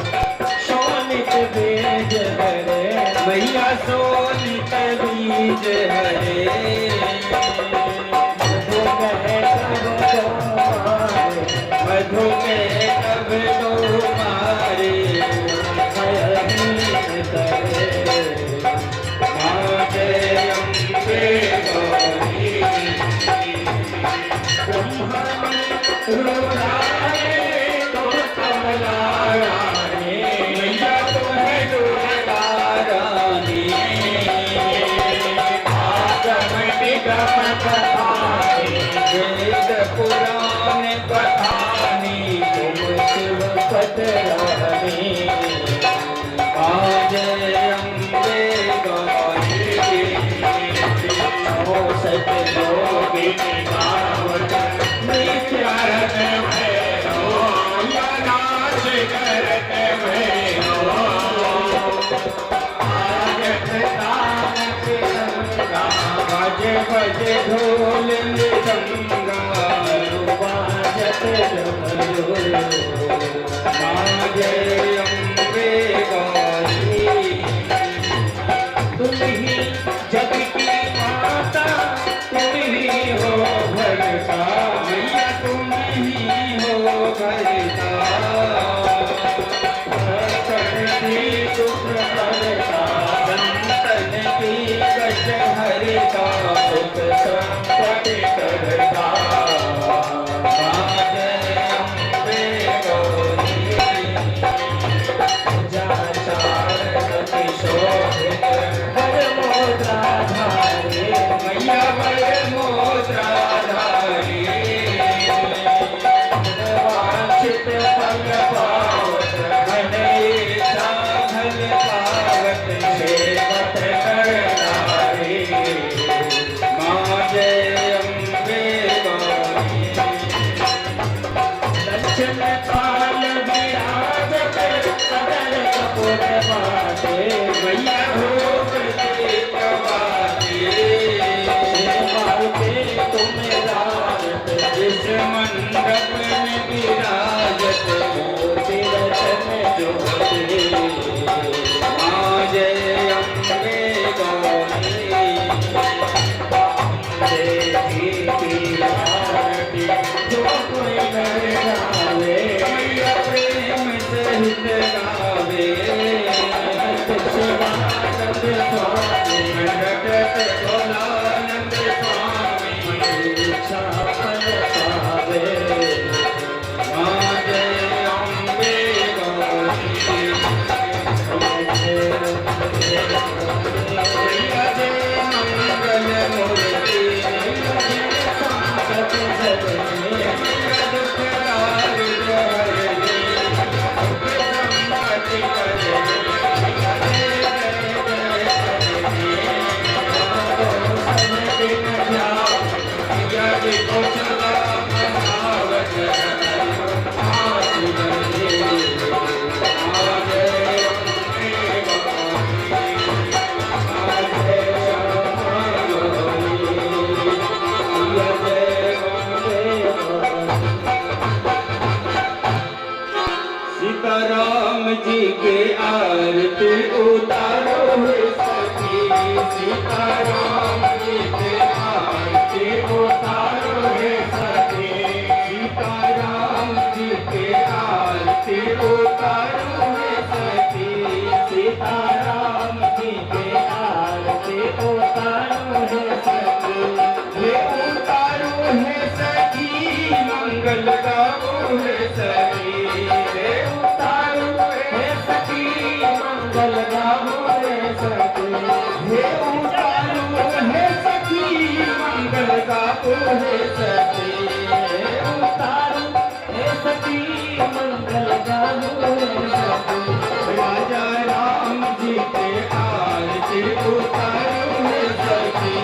शोणित बीज हरे। मैया शोणित बीज हरे। मधु कह कब को मारे, मधु के कब तो मारे। भयहीन करे। माँ जय अम्बे गौरी। ब्रह्माणी रुलाए तो कमला रानी, मैया तुम्हें दुर्गा रानी। आगम निगम कथानी, वेद पुराण कथानी, तुम शिव पद रानी। माँ जय अम्बे गौरी। चौसठ योगिनी गावत नित्य चरण भैरो, नाच करत भैरो। आगत तानक गंगा, बज बज ढोल मृदंगा, बाजत डमरू। माँ जय अम्बे गौरी। तुम ही जग की माता, तुम ही हो भरता। मैया तुम ही हो भरता। भक्तन की सुख हरता, संतन की कष्ट हरता, सुख संपत्ति करता। माँ जय अम्बे गौरी। चारण शोभित वर मुद्रा धारे, मैया वर मुद्रा धारी। वांछित फल पावत, मन इच्छा फल पावत, सेवत कर नारी। माँ जय अम्बे गौरी। दक्षिण काल विराजत, सदर कपूर बाटे। मैया धूप दीप बाती, मारुते तुम राजत, जिस मंडप में विराजत, मोती रतन ज्योति। माँ जय अम्बे गौरी। देवी की आरती जो कोई नर गावे, मैया प्रेम सहित गावे, शिवानंद स्वामी, रटत गोलानंद स्वामी, इच्छा फल पावे। माँ जय अम्बे गौरी। मैया जय मंगल मूर्ति, संकट हरनी, मैया दुख दारिद्र हरनी, सुख संपत्ति करनी, जय जय जय। हे सखी। उतारू हे सखी मंगल गावू हे सखी। राजा राम जी के आरती उतारू हे सखी।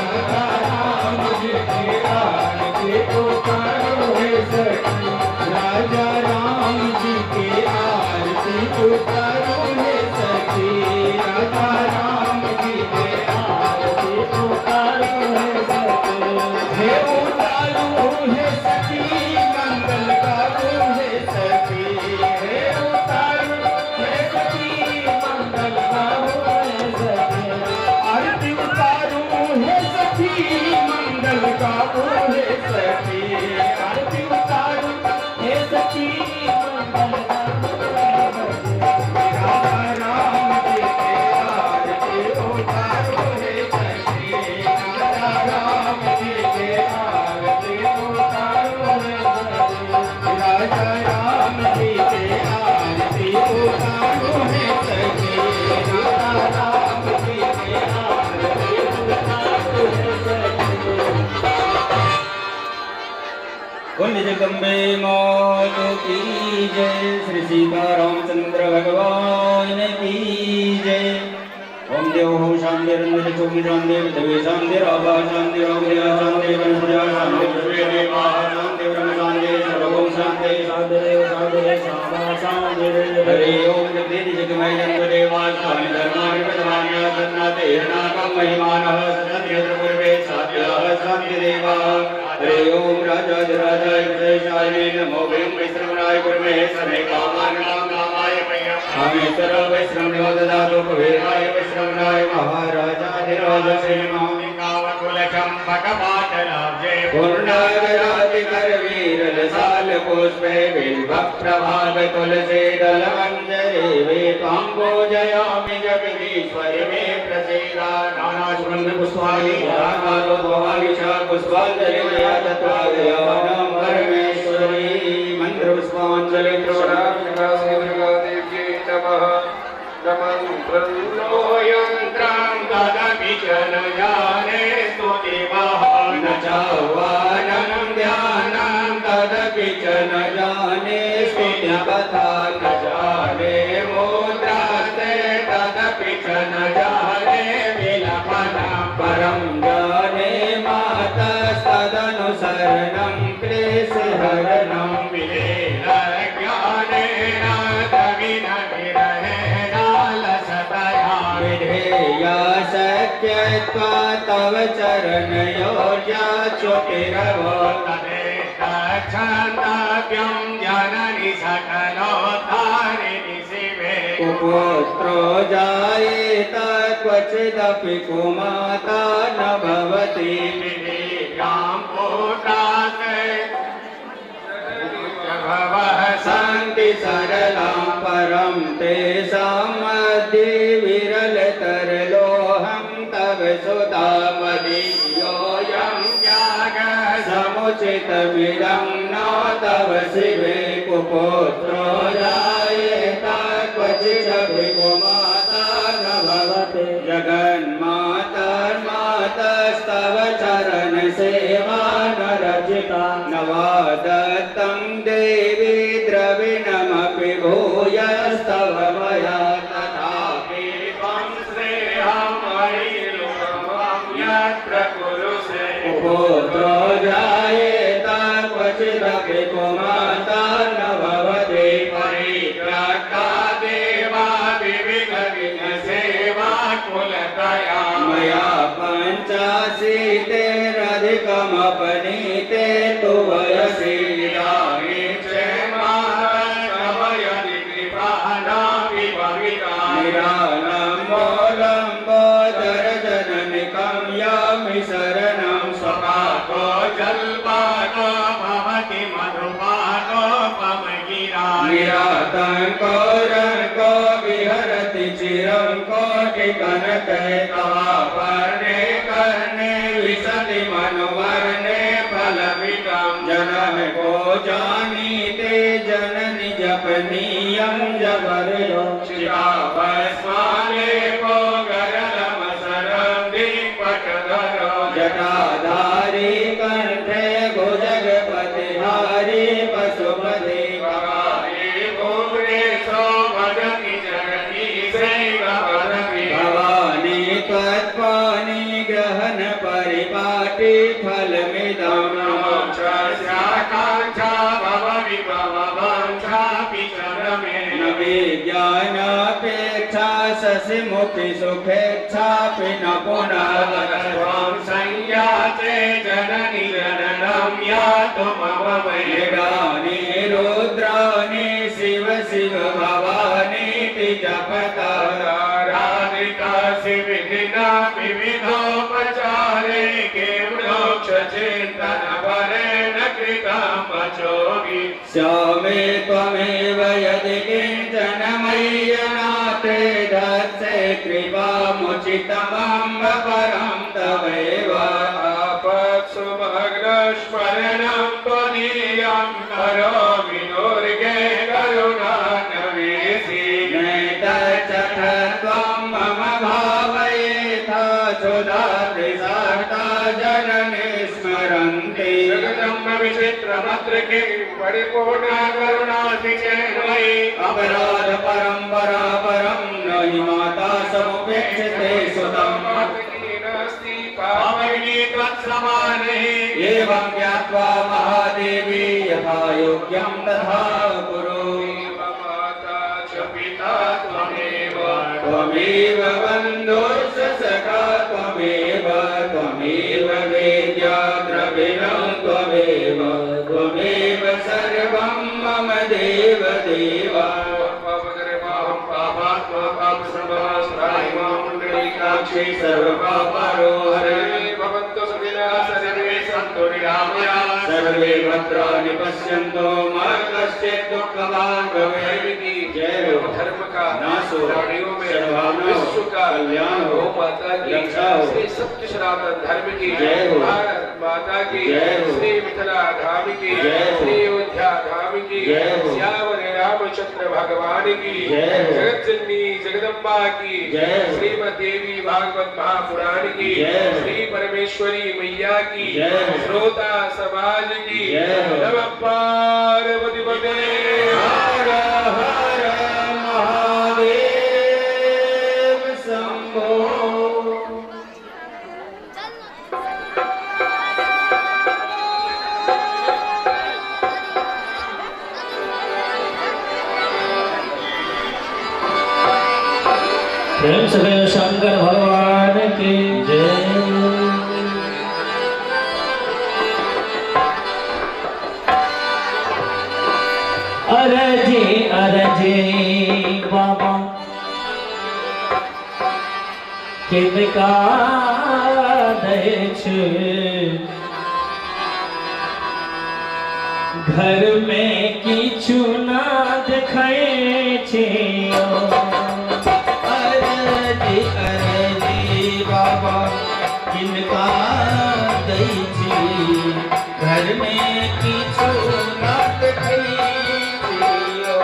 राजा राम जी के आरती उतारू हे सखी। राजा राम जी के आरती उतारू हे सखी। राजा राम जी के आरती उतारू हे सखी। हे उतारू हे सखी मंगल गावू हे सखी। हे उतारू हे सखी मंगल गावू हे सखी। आरती उतारू हे सखी मंगल गावू हे सखी। आरती उतारू हे सखी मंगल गावू हे सखी। राजा राम जी के आरती उतारू हे सखी। राजा राम जी के आरती उतारू हे सखी। राजा राम जी के आरती उतारू हे सखी। राजा राम जी के आरती उतारू हे सखी। बोल जगदम्बे मात की जय। श्री सीतारामचंद्र भगवान की जय। ओम देव शांतिरंजन शांति पृथ्वी शांतिराभा शांतिरोग्य शांति वनस्पतिः शांति विश्वेदेवाः शांति ब्रह्म शांति सर्वगुण शांति शांतिरेव शांतिरेव शांता शांतिरेव। हरि ओम जगदीश जगमय जन्मदेवास्थानि धर्माणि प्रथमान्य सन्नातेर्नाकं महिमानः सदन्यत्र साध्यः शान्तिदेवाः। हरि ओम राजाधिराजाय विजयशालिने नमो वयं वैश्रवणाय कुर्महे समे कामान् कामाय मह्यं कामेश्वर वैश्रवणो ददातु कुबेराय वैश्रवणाय महाराजाधिराजसे नमः। पूर्णागरातिकरवीरलसाल पुष्पे बिल्वप्रभाग तुलसी दलमञ्जरी वे त्वां पूजयामि जगदीश्वरि मे प्रसीद। नानासुगन्ध पुष्पाणि रागालो भवानि च पुष्पाञ्जलि मया दत्त्वा परमेश्वरी मन्त्रपुष्पाञ्जलि श्री नमः। नमन्त्रं यन्त्रं तदपि च न जाने स्तुतिमः न चावाननं ध्यानं तदपि च न जाने स्तुत्यपथा न जाने मुद्रास्ते तदपि च न जाने विलपनं परं जाने मातस्तदनुसरणं क्लेशहरणं विलेन ज्ञानेन तविन विरहेणालसतया विधेया शक्यत्वा तव चरणयोर्या च्युतिरवो तदेतच्छन्दव्यं जननि सकलोद्धारिणि शिवे। कुपुत्रो जायेत क्वचिदपि कुमाता न भवति। विधियां पुत्रासे भवः सन्ति सरलां परं तेषां मध्ये विरलतरलोऽहं तव सुतामदीयोऽयं त्याग समुचितमिदं न तव शिवे। कुपुत्रो जायेत क्वचिदपि कुमाता न भवति। जगन्मातर्मातस्तव चरणसेवा न रचिता न वा दत्तं देवी द्रविणमपि भूयस्तव मया तथापि त्वं श्रेयं मयि यत्र कुरुषे। कुपुत्रो जायेत क्वचिदपि कुमाता न भवति। परित्यक्ता देवा विविध सेवा कुलतया मया पञ्चाशीतेरधिकमपनीते तु वयसि इदानीं चेन्मातव यदि कृपा न विभविता निरालम्बोलम्बोदरजननिकं यामि शरणं स्वपाको जल्पाको भवति मधुपाको पमगिरा निरातङ्को रङ्को विहरति चिरं कोटिकनकै तवापर्णे कर्णे विशति मनुवर्णे फलमिदं जनः को जानीते जननि जपनीयं जबर्यो चिताभस्मालेपो गरलमसरं दिक्पटधरो जटाधारी कण्ठे सहितं मोक्षस्याकाङ्क्षा भव विभव वाञ्छापि च न मे। न मे ज्ञानापेक्षा शशिमुखि सुखेच्छापि न पुनः। त्वां संयाचे जननि जननं यातु मम वै। निदानि रुद्राणि शिव शिव भवानीति जपता। राधिकासि विधिना विविधोपचारे किं मोक्षचिन्तनपरेण कृतं वचोभि। श्यामे त्वमेव यदि किञ्चन मय्यनाथे धत्से कृपामुचितमम्ब परं तवैव। आपत्सु भग्नस्मरणं त्वदीयं करोमि दुर्गे करुणानवेसि। नैतच्चठत्वं मम भावयेथा क्षुधातृषार्ता जननि स्मरन्ति। जगदम्ब विचित्रमत्र किं परिपूर्णा करुणासि चेन्मयि। अपराध परम्परा परं न हि माता समुपेक्षते सुतम्। नास्ति पापविनी त्वत्समानैः। एवं ज्ञात्वा महादेवी यथा योग्यं तथा कुरु। माता च पिता त्वमेव। त्वमेव बन्धुश्च सखा त्वमेव त्वमेव वेद्या द्रविणं त्वमेव त्वमेव सर्वं मम देव देव। पापात्मा पापसंभवः पुण्डरीकाक्षी सर्वपापरोहरे। भवन्तु सुखिनः सर्वे सन्तु निरामयाः। सर्वे भद्राणि पश्यन्तु मा कश्चित् दुःखभाग् भवेत्। जय हो। धर्म का नाश हो। प्राणियों में सद्भावना हो। विश्व का कल्याण हो। गौ माता की रक्षा हो। श्री सत्य सनातन धर्म की जय हो। भारत माता की जय हो। श्री मिथिला धाम की जय हो। श्री अयोध्या धाम की जय हो। श्यावर रामचंद्र भगवान की जय हो। जगत जननी जगदम्बा की जय हो। श्रीमद देवी भागवत महापुराण की जय हो। श्री परमेश्वरी मैया की जय हो। श्रोता समाज की जय हो। नमः पार्वती पते। हर हर महादेव शंभो। प्रेम से कहो शंकर भगवान की जय। अरे जी बाबा किनका दै छै घर में किछु ना देखै छी। अरजी अरजी बाबा किनका दै छी घर में किछु ना देखै छियो।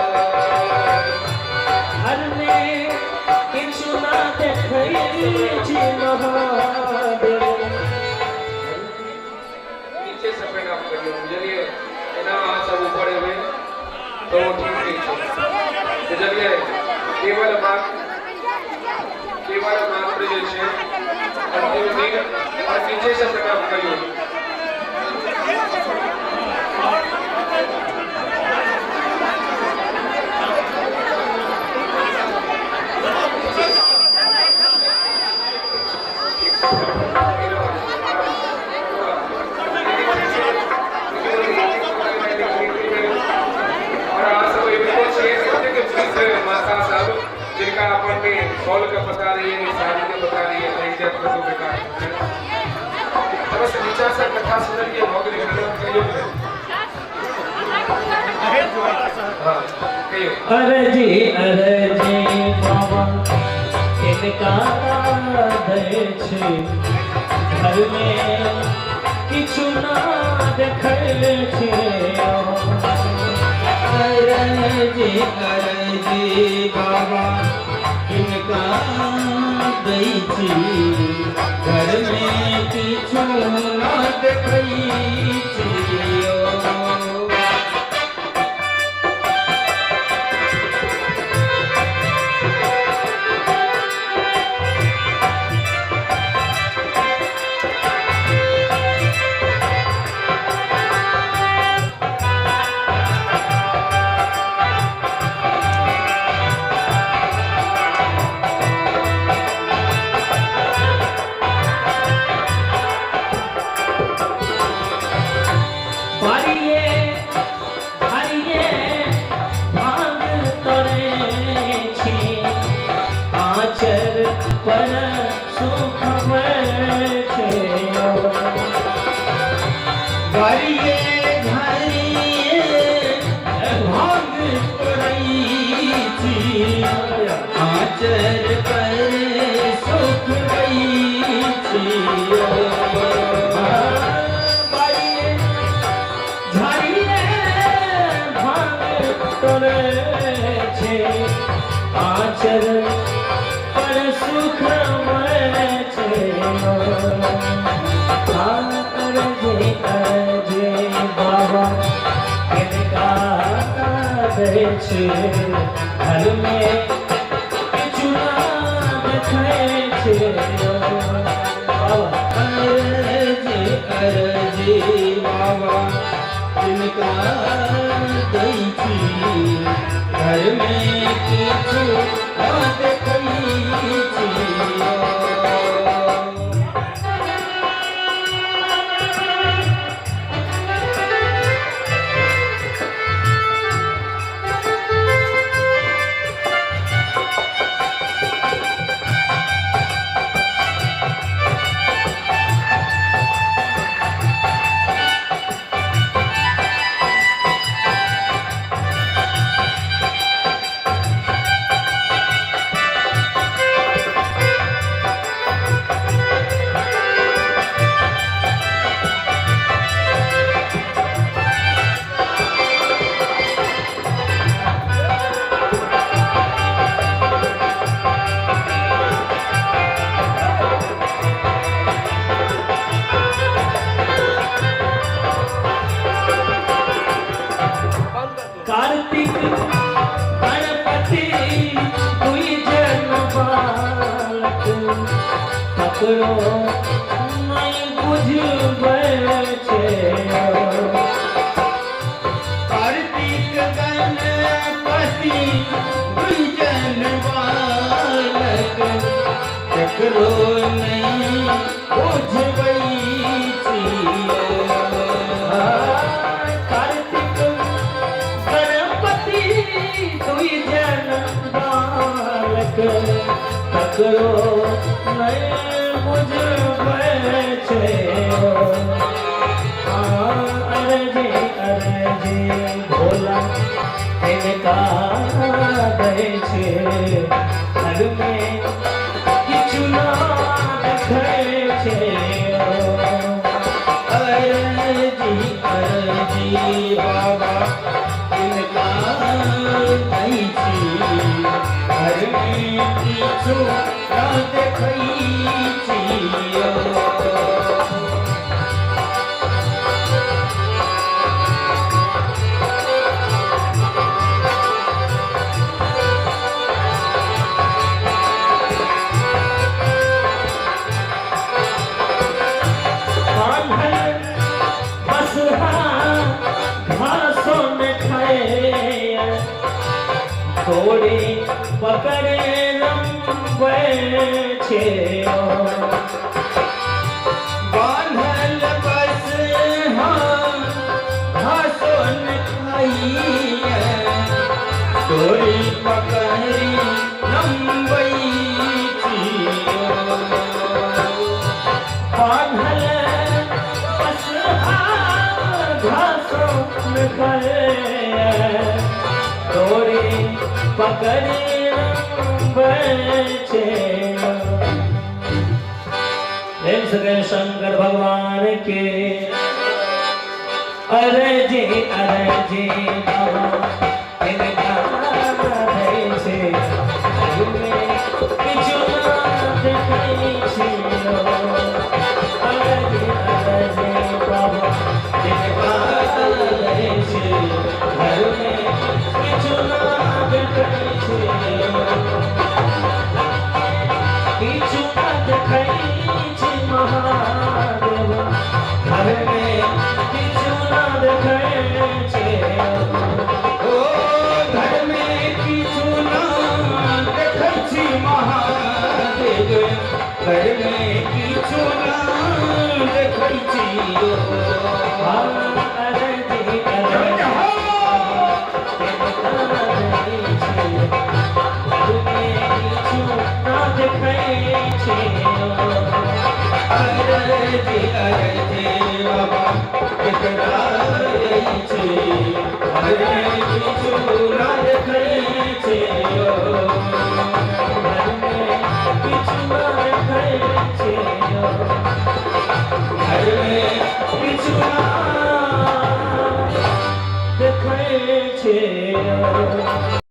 घर में किछु ना देखै छी महादेव। नीचे से प्रणाम करियो, बुझलिए? एना अहाँ सब ऊपर एबै तो ठीक नहीं छै, बुझलिए? केवल मात्र केवल मात्र जे छै अंतिम दिन और नीचे से प्रणाम करियो। और अहाँ सब एबो छियै कतेक वृद्ध माता सब जिनका अपन में फॉल के पता रही है, साड़ी के पता रही है, इज्जत कतो बेकार। बस नीचा से कथा सुनलिए भऽ गेलै, प्रणाम करियौ। हाँ कहियौ। अरजी अरजी बाबा किनका दै छै घर में किछु ना देखै छी। अरजी अरजी बाबा किनका दै छी घर में किछु ना देखै छियो। पर सुख छै। बारिये झाड़िए भांग तोड़ै छी, आँचर पर सुखबै छी। बारिये झाड़िए भांग तोड़ै छै, आँचर पर सुखबै छै। अरजे अरजे बाबा किनका दै छै, घरमे किछु ना देखै छै। बाबा अरजी अरजी बाबा किनका दै छी, घरमे किछु ना देखै छी। कार्तिक गणपति दुई जन बालक, ककरो नहीं बुझबै छै। कार्तिक गणपति दुर्जन बालक, ककरो नहीं बुझबै छी। कार्तिक गणपति दुई जन बालक, ककरो नहीं बुझबै छै। अरजे अरजे भोला तिनका दै छै, घरमे किछु ना देखै छै। अरजी अरजी बाबा किनका दै छी, घरमे किछु ना देखै छी। बान्हल बसहा घासो न खाए, तोड़े पकड़े रमबै छै। बान्हल बस हाँ घासो न खाइए, डोरी पकड़ि लम्बै छी। बान्हल बसहा घासो न खाए, तोड़े पकड़े रमबै छै। प्रेम से कहें शंकर भगवान के। अरजे अरजे बाबा तिनका दै छै, घरमे किछु ना देखै छै। अरजे अरजे बाबा तिनका दै छै, घरमे किछु ना देखै छै। किछु ना देखै छै महादेव, घरमे किछु ना देखै छै। ओ घरमे किछु ना देखै छी महादेव, घरमे किछु ना देखै छी। अरजी अरजी घरमे किछु ना देखै देखै छै अरजी अरजी बाबा केकरा छै घरमे किछु ना देखै छै घरमे किछु ना देखै छै घरमे किछु ना देखै छै।